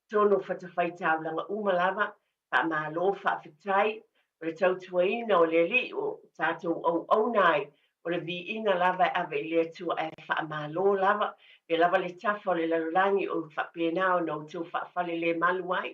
totonu o fatafaitaulaga uma lava. Faamalo faafetai o le tautuaina o le Alii o tatou auauna ai, o le viiga lava e ave i le Atua ae faamalo lava, pea lava le tafa o le lalolagi o faapena ona outou faafalelemalu ai,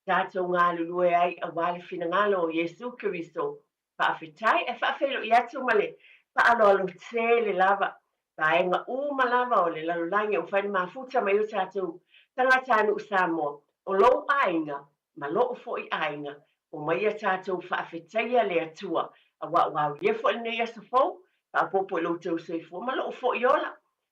tatou galulue ai aua le finagalo o Iesu Keriso. Faafetai ae faafeiloai atu ma le faaaloalo tele lava vaega uma lava o le lalolagi o mafai ona mafuta mai o tatou tagatanuu Samoa, o lou aiga ma lou foi aiga, omaia tatou faafetaia le Atua, aua ua aulia foi lenei aso fou, faaopoopo i lo outou soifua ma lou foi ola.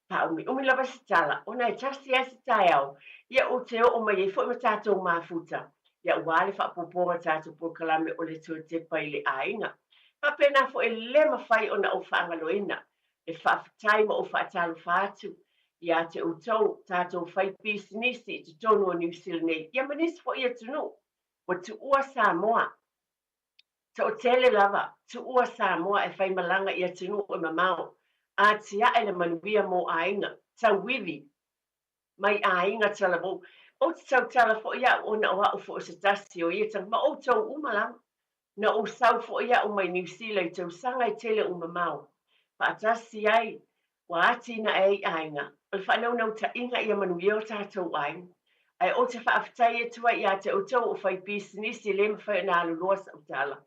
Faaumiumi lava se tala, ona e tasi lava se taeao, ia ou te oo mai ai foi ma tatou mafuta, ia aua le faaopoopoga o tatou polokalame o le toe tepa i le aiga. Faapena foi e le mafai ona ou faagaloina le faafetai ma ou faatalofa atu ia te outou, tatou faipisinisi i totonu o Niu Sila nei, ia ma nisi foi atunuu ua tuua Samoa. Toatele lava, tuua Samoa e faimalaga i atunuu e mamao, atiae le manuia mo aiga, tauivi mai aiga talavou. Ou te tautala foi au ona o au foi o se tasi o ia tagata, ma outou uma lava. Na ou sau foi au mai Niu Sila i tausaga e tele ua mamao, faatasi ai ua atinae ai aiga. O le faanaunautaiga ia manuia o tatou aiga. Ae ou te faafetai atu ai ia te outou o faipisinisi e le mafai ona aluloa sau tala.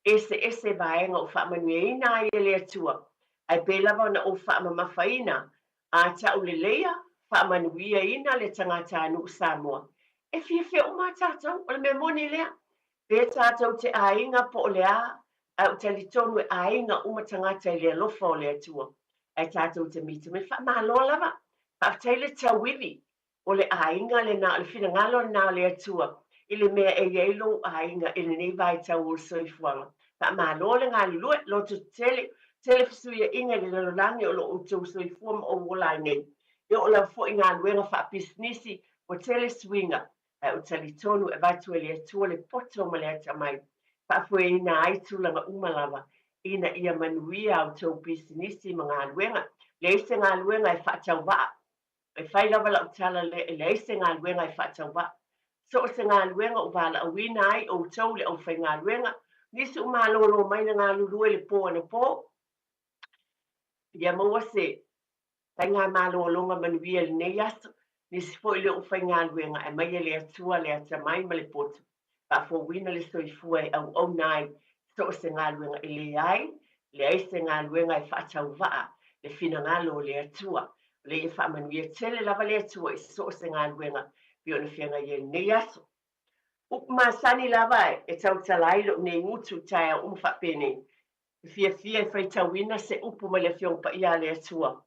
Eseese vaega o faamanuiaina ai e le Atua, ae pei lava ona ou faamamafaina a tauleleia, faamanuiaina le tagatanuu Samoa. E fiafia uma a tatou, o le mea moni lea. Pe tatou te aiga po o le a, ae ou talitonu e aiga uma tagata i le alofa o le Atua. Ae tatou te mitamita, faamalo lava, faafetai le tauivi, o le aiga lena, o le finagalo lena o le Atua i le mea e i ai lou aiga i lenei vaitau o le soifuaga. Faamalo le galulue, loto tele, tele fesuiaiga i le lalolagi o lo o outou soifua ma ou ola ai nei. E oo lava foi i galuega faapisinisi, ua tele suiga, ae ou talitonu e avatu e le Atua le poto ma le atamai, faafoeina ai tulaga uma lava ina ia manuia a outou pisinisi ma galuega. Leai se galuega e faatauvaa. E fai lava lau tala lea, e leai se galuega e faatauvaa. So o se galuega ua valaauina ai outou le aufaigaluega, nisi ua malōlō mai na galulue le pō anapō, ia maua se faigamalōlōga manuia i lenei aso, nisi foi le aufaigaluega, aumai e le Atua le atamai ma le poto, faafouina le soifua e auauna ai so o se galuega e leai, leai se galuega e faatauvaa le finagalo o le Atua. O lea ia faamanuia tele lava le Atua i so o se galuega pei ona feagai ai lenei aso. Upu masani lava e tautala ai lou nei gutu i taeao uma faapenei, e fiafia e faitauina se upu mai le Afioga Paia a le Atua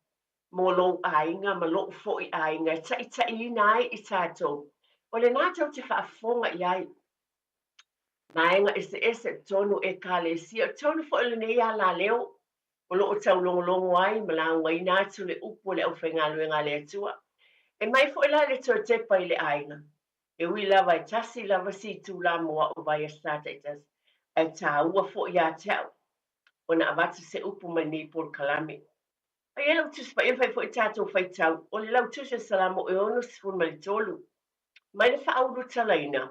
mo lou aiga ma lou foi aiga e taitaiina ai i tatou. O lena tou te faafofoga i ai. Vaega eseese i totonu o Ekalesia, i totonu foi o lenei alaleo o lo o taulogologo ai ma laugaina atu le upu o le aufaigaluega a le Atua. E mai foi la le toe tepa i le aiga, e ui lava e tasi lava si itulā mo a'u vaiaso taitasi, ae tāua foi ia te a'u ona avatu se upu mai lenei polokalame. E i ai lau Tusi Paia, fai foi tatou faitau, o le lau Tusi o Salamo e 63, mai le faaulutalaina,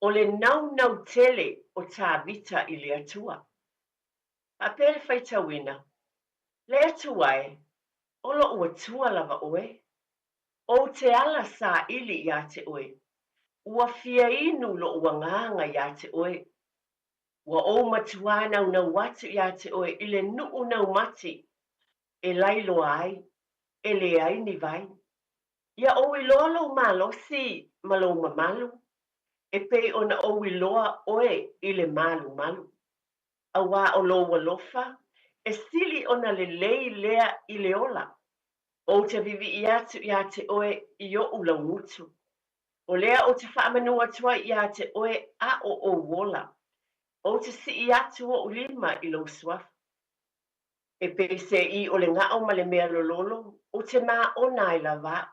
o le naunau tele o Tavita i le Atua. Faapea le faitauina, Le Atua e, o lou Atua lava oe, ou te ala saili iā te oe, ua fia inu lou agaga iā te oe, ua ou matuā naunau atu iā te oe i le nuu naumati e lailoa ai, e leai ni vai. Ia ou iloa lou malosi ma lou mamalu, e pei ona ou iloa oe i le malumalu. Auā o lou alofa, e sili ona lelei lea i le ola. Ou te vivii atu iā te oe i oʻu laugutu. O lea ou te faamanu atu ai iā te oe a o ou ola. Ou te sii atu oʻu lima i lou suafa. E peiseʻi o le ga'o ma le mea lololo, ou te māʻona ai lava aʻu.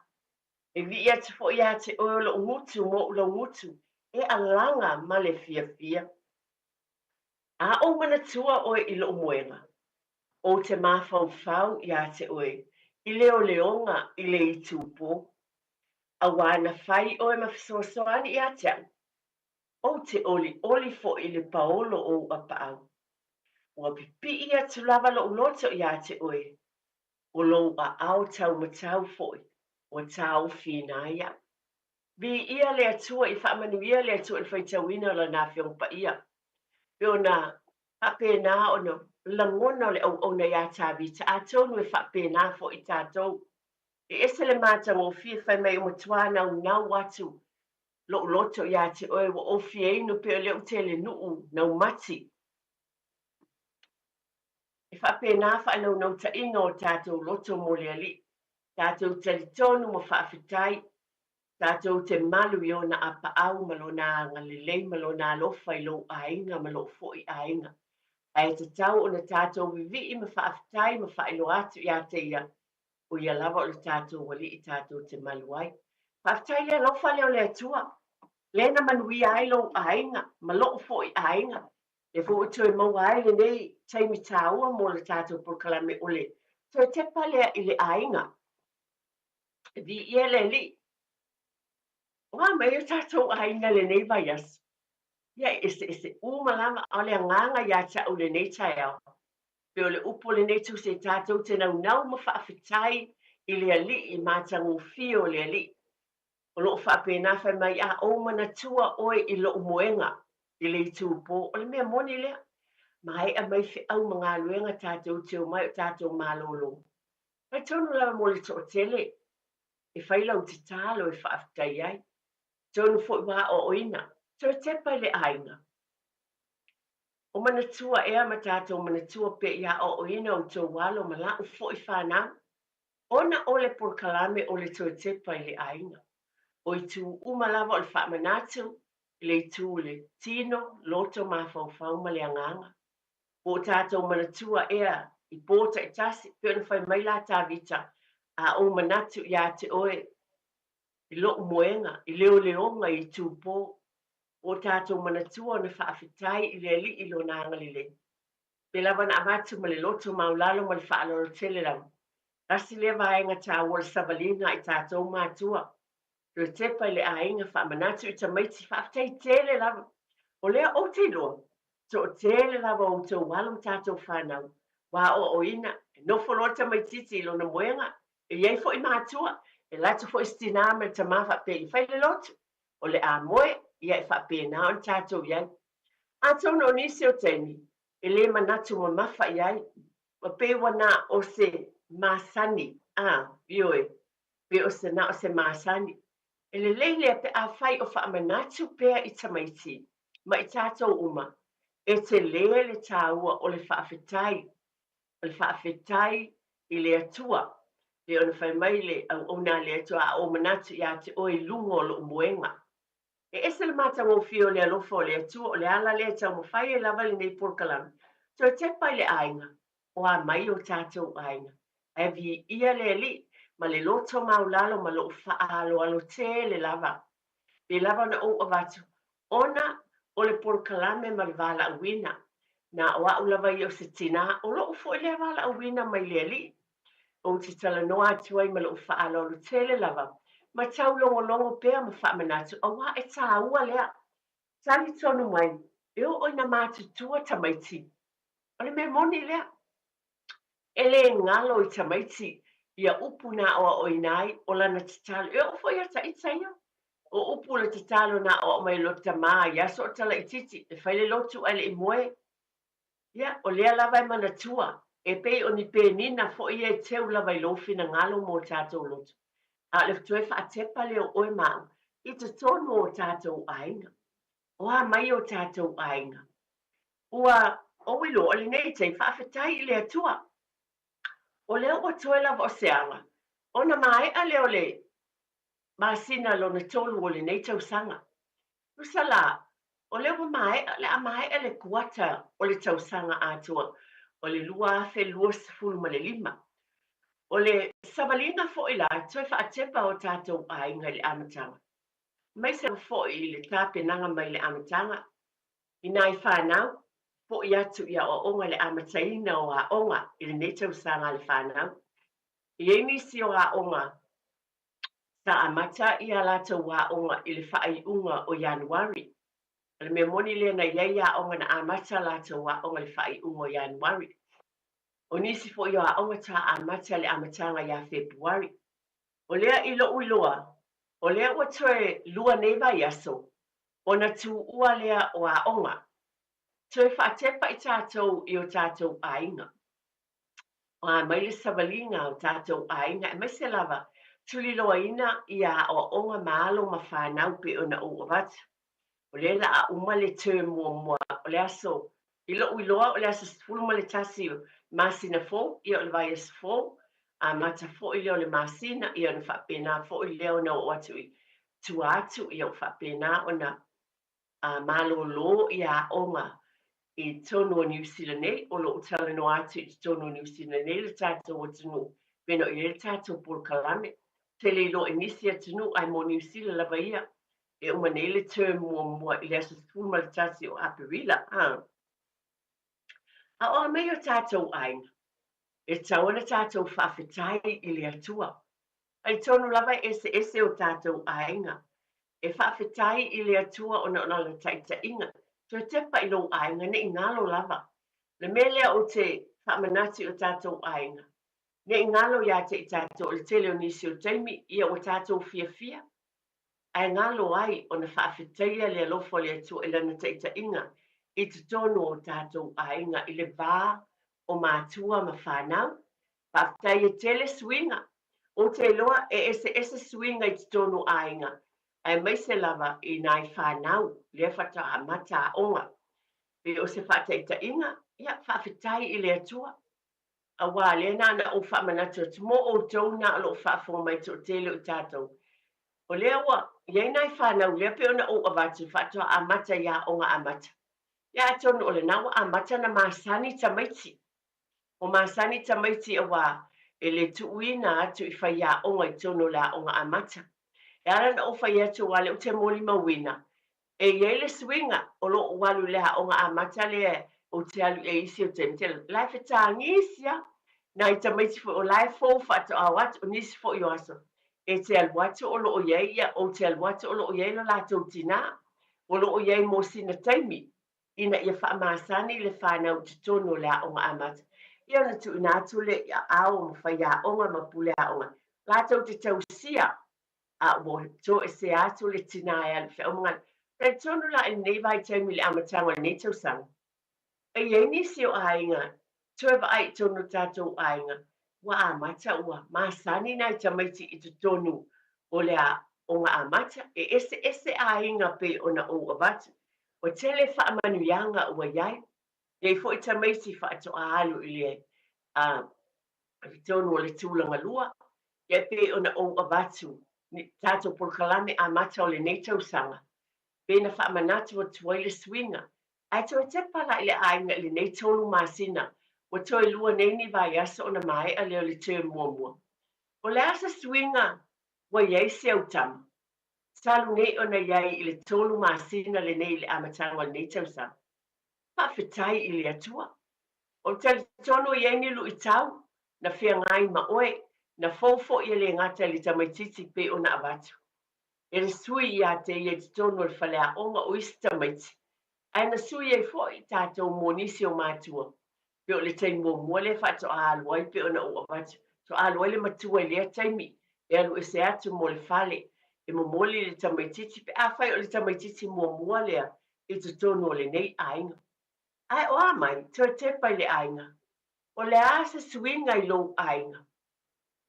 E viʻi atu foʻi iā te ʻoe o loʻu gutu moʻu lou gutu, e alaga ma le fiafia. A ou manatua ʻoe i loʻu moega, ou te mafaufau iā te ʻoe i leoleoga i le itūpō. Auā na fai ʻoe ma fesoasoani iā te aʻu, ou te ʻoliʻoli foʻi i le paolo o ou ʻapaʻau. Ua pipiʻi atu lava loʻu loto iā te ʻoe, ʻO lou ʻaʻao taumatau foʻi, ua tāofi inā iaʻu. Viia le Atua i faamanuia le Atua i le faitauina o Lana Afioga Paia. Pei ona faapena ona lagona o le ʻauʻauna iā Tavita, atonu e faapena foʻi tātou. E ese le matagofie fai mai o matuā naunau atu loʻu loto iā te ʻoe, ua ʻofie inu pei o le uʻu tele nuʻu naumati. E faapena faanaunautaiga o tātou loto mo le Alii, tātou talitonu ma faafetai, tātou te malu i ona ʻapaʻau ma lona agalelei ma lona alofa i lou ʻaiga ma loʻu foʻi ʻaiga. Ae tatau ona tātou viviʻi ma faafetai ma faailoa atu iā te ia, ʻo ia lava o le tātou Alii tātou te malu ai. Faafetai le alofa lea o le Atua, lea na manuia ai lou ʻaiga ma loʻu foʻi ʻaiga. E foi ua toe maua ai lenei taimi tāua mo le tātou polokalame o le toe tepa lea i le ʻaiga. E viia le Alii. O a mai o tātou ʻaiga lenei vaiaso. Ia e eseese uma lava ʻaʻole agaga iā te aʻu lenei taeao. Pei o le upu o lenei tusi e tātou te naunau ma faafetai i le Alii matagofie o le Alii. O loʻu faapena fai mai a ou manatua ʻoe i loʻu moega i le itūpō, o le mea moni lea. Maeʻa mai feʻau ma galuega tātou te omai o tātou malōlō. Fai tonu lava mo le toʻatele e fai lau tatalo e faafetai ai. Tonu foʻi ua aʻoaʻoina, toe tepa i le ʻaiga. O manatua ea ma tātou manatua pea i aʻoaʻoina outou alo ma laʻu foʻi whanau. Ona ʻo le polokalame ʻo le toe tepa i le ʻaiga. ʻO itu uma lava o le faamanatu i le itu o le tino, loto, mafaufau ma le agaga. Ua o tātou manatua ea i pō taitasi, pei ona fai mai la Tavita, a ou manatu iā te ʻoe i loʻu moega, i leoleoga i itūpō. Ua o tātou manatua ona faafetai i le Alii i lona agalelei. Pe lava na avatu ma le loto maulalo ma le faaaloalo tele lava. Tasi lea vaega tāua o le savaliga i tātou mātua. Toe tepa i le ʻaiga faamanatu i tamaiti faafetai tele lava. O lea ou te iloa, toʻatele lava o outou alo ma tātou whanau, ua aʻoaʻoina, e nofo loa le tamaititi i lona moega, e i ai foʻi mātua, e lato foʻi se tinā ma le tamā faapea ia fai le lotu, o le a moe, ia e faapena ona tātou i ai. Atonu o nisi o taimi, e lē manatu mamafa i ai, ma pei ua na o se masani, a, ioe, pei o se na o se masani. E lelei lea pe afai o faamanatu pea i tamaiti ma i tātou uma, e telē le tāua o le faafetai, o le faafetai i le Atua, pei ona fai mai le auauna a le Atua, a ou manatu iā te ʻoe i luga o loʻu moega. E ese le matagofie o le alofa o le Atua, o le ala lea e taumafai ai lava lenei polokalame. Toe tepa i le ʻaiga, o a mai o tātou ʻaiga. Ae viia le Alii ma le loto maulalo ma loʻu faaaloalo tele lava. Pei lava ona ou avatu, ona o le polokalame ma le valaauina. Na o aʻu lava ia o se tinā, o loʻu foʻi lea valaauina mai le Alii. Ou te talanoa atu ai ma loʻu faaaloalo tele lava, ma taulogologo pea ma faamanatu, auā e tāua lea. Tali tonu mai, e oo ina matutua tamaiti. O le mea moni lea. E lē galo i tamaiti ia upu na aʻoaʻoina ai o lana tatalo. E oo foʻi ia taʻita ia. O upu o le tatalo na aʻoaʻo mai lo tamā i aso o talaititi, e fai le lotu ae leʻi moe. Ia, o lea lava e manatua, e pei o ni penina foʻi ia e teu lava i lou finagalo mo tātou loto. A o le toe faatepa lea o ʻoe ma aʻu, i totonu o tātou ʻaiga. O a mai o tātou ʻaiga. Ua ou iloa o lenei taimi faafetai i le Atua. O lea ua toe lava o se ala, ona maeʻa lea o le masina lona tolu o lenei tausaga. Tusa la, o lea ua maeʻa, o le a maeʻa le kuata o le tausaga atoa. o le 2025. O le savaliga foi la, toe faatepa o tatou aiga i le amataga, aemaise foi i le tapenaga mai le amataga i nai fanau, fo'i atu i aoaoga i le amataina o aoga i lenei tausaga a le fanau. E i ai nisi o aoga sa amata i a latou aoga i le faaiuga o Ianuari. O le mea moni lea na i ai aoga na amata latou aoga i le faaiuga o Ianuari. O nisi foi o aoga sa amata i le amataga ia Fepuari. O lea i lo'u iloa, o lea ua toe lua nei vaiaso ona tuua lea o aoga. Toe faatepa i tatou i o tatou aiga. O a mai le savaliga o tatou aiga aemaise lava tuliloaina ia aoaoga ma alo ma fanau pei ona ou avatu. O lea la a uma le term muamua o le aso, i lo'u iloa o le aso 11 masina fou, ia o le vaiaso fou, amata foi lea o le masina, ia ona faapena foi lea ona oo atu i tua atu, ia ua faapena ona a malōlō ia aoga i totonu o Niu Sila nei, o lo o talanoa atu i totonu o Niu Sila nei le tatou atunuu, pei ona i ai le tatou polokalame. Ou te le iloa i nisi atunuu, ae mo Niu Sila lava ia, e uma nei le term muamua i le aso 11 o Aperila. A o a mai o tatou aiga, e tatau ona tatou faafetai i le Atua. Talitonu lava e eseese o tatou aiga. E faafetai i le Atua ona o Lana taitaiga. Toe tepa i lou aiga, ne i galo lava. O le mea lea ou te faamanatu i o tatou aiga, ne i galo ia te i tatou o le tele o nisi o taimi, ia ua tatou fiafia, ae galo ai ona faafetaia le alofa o le Atua i Lana taitaiga i totonu o tatou aiga i le va o matua ma fanau. Faafetai e tele suiga. Ou te iloa e eseese suiga i totonu o aiga, aemaise lava i nai fanau lea faatoa amata aoga. Pei o se faataitaiga, ia, faafetai i le Atua. Aua lea na ona ou faamanatu atu mo outou na o lo o faafofoga mai toatele o i tatou. O lea ua i ai nai fanau lea pei ona ou avatu faatoa amata i aoga amata. Ia atonu o lena ua amata ona masani tamaiti. O masani tamaiti aua e le tuuina atu i faiaoga i totonu o le aoga amata. E ala ona ou fai atu aua lea ou te molimauina, e i ai le suiga o lo o alu i le aoga amata lea ou te alu i ai isi o taimi tele, la e fetagisi a nai tamaiti foi o la e fou faatoa o atu, o nisi foi o aso e te alu atu o lo o i ai ia, ou te alu atu o lo o i ai lo latou tinā, o lo o i ai mo sina taimi. ina ia faamasani le fanau i totonu o le aoga amata, ia ona tuuina atu lea i aao ma faiaoga ma pule aoga latou te tausia, a ua toesea atu le tinā e alu i feaumagana. Talitonu la i lenei vaitaimi i le amataga o lenei tausaga, e i ai nisi o aiga toe vaai i totonu o tatou aiga, ua amata ua masani nai tamaiti i totonu o le aoga amata, e eseese aiga pei ona ou avatu. Ua tele faamanuiaga ua i ai. E i ai foi tamaiti faatoa alu i le i totonu o le tulaga lua, ia e pei ona ou avatu tatou polokalame amata o lenei tausaga, pei na faamanatu atu ai le suiga Ae toe tepa la i le aiga i lenei tolu masina, ua toe lua nei ni vaiaso ona maea lea o le term muamua. O le a se suiga ua i ai si au tama? Talu nei ona i ai i le tolu masina lenei i le amataga o lenei tausaga. Faafetai i le Atua. Ou te talitonu e i ai ni luitau na feagai ma oe, na fou foi e le gata i le tamaitiiti pei ona avatu e le sui ia te ia i totonu o le faleaoga o isi tamaiti, ae na sui ai foi tatou mo nisi o matua, pei o le taimi muamua lea faatoa alu ai pei ona ou avatu, faatoa alu ai le matua i lea taimi e alu ese atu mo le fale e momoli i le tamaitiiti pe afai o le tamaitiiti muamua lea i totonu o lenei aiga. Ae o a mai, toe tepa i le aiga, o le a se suiga i lou aiga?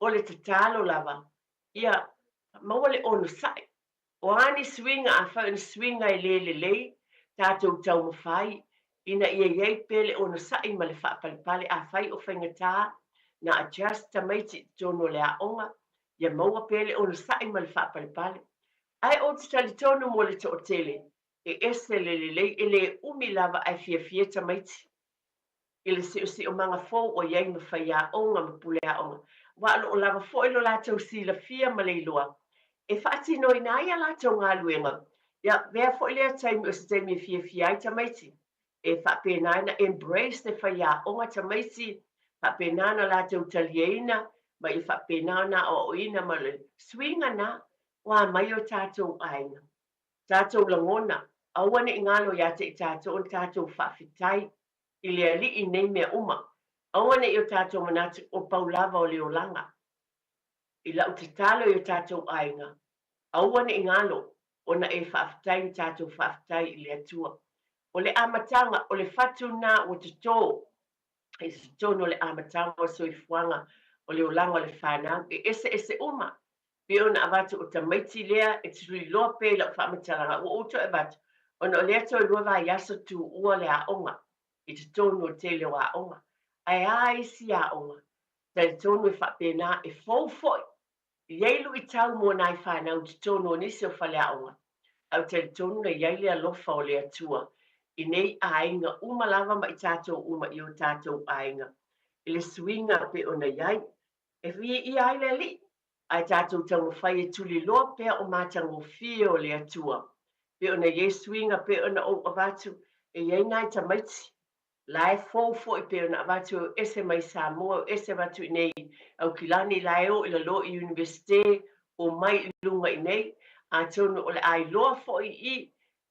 O le tatalo lava, ia maua le onosai. O a ni suiga, afai o ni suiga e le lelei, tatou taumafai ina ia i ai pea le onosai ma le faapalepale afai o faigata na adjust tamaiti i totonu o le aoga, ia maua pea le onosai ma le faapalepale. Ae ou te talitonu mo le toatele, e ese le lelei, e le umi lava ae fiafia tamaiti. i le siosiomaga fou o i ai ma faiaoga ma puleaoga, aua o lo o lava foi lo latou silafia ma le iloa e faatinoina ai a latou galuega. Ia, avea foi lea taimi o se taimi e fiafia ai tamaiti, e faapena ai ona embrace le faiaoga tamaiti, faapena ona latou taliaina ma ia faapena ona aoaoina ma le suiga na ua mai o tatou aiga. Tatou lagona, aua ne i galo ia te i tatou ona tatou faafetai i le Alii i nei mea uma. Aua ne i o tatou manatu o pau lava o le olaga. I lau tatalo i o tatou aiga, aua ne i galo ona e faafetai ni tatou faafetai i le Atua. O le amataga, o le fatu lena ua toto i totonu o le amataga o le soifuaga o le olaga o le fanau, e eseese uma. Pei ona avatu o tamaiti lea e tuliloa pea i lau faamatalaga, ua ou toe avatu, ona o lea toe lua vaiaso tuua le aoga i totonu o le tele o aoga. Ae a isi aoga? Talitonu e faapena, e fou foi. E i ai luitau mo nai fanau i totonu o nisi o faleaoga, ae ou talitonu na i ai le alofa o le Atua i nei aiga uma lava ma i tatou uma i o tatou aiga, i le suiga pei ona i ai. E viia ai le Alii, ae tatou taumafai e tuliloa pea o matagofie o le Atua. Pei ona i ai suiga pei ona ou avatu, e i ai nai tamaiti La e fou foi pei ona avatu e o ese mai Samoa, o ese avatu i nei Aukilani, la e o i lalo i Universite, o mai i luga i nei, atonu o le a iloa foi i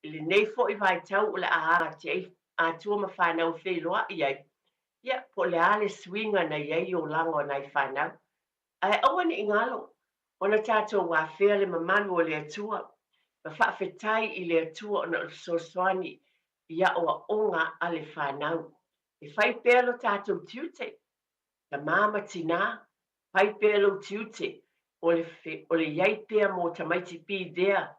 i lenei foi vaitau o le a aga ai Atua ma fanau e feiloai ai, ia, po o le a le suiga na i ai i olaga o nai fanau. Ae aua ne i galo, ona tatou afea le mamalu o le Atua, ma faafetai i le Atua ona o le fesoasoani i aoaoga a le fanau. E fai pea lo tatou tiute, tamā ma tinā, fai pea lou tiute o le, o le i ai pea mō tamaiti be there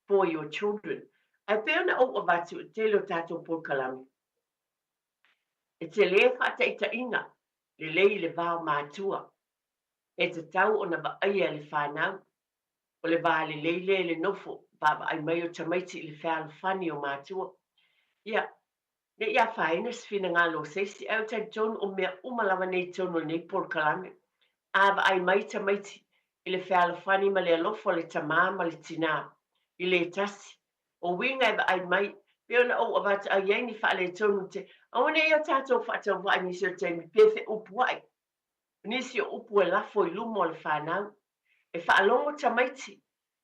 for your children. Ae pei ona ou avatu i le tele o tatou polokalame, e tele faataitaiga lelei i le va o matua, e tatau ona vaaia e le fanau. O le va lelei lea i le nofo vaavaai mai o tamaiti i le fealofani o matua. Ia, ne i afaina se finagalo o se isi, ae ou talitonu o mea uma lava nei i totonu o lenei polokalame. A vaai mai tamaiti i le fealofani ma le alofa o le tamā ma le tinā i le tasi, o uiga e vaai mai, pei ona ou avatu ai i ai ni faaletonu te, aua ne i o tatou faatauvaa i nisi o taimi pe feupuai. O nisi o upu e lafo i luma o le fanau. E faalogo tamaiti,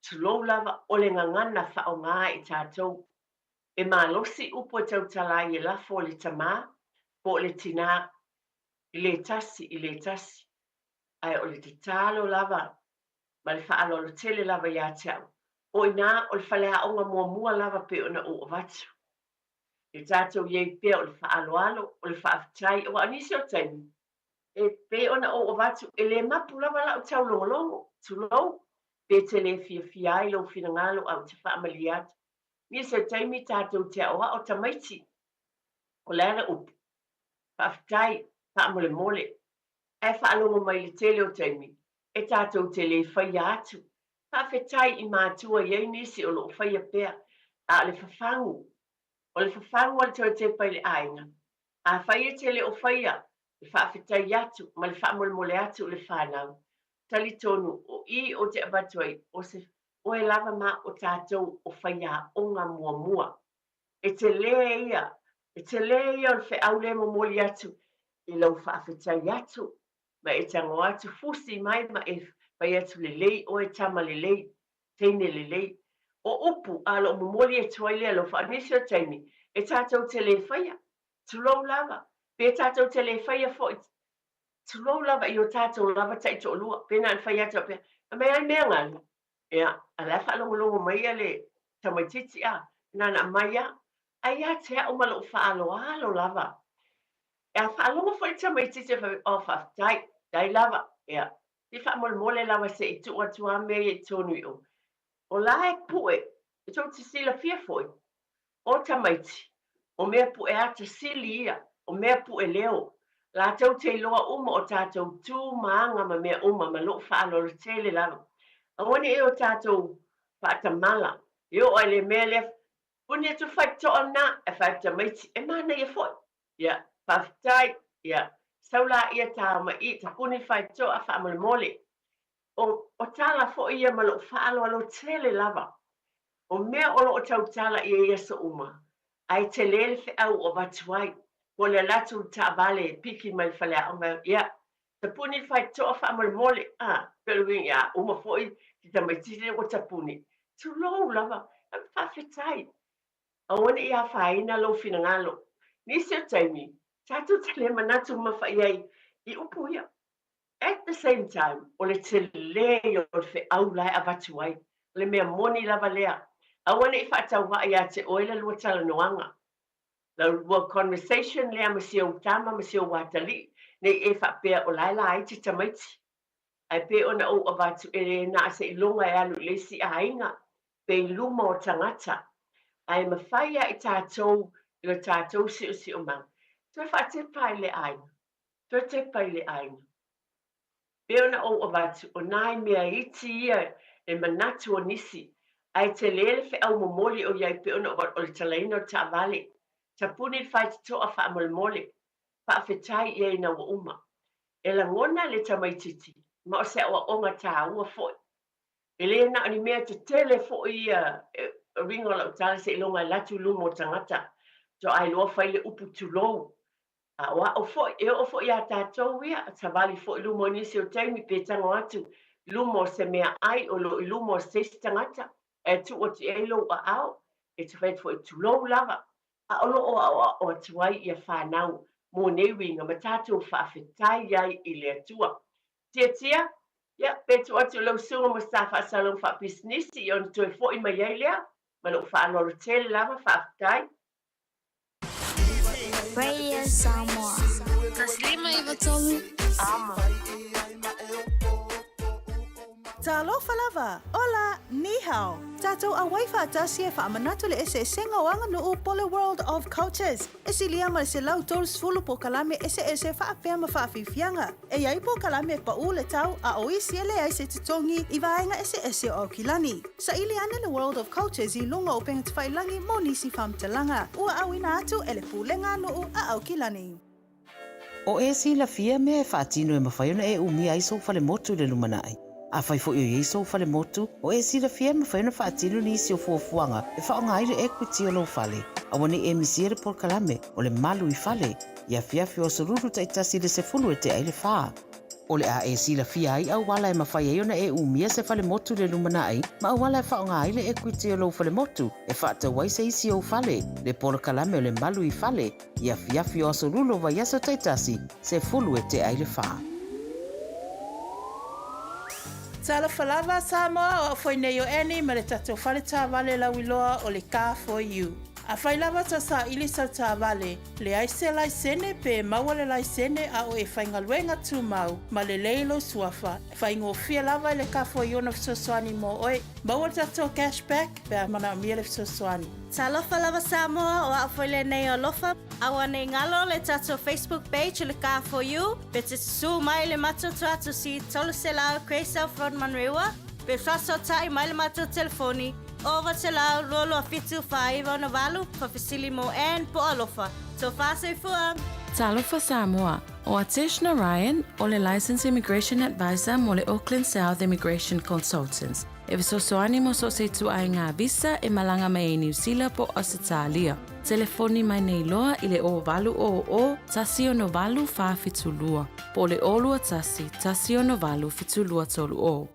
tulou lava, o le gagana faaaoga e tatou. E malosi upu e tautala ai e lafo e le tamā po o le tinā i le tasi i le tasi. Ae o le tatalo lava ma le faaaloalo tele lava ia te au, o inā o le faleaoga muamua lava pei ona ou avatu. E tatou i ai pea o le faaaloalo, o le faafetai, aua o nisi o taimi, e pei ona ou avatu, e le mapu lava lau taulogologo, tulou, pe te le fiafia ai lou finagalo ae ou te faamalie atu. Nisi o taimi tatou te aoao tamaiti, o le a le upu? Faafetai, faamolemole. Ae faalogo mai le tele o taimi, e tatou te le faia atu. Faafetai i matua i ai nisi o lo o faia pea, a o le fafagu, o le fafagu a le toetepa i le aiga. Afai e te le o faia le faafetai atu ma le faamolemole atu i le fanau, talitonu o i ou te avatu ai, o se oe lava ma o tatou o faiaoga muamua. E telē ia, e telē ia o le feau lea e momoli atu i lau faafetai atu ma e tago atu, fusi mai ma e fai atu lelei oe tama lelei, teine lelei. O upu a lo o momoli atu ai le alofa, o nisi o taimi e tatou te le faia, tulou lava, pe tatou te le faia foi, tulou lava i o tatou lava taitoalua, pe na ona fai atu faapea, fai mai ai mea galu, ia, a la e faalogologo mai ia le tamaitiiti a, na ona aumai lava. Ae ia te au ma lou faaaloalo lava, A faalogo foi le tamaitiiti e fai mai, oh faafetai, faafetai lava, ia, se faamolemole lava se i tuu atu lava mea ia i totonu i o. O la e pue, e tou te silafia foi, o tamaiti, o mea pue ata sili ia, o mea pue leo, latou te iloa uma o tatou tu ma aga ma mea uma ma lou faaaloalo tele lava. Aua ne i o tatou faatamala, e oo ai le mea lea, puni atu faitotoa lena, ae fai atu tamaiti, e manaia foi. Ia, faafetai. Ia, sau laia tao mai i, tapuni le faitotoa faamolemole. O, o tala foi ia ma lou faaaloalo tele lava. O mea o lo o tautala i ai aso uma, ae tele le feau o avatu ai, po o le alu atu i le taavale e piki mai le faleaoga, ia, tapuni le faitotoa faamolemole, a, pei o le uiga, ia, uma foi si tamaitiiti lea ua tapuni. Tulou lava, faafetai. Aua ne i afaina lou finagalo. Nisi o taimi, tatou te le manatu mamafa i ai i upu ia. At the same time, o le tele ia o le feau la e avatu ai. O le mea moni lava lea. Aua ne i faatauvaa ia te oe la lua talanoaga, la lua conversation lea ma si ou tama ma si ou atalii, ne i e faapea o la e laiti tamaiti. Ae pei ona ou avatu, e le na seiloga e alu i le isi aiga, pe i luma o tagata, ae mafai lava i tatou i lo tatou siosiomaga, toe faatepa i le aiga, toe tepa i le aiga. Pei ona ou avatu, o nai mea iti ia e manatu o nisi, ae tele le feau momoli o i ai pei ona ou avatu, o le talaina o le taavale, tapuni le faitotoa faamolemole, faafetai i ai ina ua uma. E lagona le tamaitiiti, ma o se aoaoga taua foi. E le na o ni mea tetele foi ia uiga o lau tala seiloga e alu atu i luma o tagata faatoa iloa fai le upu tulou. A o a'u foi, e oo foi iā tatou ia, savali foi i luma o nisi o taimi pe tago atu i luma o se meaai o lo o i luma o se isi tagata ae tuu atu i ai lou aao, e te fai atu foi tulou lava. A o lo o aʻoaʻo atu ai ia fanau mo nei uiga ma tatou faafetai ai i le Atua. Tiatia, Ia, pe tuu atu i lau susuga mo se ta faasalaga faapisinisi ia ona toe foi mai ai lea. Ma lou faaaloalo tele lava, faafetai. Radio Samoa. 1593 Amo. Talofa lava! Hola! Ni hao! Tatou auai faatasi e faamanatu le eseesega o aganuu po le World of Cultures. E silia ma le 130 polokalame eseese faapea ma faafiafiaga. E i ai polokalame e paʻū le tau, a o isi e leai se totogi i vaega eseese o Aukilani. Saili ane le World of Cultures i luga o upegatafailagi mo nisi faamatalaga. Ua auina atu e le Pulega a Nuu a Aukilani. O e silafia mea e faatino e mafai ona e umia ai sou falemotu i le lumanai. Afai foi o i ai sou falemotu, o e silafia e mafai ona faatino nisi o fuafuaga e faaaoga ai le equity o lou fale. Aua ne i e misia le polokalame o le Malu i Fale i afiafi o Aso Lulu taitasi i le 10 e tea ai le fa. O le a e silafia ai auala e mafai ai ona e umia se falemotu i le lumanai ma auala e faaaoga ai le equity o lou falemotu e faatau ai se isi ou fale, le polokalame o le Malu i Fale i afiafi o Aso Lulu o vaiaso taitasi, 10 e tea ai le fa. Talofa lava Samoa, o au foi nei o Annie ma le tatou fale taavale lauiloa o le Car For You. Afai lava tau saili sau taavale, leai se laisene pe maua le laisene a o e faigaluega tumau ma lelei lou suafa, faigofie lava i le Car For You ona fesoasoani mo oe. Maua le tatou cash back pe a manaomia le fesoasoani. Talofa lava Samoa, o au foi lenei o Alofa. Aua nei galo le tatou Facebook page o le Car For You, pe te susu mai le matou tuatusi 300 Greyself Road Manurewa, pe faasootai mai le matou telefoni 0800 227 4968, faafesili mo Ann po o Alofa. Tofa soifua! Talofa Samoa, O Atesh Narayan, o le Licensed Immigration Advisor mo le Auckland South Immigration Consultants, e fesoasoani mo so o se ituaiga visa e malaga mai ai Niu Sila po o Ausetalia. Telefoni mai nei loa i le 0800 168 472 po o le 021 168 7230.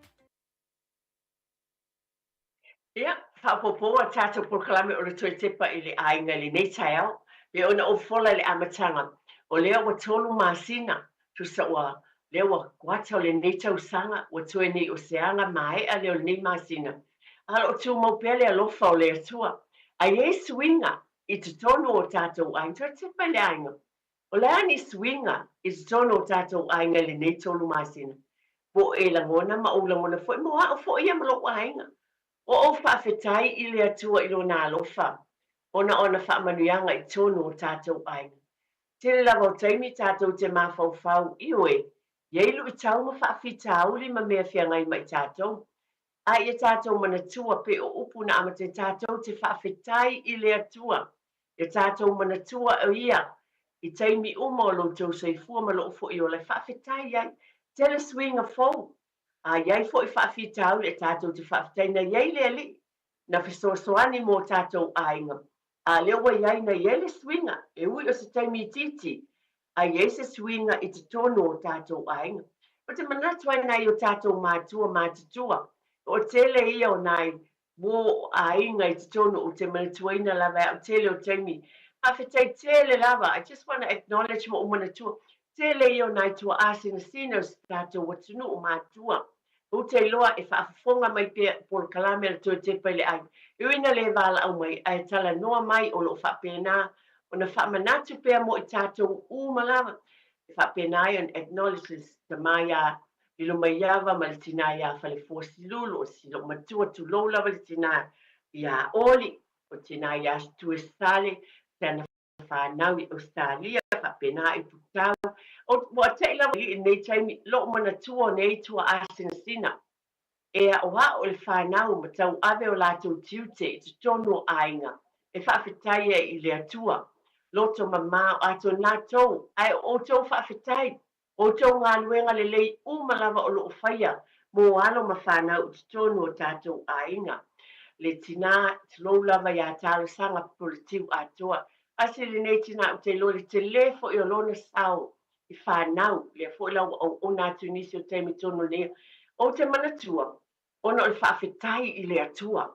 Ia, faaopoopo a tatou polokalame o le toe tepa i le aiga i lenei taeao, pei ona ou fola i le amataga, o lea ua tolu masina, tusa ua, lea ua kuata o lenei tausaga, ua toe nei o se aga maea lea o lenei masina, a o lo o tumau pea le alofa o le Atua. A i ai suiga i totonu o tatou aiga, toe tepa i le aiga. O le a ni suiga i totonu o tatou aiga i lenei tolu masina? Po o e lagona ma ou lagona foi mo a'u foi ia ma lo'u aiga. O ou faafetai i le Atua i Lona alofa ona o ana faamanuiaga i totonu o tatou aiga. Tele lava o taimi tatou te mafaufau, ioe, i ai luitau ma faafitauli ma mea feagai ma i tatou. A ia tatou manatua pei o upu na amata tatou te faafetai i le Atua Ia tatou manatua o Ia. i taimi uma o lo outou soifua ma lou foi ola e faafetai ai. Tele suiga fou, a i ai foi faafitauli e tatou te faafetai na i ai le Alii na fesoasoani mo tatou aiga, a lea ua i ai na i ai le suiga, e ui o se taimi itiiti, a i ai se suiga i totonu o tatou aiga. Ou te manatu ai nai o tatou matua matutua, o tele ia o nai uo o aiga i totonu ou te manatuaina lava e au tele o taimi. Faafetai tele lava, I just want to acknowledge ma ou manatua, tele ia o nai tuaa sinasina o si tatou atunuu matua. Ou te iloa e faafofoga mai pea i polokalame a le Toe Tepa i le Ai. E ui ina le valaau mai, ae talanoa mai o lo o faapena ona faamanatu pea mo i tatou uma lava. E faapena ai ona acknowledge le tama iā Lilomaiava ma le tinā iā Falefuasilulu, o si loomatua, tulou lava le tinā iā Oli, o le tinā iā Tuesale, te ana whānau i Australia, faapena i Putau. O, ua te'i lava i lenei taimi, lou manatua o nei tuaasinasina, e aʻoaʻo i le whānau ma tauave o latou tiute i totonu o aiga, e faafetai ai i le Atua. Loto mamao atonu tou, ae o outou faafetai, outou galuega lelei uma lava o loo faia mo alo ma fanau i totonu o tatou aiga. Le tinā, tulou lava iā talosaga Polotiu atoa. Asi lenei tinā ou te iloa le telē foi o lona sao i fanau, lea foi la ua auauna atu i nisi o taimi tonu nei. Ou te manatua, ona o le faafetai i le Atua.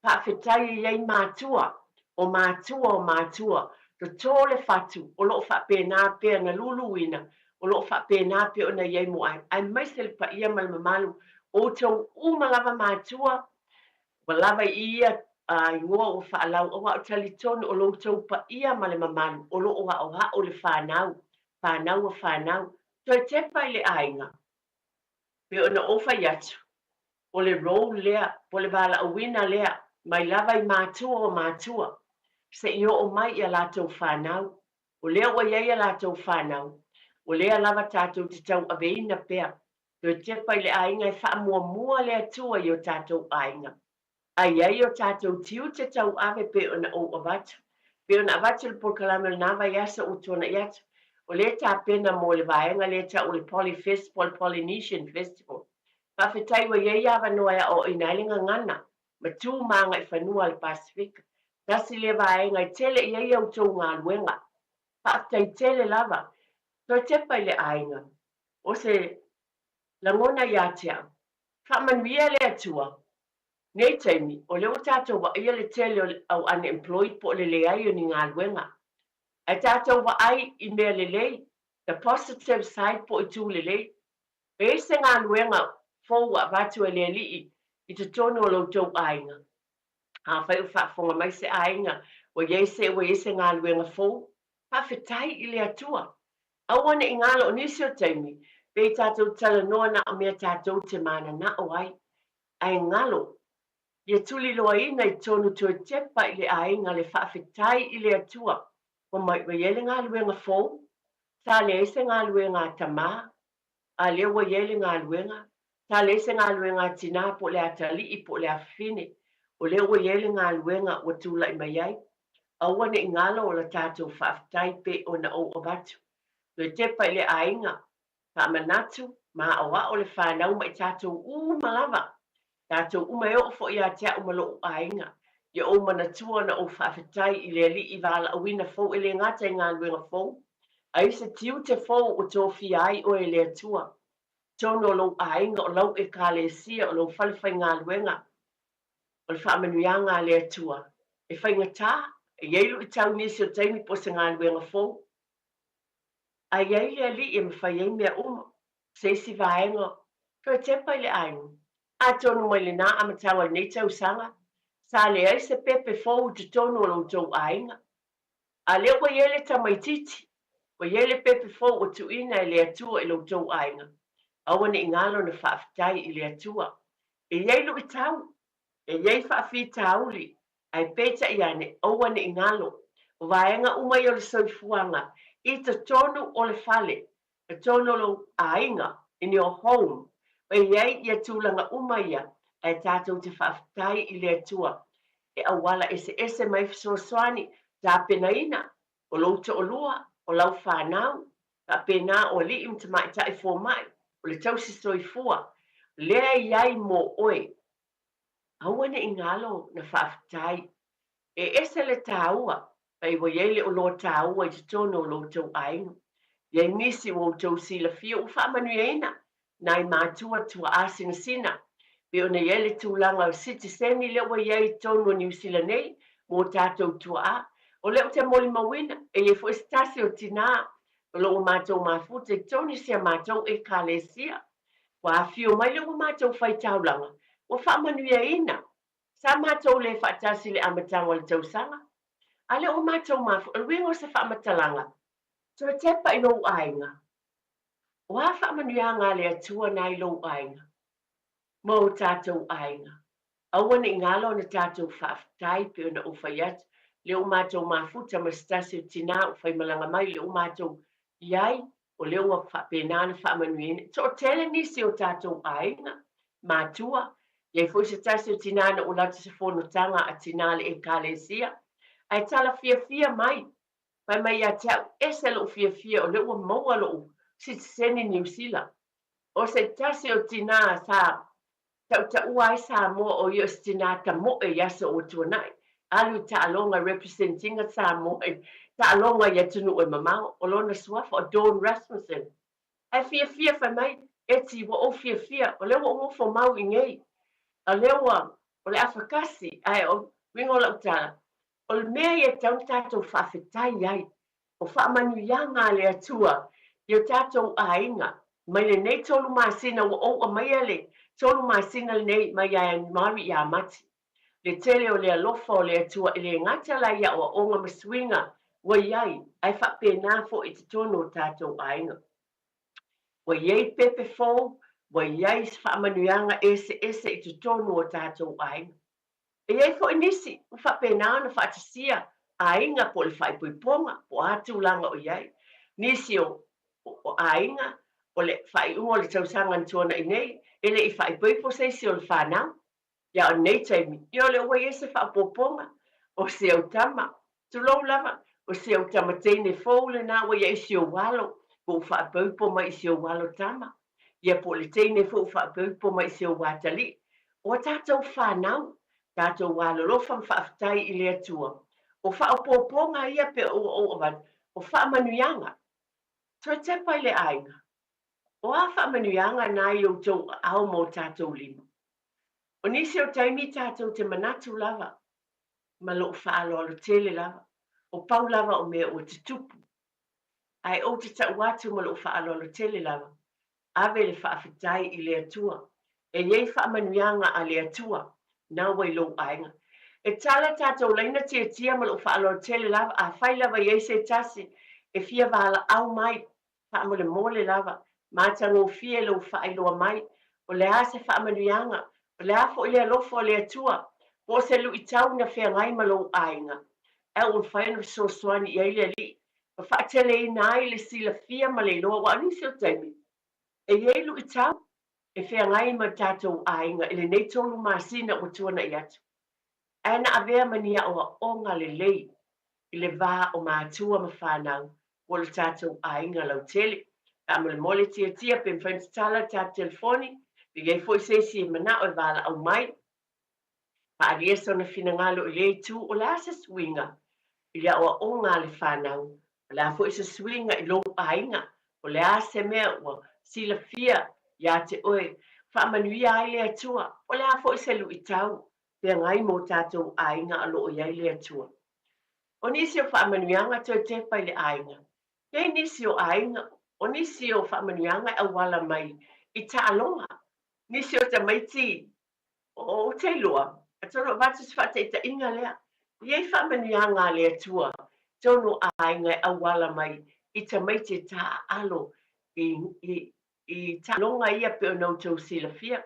Faafetai e i ai matua, o matua o matua, totō le fatu, o lo o faapena pea na luluina, o lo o faapena pea ona i ai mo aiga, aemaise le paia ma le mamalu o outou uma lava matua, ua lava i ia igoa ua faalau, aua ou talitonu o lo outou paia ma le mamalu o lo o aoao le fanau, fanau a fanau, toe tepa i le aiga, pei ona ou fai atu, o le role lea, po o le valaauina lea, mai lava i matua o matua, seia oo mai i a latou fanau. O lea ua i ai a latou fanau, o lea lava tatou te tauaveina pea, toe tepa i le aiga e faamuamua le Atua i o tatou aiga. A i ai o tatou tiute tauave pei ona ou avatu, pei ona avatu le polokalame o lena vaiaso ua tuanai atu, o lea e tapena mo le vaega lea e tau o le Polyfest po o le Polynesian Festival. Faafetai ua i ai avanoa e aoaoina ai le gagana ma tu ma agaifanua a le Pasefika. Tasi lea vaega e tele i ai a outou galuega. Faafetai tele lava. Toe tepa i le aiga. O se lagona ia te au. Faamanuia le Atua. Nei taimi, o lea ua tatou vaaia le tele o le au unemployed po o le leai o ni galuega. Ae tatou vaai i mea lelei, the positive side po o itu lelei. E i ai se galuega fou ua avatu e le Alii i totonu o lo outou aiga? Afai o faafofoga mai se aiga ua i ai se ua i ai se galuega fou, faafetai i le Atua. Aua ne i galo o nisi o taimi, pei tatou talanoa na o mea tatou te mananao ai. Ae galo, ia tuliloaina i tonu toe tepa i le aiga le faafetai i le Atua ua mai ua i ai le galuega fou, sa leai se galuega a tamā, a lea ua i ai le galuega, sa leai se galuega a tinā po o le atalii po o le afafine, o lea ua i ai le galuega ua tulai mai ai. Aua ne i galo o la tatou faafetai pei ona ou avatu. Toe tepa i le aiga, faamanatu ma aoao le fanau ma i tatou uma lava. Tatou uma e oo foi ia te au ma lou aiga. Ia ou manatua ona ou faafetai i le Alii valaauina fou e le gata i galuega fou, a i se tiute fou ua tofia ai oe e le Atua. Totonu o lou aiga, o lau Ekalesia, o lou fale faigaluega, o le faamanuiaga a le Atua. E faigata, e i ai luitau nisi o taimi po o se galuega fou. A i ai le Alii e mafai ai mea uma, se isi vaega, toe tepa i le aiga. Atonu mai lenā amataga o lenei tausaga, sa leai se pepe fou i totonu o lo outou aiga. A lea ua i ai le tamaitiiti, ua i ai le pepe fou ua tuuina e le Atua i lo outou aiga. Aua ne i galo ona faafetai i le Atua. E i ai luitau, e i ai faafitauli, Ae peitai ane, aua ne i galo, o vaega uma ia o le soifuaga i totonu o le fale, totonu o lou aiga, in your home, e i ai ia tulaga uma ia, ae tatou te faafetai i le Atua e auala eseese mai fesoasoani tapenaina o lou toalua. o lau fanau, faapena o alii ma tamaitai fomai, o le tausi soifua, lea e i ai mo oe. Aua ne i galo na faafetai. E ese le taua, pai ua i ai le oloa taua i totonu o lo outou aiga. I ai nisi ua outou silafia ua faamanuiaina nai matua tuaa sinasina, pei ona i ai le tulaga o sitiseni lea ua i ai i totonu o Niu Sila nei mo tatou tuaa. O lea ou te molimauina, e i ai foi se tasi o tinā o lo o ua matou mafuta i totonu i si a matou Ekalesia. Ua afio mai lea ua matou faitaulaga, ua faamanuiaina. Sa matou le faatasi i le amataga o le tausaga, a lea ua matou mafuta. O le uiga o se faamatalaga, toe tepa i lou aiga. O a faamanuiaga a le Atua na i lou aiga ma o tatou aiga? Aua ne i galo ona tatou faafetai pei ona ou fai atu, lea ua matou mafuta ma se tasi o tinā ua faimalaga mai lea ua matou i ai, o lea ua faapena ona faamanuiaina. Toatele nisi o tatou aiga, matua, i ai foi se tasi o tinā na ou alu atu i se fonotaga a tinā a le Ekalesia, ae tala fiafia mai, fai mai ia te au, ese lou fiafia o lea ua maua lou sitiseni Niu Sila. O se tasi o tinā sa tautaua ai Samoa o ia o se tinā tamoe i aso ua tuanai, alu i taaloga representinga Samoa i taaloga i atunuu e mamao, o lona suafa o Dawn Rasmussen. Ae fiafia fai mai, Eti, ua ou fiafia, o lea ua ou nofo mau i nei, o lea ua, o le afakasi, ae o uiga o lau tala, o le mea ia e tatau ona tatou faafetai ai, o faamanuiaga a le Atua i o tatou aiga, mai lenei tolu masina ua ou aumaia le tolu masina lenei mai ia Ianuari ia Mati. Le tele o le alofa o le Atua e le gata la i aoaoga ma suiga ua i ai, ae faapena foi i totonu o tatou aiga. Ua i ai pepe fou, ua i ai faamanuiaga eseese i totonu o tatou aiga. E i ai foi nisi ua faapena ona faatasia aiga po o le faaipoipoga po o a tulaga o i ai. Nisi o aiga o le faaiuga o le tausaga na tuanai nei e le i faaipoipo se isi o le fanau. Ia o lenei taimi, ia o lea ua i ai se faaopoopoga o si au tama, tulou lava, o si au tama teine fou lena ua i ai i si ou alo, ua ou faaipoipo mai i si ou alo tama. Ia po o le teine foi ua faaipoipo mai i si ou atalii. O a tatou fanau, tatou alolofa ma faafetai i le Atua. O faaopoopoga ia pe ua ou avatu, o faamanuiaga. Toe tepa i le aiga. O a faamanuiaga na i outou aao ma o tatou lima? O nisi o taimi tatou te manatu lava ma lou faaaloalo tele lava, o pau lava o mea ua tutupu. Ae ou te tau atu ma lou faaaloalo tele lava, ave le faafetai i le Atua. E i ai faamanuiaga a le Atua na ua i lou aiga. E tala tatou laina tiatia ma lou faaaloalo tele lava, afai lava e i ai se tasi e fia valaau mai, faamolemole lava, matagofie lou faailoa mai, o le a se faamanuiaga, o le a foi le alofa o le Atua, po o se luitau na feagai ma lou aiga, ae ua mafai ona fesoasoani i ai le Alii, ma faateleina ai le silafia ma le iloa, aua o nisi o taimi, e i ai luitau e feagai ma tatou aiga i lenei tolu masina ua tuanai atu. Ae na avea ma ni aoaoga lelei i le va o matua ma fanau po o le tatou aiga lautele. Faamolemole tiatia pe mafai ona tatala le tatou telefoni, pe i ai foi se isi e manao e valaau mai, faaalia sona finagalo i lea itu, o le a se suiga i le aoaoga a le fanau, o le a foi se suiga i lou aiga, o le a se mea ua silafia ia te oe, faamanuia ai le Atua, o le a foi se luitau feagai mo tatou aiga o lo o i ai le Atua. O nisi o faamanuiaga toe tepa i le aiga. E i ai nisi o aiga, o nisi o faamanuiaga e auala mai i taaloga. Nisi o tamaiti ou te iloa, atonu e avatu se faataitaiga lea, e i ai faamanuiaga a le Atua tonu o aiga e auala mai i tamaiti e taaalo i, i, i taaloga ia pei ona outou silafia.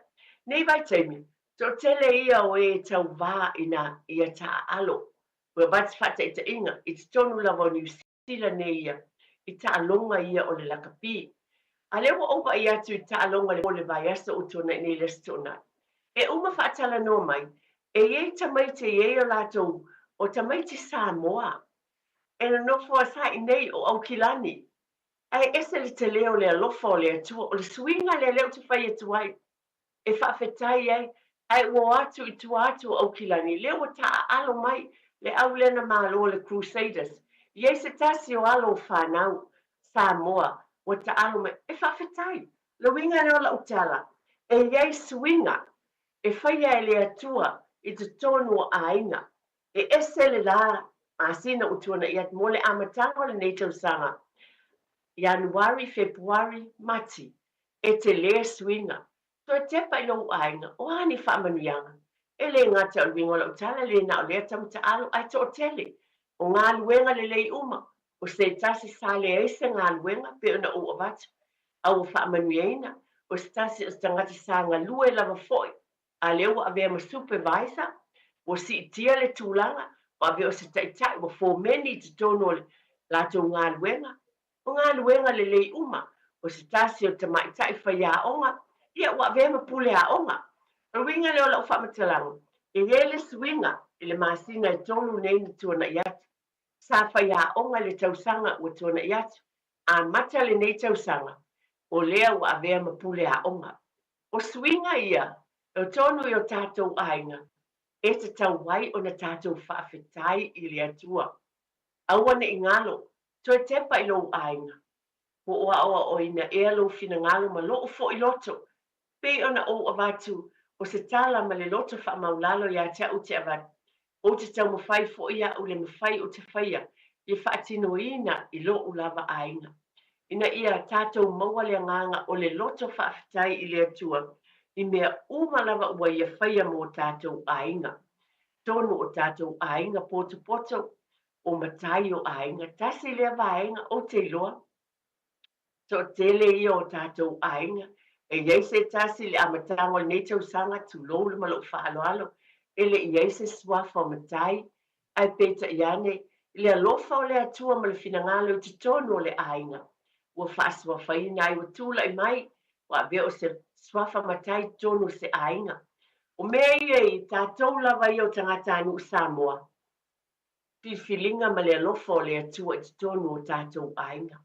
Nei vaitaimi, toatele ia o e tauvā ina ia taaalo. Ua avatu se faataitaiga, i totonu lava o Niu Sila nei ia, i taaloga ia o le lakapi. A lea ua ou vaai atu i taaloga o le vaiaso ua tuanai nei le Aso Toonai. E uma faatalanoa mai, e i ai tamaiti e i ai o latou, o tamaiti Samoa. E nonofo a sa i nei o Aukilani, ae ese le tele o le alofa o le Atua, o le suiga lea lea ou te fai atu ai, e faafetai ai, ae ua o atu i tua atu o Aukilani, lea ua taaalo mai le au lea na malo le Crusaders, i ai se tasi o alo o fanau Samoa ua taalo mai, e faafetai. Le uiga lea o lau tala, e i ai suiga e faia e le Atua i totonu o aiga. E ese le lā masina ua tuana'i atu mo le amataga o lenei tausaga, Ianuari, Fepuari, Mati, e telē suiga. Toe tepa i lou aiga, o a ni faamanuiaga? E le gata o le uiga o lau tala, le na o lea tamata'alo ae to'atele. O galuega lelei uma, o se tasi sa leai se galuega pei ona ou avatu, a ua faamanuiaina, o se tasi o se tagata sa galue lava fo'i, a lea ua avea ma supervisor, ua siitia le tulaga, ua avea o se taitai, ua fomeni i totonu o le latou galuega. O galuega lelei uma, o se tasi o tamaitai faiaoga, ia ua avea ma pule aoga. O le uiga lea o lau faamatalaga, e i ai le suiga i le masina e tolu nei na tuana'i atu. Sa faiaoga i le tausaga ua tuana'i atu, amata lenei tausaga, o lea ua avea ma pule aoga. O suiga ia e tonu i o tatou aiga e tatau ai ona tatou faafetai i le Atua. Aua ne i galo, toe tepa i lou aiga. Po o aoaoina ea lou finagalo ma lou foi loto, pei ona ou avatu o se tala ma le loto faamaulalo ia te au te avatu, ou te taumafai foi au le mafai o te faia ia faatinoina i lou lava aiga. Ina ia tatou maua le agaga o le loto faafetai i le Atua i mea uma lava ua Ia faia mō tatou aiga. Tonu o tatou aiga potopoto, o matai o aiga, tasi lea vaega ou te iloa Toatele ia o tatou aiga. E i ai se tasi i le amataga o lenei tausaga, tulou le ma lou faaaloalo, e le i ai se suafa o matai, ae peitai ane, i le alofa o le Atua ma le finagalo i totonu o le aiga, ua faasuafaina ai, ua tulai mai, ua avea o se suafa matai i totonu o se aiga. O mea ia i tatou lava ia o tagatanuu Samoa, filifiliga ma le alofa o le Atua i totonu o tatou aiga.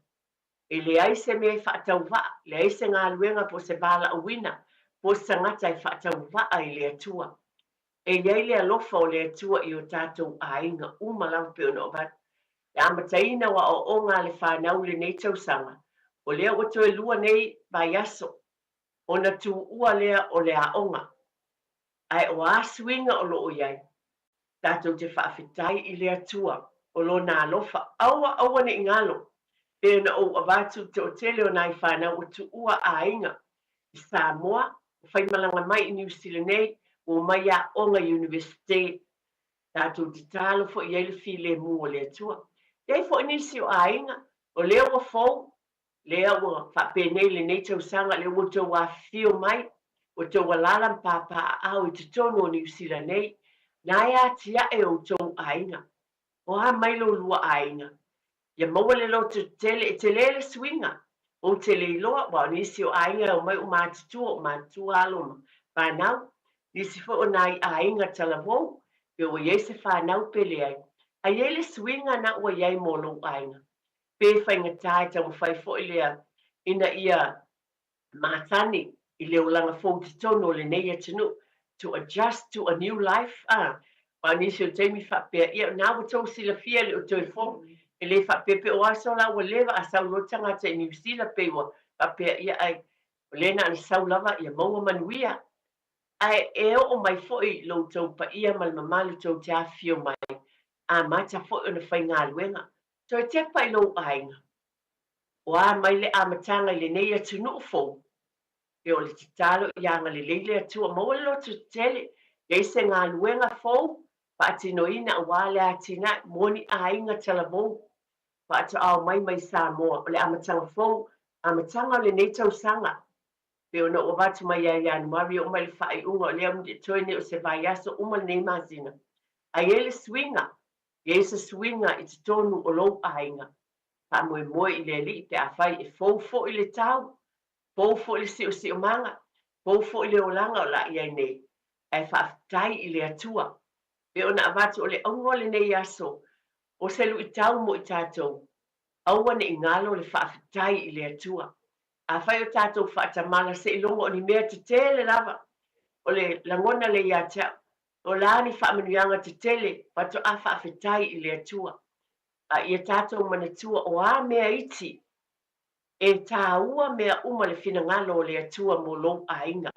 E leai se mea e faatauvaa, leai se galuega po o se valaauina po o se tagata e faatauvaa i le Atua. E i ai le alofa o le Atua i o tatou aiga uma lava pei ona avatu. Le amataina o aoaoga a le fanau i lenei tausaga, o lea ua toe lua nei vaiaso ona tuua lea o le aoga. Ae o a suiga o lo o i ai? Tatou te faafetai i le Atua o Lona alofa, aua aua ne i galo, pei ona ou avatu i toatele o nai fanau ua tuua aiga i Samoa, ua faimalaga mai i Niu Sila nei, ua omai aoga i Iunivesite. Tatou te tatalo foi i ai le filemu o le Atua. E i ai foi nisi o aiga o lea ua fou, Lea ua faapenei lenei tausaga lea ua outou afifio mai, ua outou alaala ma papaaao i totonu o Niu Sila nei, na e atiae outou aiga. O a mai lo lua aiga? Ia maua le loto tetele, e tele le suiga. Ou te le iloa, aua o nisi o aiga e omai o matutua, o matutua alo ma fanau, nisi foi o nai aiga talavou, pe ua i ai se fanau pe leai. A i ai le suiga na ua i ai mo lou aiga. Pe faigata e taumafai foi lea ina ia matani i le olaga fou i totonu o lenei atunuu, to adjust to a new life, a. Aua o nisi o taimi faapea, ia na ua tou silafia e le o toe fou, e le faapea pe o aso la ua leva a sau loa le tagata i Niu Sila pei ua faapea, ia ai, o lea na ona sau lava ia maua manuia. Ae e oo mai foi lo outou paia ma le mamalu tou te afifio mai, amata foi ona faigaluega. Toe tepa i lou aiga. O a mai le amataga i lenei atunuu fou, e o le tatalo ia agalelei le Atua maua le loto tetele, i ai se galuega fou faatinoina aua le atinae mo ni aiga talavou faatoao mai mai Samoa. O le amataga fou, amataga o lenei tausaga, pei ona ou avatu mai ia Ianuari e oo mai i le faaiuga o lea toe nei o se vaiaso uma lenei masina, a i ai le suiga I ai se suiga i totonu o lou aiga, faamoemoe i le Alii pe afai e fou foi le tau, fou foi le siosiomaga, fou foi le olaga o le a i ai nei, ae faafetai i le Atua. Pei ona avatu o le auga o lenei aso, O se luʻitau mo i tatou, aua ne i galo le faafetai i le Atua. Afai o tatou faatamala seiloga o ni mea tetele lava, o le lagona lea ia te au, o le a ni faamanuiaga tetele faatoa faafetai i le Atua. A ia tatou manatua o a mea iti, e tāua mea uma le finagalo o le Atua mo lou aiga.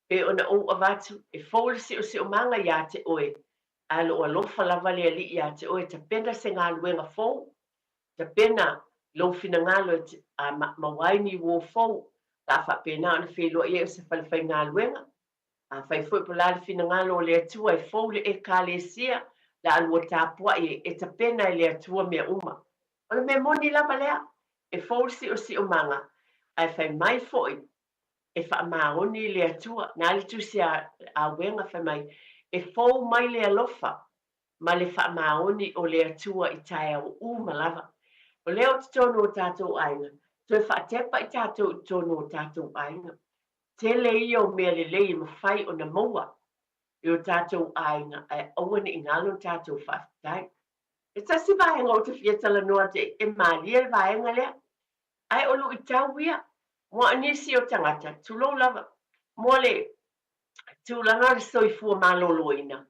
Pei ona ou avatu, e fou le siosiomaga iā te oe, ae o lo o alofa lava le Alii iā te oe e tapena se galuega fou, tapena lou finagalo e a maua ai ni uō fou, la a faapena ona feiloai ai o se fale faigaluega. Afai foi po o le a le finagalo o le Atua e fou le Ekalesia, la a lua tapuai e tapena e le Atua mea uma. O le mea moni lava lea, e fou le siosiomaga, ae fai mai foi e faamaoni le Atua. Na le Tusi a Auega fai mai, e fou mai le alofa ma le faamaoni o le Atua i taeao uma lava. O lea o totonu o tatou aiga, toe faatepa i tatou i totonu o tatou aiga. Tele ia o mea lelei e mafai ona maua i o tatou aiga ae aua ne i galo le tatou faafetai. E tasi vaega ou te fia talanoa atu ai, e malie le vaega lea, ae o luitau ia mo nisi o tagata, tulou lava, mo le tulaga o le soifua maloloina.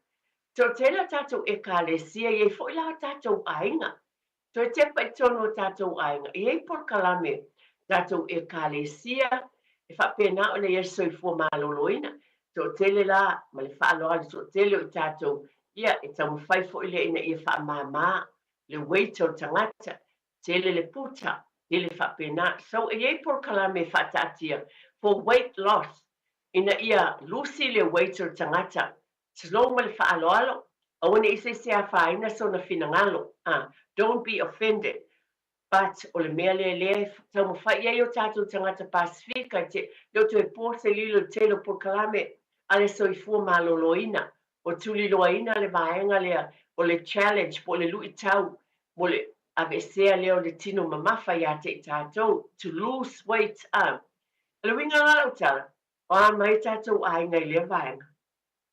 Toatele o tatou Ekalesia, e i ai foi la o tatou aiga. Toe tepa i totonu o tatou aiga, e i ai polokalame tatou Ekalesia e faapena ona i ai le soifua maloloina. Toatele la ma le faaaloalo toatele o i tatou, ia e taumafai foi lea ina ia faamama le weight o le tagata, tele le puta, tele faapena. So e i ai polokalame e faataatia for weight loss ina ia lusi le weight o le tagata, slow ma le faaaloalo, aua ne i se isi e afaina sona finagalo, ah, don't be offended. But o le mea lea lea e taumafai i ai o tatou tagata Pasifika i te le o toe po se lilo i le tele o polokalame a le soifua maloloina, o tuliloaina le vaega lea o le challenge po o le luitau mo le aveesea lea o le tino mamafa ia te i tatou, to lose weight, ah. O le uiga la o lau tala, o a mai tatou aiga i lea vaega.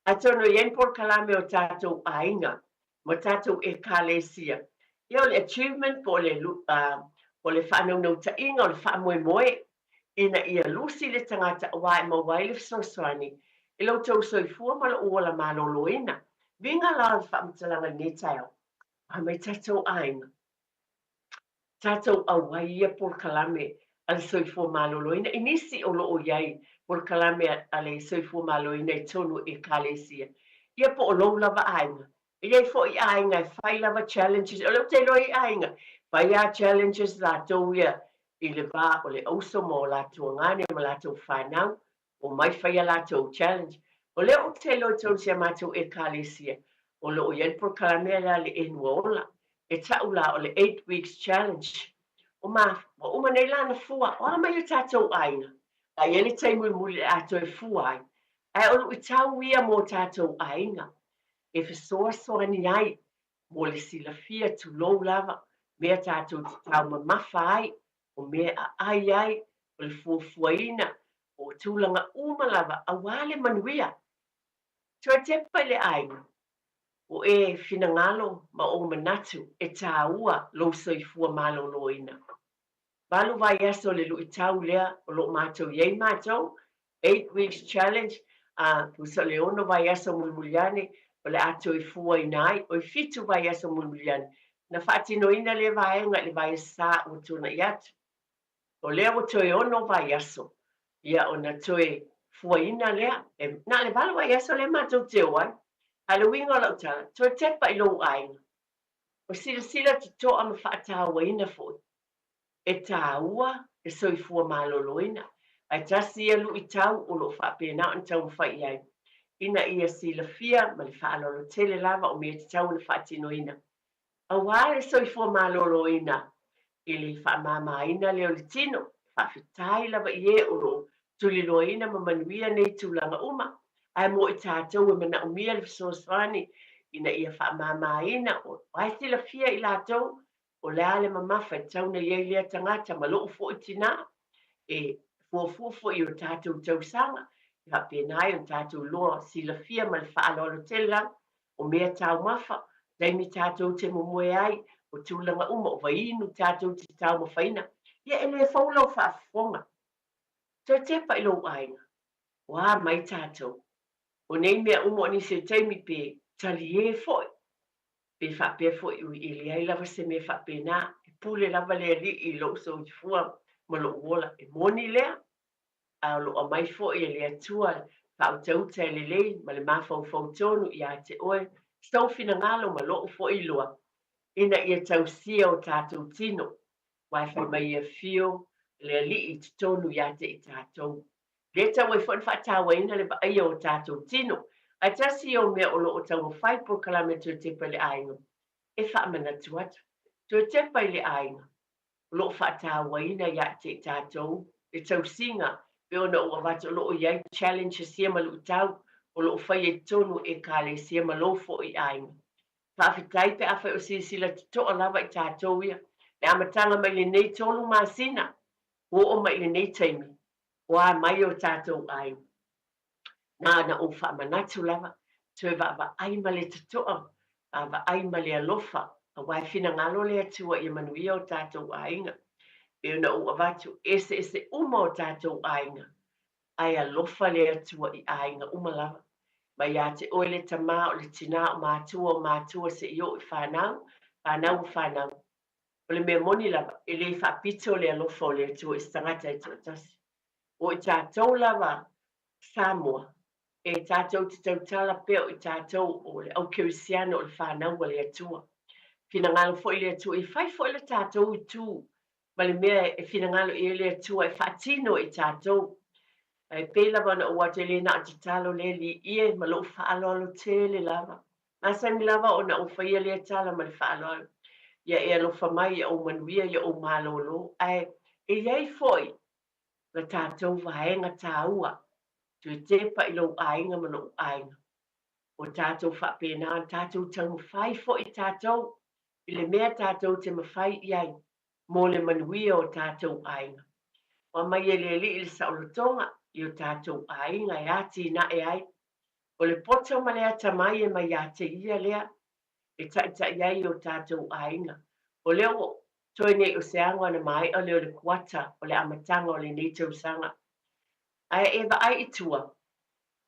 Atonu e i ai ni polokalame o tatou aiga ma tatou Ekalesia, ia o le achievement po o le o le faanaunautaiga o le faamoemoe ina ia lusi le tagata aua e maua ai le fesoasoani i lo outou soifua ma lou ola maloloina. Viga la o le faamatalaga i lenei taeao, a mai tatou aiga. Tatou auai ia polokalame a le Soifua Maloloina i nisi o lo o i ai polokalame a le Soifua Maloloina i totonu o Ekalesia, ia po o lou lava aiga. E i ai foi aiga e fai lava challenges, o lea ou te iloa i aiga, fai lava challenges latou ia i le va o le auso ma o latou agane ma latou fanau, omai fai a latou challenge. O lea ou te iloa i totonu o si a matou Ekalesia, o lo o i ai le polokalame lea a le Enua Ola, e ta'u la o le 8 weeks challenge. O ma, ua uma nei la ona fua, o a mai o tatou aiga? A i ai le taimi mulimuli o le a toe fua ai. Ae o luʻitau ia mo tatou aiga, e fesoasoani ai mo le silafia tulou lava, mea tatou te taumamafa ai, o mea a ai ai, o le fuafuaina, o tulaga uma lava aua le manuia. Toe tepa i le aiga, o e finagalo ma ou manatu e tāua lou soifua maloloina. Valu vaiaso le luitau lea o lo o matou i ai matou, 8 weeks challenge, a tusa o le ono vaiaso mulimuli ane o le a toe fuaina ai, oi fitu vaiaso mulimuli ane. Na faatinoina lea vaega i le vaiaso sa ua tuanai atu. O lea ua toe ono vaiaso, ia ona toe fuaina lea. E, na o le valu vaiaso lea matou te o ai. A o le uiga o lau tala, toe tepa i lou aiga. O silasila totoa ma faatauaina foi e tāua le soifua maloloina, ae tasi ia luitau o lo o faapena ona taumafai i ai, ina ia silafia ma le faaaloalo tele lava o mea e tatau ona faatinoina aua le soifua maloloina i le faamamaina lea o le tino. Faafetai lava i e o lo o tuliloaina ma manuia nei tulaga uma, ae mo i tatou e manaomia le fesoasoani ina ia faamamaina, o ai silafia i latou O le a le mamafa e tatau ona i ai lea tagata ma lou foi tinā, e fuafua foi i o tatou tausaga, e faapena ai ona tatou iloa silafia ma le faaaloalo tele lava o mea taumafa. Taimi tātou te momoe ai, o tulaga uma, o vaiinu tātou te taumafaina, ia e le fou lau faafofoga. Toe tepa i lou aiga, o a mai tātou? O nei mea uma o nisi o taimi pe taliē foi, pe faapea foi ui e leai lava se mea faapena, e pule lava le Alii i lou soifua ma lou ola, e moni lea, a o lo o aumai foi e le Atua faautauta e lelei ma le mafaufau tonu ia te oe sou finagalo ma lou foi iloa, ina ia tausia o tātou tino, aua e fai mai e afio le Alii i totonu ia te i tātou. Lea e tau ai foi ona faatauaina le vaaia o tātou tino, ae tasi ia o mea o lo o taumafai polokalame Toe Tepa i le Aiga e faamanatu atu. Toe tepa i le aiga, o lo o faatauaina ia te i tātou le tausiga pei ona ou avatu o lo o i ai challenges ia ma luitau o lo o faia i totonu o Ekalesia ma lou foi aiga. Faafetai pe afai o silasila totoa lava i tātou ia le amataga mai lenei 3 masina ua oo mai i lenei taimi o a mai o tātou aiga. Na ona ou faamanatu lava, toe vaavaai ma le totoa, vaavaai ma le alofa, aua e finagalo le Atua ia manuia o tātou aiga. Pei ona ou avatu, eseese uma o tātou aiga, ae alofa le Atua i aiga uma lava. Mai ia te oe le tamā, o le tinā, o matua, o matua seia oo i fanau, fanau o fanau. O le mea moni lava, e le faapito le alofa o le Atua i se tagata e toatasi. O i tātou lava Samoa, e tātou te tautala pea o i tātou o le au kerisiano o le whānau a le Atua. Finagalo foi le Atua, e fai foi le tātou itu ma le mea e finagalo i ai le Atua e faatino i tātou. E pei lava ona ou atu e le na o tatalo le liie ma lou faaaloalo tele lava. Masani lava ona ou faia lea tala ma le faaaloalo. Ia e alofa mai, ia ou manuia, ia ou malōlō. Ae e i ai foi la tātou vaega tāua, toe tepa i lou aiga ma lou aiga. O tātou faapena ona tātou taumafai foi tātou i le mea tātou te mafai i ai mō le manuia o tātou aiga. Ua mai e le Alii le saolotoga i o tātou aiga e ātīnae ai. O le poto ma le atamai e mai ia te ia lea e taʻitaʻi ai o tātou aiga. O lea ua toe nei o se ago ana maea lea o le kuata o le amataga o lenei tausaga. Ae e vaai i tua,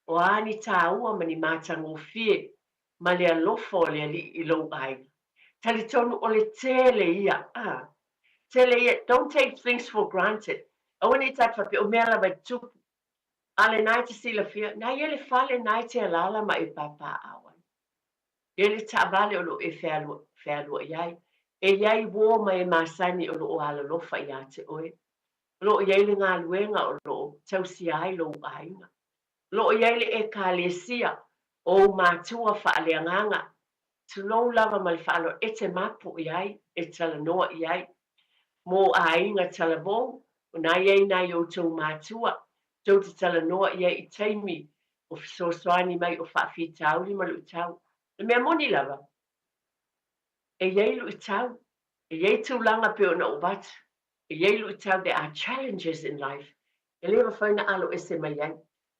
o a ni tāua ma ni matagofie ma le alofa o le Alii i lou aiga. Talitonu o le tele ia, a. Tele ia, don't take things for granted. Aua ne i tātou faapea, o mea lava e tupu. A le na e te silafia, na ia le fale na e te alaala ma e pāpāʻau ai. Ia le taavale o loo e fealuaʻi ai, e i ai uō ma e masani o loo alolofa iā te oe. O loo i ai le galuega o loo tausia ai lou aiga. O loo i ai le Ekalesia o ou matua faaleagaga, tulou lava ma le faaaloalo e te mapu i ai, e talanoa i ai. Mo aiga talavou, o na i ai nai outou matua, tou te talanoa i ai i taimi o fesoasoani mai o faafitauli ma luitau. Le mea moni lava, e i ai luitau, e i ai tulaga pei ona ou avatu, e i ai luitau, there are challenges in life, e le mafai ona aloese mai ai.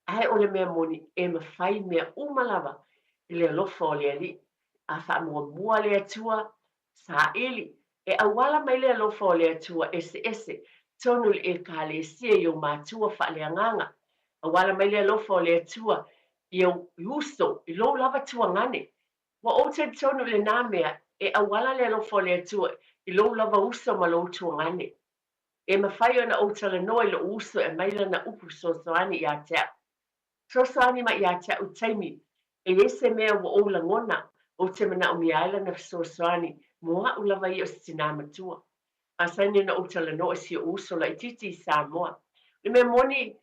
Ae o le mea moni, e mafai mea uma lava i le alofa o le Alii. A faamuamua le Atua, saili, e auala mai le alofa o le Atua eseese tonu i le Ekalesia i ou matua faaleagaga. Auala mai le alofa o le Atua i ou uso, i lou lava tuagane. Ua ou talitonu i lenā mea, e auala le alofa o le Atua i lou lava uso ma lou tuagane. E mafai ona ou talanoa i lou uso e aumai lana upu fesoasoani ia te au. Fesoasoani mai ia te au i taimi e i ai se mea ua ou lagona ou te manaomia ai lana fesoasoani mo aʻu lava ia o se tinā matua. Masani ona ou talanoa i si oʻu uso laitiiti i Samoa. O le mea moni,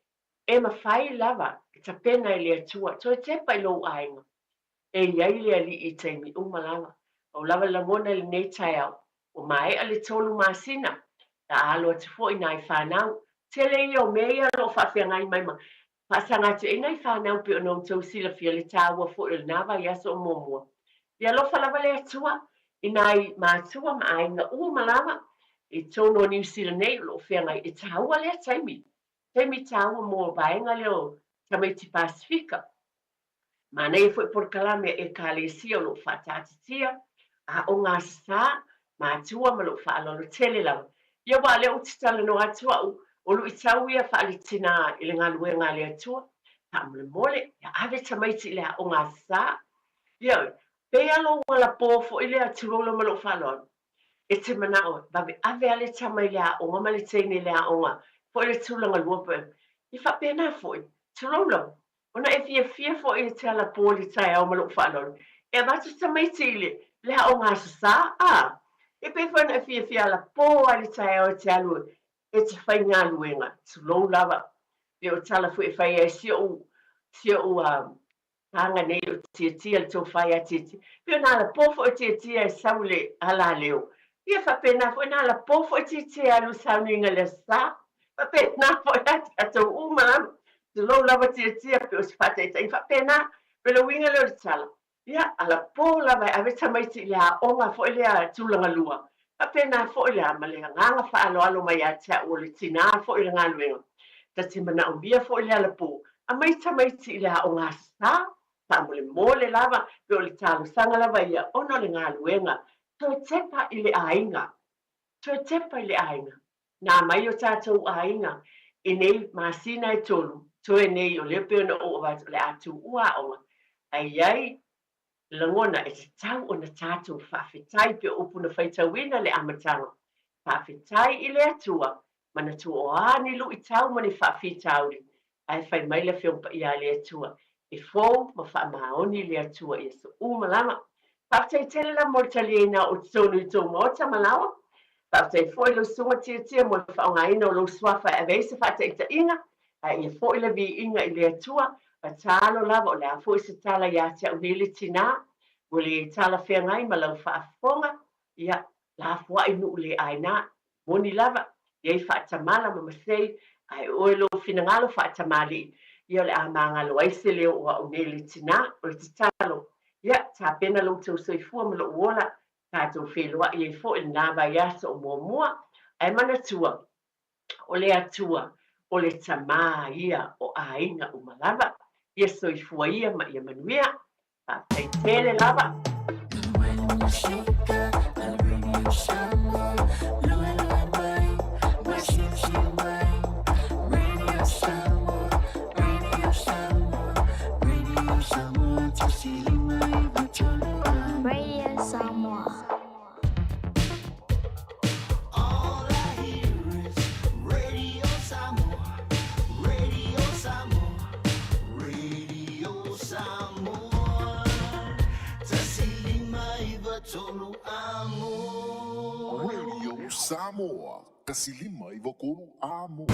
e mafai lava e tapena e le Atua toe tepa i lou aiga. E i ai le Alii i taimi uma lava. Pau lava le lagona i lenei taeao, ua maea le 3 masina, la a alo atu foi nai fanau. Tele ia o mea ia o lo o faafeagai mai ma faasaga atu ai nai fanau pei ona outou silafia le taua foi o lenā vaiaso o muamua. Ia alofa lava le Atua i nai matua ma aiga uma lava i totonu o Niu Sila nei o lo o feagai. E taua lea taimi, taimi taua mo vaega lea o tamaiti Pasifika. Manaia foi polokalame a Ekalesia o lo o faataatitia. Aoga Aso Sa, matua ma lou faaaloalo tele lava. Ia aua o lea ou te talanoa atu au, o luitau ia faaletinā i le galuega a le Atua, faamolemole, ia ave tamaiti i le aoga Aso Sa. Ioe, pei lava lou alapō foi lea, tulou lava ma lou faaaloalo, e te manao e vave ave lava le tama i le aoga ma le teine i le aoga foi le tulaga lua pe e faapena foi, tulou lava, ona e fiafia foi e te alapō i le taeao ma lou faaaloalo e avatu tamaiti i le le aoga Aso Sa, a, e pei foi ona e fiafia alapō lava i le taeao e te alu e te faigaluega, tulou lava, pe o tala foi e fai ai si ou si ou Paga nei o Tiatia le tofa ia Tiatia. Pei ona alapō foi o Tiatia e sau i le alaleo. Ia faapena foi ona alapō foi Tiatia e alu i sauniga i le Aso Sa. Faapena foi ia tatou uma lava. Tulou lava Tiatia pei o se faataitaiga faapena. Pei o le uiga lea o le tala, ia alapō lava e ave tamaiti i le aoga foi lea tulaga lua. Faapena foi la ma le agaga faaaloalo mai ia te au o le tinā foi o le galuega, ta te manaomia foi le alapō, aumai tamaiti i le aoga Aso Sa, faamolemole lava, pe o le talosaga lava ia ona o le galuega, toe tepa i le aiga, toe tepa i le aiga. Nā mai o tatou aiga i nei masina e tolu, toe nei o lea pei ona ou avatu o le a tuua aoga, ae i ai lagona e tatau ona tatou faafetai pei o upu na faitauina le amataga, Faafetai i le Atua, manatua o a ni luitau ma ni faafitauli, ae fai mai le Afioga Paia a le Atua, e fou ma faamaoni le Atua i aso uma lava. Faafetai tele lava mo le taliaina o totonu i tou maota ma laoa. Faafetai foi lau Susuga Tiatia mo le faaaogaina o lou suafa e ave ai se faataitaiga, ae ia foi le viiga i le Atua, tatalo lava o le a foi se tala ia te au nei le tinā, ua le talafeagai ma lau faafofoga, ia, lafoai nuu le aina, moni lava, i ai faatamala ma masei, ae oe lou finagalo faatamalii, ia o le a magalo ai se leo o au nei le tinā, o le tatalo, ia, tapena lo outou soifua ma lou ola, tatou feiloai ai foi i lena vaiaso o muamua, ae manatua, o le Atua, o le Tamā ia o aiga uma lava. Ia soifua ia ma ia manuia. Faafetai tele lava. Radio Samoa. Radio Samoa, 159 Amoa.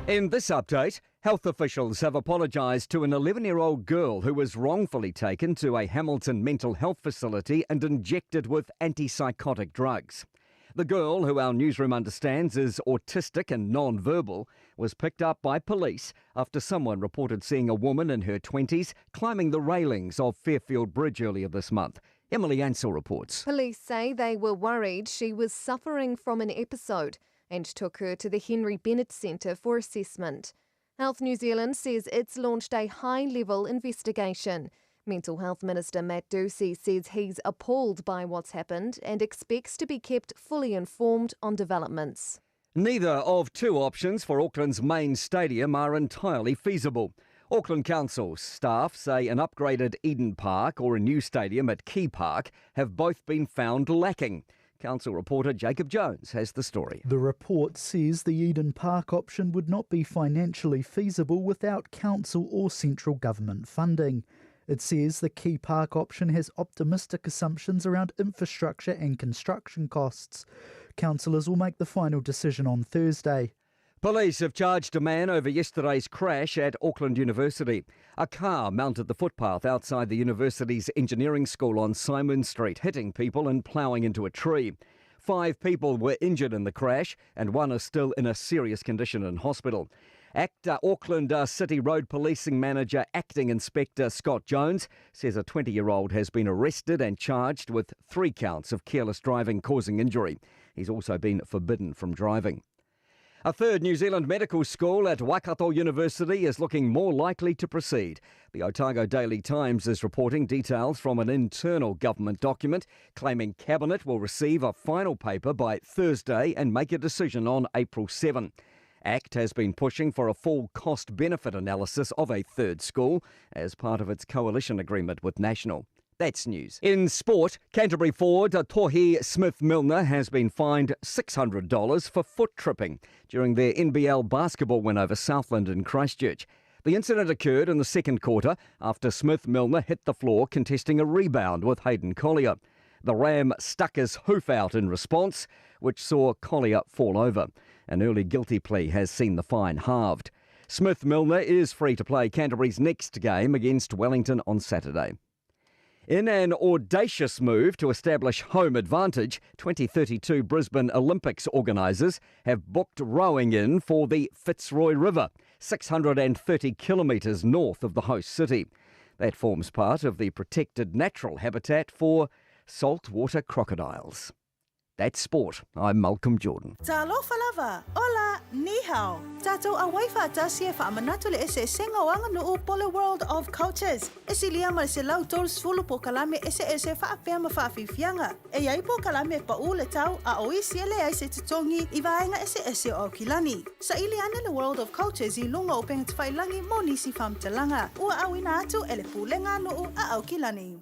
In this update, health officials have apologised to an 11 year old girl who was wrongfully taken to a Hamilton mental health facility and injected with antipsychotic drugs. The girl, who our newsroom understands is autistic and non verbal, was picked up by police after someone reported seeing a woman in her 20s climbing the railings of Fairfield Bridge earlier this month. Emily Ansell reports. Police say they were worried she was suffering from an episode and took her to the Henry Bennett Centre for assessment. Health New Zealand says it's launched a high level investigation. Mental Health Minister Matt Doocey says he's appalled by what's happened and expects to be kept fully informed on developments. Neither of two options for Auckland's main stadium are entirely feasible. Auckland Council staff say an upgraded Eden Park or a new stadium at Key Park have both been found lacking. Council reporter Jacob Jones has the story. The report says the Eden Park option would not be financially feasible without council or central government funding. It says the Key Park option has optimistic assumptions around infrastructure and construction costs. Councillors will make the final decision on Thursday. Police have charged a man over yesterday's crash at Auckland University. A car mounted the footpath outside the university's engineering school on Simon Street, hitting people and ploughing into a tree. Five people were injured in the crash, and one is still in a serious condition in hospital. ACT Auckland City Road Policing Manager Acting Inspector Scott Jones says a 20 year old has been arrested and charged with three counts of careless driving causing injury. He's also been forbidden from driving. A third New Zealand medical school at Waikato University is looking more likely to proceed. The Otago Daily Times is reporting details from an internal government document claiming Cabinet will receive a final paper by Thursday and make a decision on April 7. ACT has been pushing for a full cost benefit analysis of a third school as part of its coalition agreement with National. That's news. In sport, Canterbury forward Tohi Smith Milner has been fined $600 for foot tripping during their NBL basketball win over Southland in Christchurch. The incident occurred in the second quarter after Smith Milner hit the floor contesting a rebound with Hayden Collier. The Ram stuck his hoof out in response, which saw Collier fall over. An early guilty plea has seen the fine halved. Smith Milner is free to play Canterbury's next game against Wellington on Saturday. In an audacious move to establish home advantage, 2032 Brisbane Olympics organisers have booked rowing in for the Fitzroy River, 630 kilometres north of the host city. That forms part of the protected natural habitat for saltwater crocodiles. That's sport. I'm Malcolm Jordan. Talofa lava, hola, ni hao. Tātou auai faatasi e faamanatu le eseesega o aganuu po le World of Cultures. E silia ma le 130 polokalame eseese faapea ma faafiafiaga. E i ai polokalame e paʻū le tau a o isi e leai se totogi i vaega eseese o Aukilani. Saili ane le World of Cultures i luga o upega tafailagi mo nisi faamatalaga. Ua auina atu e le Pulega a Nuu a Aukilani.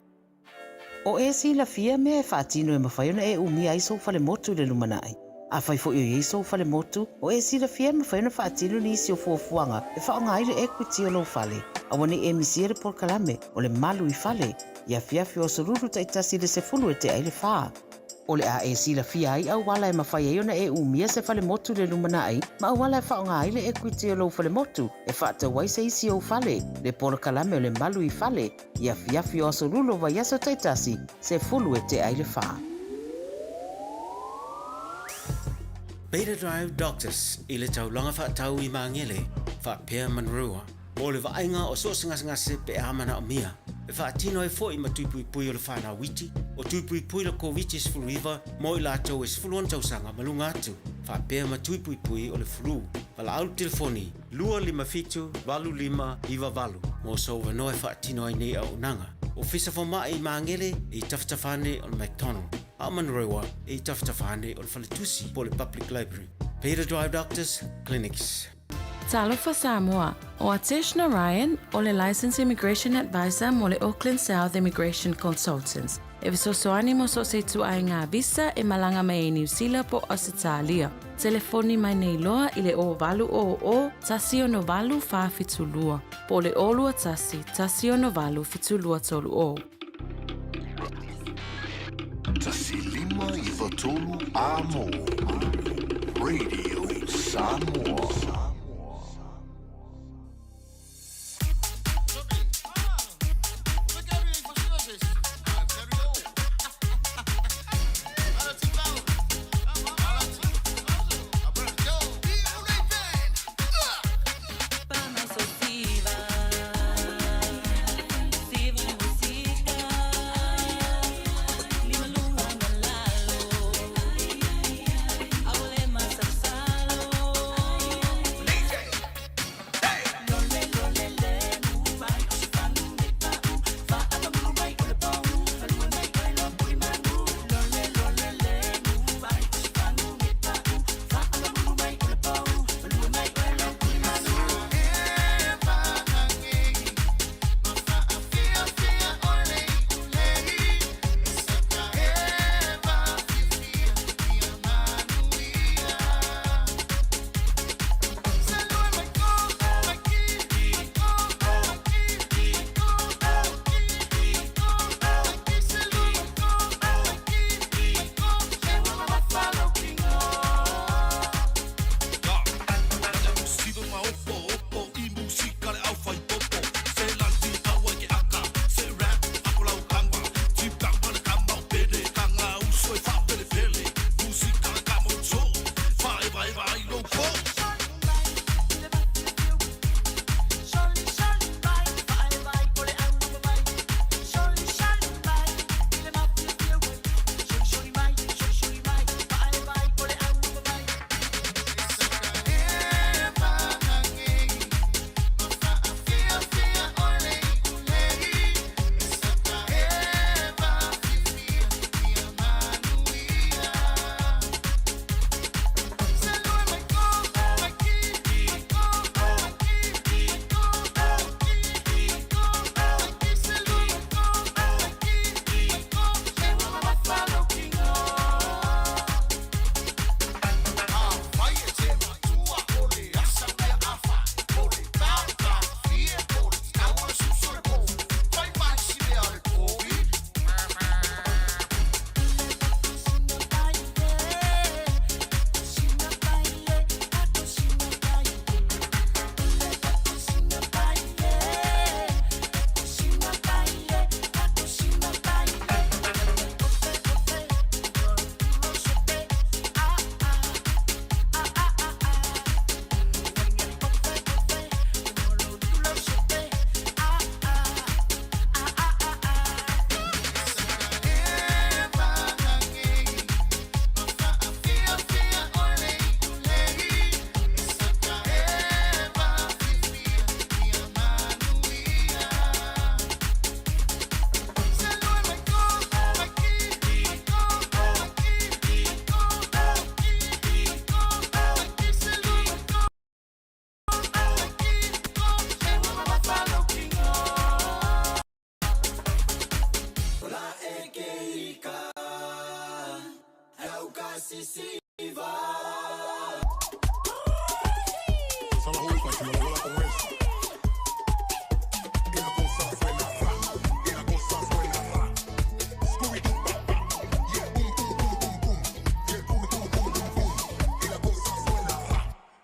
O e silafia mea e faatino e mafai ona e umia ai sou falemotu i le lumanai. Afai foi o i ai sou falemotu, o e silafia e mafai ona faatino nisi o fuafuaga e faaaoga ai le ekuiti o lou fale. Aua ne i e misia le polokalame o le Malu i Fale i afiafi o aso Lulu taitasi i le 10 e tea i le fa. O le a e silafia ai auala e mafai ai ona e umia se falemotu i le lumanai ma auala e faaaoga ai le ekuiti o lou falemotu e faatau ai se isi ou fale, le polokalame o le Malu i Fale i afiafi o aso Lulu o vaiaso taitasi, 10 e tea i le fa. Beta Drive Doctors i le taulaga faatau i Magele, faapea Manurewa, mo le vaaiga o so o se gasegase pe a manaomia. E faatino ai foi ma tui puipui o le whanau iti, o tui puipui le Koviti-19 mo i latou e 16 tausaga ma luga atu, faapea ma tui puipui o le flu. Valaau le telefoni 257 8598 mo sou avanoa e faatino ai nei auaunaga. Ofisa Fomai i Magele e i tafatafa ane o le McDonald, a o Manurewa e i tafatafa ane o le Faletusi po o le Public Library. Beta Drive Doctors Clinics. Talofa Samoa, o Atesh Narayan o le Licensed Immigration Advisor mo le Auckland South Immigration Consultants. E fesoasoani mo so o se ituaiga visa e malaga mai ai Niu Sila po o Ausetalia. Telefoni mai nei loa i le 0800 168 472 po o le 021 168 7230. 1593 Amo Radio Samoa.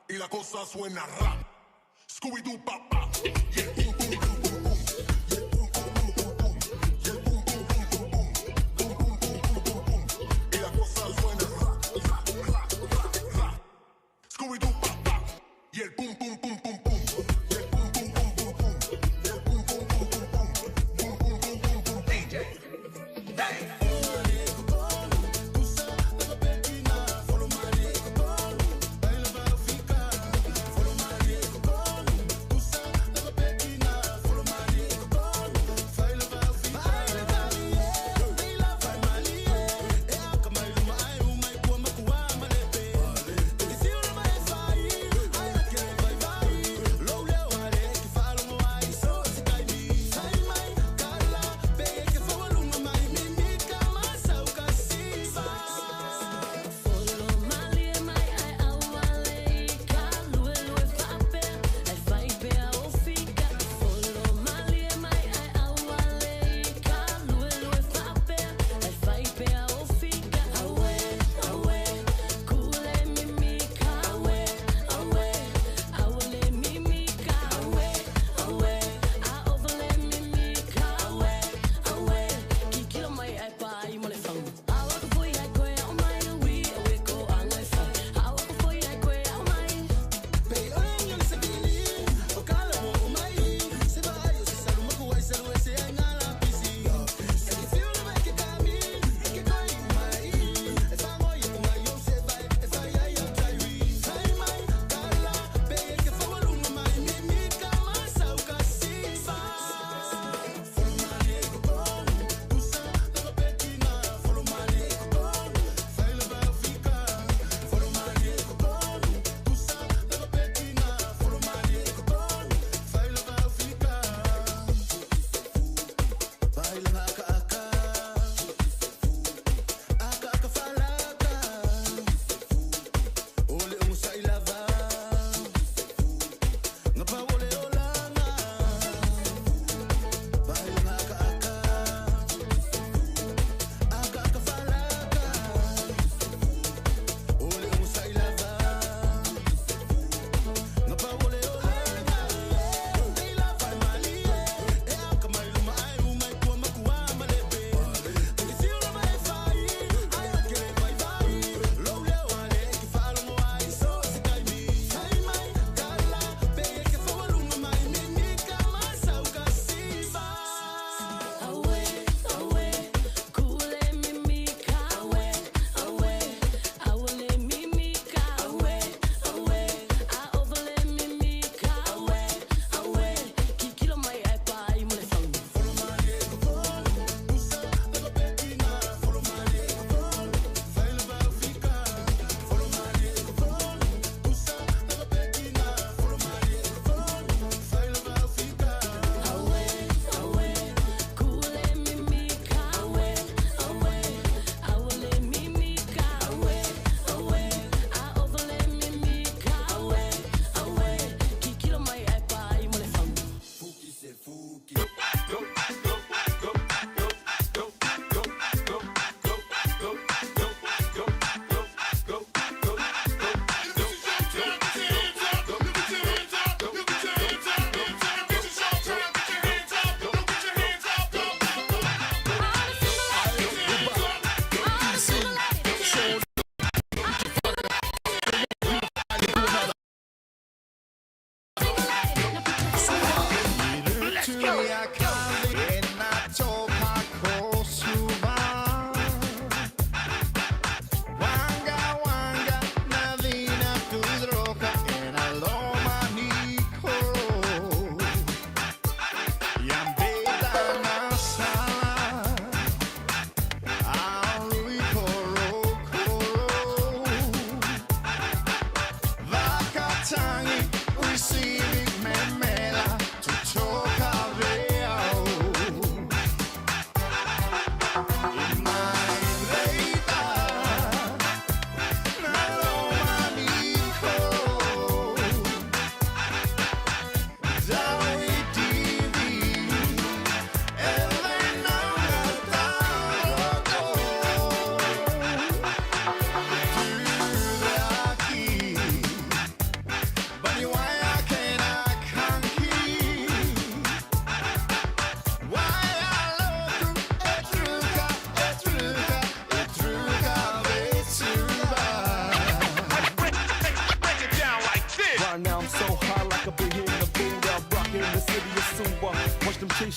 Y la cosa suena rap. Scooby-Doo, papá. Y el pum, pum, pum, pum, pum. Y el pum, pum, pum, pum, pum. Y el pum, pum, pum, pum, pum. Pum, pum, pum, pum, pum, pum. Y la cosa suena rap, rap, rap, rap, rap. Scooby-Doo, papá. Y el pum, pum, pum, pum, pum. Y el pum, pum, pum, pum, pum. Y el pum, pum, pum, pum, pum. Pum, pum, pum, pum, pum. DJ. Hey.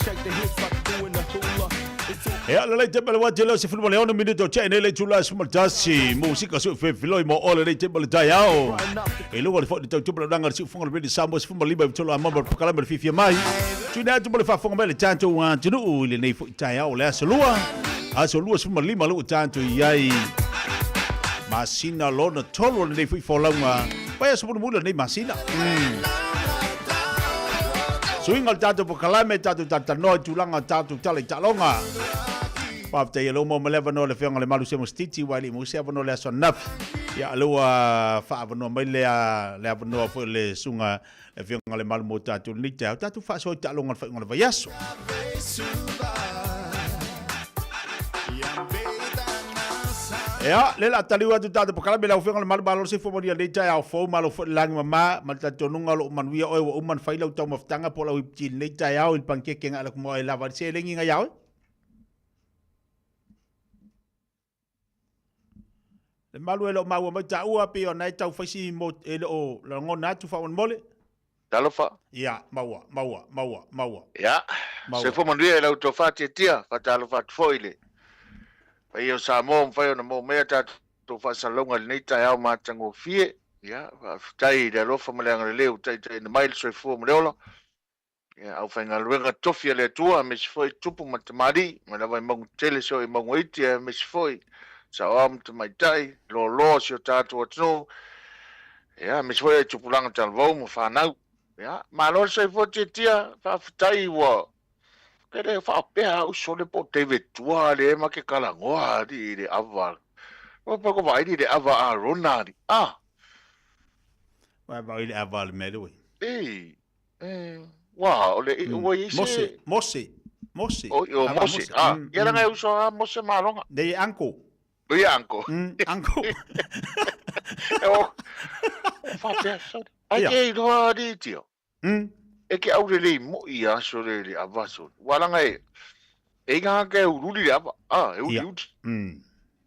Shake the hips like doing the hula. Ea lelei te pele wati leo 16 minuto che nei le tula suma tasi musika su fe filoi mo ole nei te pele tai ao. E luga le fo tau tupa langa si funga le sa mo si funga liba tolo a mamba pakala me fifia mai. Tuna atu mo le faafofoga mai le tatou atunuu i lenei foi taeao le aso lua. Aso lua 15 lou tatou i ai. Masina lona tolu o lenei foi folauga. Pai aso mulimuli o lenei masina. Suiga o le tatou pokalame, tatou talatalanoa i tulaga o tatou tala i taaloga. Faafetai e lou ma le avanoa le Afioga i le Malu Semo Stiti ua e le i maua se avanoa i le aso ananafi. Ia, lea ua faaavanoa mai le, le avanoa foi o le Susuga le Afioga i le Malu mo tatou lenei taeao, tatou faasoa i taaloga o le faaiuga o le vaiaso. Ea, le la taliu atu tatou pakalame lau Afioga i le Malu malo le soifua manuia lenei taeao fou, malo foi le lagi mama, ma le talitonuga o lo o manuia oe ua uma ona fai lau taumafataga po o lau ipiti i lenei taeao i le panikeke nga ala kuma oe lava i le seleni nga ia oe. Le malu e le o maua mai taua pei ona e tau faisi mo e le o lagona atu faamolemole. Talofa. Ia, maua, maua, maua, maua. Ia, Maua. soifua manuia i la outou faatiatia, faatalofa atu foi i le paia o Samoa ua mafai ona maua mai a tatou faasalalauga i lenei taeao matagofie. Ia, faafetai i le alofa ma le agalelei ua taitaiina mai le soifua ma le ola. Ia, aufaigaluega tofi a le Atua, aemaise foi tupu ma tamalii, mai lava i mauga tele seoo i mauga iti, aemaise foi saoao ma tamaitai, loaloa o si o tatou atunuu, ia, aemaise foi tupulaga talavou ma fanau. Ia, malo le soifua tiatia, faafetai ua ke le faapea au sole po o David Tua lea ma ke talanoa alii i le ava. Ua pa ko vaai le ava a Rona alii. Ah. Vai vai le ava le mea le ui. Ei, Eh, wā, o le, ua i ai se... Mose, Mose, Mose. O, o Mose, ah, ia langa e uso a Mose Malonga. Nei e uncle. O ia uncle. Uncle. E o, o whapea, sorry. Ai ke iloa ari tio. E ke aure lei mo i a sore le ava sore. Wā langa e, e inga ke ururi le ava. Ah, e uri uri.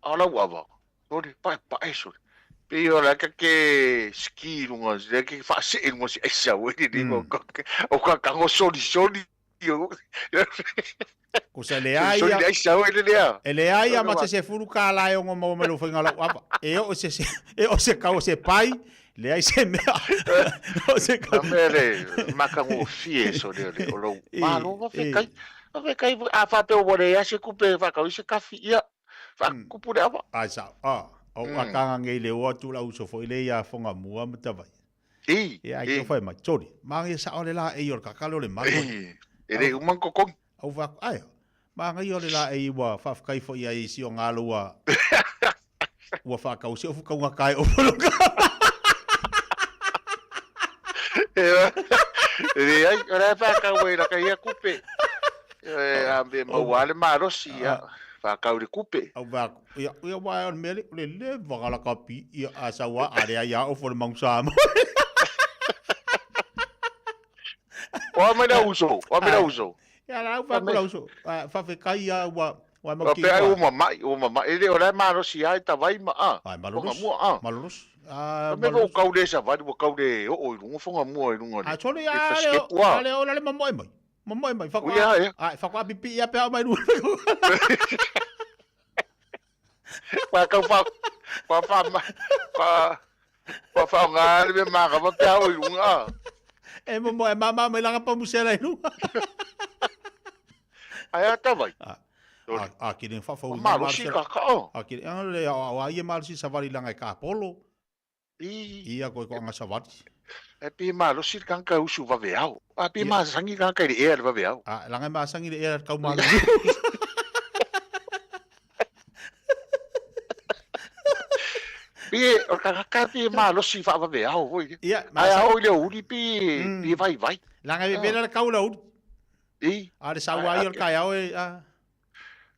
A lau ava. Sore, pae pae sore. Pei o la ka ke ski lunga, le ke whaasee lunga si aisa we ni o ka o ka kango soli soli. Ko sa le ai Soli le aisa we le lea. E le ai a ma se se furu ka la e ongo maua mai lo whainga lau ava. E o se se e o se kau se pai, le ai se mea. O se kau. Na mea le makango fie so le le o lou. Malo wa whekai. Wa whekai a whapeo wale ia se kupe whakau i se kafi ia. Whakupu le awa. Ai sa, a, o mm. akanga ngei le o atu la uso fo ile ia fonga mua ma tawai. I, Ia ai kio whai mai, sorry, maangi sa ole la e i o le kakale o le malu. I, e le umang kokong. Au whaku, ai, maangi ole la e i ua whawhakai fo ia i si o ngalo ua, ua whakau si o fukaunga kai o poloka. E le ai, o le whakau e laka ia kupe. E a me maua le malosi ia. Whakau le kupe. Au whaku, ia, ia wae o le mele, o le le wakala kapi, ia a saua a rea ia o fo le mangu sa mo. Oa mai la uso, oa mai la uso. Ia la au whaku la uso, whawhekai ia ua, ua mau ki Pea ua. ua mamai, ua mamai. E le o la malosi ai ta vai ma a. Ai, malolos. Fonga mua a. Malolos. Ah, Me ko kau le sa vai, ua kau le o o i runga fonga mua i runga. A sole le a le whaskepu a. a le o la le mamoe mai. Mamoe mai whakua. Ui, a, ia. Ai, whakua pipi ia pea o mai rua. Kwa kau wha, kwa wha, kwa, kwa wha ngā le me maka wa pea o i runga a. E momoe mama mai langa pa musela i runga. Ai a tawai. A, a kiri whawhau. Malosi ka kao. A kiri, a le a a ia malosi safari langa e ka polo. I. Ia koe ko anga safari. E pi malosi kanka usu wawe au. A pi masangi kanka i le ea le wawe au. A langa masangi le ea kau malu. Pi o ka ka pi malosi wha wawe au hoi. Ia, Ai au i le uri pi pi vai vai. Langa e vela le kau la uri. I. A le saua ai o le kai au e a.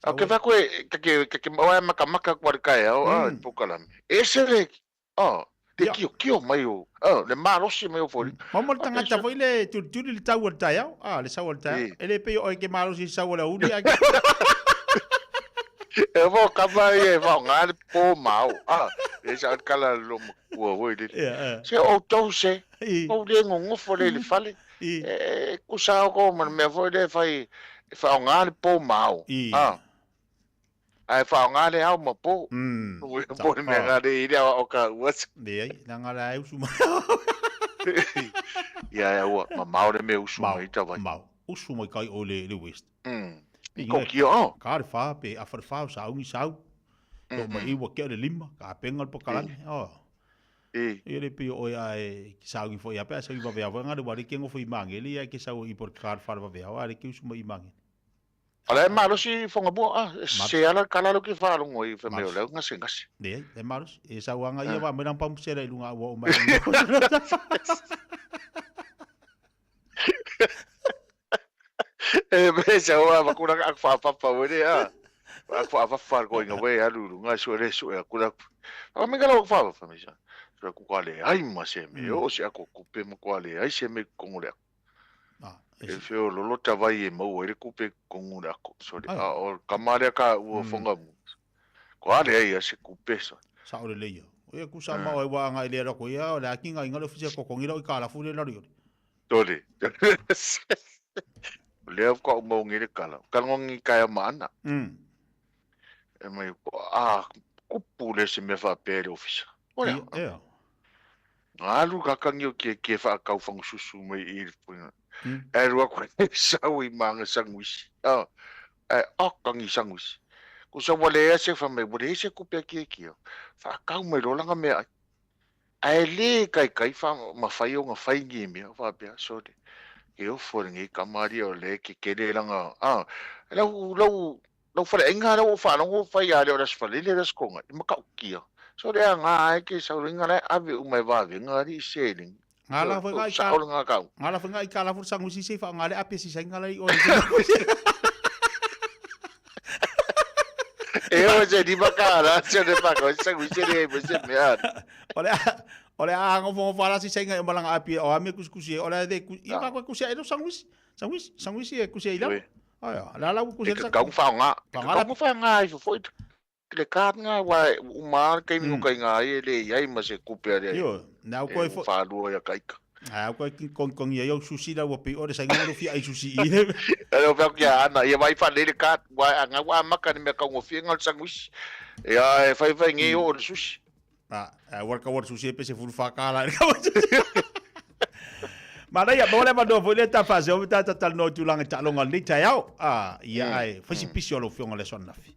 A ke wha koe, ka ke maua e makamaka kua le kai au, a, pokalame. E se le, a, te kio kio mai o, a, le malosi mai o fori. Mamo le tangata foi le tulituli le tau o le taiao, a, le sau o le taiao. E le pei o e ke malosi sau o le uri. A ke... E wā kama i e wā ngā le pō māo, a, e sa kala lo makua hoi le. Se o tau se, o le ngongofo le le fale. E kusa o ko ma le mea foi lea e fai e faaaoga le po ma ao. A. Ae faaaoga le ao ma po. Po le mea nga le i le aoao ka ua. Leai, leaga la e usu mai. Ia e aua, mamao le mea usu mai ta vai. Mamao, usu mai kai o le le west. Ko kia o. Ka le fa pe afa le fa o sauni sau. To mai iwa ke le lima, ka penga le pakalani. Oh. Ia le pei o oe ae ke sauni foi ia pe a sau i vaveao foi nga le wale ke ngofo i mangele ia ke sau i por ka le fa le vaveao a le ke usu mai i mangele. O la e malosi Fogamua a se ala kala lo ke faalogo i fai mai o le au gasegase. Leai, e malosi. E sauaga ia va mai lang pamusela i luga ua o mai. E me sa wa ma kuna ka fa fa fa we a. Fa fa fa fa ko inga we alu lu nga su le su e kula. A me kala fa fa me sa. Su ku ka le ai ma se me o se ako kupe ma ko le ai se me kongo le. E feo lolo ta vai e mau ai le kupe kongo le ako. So le a o kamare ka ua fonga mu. Ko ale ai a se kupe sa. Sa o le leia. O ia kusa ma o e wa nga ile ko ia o le akinga inga le ofisi ko kongira o i kala fu le lari ori. Tole. O lea ka o mau ngere kala. Kala ngongi kaya maana. E mai ko a kupu le se mea faapea i le ofisa. O lea. Ia. Ngalu kakangi o ke ke whaakau whangususu mai i le puina. E rua koe sau i maanga sanguisi. Oh, e akangi sanguisi. Ko sa wale ea se wha mai, wale ese kupe a kia kia. Whaakau mai rolanga mea ai. Ae le kai kai wha ma whai o nga whai ngi mea whapea, sorry. Ke o fo ngi kamari o le ke kere langa. Ah, lau lau lau whare inga lau o whalongo whai a le o las whalele las konga. I maka ukia. So le a ngā ai ke sau ringa le ave u mai wawe ngā ri seling. Ngā la whai ngā i ka... Sa o ngā kau. Ngā la whai ngā i ka la furu sangu si se wha ngā le ape si sa ngā la i o. E o se ni maka la se le pa ko sangu se le mo se me a. O le a ngo fo fala si sa ngā malanga ape o ame kuskusi o le de i ka ko kusi e no sanguis. Sanguis, sanguis e kusi i la. Ai la la kusi E ka kau wha ngā. E ka kau wha ngā i fo le ka ngā wa uma kai mi kai ngā e le i ai ma se kupe a le. Io, na ko e fo wha lua ya kaika. A ko ki kong kong ia yo sushi la wo pi o le sa ngā fi ai sushi i. E o kia ana ia vai wha le ka wa ngā wa maka ni me kau ngofi ngā sanguis. E a e whai whai ngi o le sushi. A war ka war sushi e pe se furu whakala. Manaia, mo le mano foi le ta fase o ta ta no tulanga ta longa le ta yao. A ia ai, fasi pisi o lo fionga le son nafi.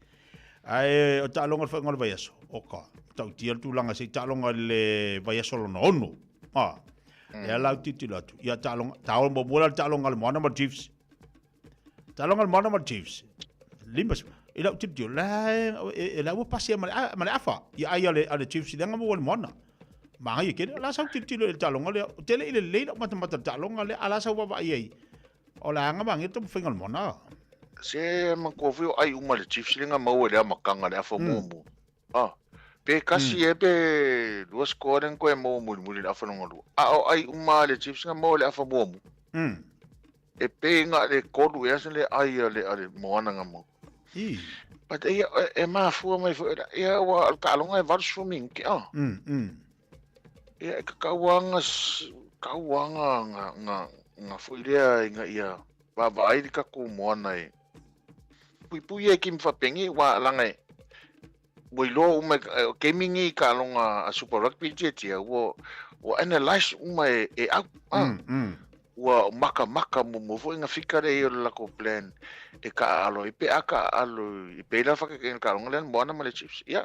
Ai o ta longa foi ngol vai aso. O ka, ta tia tulanga se ta longa le vai aso lo no ono. A. E la titilo atu. Ia ta longa, ta o mo la ta longa le moana ma Chiefs. Ta longa le moana ma Chiefs. Limbas i lau titilo la e la ua pasi ma le afa. Ia ai ale Chiefs le ngamo le moana. Manga ia kere, la sau titilo le talonga le, tele i le leila mata mata talonga le, ala sau vava i ai. O la anga mangi to mwhinga le moana. Se ma kua whio ai uma le Chiefs le ngā maua le amakanga le afa mumu. Ah, pe kasi e pe lua scoring koe maua muli muli le afa nonga lua. A o ai uma le Chiefs ngā maua le afa mumu. E pe ngā le kolu e asa le ai a le moana ngā maua. But e mafua mai fo, ia ua al kalonga e varu swimming ki a. Ia e kauanga ngā fuirea i ngā ia vava ai ka ku moana e. Pui pui e ki mwhapengi wa langa e. Ua iloa uma e kemingi ka longa a Super Rugby tia ua analyze uma e au. Ua maka maka mo foi ngā fikare i o le lako plan e ka alo i pe a ka alo i pe la whaka ke ka longa le moana ma le Chiefs. Ia.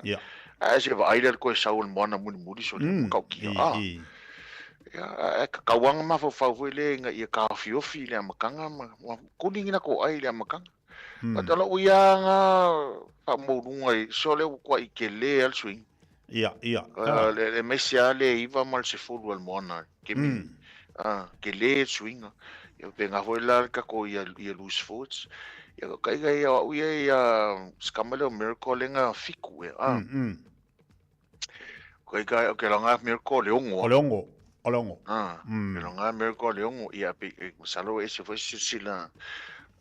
A se va ai le koe sau le moana muli muli so le kau kia. Ia e ka kauanga ma fau foi le nga ia ka fiofi le makanga ma kuni ngina ko ai le makanga. Patala o ia nga fa mo lunga i so le ko i ke le al swing. Ia ia. Le mesia le iva mal se fulu al moana ke mi. Ah, ke le swing. Ia pe nga foi la ka ko ia loose forwards. Ia kai kai ia o ia ia skamale o miracle le nga fiku e. Ah. Kai kai o ke longa miracle le ongo. O le ongo. O le ongo. Ah, ke longa miracle le ongo ia pe salo e se foi sila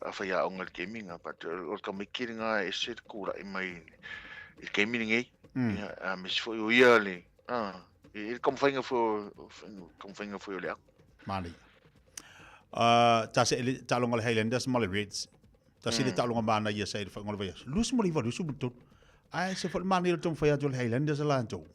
a whai a onga le keminga, but o ka mai kiringa e se kura i mai i kemini ngei. Ia a me se foi o ia le. Ah, e kamwhainga foi o le ako. Mani. Tasi e le taaloga a le Highlanders ma le Reds. Tasi le taaloga manaia sa i le faaiuga o le vaiaso. 29 23. Ae se foi le manaia o le taumafai atu o le Highlanders latou.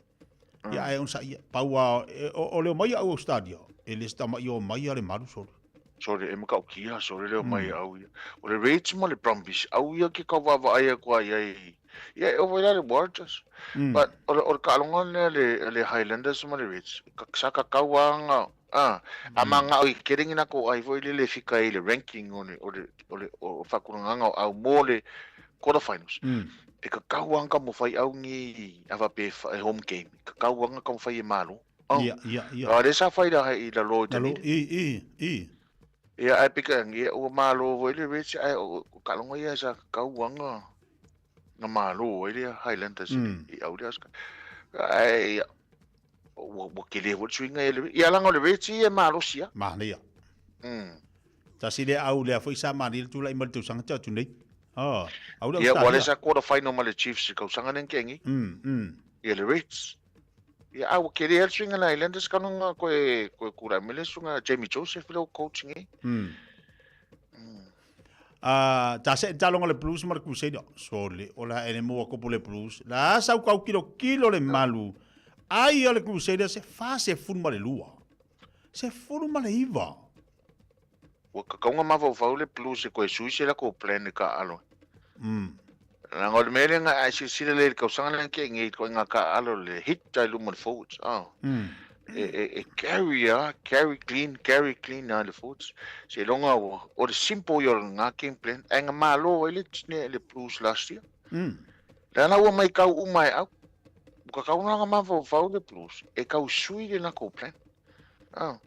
Ia ae onosai ia. Pau lava o le omai au Australia, e le se tama'i o omai a le malu solo. Sole, e matautia sole le omai a au ia. O le Reds ma le Brumbies, au ia ke kau vaavaai atu ai ai. Ia e ova i la le Warriors. But o le, o le taaloga lea le, le Highlanders ma le Reds, sa kakau lava nga, a, a manao i kele ni lakou ai foi lele e fika ai i le ranking o le, o le, o le, o faatulagaga o au mo le quarter finals. E kakau lava nga taumafai au ni a faapea e home game, e kakau lava nga taumafai e malo. Oh. Ia, ia, ia. A o lea sa fai la i lalo i Lalo, i, i, i. Ia, ae peitai ane, ia, ua malo foi le Reds, ae o taaloga ia sa kakau lava nga, nga malo ai le Highlanders i au lea. Ae, ia, ua, ua tele foi le suiga ia le, ia leaga o le Reds ia e malosi lava. Manaia. Tasi lea au lea foi sa manaia le tulai mai le tausaga te atu nei. Oh, au le Ia, ua le sa quarter final ma le Chiefs i kausaga lea na tea nei. Ia le Reds. Ia, a ua tele lava le suiga a le Highlanders kanu nga koe, koe tulai mai le suiga Jamie Joseph lea ua coach nei. Ah, ta se taloga le Blues ma le Crusader. Sole, o la ene mua kopo le Blues. La sau kau kilo kilo le malu. Ai o le Crusader se fa se fulu ma le lua. Se fulu ma le iva. Ua kakauga mafaufau le Blues e koe sui se lakou plan i kaaalo. Leaga o le mea lea na a e silasila lelei i le kausaga lea na tea nei i ituaiga kaaalo le hit ai luma o le forwards. E, e, e carry a, carry clean, carry clean a le forwards. Seiloga ua, o le simple ia o lena game plan. Ae na malo ai le, le Blues last year. Leaga ua maitau uma e au. Ua kakau na mafaufau le Blues e tau sui le lakou plan. Aua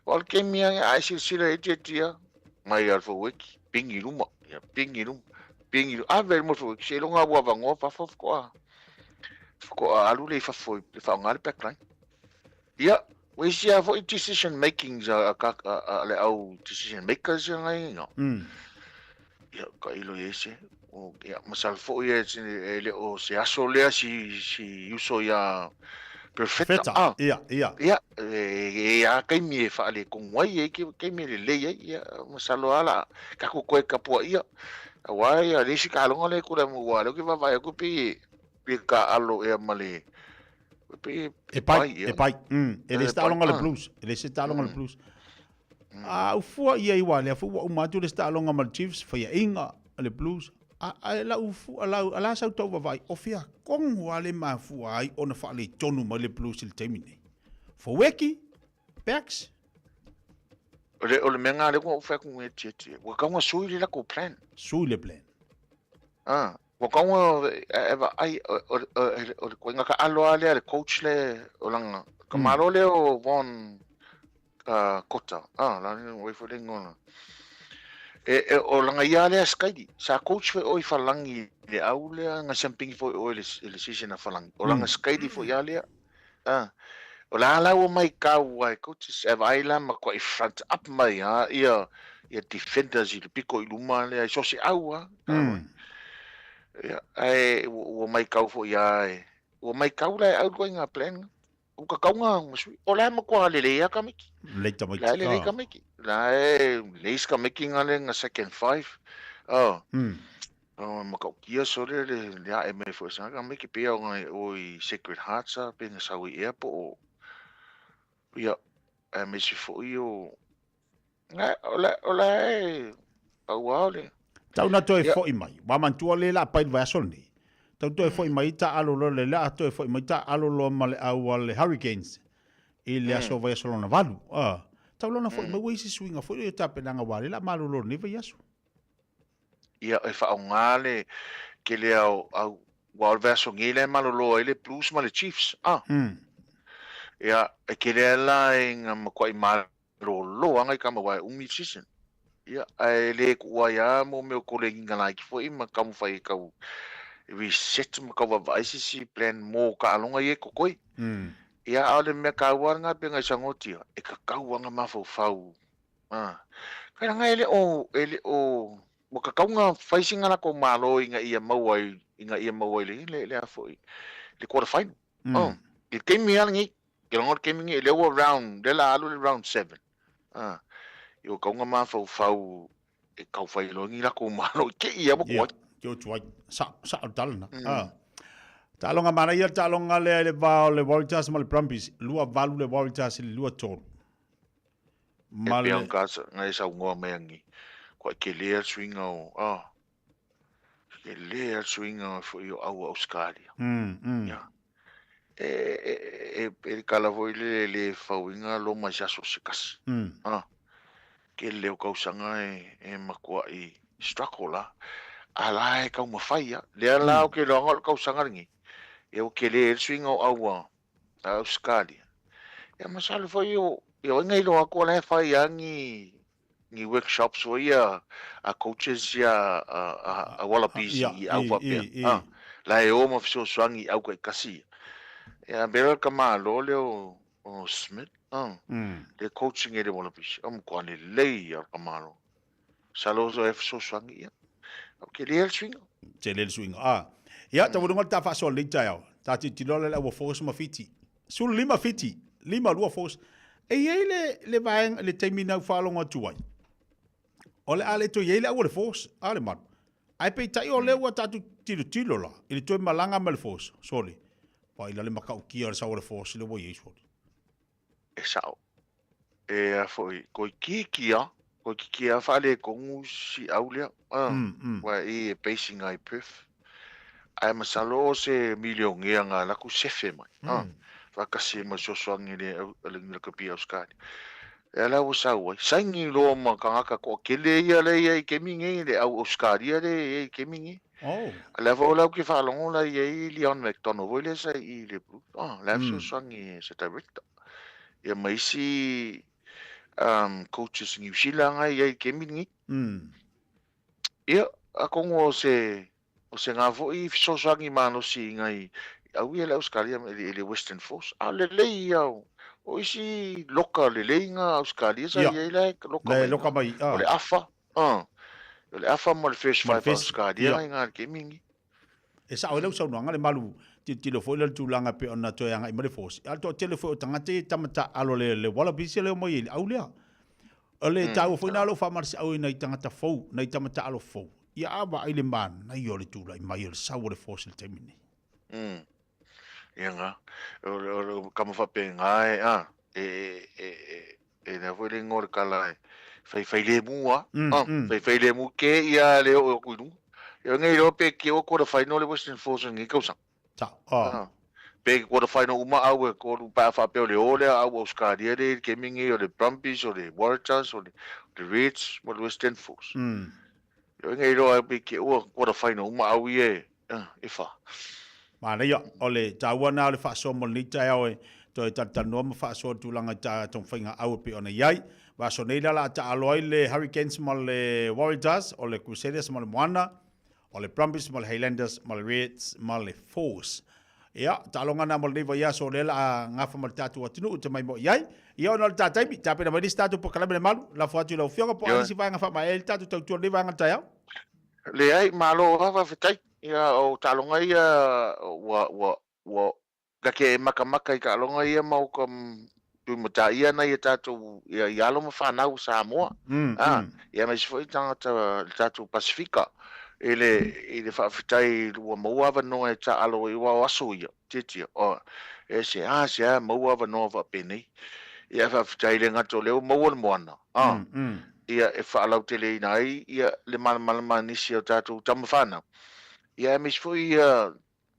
o le taimi lava a e silasila i ai tia mai lava i le faueki, pigi i luma, ia pigi i luma, pigi i luma, ave i luma le faueki, seiloga ua avanoa fafo faatoa, faatoa alu lea i fafo e faaaoga le back line. Ia, ua isi lava foi decision makings a, a, a, a le au decision makers ia ngai ina. Ia, tailo i ai se, o, ia, masalo foi e, e le o se aso lea si, si uso ia Perfetta. Feta, Ah. ia, ia. Ia, e, e a taimi e faaletonu ai, e ke taimi e lelei ai, ia, masalo lava la, tatou toe tapuaia. Aua ia le isi taaloga lea e tulai mai, aua o lea ou te vaavaai atu pei e, pei e taaalo ea ma le, pei e, E pai, ia. e pai. E le E se taaloga pai, le ah. Blues. E le se taaloga le Blues. A ufua ia i wa lea foi ua uma atu le taaloga ma le Chiefs, faiaʻiga le Blues. A, a lau fua lau, a la sau tau vavaai, o fea kongu a le mafua ai ona faaletonu mai le Blues i le taimi nei. Foueki, backs. O le, o le mea lena lea ua ou fai atu nei Tietie, ua tatau ona sui le latou plan. Sui le plan. Ah, ua tatau ona e vaai, o, o, o, o le ituaiga taalo lava lea a le coach lea o lana, ka malo lea o Von Kota, ah, la le ua ifo le igoa la. E, e, o lana ia lea Skyli, sa coach foi o i Falagi le au lea na siampigi foi o i le, i le season a Falagi. O lana Skyli foi a lea. Ah, o la la ua mai kau ai coaches e vaai la matuai front up mai a ia ia defenders i le piko i luma lea i so se au a. Ia, ae ua mai kau foi a e. Ua mai kau la e au koe ngā plan. Ua kakau ngā masui. O la e matua lelei a Kamiki. Lelei tamaiti. La e lelei Kamiki. La e lelei se Kamiki ngā le ngā second five. Oh. Oh, matautia sole le le ae mai foi sa Kamiki pea o ngai o i Sacred Hearts a pe nga sau i ea po o ia aemaise foi o Ngai, o la o la e pau lava o le Tau na toe Ia. foi mai. Ua manatua le la pai le vaiaso lenei. Tau toe foi mai taalo loa le laa toe foi mai taalo loa ma le au a le Hurricanes i le aso vaiaso lona valu. Ah, tau lona foi mai ua i se suiga foi lea o tapenaga aua le la malolo lenei vaiaso. Ia, e faaaoga le tele o au aua o le vaiaso nei la e malolo ai le Blues ma le Chiefs. Ah. Ia, e tele lava la e nga matuai malolo lava ngai tama aua e umi le season. Ia, ae le tuua ai lava mo mea o kolegiga laiti foi ma taumafai e tau reset ma tau vaavaai se isi plan mo taaloga ia e totoe. Ia, a o le mea taua lena pei ona e saunoatia, e tatau lava ona mafaufau. Kai langa e le o, e le o, ua tatau ona fai sina latou malo ina ia maua ai, ina ia maua ai le, le, le a foi, le quarter final. I le taimi lava lenei, ke logo le taimi lenei, lea ua round, lea o le a alu le round 7. I o kauga mafaufau e kau fai loa ni lakou malo i kei ia ua tuai. Ke o tuai. Sa, sa o tala na. Ah. Taaloga manaia le taaloga lea i le va o le Waratahs ma le Brumbies, 2-8 le Waratahs i le 2-3. E Ma pea le... ka ngai saunoa mai angi. Kua kele a suiga o, ah. Kele a suiga foi o au Australia. Ya. E e e e kala foi le le fauinga lo mai se aso se kasi. Ah. Kele o kausaga e e makua'i struggle la. A la e taumafai a. Lea la o ke loaga o le kausaga lenei. Ia ua kele ai le suiga o au a Australia. Ia masalo foi o ia o ai na iloa atu o la e fai lava ni ni workshops foi ia a coaches ia a a a Wallabies i au faapea. A la e o ma fesoasoani i au taitasi ia. Ia pei o le tamaloa lea o o Smith a le coaching e le Wallabies o matua lelei ia o le tamaloa. Masalo o e fesoasoani ia. O tele le suiga. Tele le suiga. A. Ia, taualuga le ta faasoa lenei taeao. Ta tilotilo la le au Force ma Fiti. 15 Fiti, 5 2 Force. E i ai le, le vaega, le taimi na ou faalogo atu ai. O le a le toe i ai le au o le Force, a le malu. Ae peitai o lea ua tatou tilotilo la, i le toe malaga mai le Force, sole. Vaai la le matautia o le sau o le Force lea ua i ai, sole. E sao. E a foi, koikiki a, koikiki a faaletonu si au lea. A, ua i e basing ai Perth. Ae masalo o se milionea na alu atu sefe mai. A, faatasi ai ma le fesoasoani a le, le Rugby Australia. Lea la ua sau ai. Saini loa ma tagata toatele ia lea e i ai i kemi nei, le au Australia lea e i ai i kemi nei. Oh. A lea foi la ou te faalogo la i ai Leon MacDonald foi lea sa i le Blues. Oh, la e fesoasoani as a director. Ia ma isi coaches New Zealand nga i ai i kemi nei. Ia, atonu o se o se nga foi fesoasoani malosi i ngai au ia le Australia i le Western Force. A lelei ia o o isi loka lelei nga Australia sa i ai la e loka mai. Loka mai. O le afa. Ah. O le afa ma le first five Australia i ngā kemi ngi. E sao ai lau saunoaga le malu tilotilo foi lea i le tulaga e pei ona toe agai mai le Force. A o le toatele foi o tagata ia e tama taaalo le, le Wallabies ia lea omai ai i le au lea. O le taua foi lena o lou faamalosiau i nai tagata fou, nai tama taaalo fou. Ia a vaai le manaia o le tulai mai o le sau o le Force i le taimi nei. Ia nga. O le, o le kama faapena e, a, e, e, e, e lea foi le igoa o le kala e faifailemu a. A, faifailemu ke ia le oo atu i luga. Ia nei loa pe ke o quarter final le Western Force o lenei tausaga. Sao. A. Pe quarter final uma au e kolu pe a faapea o le o lea au Australia le i le kemi nei o le Brumbies o le Waratahs o le Reds ma le Western Force. Ia nei loa pe ke o quarter final uma au ia e e fa. Manaia, o le taua na o le faasoa mo lenei taeao e toe talatalanoa ma faasoa le tulaga i tatou faiga au e pei ona i ai. Vaiaso nei la o le a taaalo ai le Hurricanes ma le Waratahs, o le Crusaders ma le Moana, o le Brumbies ma le Highlanders ma le Reds ma le Force. Ia, taaloga na mo lenei vaiaso o lea o le a gafa ma le tatou atunuu te maimoa i ai. Ia ona o le ta taimi, tapena mai le isi tatou polokalame le malu, lafo atu i lau Afioga po o a nisi vaega faamaea ai le tatou tautua i lenei vaega o le taeao. Leai, malo lava, faafetai. Ia, o taaloga ia, ua, ua, ua, na ke e makamaka i taaloga ia ma o ka tuimataia nai a tatou, ia, i alo ma fanau o Samoa. A, ia aemaise foi tagata le tatou Pasifika i le, i le faafetai ua maua avanoa e taaalo ai, aua o aso ia, tiatia, o, e se a se a maua avanoa faapenei. Ia, faafetai le gata o lea ua maua le moana, a, ia e faalauteleina ai ia le malamalama a nisi o tatou tama fanau, ia aemaise foi ia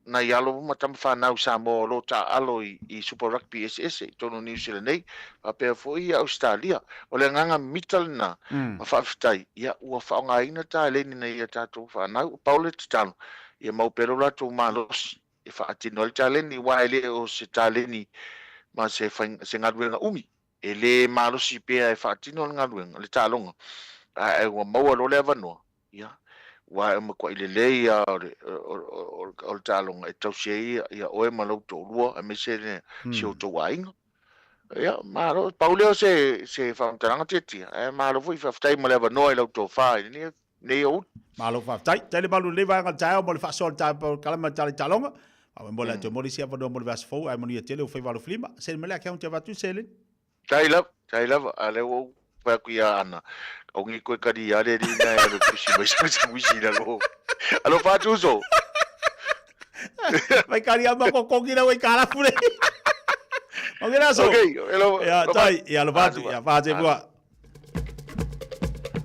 nai alo ma tama fanau Samoa o lo o taaalo i Super Rugby eseese i totonu o Niu Sila nei, faapea foi ia Ausetalia. O le agaga mita lena ma faafetai ia ua faaaogaina taleni nai a tatou fanau. Pau le tatalo, ia mau pea lo latou malosi e faatino ai le taleni, aua e le o se taleni ma se se galuega umi. E le malosi pea e faatino le galuega, le taaloga, ae ua maua loa le avanoa, ia, aua e matuai lelei lava o le, o le taaloga e tausi ai ia oe ma lou toalua, aemaise le, si outou aiga. Ia, malo, pau lea o se, se faamatalaga Tiatia, ae malo foi, faafetai mo le avanoa i lau tofa i lenei nei aoauli. Malo faafetai. Tele malu lenei vaega o le taeao mo le faasoa o le takalama i le tala i taaloga. Faamoemoe le a toe momoli isi avanoa mo le vaiaso fou ae manuia tele ua faiva alofilima. Sene mai le account e avatu i seleni. Faafetai lava, faafetai lava, a lea ua ou Fai atu ia Ana, Aungi koe kari ia le alii na e alu tusi mai sa sandwich i lalo. Alofa atu uso. Mai kari ama ko kongi na wei karafu le. Ongi la so. Okay, elo. Ya tai, ya alofa atu, ya fa te bua.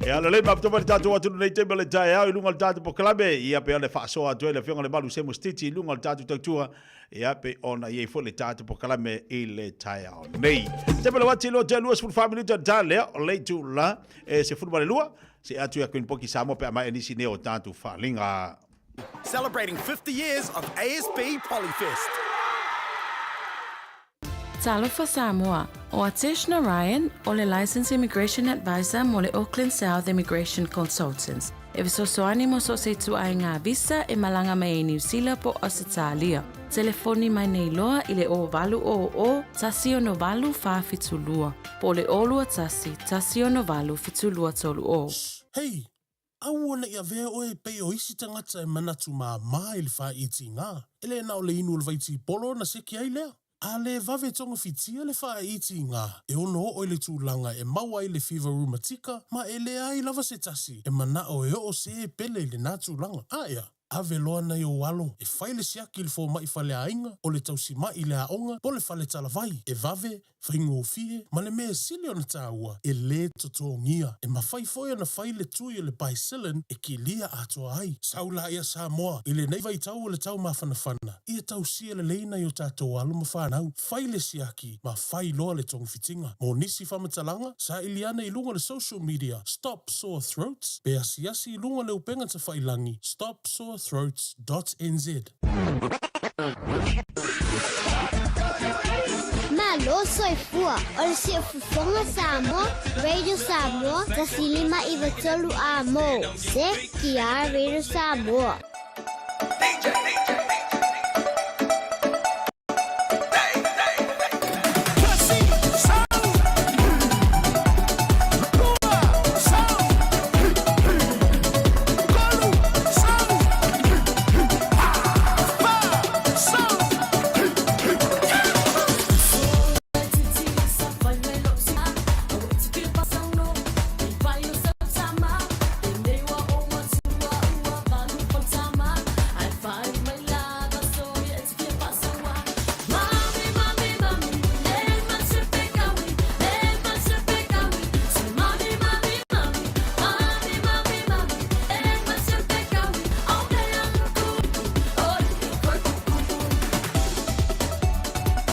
Ia lelei maputopa le tatou atunuu nei taimi o le taeao i luga o le tatou polokalame, ia pei ona faasoa atu ai le Afioga i le Malu Semo Stiti i luga o le tatou tautua, ia pei ona i ai foi le tatou polokalame i le taeao nei. Taimi o le uati 2 24 minute o le ta lea o le itula e 12 se atu ia Queen Poki Samoa pe a maea nisi nei o tatou faaaliga. Celebrating 50 years of ASB Polyfest. Talofa Samoa, ʻO Atesh Narayan, ʻo le Licensed Immigration Advisor mo le Auckland South Immigration Consultants, e fesoasoani mo so o se ituaiga visa e malaga mai ai Niu Sila po o Ausetalia. Telefoni mai nei loa i le 0800 168 472 po o le 021 168 7230. Hei, aua ne i avea oe e pei o isi tagata e manatu māmā i le whāitiga, e le na o le inu o le vaitipolo ona seki ai lea. A le vave togafitia le faaitiga, e ono oo i le tulaga e maua ai le fiva rumatika ma e leai lava se tasi e manao e oo se pele i lena tulaga. A ea, ave loa nai ou alo e fai le siaki i le fomai faleaiga, o le tausima'i i le aoga, po o le fale talavai, e vave, faigofie, ma le mea e sili ona taua, e lē totogia. E mafai foi ona fai le tui o le Bicillin e kilia atoa ai. Sau laia Samoa i lenei vaitau o le tau mafanafana, ia tausia lelei nai o tatou alo ma fanau, fai le siaki ma fai loa le togafitiga. Mo nisi faamatalaga, saili ane i luga o le social media Stop Sore Throats pe asiasi i luga o le upega tafailangi stopsorethroats.nz. Malo soifua, o le Siufofoga Samoa, Radio Samoa, 1593 A mo, CKR Radio Samoa.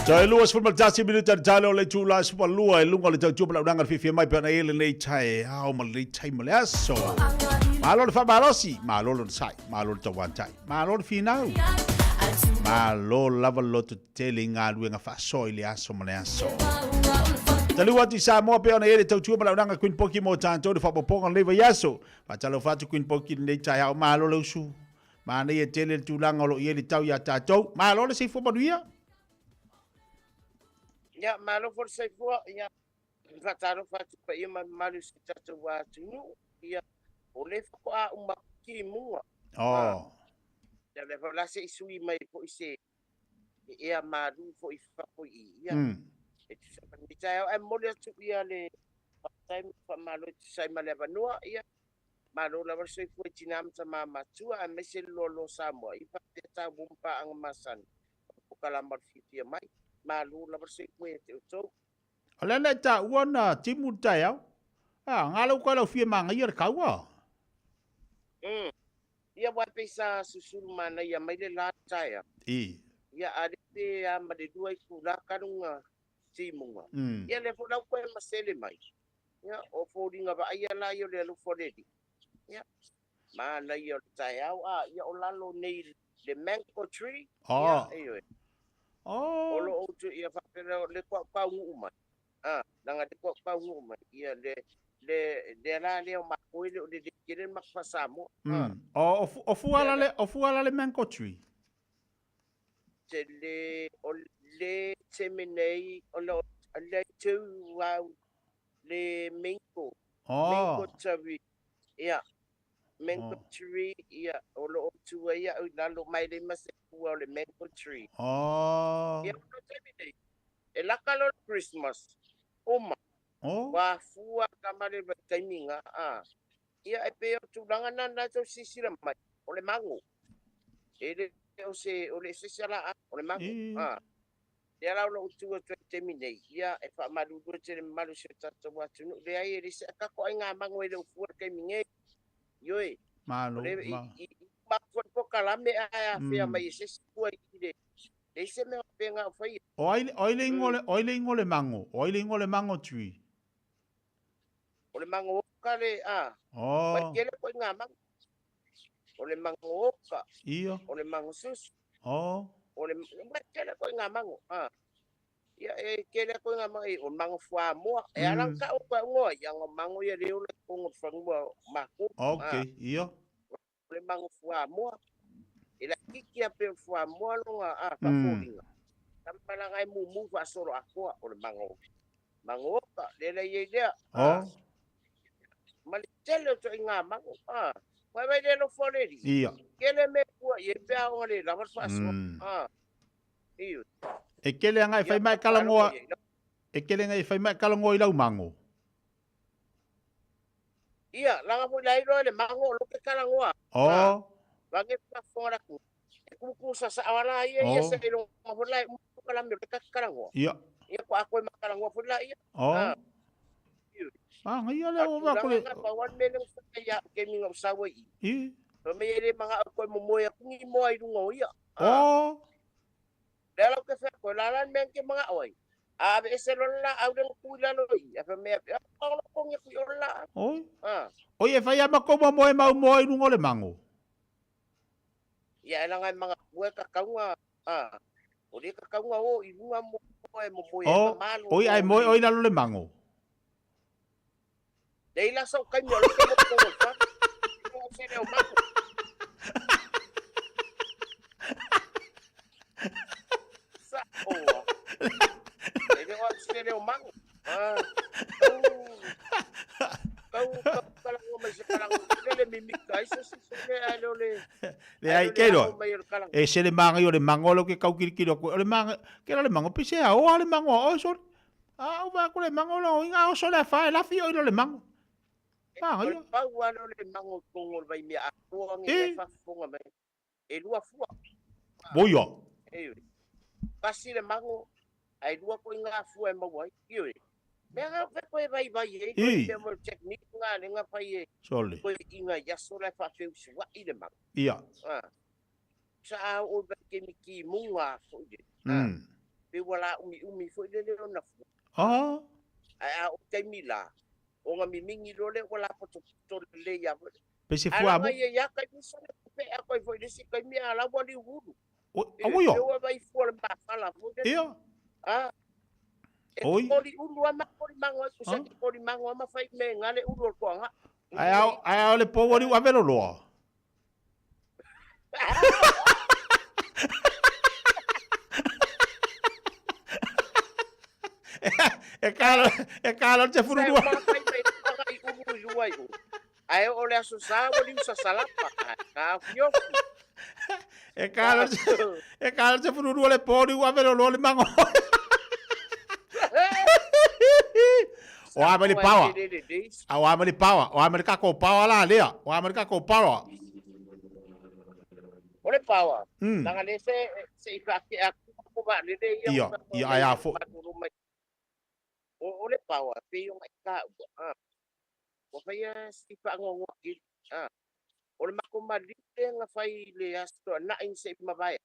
Toe 21 minute le taeao o le itula 12 i luga o le tautua ma le auaunaga le fiafia mai pe ona i lenei taeao ma lenei taimi o le aso. Malo le faamalosi, malo le onosai, malo le tauantai. Malo le finau. Malo lava le loto tetele i galuega faasoa i le aso ma le aso. Taliu atu i Samoa pe ona i ai le tautua ma le auaunaga Queen Poki mo tatou le faaopoopoga o lenei vaiaso. Faatalofa atu Queen Poki i lenei taeao. Malo le usu. Manaia tele le tulaga o lo o i ai le tau iā tatou. Malo le soifua manuia. Ia, malo foi le soifua. Ia, faatalofa atu i paia ma mamalu o si o tatou atunuu. Ia, o lea faatoa uma atu timuga. Oh. Ia, lea foi la se i sui mai foi se ea malu foi i fafo i i. Ia, e tusa ma lenei taeao. Ae momoli atu ia le faafetai ma le faamalo e tusa ai ma le avanoa. Ia, malo lava le soifua i tina ma tama matua aemaise le loaloa Samoa i faapea taumua ma paaga masani o polokalama o le fiafia mai. Malo lava le soifua ia te outou. O le ala e taua na timu le taeao. A, nga lau koe lau fia manaia le kaua. Ia wai pei sa susulu manaia mai le la taeao. I. Ia a le pe a ma le lua itula kaluga timuga. Ia lea foi lau koe masele mai. Ia o foliga vaaia la ia o le alofa o le Alii. Ia manaia o le taeao. A, ia o lalo nei le mango tree. Ia, ioe. O lo o tu ia faapea le taunuu mai. A, leaga le taunuu mai. Ia le le le la lea o matou e le o lelei tele le matou faa-Samoa. O, o fua la le, o fua la le mango tree. Te le, o le taimi nei, o le, le tu au le mango. Mango tree. Ia, mango tree, ia, o lo o tu ai au i lalo mai le ma se pua o le mango tree. Ia, o le taimi nei, e laka loa le Christmas, uma. Oh. Ua afua tama le vaitaimi ga, a. Ia e pei o tulaga na na tou silasila mai, o le mago. E le o se, o le se la o le mago. A. Lea la o lou tu atu ai i le taimi nei, ia e faamalulu atu i le mamalu o si o tatou atunuu, leai e le se akako ai ngā mago e le o fua i le taimi nei. Ioe. Malo, O le, i, ma. i, i ma foi polokalame ae afea mai e se isi fua i le, leai se mea o pega o faia. O ai, o ai le ingoa le, o ai le ingoa le mango? O ai le ingoa le mango tui? O le mango oka le, a. Oh. Mai kele koe ngā mango. O le mango oka. Ia. O le mango susu. Oh. O le, mai kele koe ngā mango. A. Ia, e kele koe ngā mango, e, o mango fuamoa. E ala ka o koe ngoa, ia ngā mango ia leo le kongo whangua mako. Okay, ia. O le mango fuamoa. E la kiki a pe fuamoa longa, a, whaforinga. Tamalanga e mumu whaasoro akoa, o le mango. Mango oka, le le ia lea. Oh. Ma le tele o toi ngā mango. A. Wai wai le lo fōreri. Ia. Kele me kua, i e pea o le lava whaasoa. A. Iyo. E kele anga e whai mai kalangoa, e kele anga e whai mai kalangoa i lau mango. Ia, langa foi lai roa le mango o loke kalangoa. Oh. Wange whafonga raku. E kuku sa sa awala ia, ia Oh. sa i longa foi lai, muku kalame o le kakarangoa. Ia. Ia ko ako e makarangoa foi lai ia. Oh. Ah. Iyo. Ah, ngai ia le o va kore. Tulaga pa wan mele o whai ia ke minga o sawa i. I. Pa me ere manga au koe momoe a kungi moa i runga o ia. Oh. Le ala o ke whea koe, la lan mea ke manga oi. A be ese lola la au rengu kui lalo i. A pa mea, a pa ono kongi kui o la. Oi. Ah. Oi e whai ama komo moe mau moa i runga o le mango. Ia e langa e manga kue kakaunga. Ah. O le kakaunga o i runga moe momoe e Oh. mamalo. Oi ai moe oi lalo le mango. Nei la sau kai mea loke mo kongo wha. O se leo mango. Sa oa. E leo a se leo mango. Ah. Kau kau kalango mai se kalango. Lele mimika ai se se le ai leo le. Le ai ke loa. E se le manga i o le mango lo ke kau kirikiri o koe. O le manga, ke la le mango pise a o a le mango a o sore. A o va ko le mango lo inga o sore a fa e la fi o i lo le mango. Manga O ia. le pau a leo le mango kongo le vai mea a kua nge E. e whafonga mai. E lua fua. Boia. E ui. Kasi le mango, ai lua ko ngā fua e mau ai. I ui. Mea ngā whe koe vai vai e. Koe I. mea mo tekniki ngā le ngā whai e. Sole. Koe i ngā yaso lai whawheu sua i le mango. Ia. Ah. Sa a o vai ke miki munga fo i. Pe wala umi umi fo i le leo na fua. Ah. Ai a o te mila. O ngā mimingi lole wala poto to le ia. Pe se fua mo. Ala ia ia kai misa le pe a koe fo i le si kai mea ala wali uru. O, a wo E ua vai fua le mawhala fo i le. Ia. Ah. E Oi. kori ulu ama kori mango e kusa ki kori mango ama whai me ngale ulu o koanga. Ai au, ai au le po wali ua velo loa. E kalo, e kalo te furu Sa lua. ma whai me koanga i ulu i lua i u. Ai o le aso sa wali usa salapa. Ka fiofu. E kalo, e kalo te furu lua le po wali ua velo loa le mango. O ama le pawa. A o ama le pawa. O ama le kako pawa la lea. O ama le kako pawa. O le pawa. Langa le se se i whake a kuku wa le le ia. Ia, ia ai a fo. O le pawa, pe i o ngai ka ua. Ah. Wa whai a si whaangongoa ki. Ah. O le mako malite nga whai le asto na in se mawaya.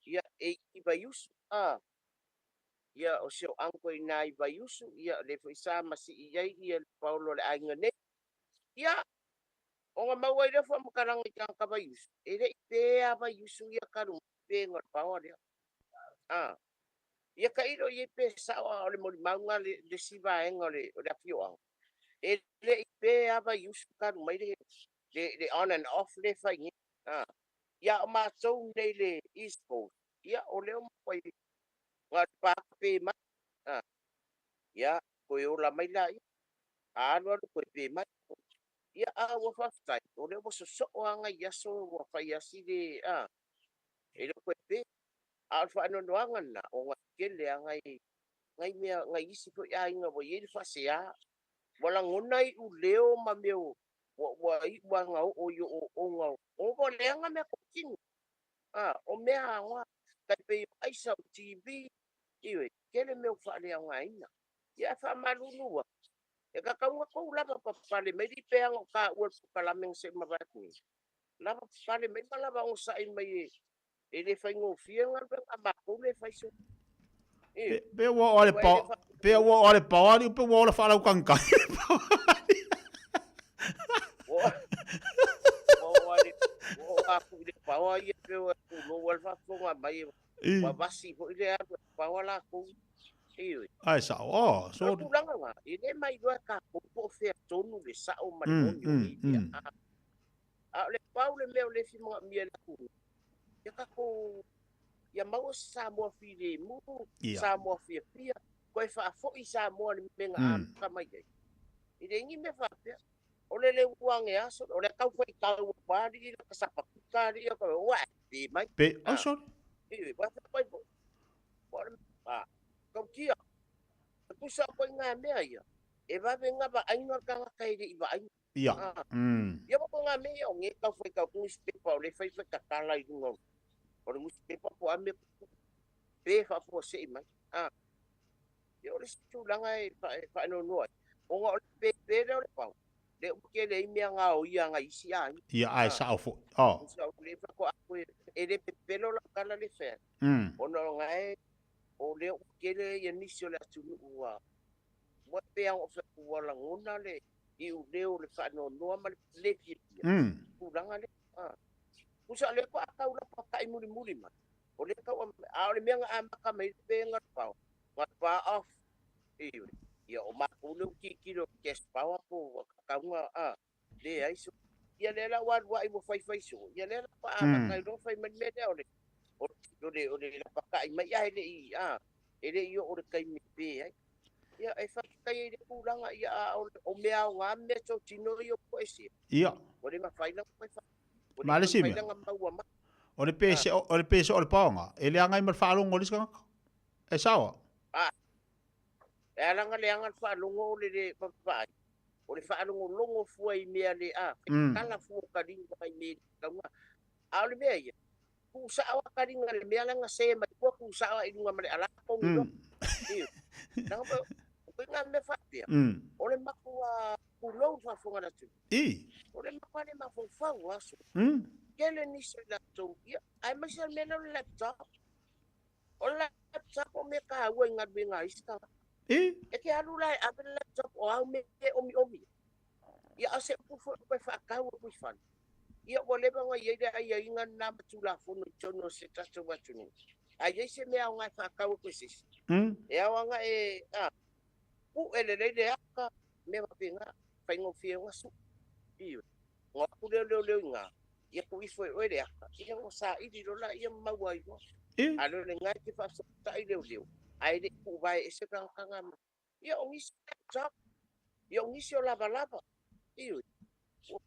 Ia e i vaiusu. Ah. Ia o se o anko i nā i vaiusu. Ia le fo isa masi i ai ia le paulo le ainga nei. Ia o ngā maua i lefua makaranga i tanga vaiusu. E le i pēa vaiusu ia karu pē ngā pawa lea. Ah. Ia ka iro i e pē sawa o le mori maunga le, le siva enga o le, o le awhio. E le i pēa vaiusu karu mai le, le, le on and off le whai nge. Ah. Ia o mātou nei le East Coast. Ia o leo mawai ngā pā pē mai. Ah. Ia koe ola mai la ia. A alu alu koe pē mai. Ia a ua whawhitai. O leo mo soso anga i aso ua whai asi le. Ah. E leo koe pē. A o whaanonoanga na o ngā kele anga i Ngai mea ngai isi foi aiga ua i ai le faaseā. Ua lagona iu leo ma mea ua ua iu lava na oo i ooooga o ua leaga mea totino. A, o mea aoga, tai pei o aisa, o TV, ioe, tele mea ua faaleaogaina. Ia ae faamalulu atu, e tatau ona tou lava papale mai li pe ana o taua i le polokalame na se'i mavae atu nei. Lava papale mai ma lava onosai mai e e le faigofie le galuega a matou lea e fai so. Pe pe ua oo a le pao pe ua oo a le pao alii pe ua ola faalautagitagi le pao alii. Ua oo a le ua oo atu i le paoa ia pe ua pulou a le faafofoga mai ua vasi foi le alu a le paoa latou. Ioe. Ae sao. Oh, so. O le tulaga lena, e le mailoa e tatou po o fea tonu le sao ma le moni o nei mea. A o le pau le mea o lea e fia manaomia e le atunuu, ia tatou, ia maua se Samoa filemu, Samoa fiafia, toe faafoi Samoa i le mea na amata mai ai. E leai ni mea faapea. O le le ua ane aso, o le tau faitau atu alii la ka sapatuta alii, ua pe mai. Pe, oh, sorry. Ua fai foi. Ua tautia. E tusa koe ngā mea ia. E vave ngā vaaiga o le tagata e le i vaaiga. Ia. Ia mo ngā mea ia o nge tau whai tau newspaper o le whai whai tatala i runga o le newspaper po a mea pe whaafua sei mai. Ia o le isi tulaga e whaanoanoa ai. Ona o le pepe lea o le pau. Le ua tele ai mea ngā o ia ngai isi aiga. Ia, ae sao foi. Oh. Usa o le whakoa koe e le pepelo lau tala le whea. Ona o ngae o lea ua tele ia nisi o le atunuu ua ua pea o ua lagona le iu leo o le faanoanoa ma le le fiafia. Tulaga lea. Usa o lea ko a tau lapa ta'i mulimuli mai. O lea tau a o le mea na amata mai le pe na pao. Na pa off. Ioe. Ia o matou lea ua tilotilo i cash power po ua tatau na leai so. Ia lea la ua alu ai ua faifai so. Ia lea la pa amata ai loa fai mai le mea lea o le o le o le lapata'i mai ae le i a e le i oo i le taimi e pe ai. Ia e faafetai ai i le tulaga ia a o mea aoga mea totino ia ua ese. Ia. Ua le mafai la ona ua le Ma le isi mafai mea, la ona maua mai. o le pe se o le pe se o le paoga, e leaga ai ma le faalogo o le isi tagata. E sao a? A, e ala ona leaga le faalogo o le le vaai, o le faalogologo fua i mea le a, tala fua o taliga i mea i le tauga. A o le mea ia, tuu sao a taliga i le mea la na se mai tua, tuu sao i luga ma le ala togi loa. Ioe. Leaga o ituaiga mea faapea, o le matua pulou le faafofoga a le atunuu. O le matua le mafaufau aso. Tele nisi o i latou, ia, aemaise le mea lea o le laptop. O le laptop o mea taua i galuega a isi tagata. E te alu la e ave le laptop o au mea e omiomi. Ia a o se upu foi ua toe faatau atu i fale. Ia ua leva ona i ai le aiaiga lena ma Tulafono i totonu o se tatou atunuu. A i ai se mea aoga e faatau atu e se isi, e ao lava ona e a, pue lelei le ata, mea faapena, faigofie ona sue. Ioe. Ona o atu lea o leoleo i ina, ia tuu ifo e oe le ata, ia ona saili loa laia ma maua ai loa. A le o lena e te faafesootai leoleo, ae le i tuuvae ese le tagata na. Ia o nisi laptop, ia o nisi o lavalava. Ioe. Ua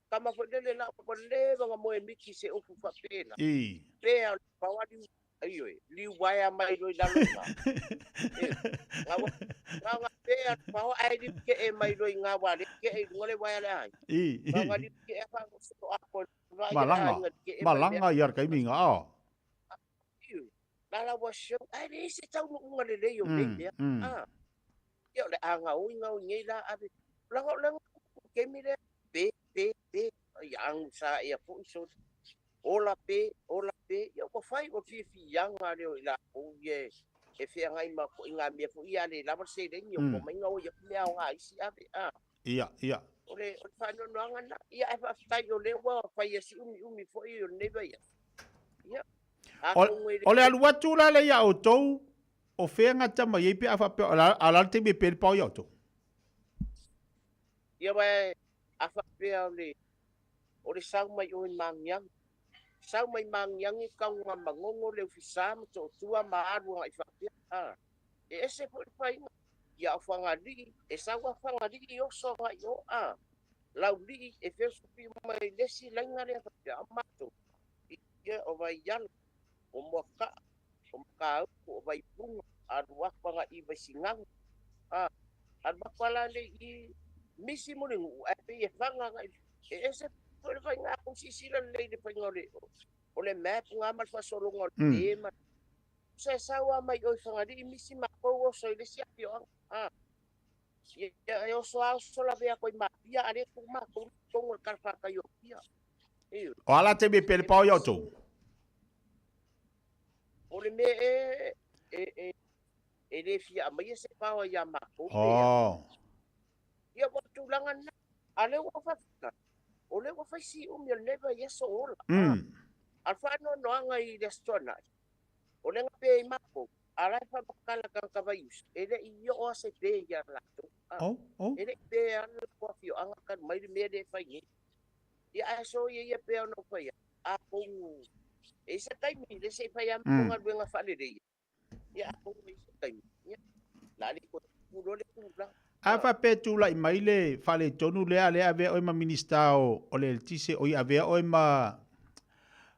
tama foi lele la ua leva ona moe miti i se upu faapena. Pe a o le pau a liu, ioe, liu uaea mai loa i lalo i ina. Ioe. Na ua, na ona pe a le pau ae liu kee mai loa i ina aua o lea e kee i luga le uaea a le aiga. Na ona liu kee a faagasolo atoa i le vaai a le Malaga, aiga i le kee mai malaga mea. ia le taimi ina, oh. Ioe. Na la ua show, ae leai se taunuuga lelei o nei mea. Ia o le a gaoi gaoi nei la ave. Leaga o le taimi lea, pe, pe, pe, ia agusa ea foi soli. Ola pe, ola pe, ia ua fai o le fiafiaga lea o i latou ia e feagai ma ituaiga mea foi ia a le lava le seleni, o omai gaoi atu mea aoga isi ave. A. Ia, ia. O le faanoanoaga lena. Ia ae faafetai o lea ua fai si umiumi foi o lenei vaiaso. Ia, atonu e le. O le alu atu la lea ia outou, o fea gata mai ai pe a faapea, o le a le taimi e pe le pao ia outou? Ia aua a faapea o le o le sau mai o i Magiagi, sau mai Magiagi tau na Manono le Ofisa ma Tootua ma alu agai faapea. A, e ese foi le faiga. Ia o Fagalii, e sau a Fagalii i oso agai i o, a, Laulii e feosofi mai le isi laina lea faapea, a o matou, ia o Vaiala, o Moakaa, o Matautu, o Vaipuna, Alu aku agaʻi i Vaisigano. A, alu aku ala le i misi Mulinuu, ae pei e faga agaʻi. E ese foi le faiga a kou silasila lelei i le faiga o le, o le map ga ma le faasologa o le mm. ma sa e sau lava mai o i Fagalii misi makou oso i le isi afioaga. A, ia e oso a oso lavea koe i Mapia a le tu makou i totonu o le talafatai o Apia. Ioe. O a la taimi e pele pao ia outou? O le mea e, e, e, e le fia aumaia se paoa iā makou pe a. Oh. Ia ua tulaga lena. A lea ua faafetai, o lea ua fai si umi o lenei vaiaso o ola. A o le faanoanoaga i le Aso Toonai, o le gape ai makou, a la e faamatala tagata vaiusu, e le i oo lava se pe iā latou. Oh, oh. E le i pe lava le latou afioaga talu mai le mea lea e fai nei. Ia ae soia ia pea ona ou fai atu, atonu e i ai se taimi, le se i fai lava matou galuega faaleleia, ia atonu e i ai se taimi, ia, o le a le toe tupu loa le tulaga. A faapea e tulai mai le faaletonu lea, lea e avea oe ma Minisita o, o le Eletise, oi avea oe ma,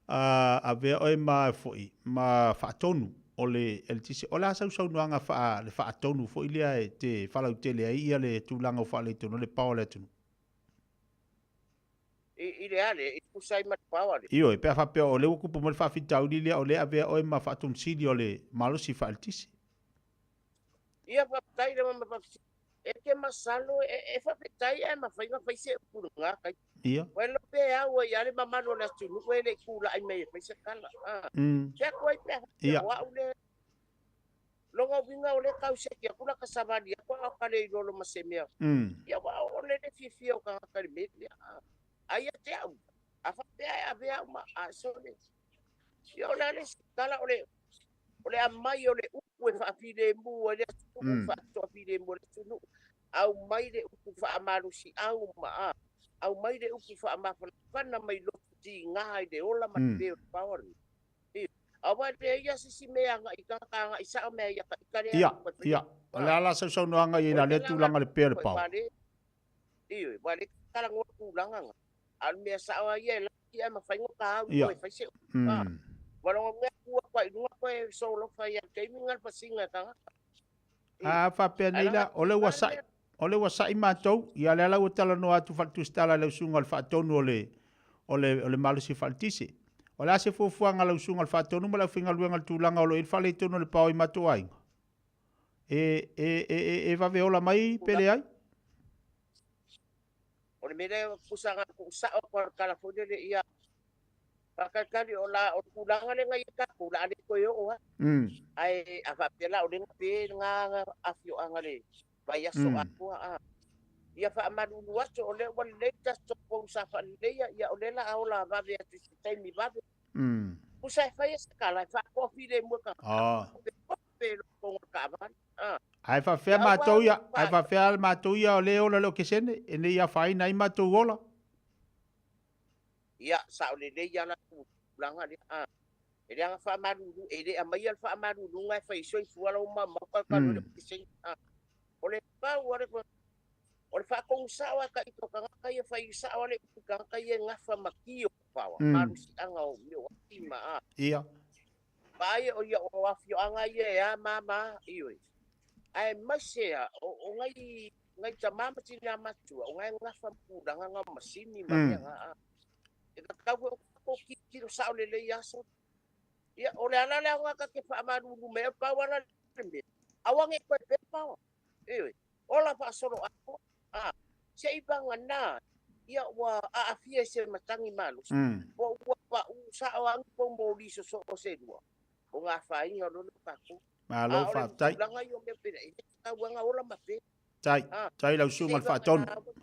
uh, avea oe ma foi, ma faatonu o le eletise. O le a sau saunoaga faa, le faatonu foi lea e te faalautele ai ia le tulaga o faaletonu o le pao o le atunuu? I, i le ale, i tusa ai ma le pao ale. Ioe, pe a faapea o lea ua tupu mai le faafitauli lea, o lea e avea oe ma faatonu sili o le malosi faaeletise. Ia faafetai le mama faafesili. E te masalo e, e faafetai ae mafai ona fai se upu i lena taimi. Ia. Ua iloa pe au ai lava le mamalu o le atunuu e le i tulai mai e fai se tala. Ah. Fea atu ai pe a faapea o au le lona uiga o lea tau seki atu la ta savali atu a o ka le iloa ma se mea. Ia aua o le le fiafia o tagata i le mea lea. Ah. A ia te au, a faapea e ave au ma a sole. Ia o le a le isi tala o le o le aumai o le upu e faafilemu ai le atunuu, faatoafilemu ai le atunuu, aumai le upu faamalosiau ma a, aumai le upu faamafanafana mai lotu tiga i le ola ma le pe o le paoa lenei. Ioe. Aua e leai lava se isi mea e agai i tagata agai sao mea ia ka ika lea Ia, ia. O le a la sau saunoaga i ai la lea tulaga le pe o le paoa. Ioe, ua le talanoa tulaga na. A o le mea sao lava ia e laki ae mafai ona ta au i e fai se upu. Ua logo mea tu atu ai i luga toe solofa ia taimi na le pasiga e tagata. A faapea nei la, o le ua sa'i, o le ua sa'i matou, ia lea la ua talanoa atu faale-Tusitala i lau susuga o le faatonu o le, o le, o le malosi faaletise. O le a se fuafuaga a lau susuga o le faatonu ma le aufaigaluega i le tulaga o lo o i ai le faaletonu o le pao i matou aiga? E, e, e, e, e vave ola mai pe leai? O le mea lea pusa na tuu sao atu a le tala foi lele ia faatalitali o la o le tulaga lea na i ai tatou o le a le toe oo lava. Ae a faapea la o lea na pe lena afioaga le vaiaso atoa a. Ia faamalulu atu o lea ua lelei le tatou pou sa faaleleia ia o lea la a ola vave atu i se taimi vave. Pusa e fai se tala e faatoafilemu e tagata pe loko o le taavale. A. Ae faafefea matou ia, ae faafefea matou ia o lea e ola le okesene, e ne i afaina ai matou ola. Ia, sao lelei lava la tulaga lea. A. E leaga faamalulu, e le aumaia le faamaluluga e fai ai soifua lau maumau talu le okesene. A. O le pau o le o le faatonu sao lava ita o tagata ia, fai sao lava le upu i tagata ia e gafa ma ki o paoa, malosiaga o mea o ati ma a. Ia. Vaai o ia o afioaga ia e a ma ma, ioe. Aemaise a o, o ngai, ngai tamā ma tinā matua, o ngai gafa ma tulaga nga o masini ma mea nga a. E tatau foi ona tatou tilotilo sao lelei aso. Ia, o le ala lea nga ta te faamalulu mai ai, pau lava le mea, aua ne i toe pe paoa. Ioe. Ola faasolo atoa. A, se i vagana, ia ua aafia i se matagi malosi, po ua paʻu sao lava ni pou moli sosoo se lua, o ngā afaina o lona tatou. Malo A o le faafetai. tulaga ia o mea pena, e le tatau lava ona ola ma pe. Tai, A, tai lau se susuga i i le Faatonu. vagana ua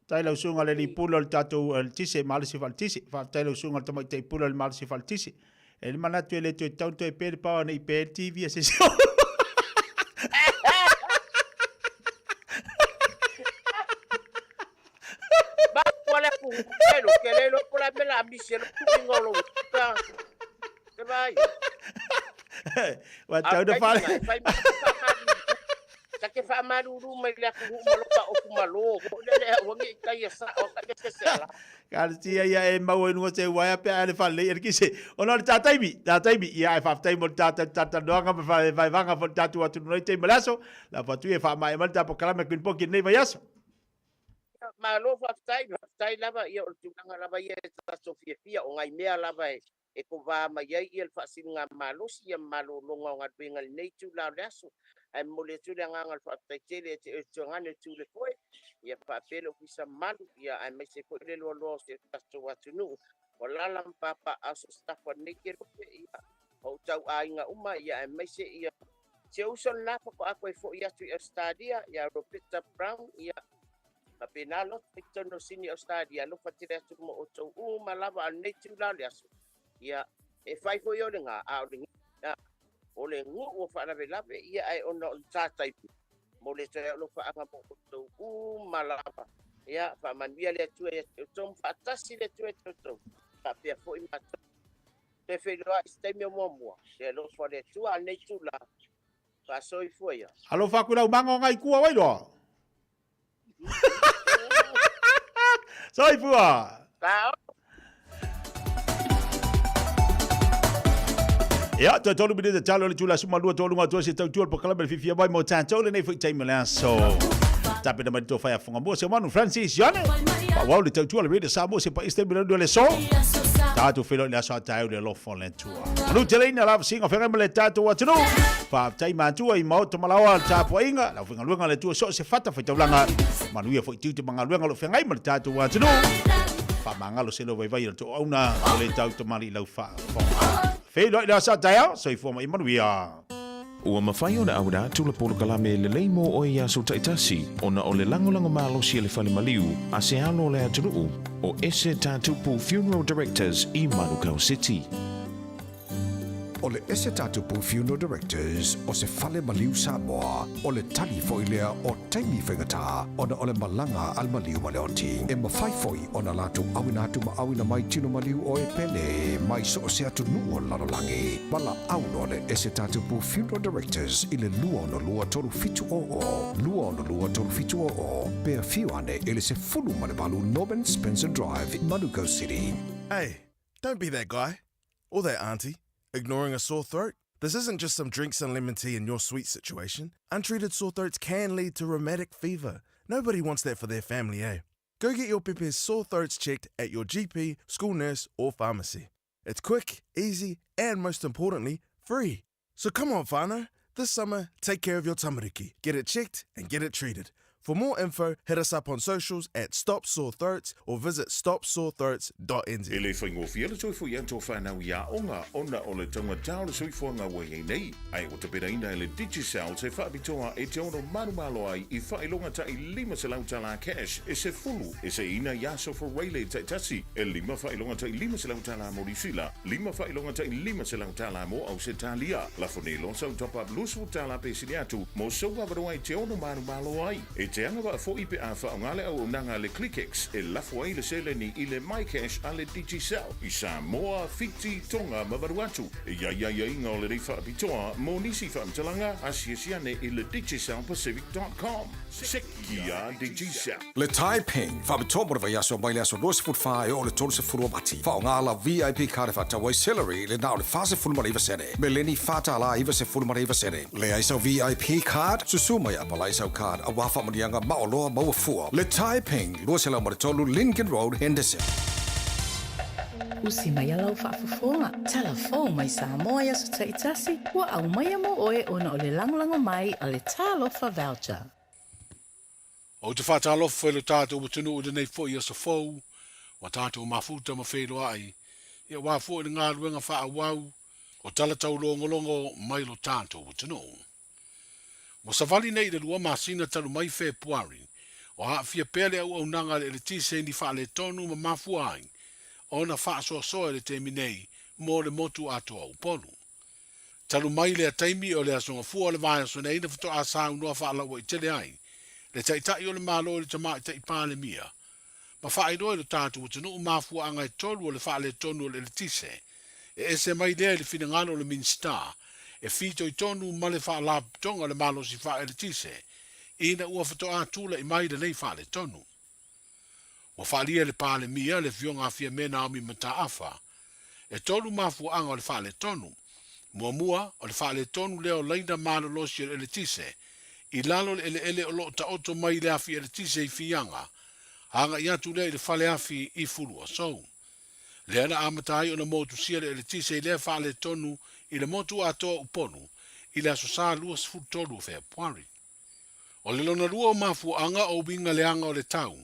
Tai lau susuga i le alii pule o le tatou eletise, malosi faaletise. Faafetai lau susuga i le tamaitai pule o le malosi faaletise. E i ai le manatu e le toe tatau ona toe pe le paoa ne i pe ai le TV a se isi. Matua le atu pelo ke le lo pola me la misi lo tuinga o lo ta. Te vai. Ua tau na fale. Fai ma te faamalulu mai le atunuu ma lota ofu malo foi lele aua ne i taia sao ata i se ala. Talosia ia e maua i luga o se uaea pe a e le faalelei eletise. Ona o le ta taimi, ta taimi, ia ae faafetai mo le ta talatalanoaga ma faevaevaga foi le tatou atunuu nei taimi ma le aso. Lafo atu ia e faamaea mai le ta polokalame a Queen Poki i lenei vaiaso. Malo faafetai, faafetai lava, ia o le tulaga lava ia e tatou fiafia, o nai mea lava e e kovā mai ai ia le faasiligamalosi ia ma malologa o galuega i lenei itula o le aso. Ae momoli atu le agaga o le faafetai tele ia te oe Tuagane o Tule Foe, ia faapea le Ofisa mamalu, ia aemaise foi le loaloa o si o tatou atunuu. O alaala ma papaaao so staff o lenei kelope, ia o ou tauaiga uma, ia aemaise ia si ou uso lena faatoa toe foi atu i Australia, ia Roberta Brown, ia Faapena loto i totonu o Sini Australia, alofa tele atu mo outou uma lava a lenei itula o le aso. Ia, e fai foi o le gā, a o le gā, o le nuu o faalavelave, ia ae ona o le tātai mo le toe alofaaga mo outou uma lava. Ia, faamanuia le Atua ia te outou ma faatasi le Atua ia te outou, faapea foi matou. Toe feiloai i se taimi o muamua, le alofa o le Atua a lenei itula, faasoifua ia. Alofa atu i lau maga o ngai kua wairoa. Soifua! Ia, toe tolu minute talo le tula suma lua tolu ngā se tautua le polokalame le fiafia mai mo tātou lenei foi taimi o le aso. Tapena mai le tofa ia Whangamua se manu Francis Yane. Wau le tautua le Radio Samoa se pa iste mila le so. Tātou whelo i le aso a tāu le alofa o le Atua. Manu tele ina lava singa whengai ma le tātou atunuu. Whāptai mātua i maoto malaoa le tāpuainga, lau whengaluenga le Atua so se whata whaitaulanga. Manuia foi tiute ma ngaluenga lo whengai ma le tātou atunuu. Whamangalo se lo vaivai o le tō auna o le tau tamali i lau whaafonga. Whenua i le asa taeao, soifua ma i manuia. Ua mafai ona auina atu le polokalame lelei mo oe i aso taitasi ona o le lagolago malosi a le fale maliu a se alo o le atunuu o Ese Tatupu Funeral Directors i Manukau City. O le Ese Tatupu Funeral Directors o se fale maliu Samoa, o le tali foi lea o taimi faigata ona o le malaga a le maliu ma le oti. E mafai foi ona latou auina atu ma auina mai tino maliu o e pele mai so o se atunuu o le lalolagi. Valaau loa le Ese Tatupu Funeral Directors i le 262 3700, 262 3700, pe afio ane i le 18 Norman Spencer Drive, Manukau City. Hey, don't be that guy. Or that auntie, ignoring a sore throat. This isn't just some drinks and lemon tea in your sweet situation. Untreated sore throats can lead to rheumatic fever. Nobody wants that for their family, eh? Go get your pepe's sore throats checked at your GP, school nurse, or pharmacy. It's quick, easy, and most importantly, free. So come on, whānau. This summer, take care of your tamariki. Get it checked and get it treated. For more info, hit us up on socials at Stop Sore Throats or visit stopsorethroats.nz. E le faigofie le toe foi atu o whanau i aoga ona o le taugata o le soifuaga ua i ai nei, ae ua tapenaina e le Digicel se faapitoa e te ono malomalo ai i faailoga ta'i $500 tala cash e sefulu e seiina i aso Fureile taitasi, e lima faailoga ta'i $500 tala mo Niusila, lima faailoga ta'i $500 tala mo Ausetalia. Lafo nei loa sau top up $20 pe sili atu mo sou avanoa e te ono malomalo ai. E te agavaa foi pe a faaaoga le auaunaga a le ClickX e lafo ai le seleni i le MyCash a le Digicel i Samoa, Fiti, Tonga ma Vanuatu. E i ai aiaiga o lenei faapitoa mo nisi faamatalaga, asiasi ane i le DigicelPacific.com. Sekia Digicel. Le Taiping, faapitoa mo le vaiaso mai le aso 24 e oo i le 30 o Mati. Faaaoga lau VIP card e faatau ai celery i le na o le 49 sene, meleni $4.99 sene. Leai sau VIP card? Susu mai a palai sau card aua faamanuiaga maoloa maua fua. Le Taiping, 203 Lincoln Road, Henderson. Usi mai a lau faafofoga, tala fou mai Samoa i aso taitasi, ua aumaia mo oe ona o le lagolago mai a le Talofa Voucher. Ou te faatalofa i lo tatou atunuu i lenei foi aso fou, ua tatou mafuta ma feiloai, ia aua foi le galuega faaauau o tala taulogologo mai lo tatou atunuu. Ua savali nei i le lua masina talu mai Fepuari, o aafia pea le auaunaga a le eletise i ni faaletonu ma mafua ai ona faasoasoa i le taimi nei mo le motu atoa o Upolu. Talu mai lea taimi o le Aso Gafua o le vaiaso nei na faatoa saunoa faalauaitele ai le Taitai o le Malo i le Tamaitai Palemia ma faailoa i lo tatou atunuu mafuaaga e tolu o le faaletonu o le eletise e ese mai lea i le finagalo o le Minisita e fitoitonu ma le Faalapotopotoga o le Malosi Faaeletise. ina ua faatoa tulai mai lenei faaletonu. Ua faaalia e le Palemia, le Afioga a Fiame Naomi Mataafa, e tolu mafuaaga o le faaletonu. Muamua, o le faaletonu lea o laina malolosi o le eletise i lalo o le eleele o lo o taoto mai i le afi eletise i Fiaga, agai atu lea i le fale afi i Fuluasou. Lea na amata ai ona motusia le eletise i lea faaletonu i le motu atoa o Upolu i le Aso Sa 23 o Fepuari. O le lona lua o mafuaaga o uiga leaga o le tau,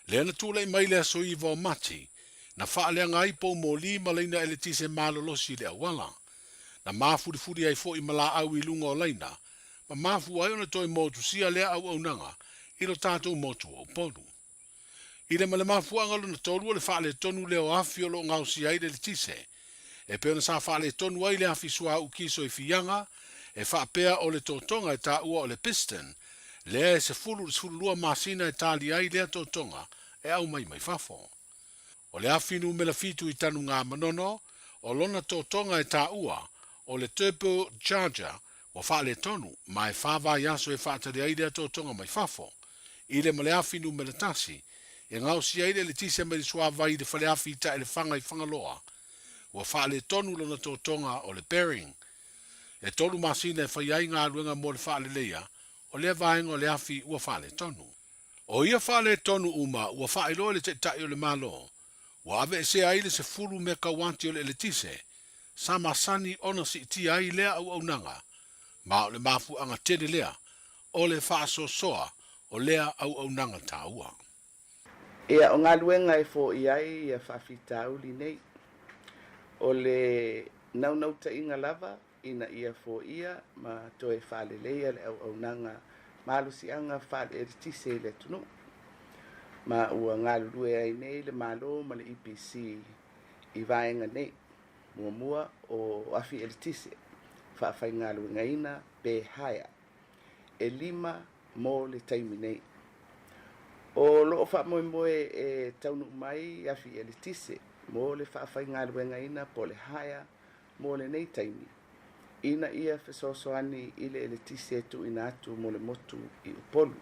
lea na tulai mai le aso 9 o Mati, na faaleaga ai poumoli ma laina eletise malolosi i le auala. Na mafulifuli ai foi ma laau i luga o laina, ma mafua ai ona toe motusia lea auaunaga i lo tatou motu o Upolu. I le ma le mafuaaga lona tolu o le faaletonu lea o afi o lo o gaosia ai le eletise, e pei ona sa faaletonu ai le afi suauu kiso i Fiaga, e faapea o le totoga e taua o le piston, lea e 10 i le 12 masina e tali ai lea totoga e aumai mai fafo. O le afi numera fitu i Tanugamanono, o lona totoga e taua o le turbo charger ua faaletonu, ma e fa vaiaso e faatali ai lea totoga mai fafo. I le ma le afi numera tasi, e gaosia ai le eletise mai le suavai i le faleafi i Taelefaga i Fagaloa, ua faaletonu lona totoga o le bearing. E tolu masina e fai ai galuega mo le faaleleia o lea vaega o le afi ua faaletonu. O ia faaletonu uma ua faailoa e le Taitai o le Malo, ua aveesea ai le 10 mekauati o le eletise sa masani ona siitia ai lea auaunaga, ma o le mafuaaga tele lea o le faasoasoa o lea auaunaga taua. Ia, o galuega e foia ai ia faafitauli nei, o le naunautaiga lava ina ia foia ma toe faaleleia le auaunaga malosiaga faale-eletise i le atunuu, ma ua galulue ai nei le Malo ma le EPC i vaega nei. Muamua, o afi eletise faafaigaluegaina pe hire, e lima mo le taimi nei. O lo o faamoemoe e taunuu mai afi eletise mo le faafaigaluegaina po o le hire mo lenei taimi, ina ia fesoasoani i le eletise e tuuina atu mo le motu i Upolu.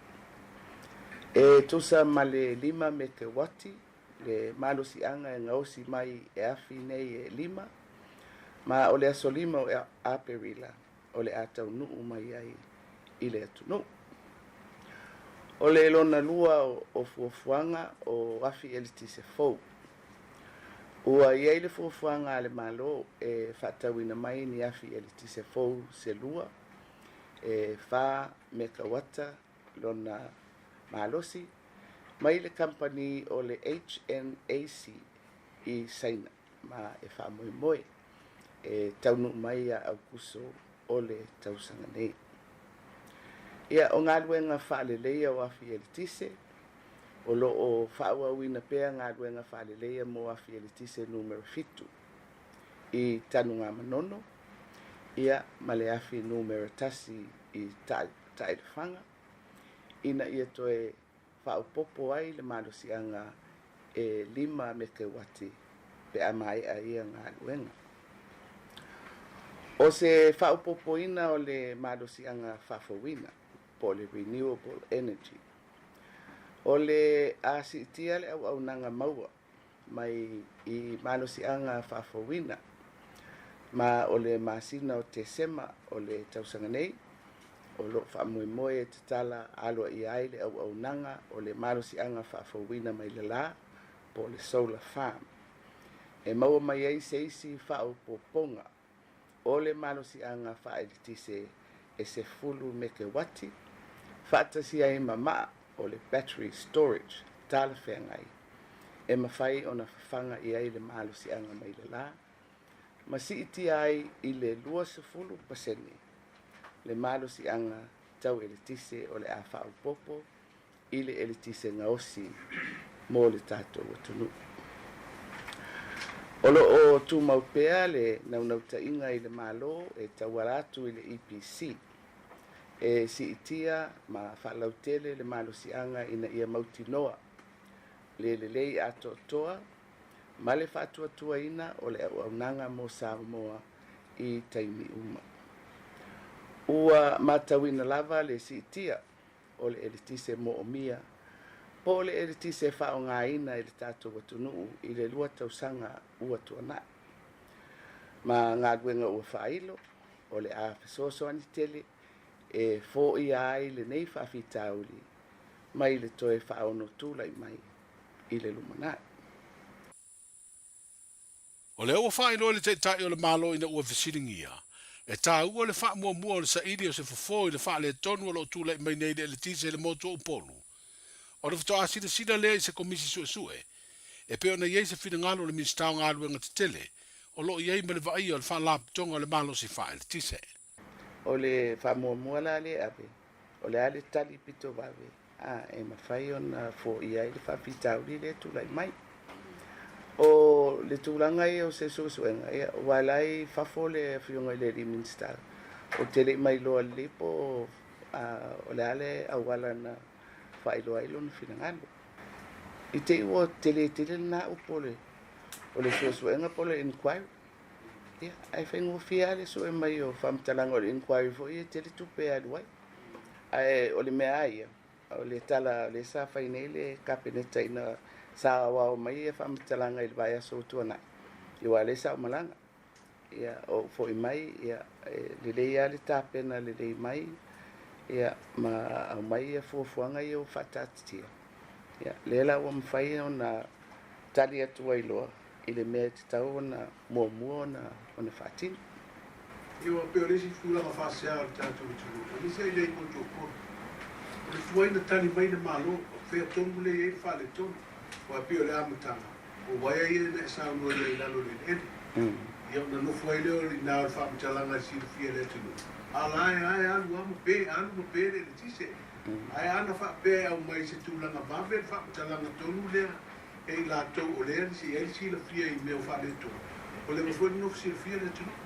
E tusa ma le lima mekewati le malosiaga e gaosi mai e afi nei e lima, ma o le aso 5 o Aperila o le a taunuu mai ai i le atunuu. O le lona lua o fuafuaga o afi eletise fou. Ua i ai le fuafuaga a le Malo e faatauina mai ni afi eletise fou se lua, e 4 mekauata lona malosi, mai le kamupani o le HNAC i Saina, ma e faamoemoe e taunuu mai ia Aukuso o le tausaga nei. Ia, o galuega faaleleia o afi eletise, o lo o faaauauina pea galuega faaleleia mo afi eletise numera 7 i Tanugamanono, ia, ma le afi numera 1 i Taelefaga, ina ia toe faaopoopo ai le malosiaga e 5 mekeuati pe a maea ia galuega. O se faaopoopoina o le malosiaga faafouina po o le renewable energy, o le a siitia le auaunaga maua mai i malosiaga faafouina, ma o le masina o Tesema o le tausaga nei, o lo o faamoemoe e tatala aloaia ai le auaunaga o le malosiaga faafouina mai le la po o le solar farm, e maua mai ai se isi faaopoopoga o le malosiaga faaeletise e 10 mekewati, faatasi ai ma maa o le battery storage talafeagai, e mafai ona fafaga i ai le malosiaga mai le la, ma siitia ai i le 20% le malosiaga tau eletise o le a faaopoopo i le eletise gaosi mo le tatou atunuu. O lo o tumau pea le naunautaiga i le Malo e tauala atu i le EPC e siitia ma faalautele le malosiaga ina ia mautinoa le lelei atoatoa ma le faatuatuaina o le auaunaga mo Samoa i taimi uma. Ua matauina lava le siitia o le eletise moomia po o le eletise faaaogaina e le tatou atunuu i le 2 tausaga ua tuanai. Ma galuega ua faailo, o le a fesoasoani tele e foia ai lenei faafitauli mai le toe faaono tulai mai i le lumanai. O lea ua faailoa e le Taitai o le Malo ina ua fesiligia, e taua le faamuamua o le saili o se fofo i le faaletonu o lo o tulai mai nei i le eletise i le motu o Upolu. Ona faatoa silasila lea i se Komisi Suesue, e pei ona i ai se finagalo o le Minisita o Galuega Tetele o lo o i ai ma le vaaia o le Faalapotopotoga o le Malosi Faaeletise. O le faamuamua la lea e ave, o le a le tali pito vave a e mafai ona foia ai le faafitauli lea e tulai mai. O le tulaga ia o se suesuega, ia, aua la e i fafo le Afioga i le alii Minisita, ou te le i mailoa lelei po o le a le auala na faailoa ai lona finagalo. I te i ua tele tele lena upu o le, o le suesuega po o le inquiry. Ia, ae faigofie lava le sue mai o faamatalaga o le inquiry foi e tele tupe e alu ai. Ae o le mea lava ia, o le tala o lea sa fai nei le Kapeneta ina sa aoao mai ia faamatalaga i le vaiaso ua tuanai, aua o lea sa ou malaga. Ia, ou foi mai, ia, e lelei lava le tapena lelei mai, ia, ma aumai ia fuafuaga ia ua faataatitia. Ia, lea la ua mafai ona tali atu ai loa i le mea e tatau ona muamua ona faatino. Ia ua pei o le isi tulaga faasea o le tatou atunuu, aemaise ai le motu o Upolu, o le tuai na tali mai le Malo, o fea tonu lea e i ai le faaletonu, aua e pei o le amataga, o uaea ia na e saunoa i ai i lalo o le eleele. Ia ona nofo ai lea o i ina o le faamatalaga e silafia e le atunuu, a la e a e alu lava ma pe, alu ma pe le eletise. Ae ana faapea e aumai i se tulaga vave le faamatalaga tonu lea, e i latou o lea e i ai le silafia i mea o faaletonu, ua leva foi ona nofo silafia le atunuu.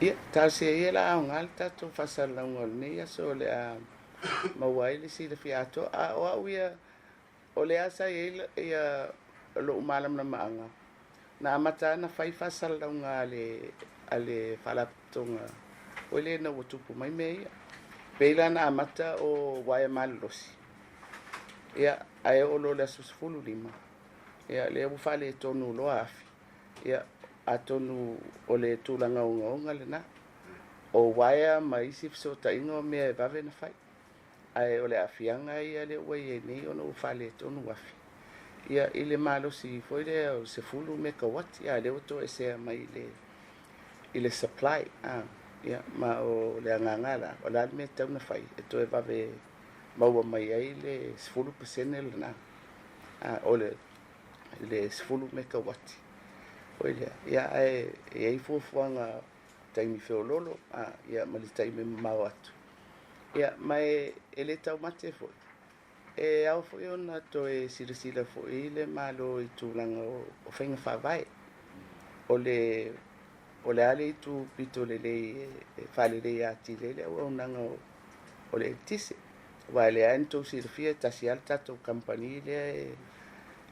Ia, talosia ia la aoga le tatou faasalalauga o lenei aso o le a maua ai le silafia atoa. A o au ia, o lea sa i ai ia lou malamalamaaga, na amata lava ona fai faasalalauga a le, a le Faalapotopotoga foi lea ina ua tupu mai mea ia. Pei la na amata o uaea malolosi. Ia, ae oo loa i le aso 15, ia, lea ua faaletonu loa afi. Ia, atonu o le tulaga ogaoga lena. O uaea ma isi fesootaiga o mea e vave ona fai. Ae o le aafiaga ia lea ua i ai nei ona ua faaletonu afi. Ia, i le malosi foi lea o le 10 mekauati, a o lea ua toesea mai i le i le supply. A, ia, ma o le agaga la, o le a le mea e tatau ona fai e toe vave maua mai ai le 10% lena, a, o le le 10 mekauati foi lea. Ia, ae e i ai fuafuaga taimi feoloolo, a, ia, ma le taimi mamao atu. Ia, ma e, e le taumate foi. E ao foi ona toe silasila foi le Malo i tulaga o, o faiga faavae. O le, o le a le itu pito lelei e, e faaleleia atili ai le auaunaga o, o le eletise. Aua e leai na tou silafia e tasi lava le tatou kamupani lea e,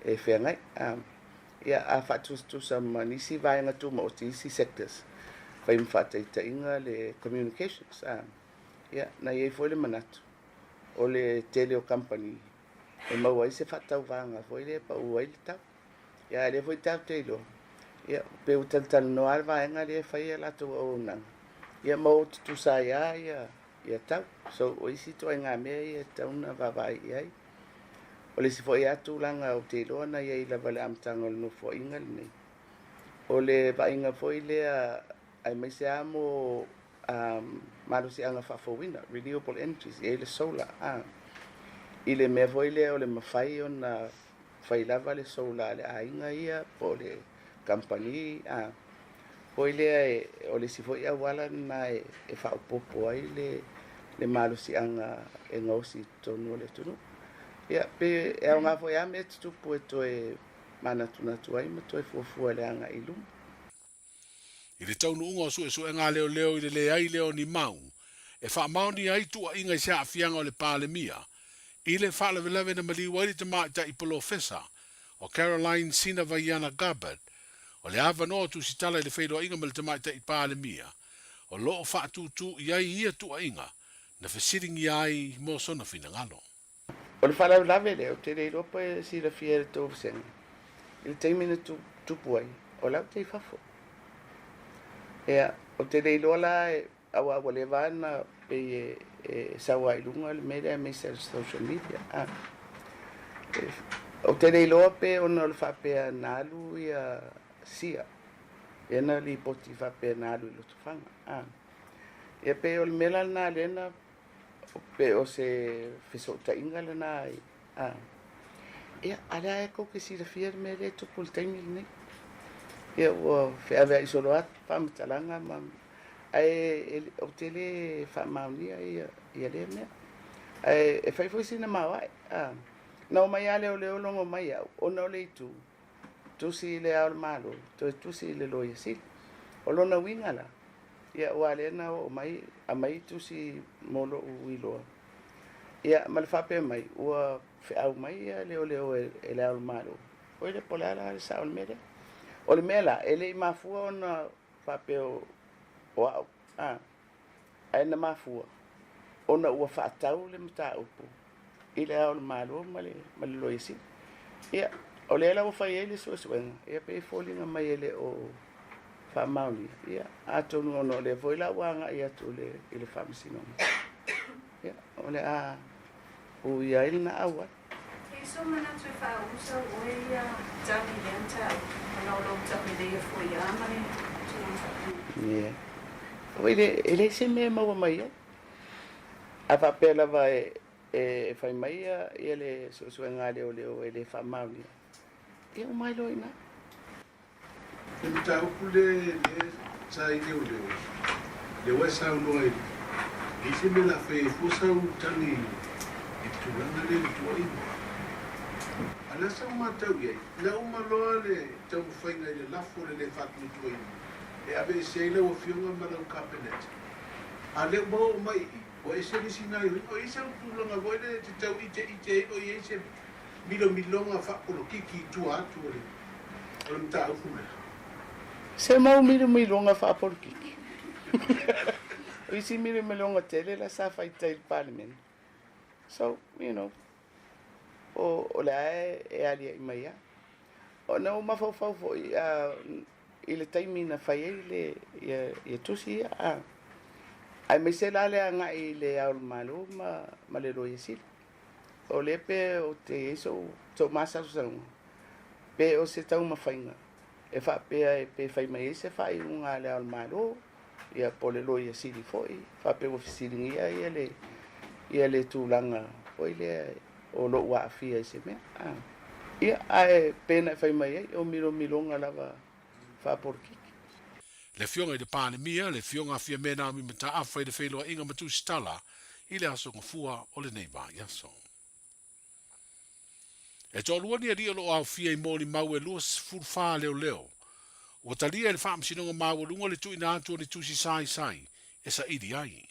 e feagai. A, ia, a faatusatusa ma nisi vaega tumaoti, isi sectors, fai ma faataitaiga le communications. A, ia, na i ai foi le manatu, o le tele o kamupani e maua ai se faatauvaga foi lea e pau ai le tau. Ia, a o lea foi tatou te iloa, ia, pei ua talatalanoa lava le vaega lea e fai a latou auaunaga, ia ma o tutusa ai lava ia, ia tau. So, o isi ituaiga mea ia e tatau ona vaavaai i ai. O le isi foi lava tulaga ou te iloa na i ai lava i le amataga o le Nofoaiga lenei, o le vaaiga foi lea aemaise lava mo malosiaga faafouina, renewable energies, e i ai le solar, a, i le mea foi lea o le mafai ona fai lava le solar a le aiga ia po o le kamupani, a, foi lea o le isi foi auala lena e faaopoopo ai le, le malosiaga e gaosi i totonu o le atunuu. Ia, pe e aoga foi lava mea tutupu e toe manatunatu ai ma toe fuafua i le agai i luma. I le taunuuga o suesuega a leoleo i le leai lea o ni mau e faamaonia ai tuuaiga i se aafiaga o le Palemia i le faalavelave na maliu ai le tamaitai polofesa o Caroline Sinavaiana Gabbard, o le avanoa o Tusitala i le feiloaiga ma le tamaitai Palemia o lo o faatūtū i ai ia tuuaiga na fesiligia ai mo sona finagalo. O le faalavelave lea, ou te le iloa pe silafia e le tou vasega, i le taimi na tupu ai, o la ou te i fafo. Ia, ou te le iloa la, aua ua leva lava na pei e, e sau lava i luga le mea lea aemaise o le social media. A. Ou te le iloa pe ona o le faapea na alu ia Sia, ia na lipoti faapea na alu i Lotofaga. A. Ia pei o le mea la lena lea na Pe o se fesootaiga lena a. Ia, a lea e kou ke silafia le mea lea e tupu i le taimi lenei. Ia, ua feaveai solo atu faamatalaga ma ae ou te le faamaonia ia, ia lea mea. Ae e fai foi sina maoae. A. Na omai lava leoleo logo mai au, ona o le itu, tusi i le Ao o le Malo, toe tusi i le Loia Sili. O lona uiga la, Ia, aua lea na oo mai, aumai tusi mo lo'u iloa. Ia, ma le faapea mai, ua feau mai ia leoleo e le Ao o le Malo. Oi lea, po o le a la le sao o le mea lea. O le mea la, e le i mafua ona faapea o a'u, a, ae na mafua ona ua faatau le mataupu i le Ao o le Malo ma le, ma le Loia Sili. Ia, o lea la ua fai ai le suesuega, ia pei e foliga mai e le o faamaonia. Ia, atonu ona o lea foi la ua agai atu i le, i le Faamasinoga. Ia, o le a uia ai lena auala. E i sou manatu e faaulu sau oe ia tali i lea mataupu ona o lou tauleleia foi a ma le tulaga faapena. Ia. Oi le, e leai se mea e maua mai ai. A faapea lava e, e fai mai ia, ia le suesuega a leoleo e le faamaonia, ia uma ai loa i ina. Le mataupu le le sa i leoleo, lea ua e saunoa i i se mea o le a fai ai fua sau tagi i le tulaga lea i le tuuaiga. A o le a sau matau i ai, na uma loa le taumafaiga i le lafo o le le faatuatuaina e aveese ai lau Afioga ma lau Kapeneta. A o lea ua oo mai i i, ua ese le isi gaoioiga. O i ai sau tulaga foi lea e te tau iteite ai o i ai se milomiloga faapolokiki i tua atu o le o le mataupu lea. Se mau milomiloga faapolokiki. O isi milomiloga tele la sa fai tai i le Palemene. So, you know, o, o lea e, e aliaʻi mai lava. Ona ua mafaufau foi i le taimi na fai ai le, ia, ia tusi ia, a, aemaise la le agai i le Ao o le Malo ma, ma le Loia Sili. O lea pe ou te i ai sou, sou masalosaloga, pe o se taumafaiga e faapea e pe fai mai ai se faaiuga a le Ao o le Malo, ia po o le Loia Sili foi, faapea ua fesiligia ia le, ia le tulaga foi lea o lou aafia i se mea. A. Ia, ae pe na e fai mai ai, o milomiloga lava faapolokiki. Le Afioga i le Palemia, le Afioga a Fiame Naomi Mataafa i le feiloaiga ma Tusitala i le Aso Gafua o lenei vaiaso. E toalua ni alii o lo o aofia i molimau e 24 leoleo ua talia e le Faamasinoga Maualuga le tuuina atu o ni tusi saisai e saili ai.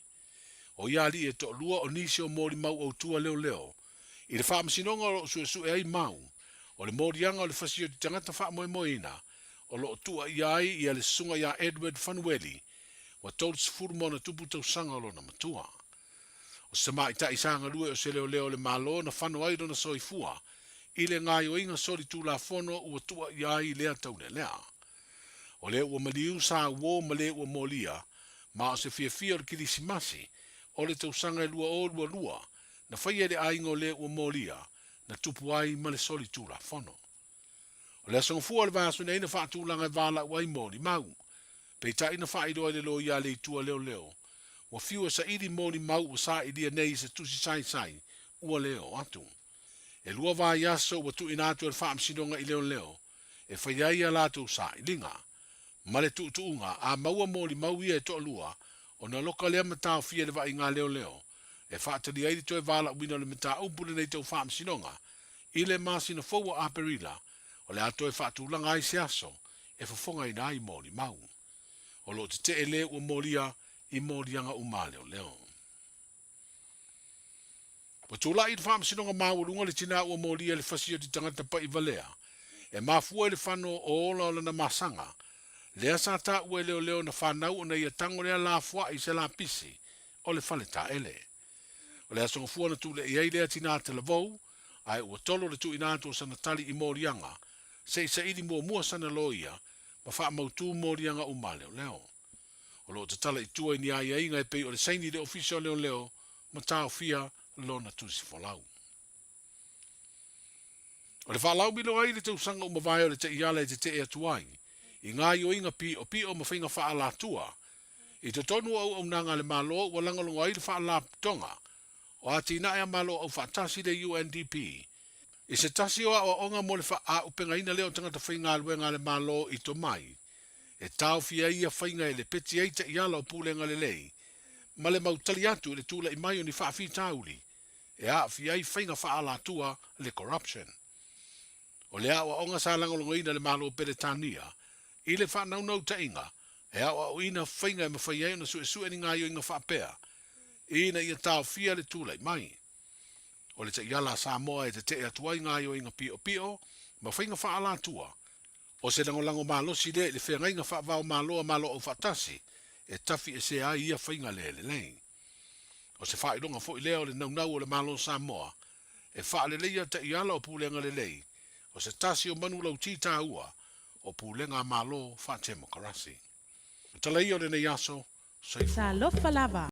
O ia alii e toalua o nisi o molimau autua leoleo i le Faamasinoga o lo o suesue ai mau o le moliaga o le fasioti tagata faamoemoeina o lo o tuuaia ai ia le Susuga ia Edward Fanueli ua 30 ma ona tupu tausaga o lona matua. O se tamaitai sa galue o se leoleo o le Malo na fano ai lona soifua i le gaoioiga solitulafono ua tuuaia ai lea taulelea. O le ua maliu sa uo ma le ua molia ma o se fiafia o le Kilisimasi o le tausaga e 2022 na faia e le aiga o le ua molia na tupu ai ma le solitulafono. O le aso gafua o le vaiaso nei na faatulaga e valaau ai molimau. Peitai na faailoa i le loia a le Itu a Leoleo, ua fiu e saili molimau ua sailia nei i se tusi saisai ua le oo atu. E lua vaiaso ua tuuina atu e le Faamasinoga i Leoleo e fai ai a latou sailiga. Ma le tuutuuga, a maua molimau ia e toalua, ona loka lea ma taofia i le vaaiga a Leoleo e faatali ai le toe valaauina o le mataupu lenei tau Faamasinoga I le masina fou o Aperila, o le a toe faatulaga ai se aso e fofogaina ai molimau. O lo o tetee le ua molia i moliaga uma a leoleo. Ua tulai i le Faamasinoga Maualuga le tinā ua molia i le fasi o te tagata paʻi valea e mafua i le fano o ola o lana masaga, lea sa taua e leoleo na fanau ona ia tago lea lafoai i se lapisi o le fale taele. O le aso gafua na tulei ai lea tinā talavou, Ae ua tolo le tuuina atu o sana tali i moliaga, se i saili muamua sana loia ma faamautū moliaga uma a leoleo. O lo o tatala i tua i ni aiaiga e pei o le saini i le Ofisa o Leoleo ma taofia lona tusi folau. O le faalaumilo ai i le tausaga ua mavae o le taiala e tetee atu ai i gaoioiga piopio ma faiga faaalatua i totonu o auaunaga a le Malo ua lagolago ai le Faalapotopotoga o Atinae a Malo Aufaatasi le UNDP i se tasi o aoaoga mo le faaaupegaina lea o tagata faigaluega a le Malo i tomai e taofia ai ia faiga e lepeti ai taiala o pulega lelei ma le mau tali atu i le tulai mai o ni faafitauli e aafia ai faiga faaalatua le corruption. O le aoaoga sa lagolagoina e le Malo o Peretania i le faanaunautaiga e aoaoina faiga e mafai ai ona suesue ni gaoioiga faapea ina ia taofia le tulai mai o le taiala a Samoa e tetee atu ai gaoioiga piopio ma faiga faaalatua. O se lagolago malosi lea i le feagaiga faava-o-Malo a Malo Aufaatasi e tafiesea ai ia faiga le lelei. O se faailoga foi lea o le naunau o le Malo o Samoa e faaleleia taiala o pulega lelei, o se tasi o manu lauti taua o pulega a Malo faatemokarasi. O tala ia o lenei aso, soifua. Talofa lava.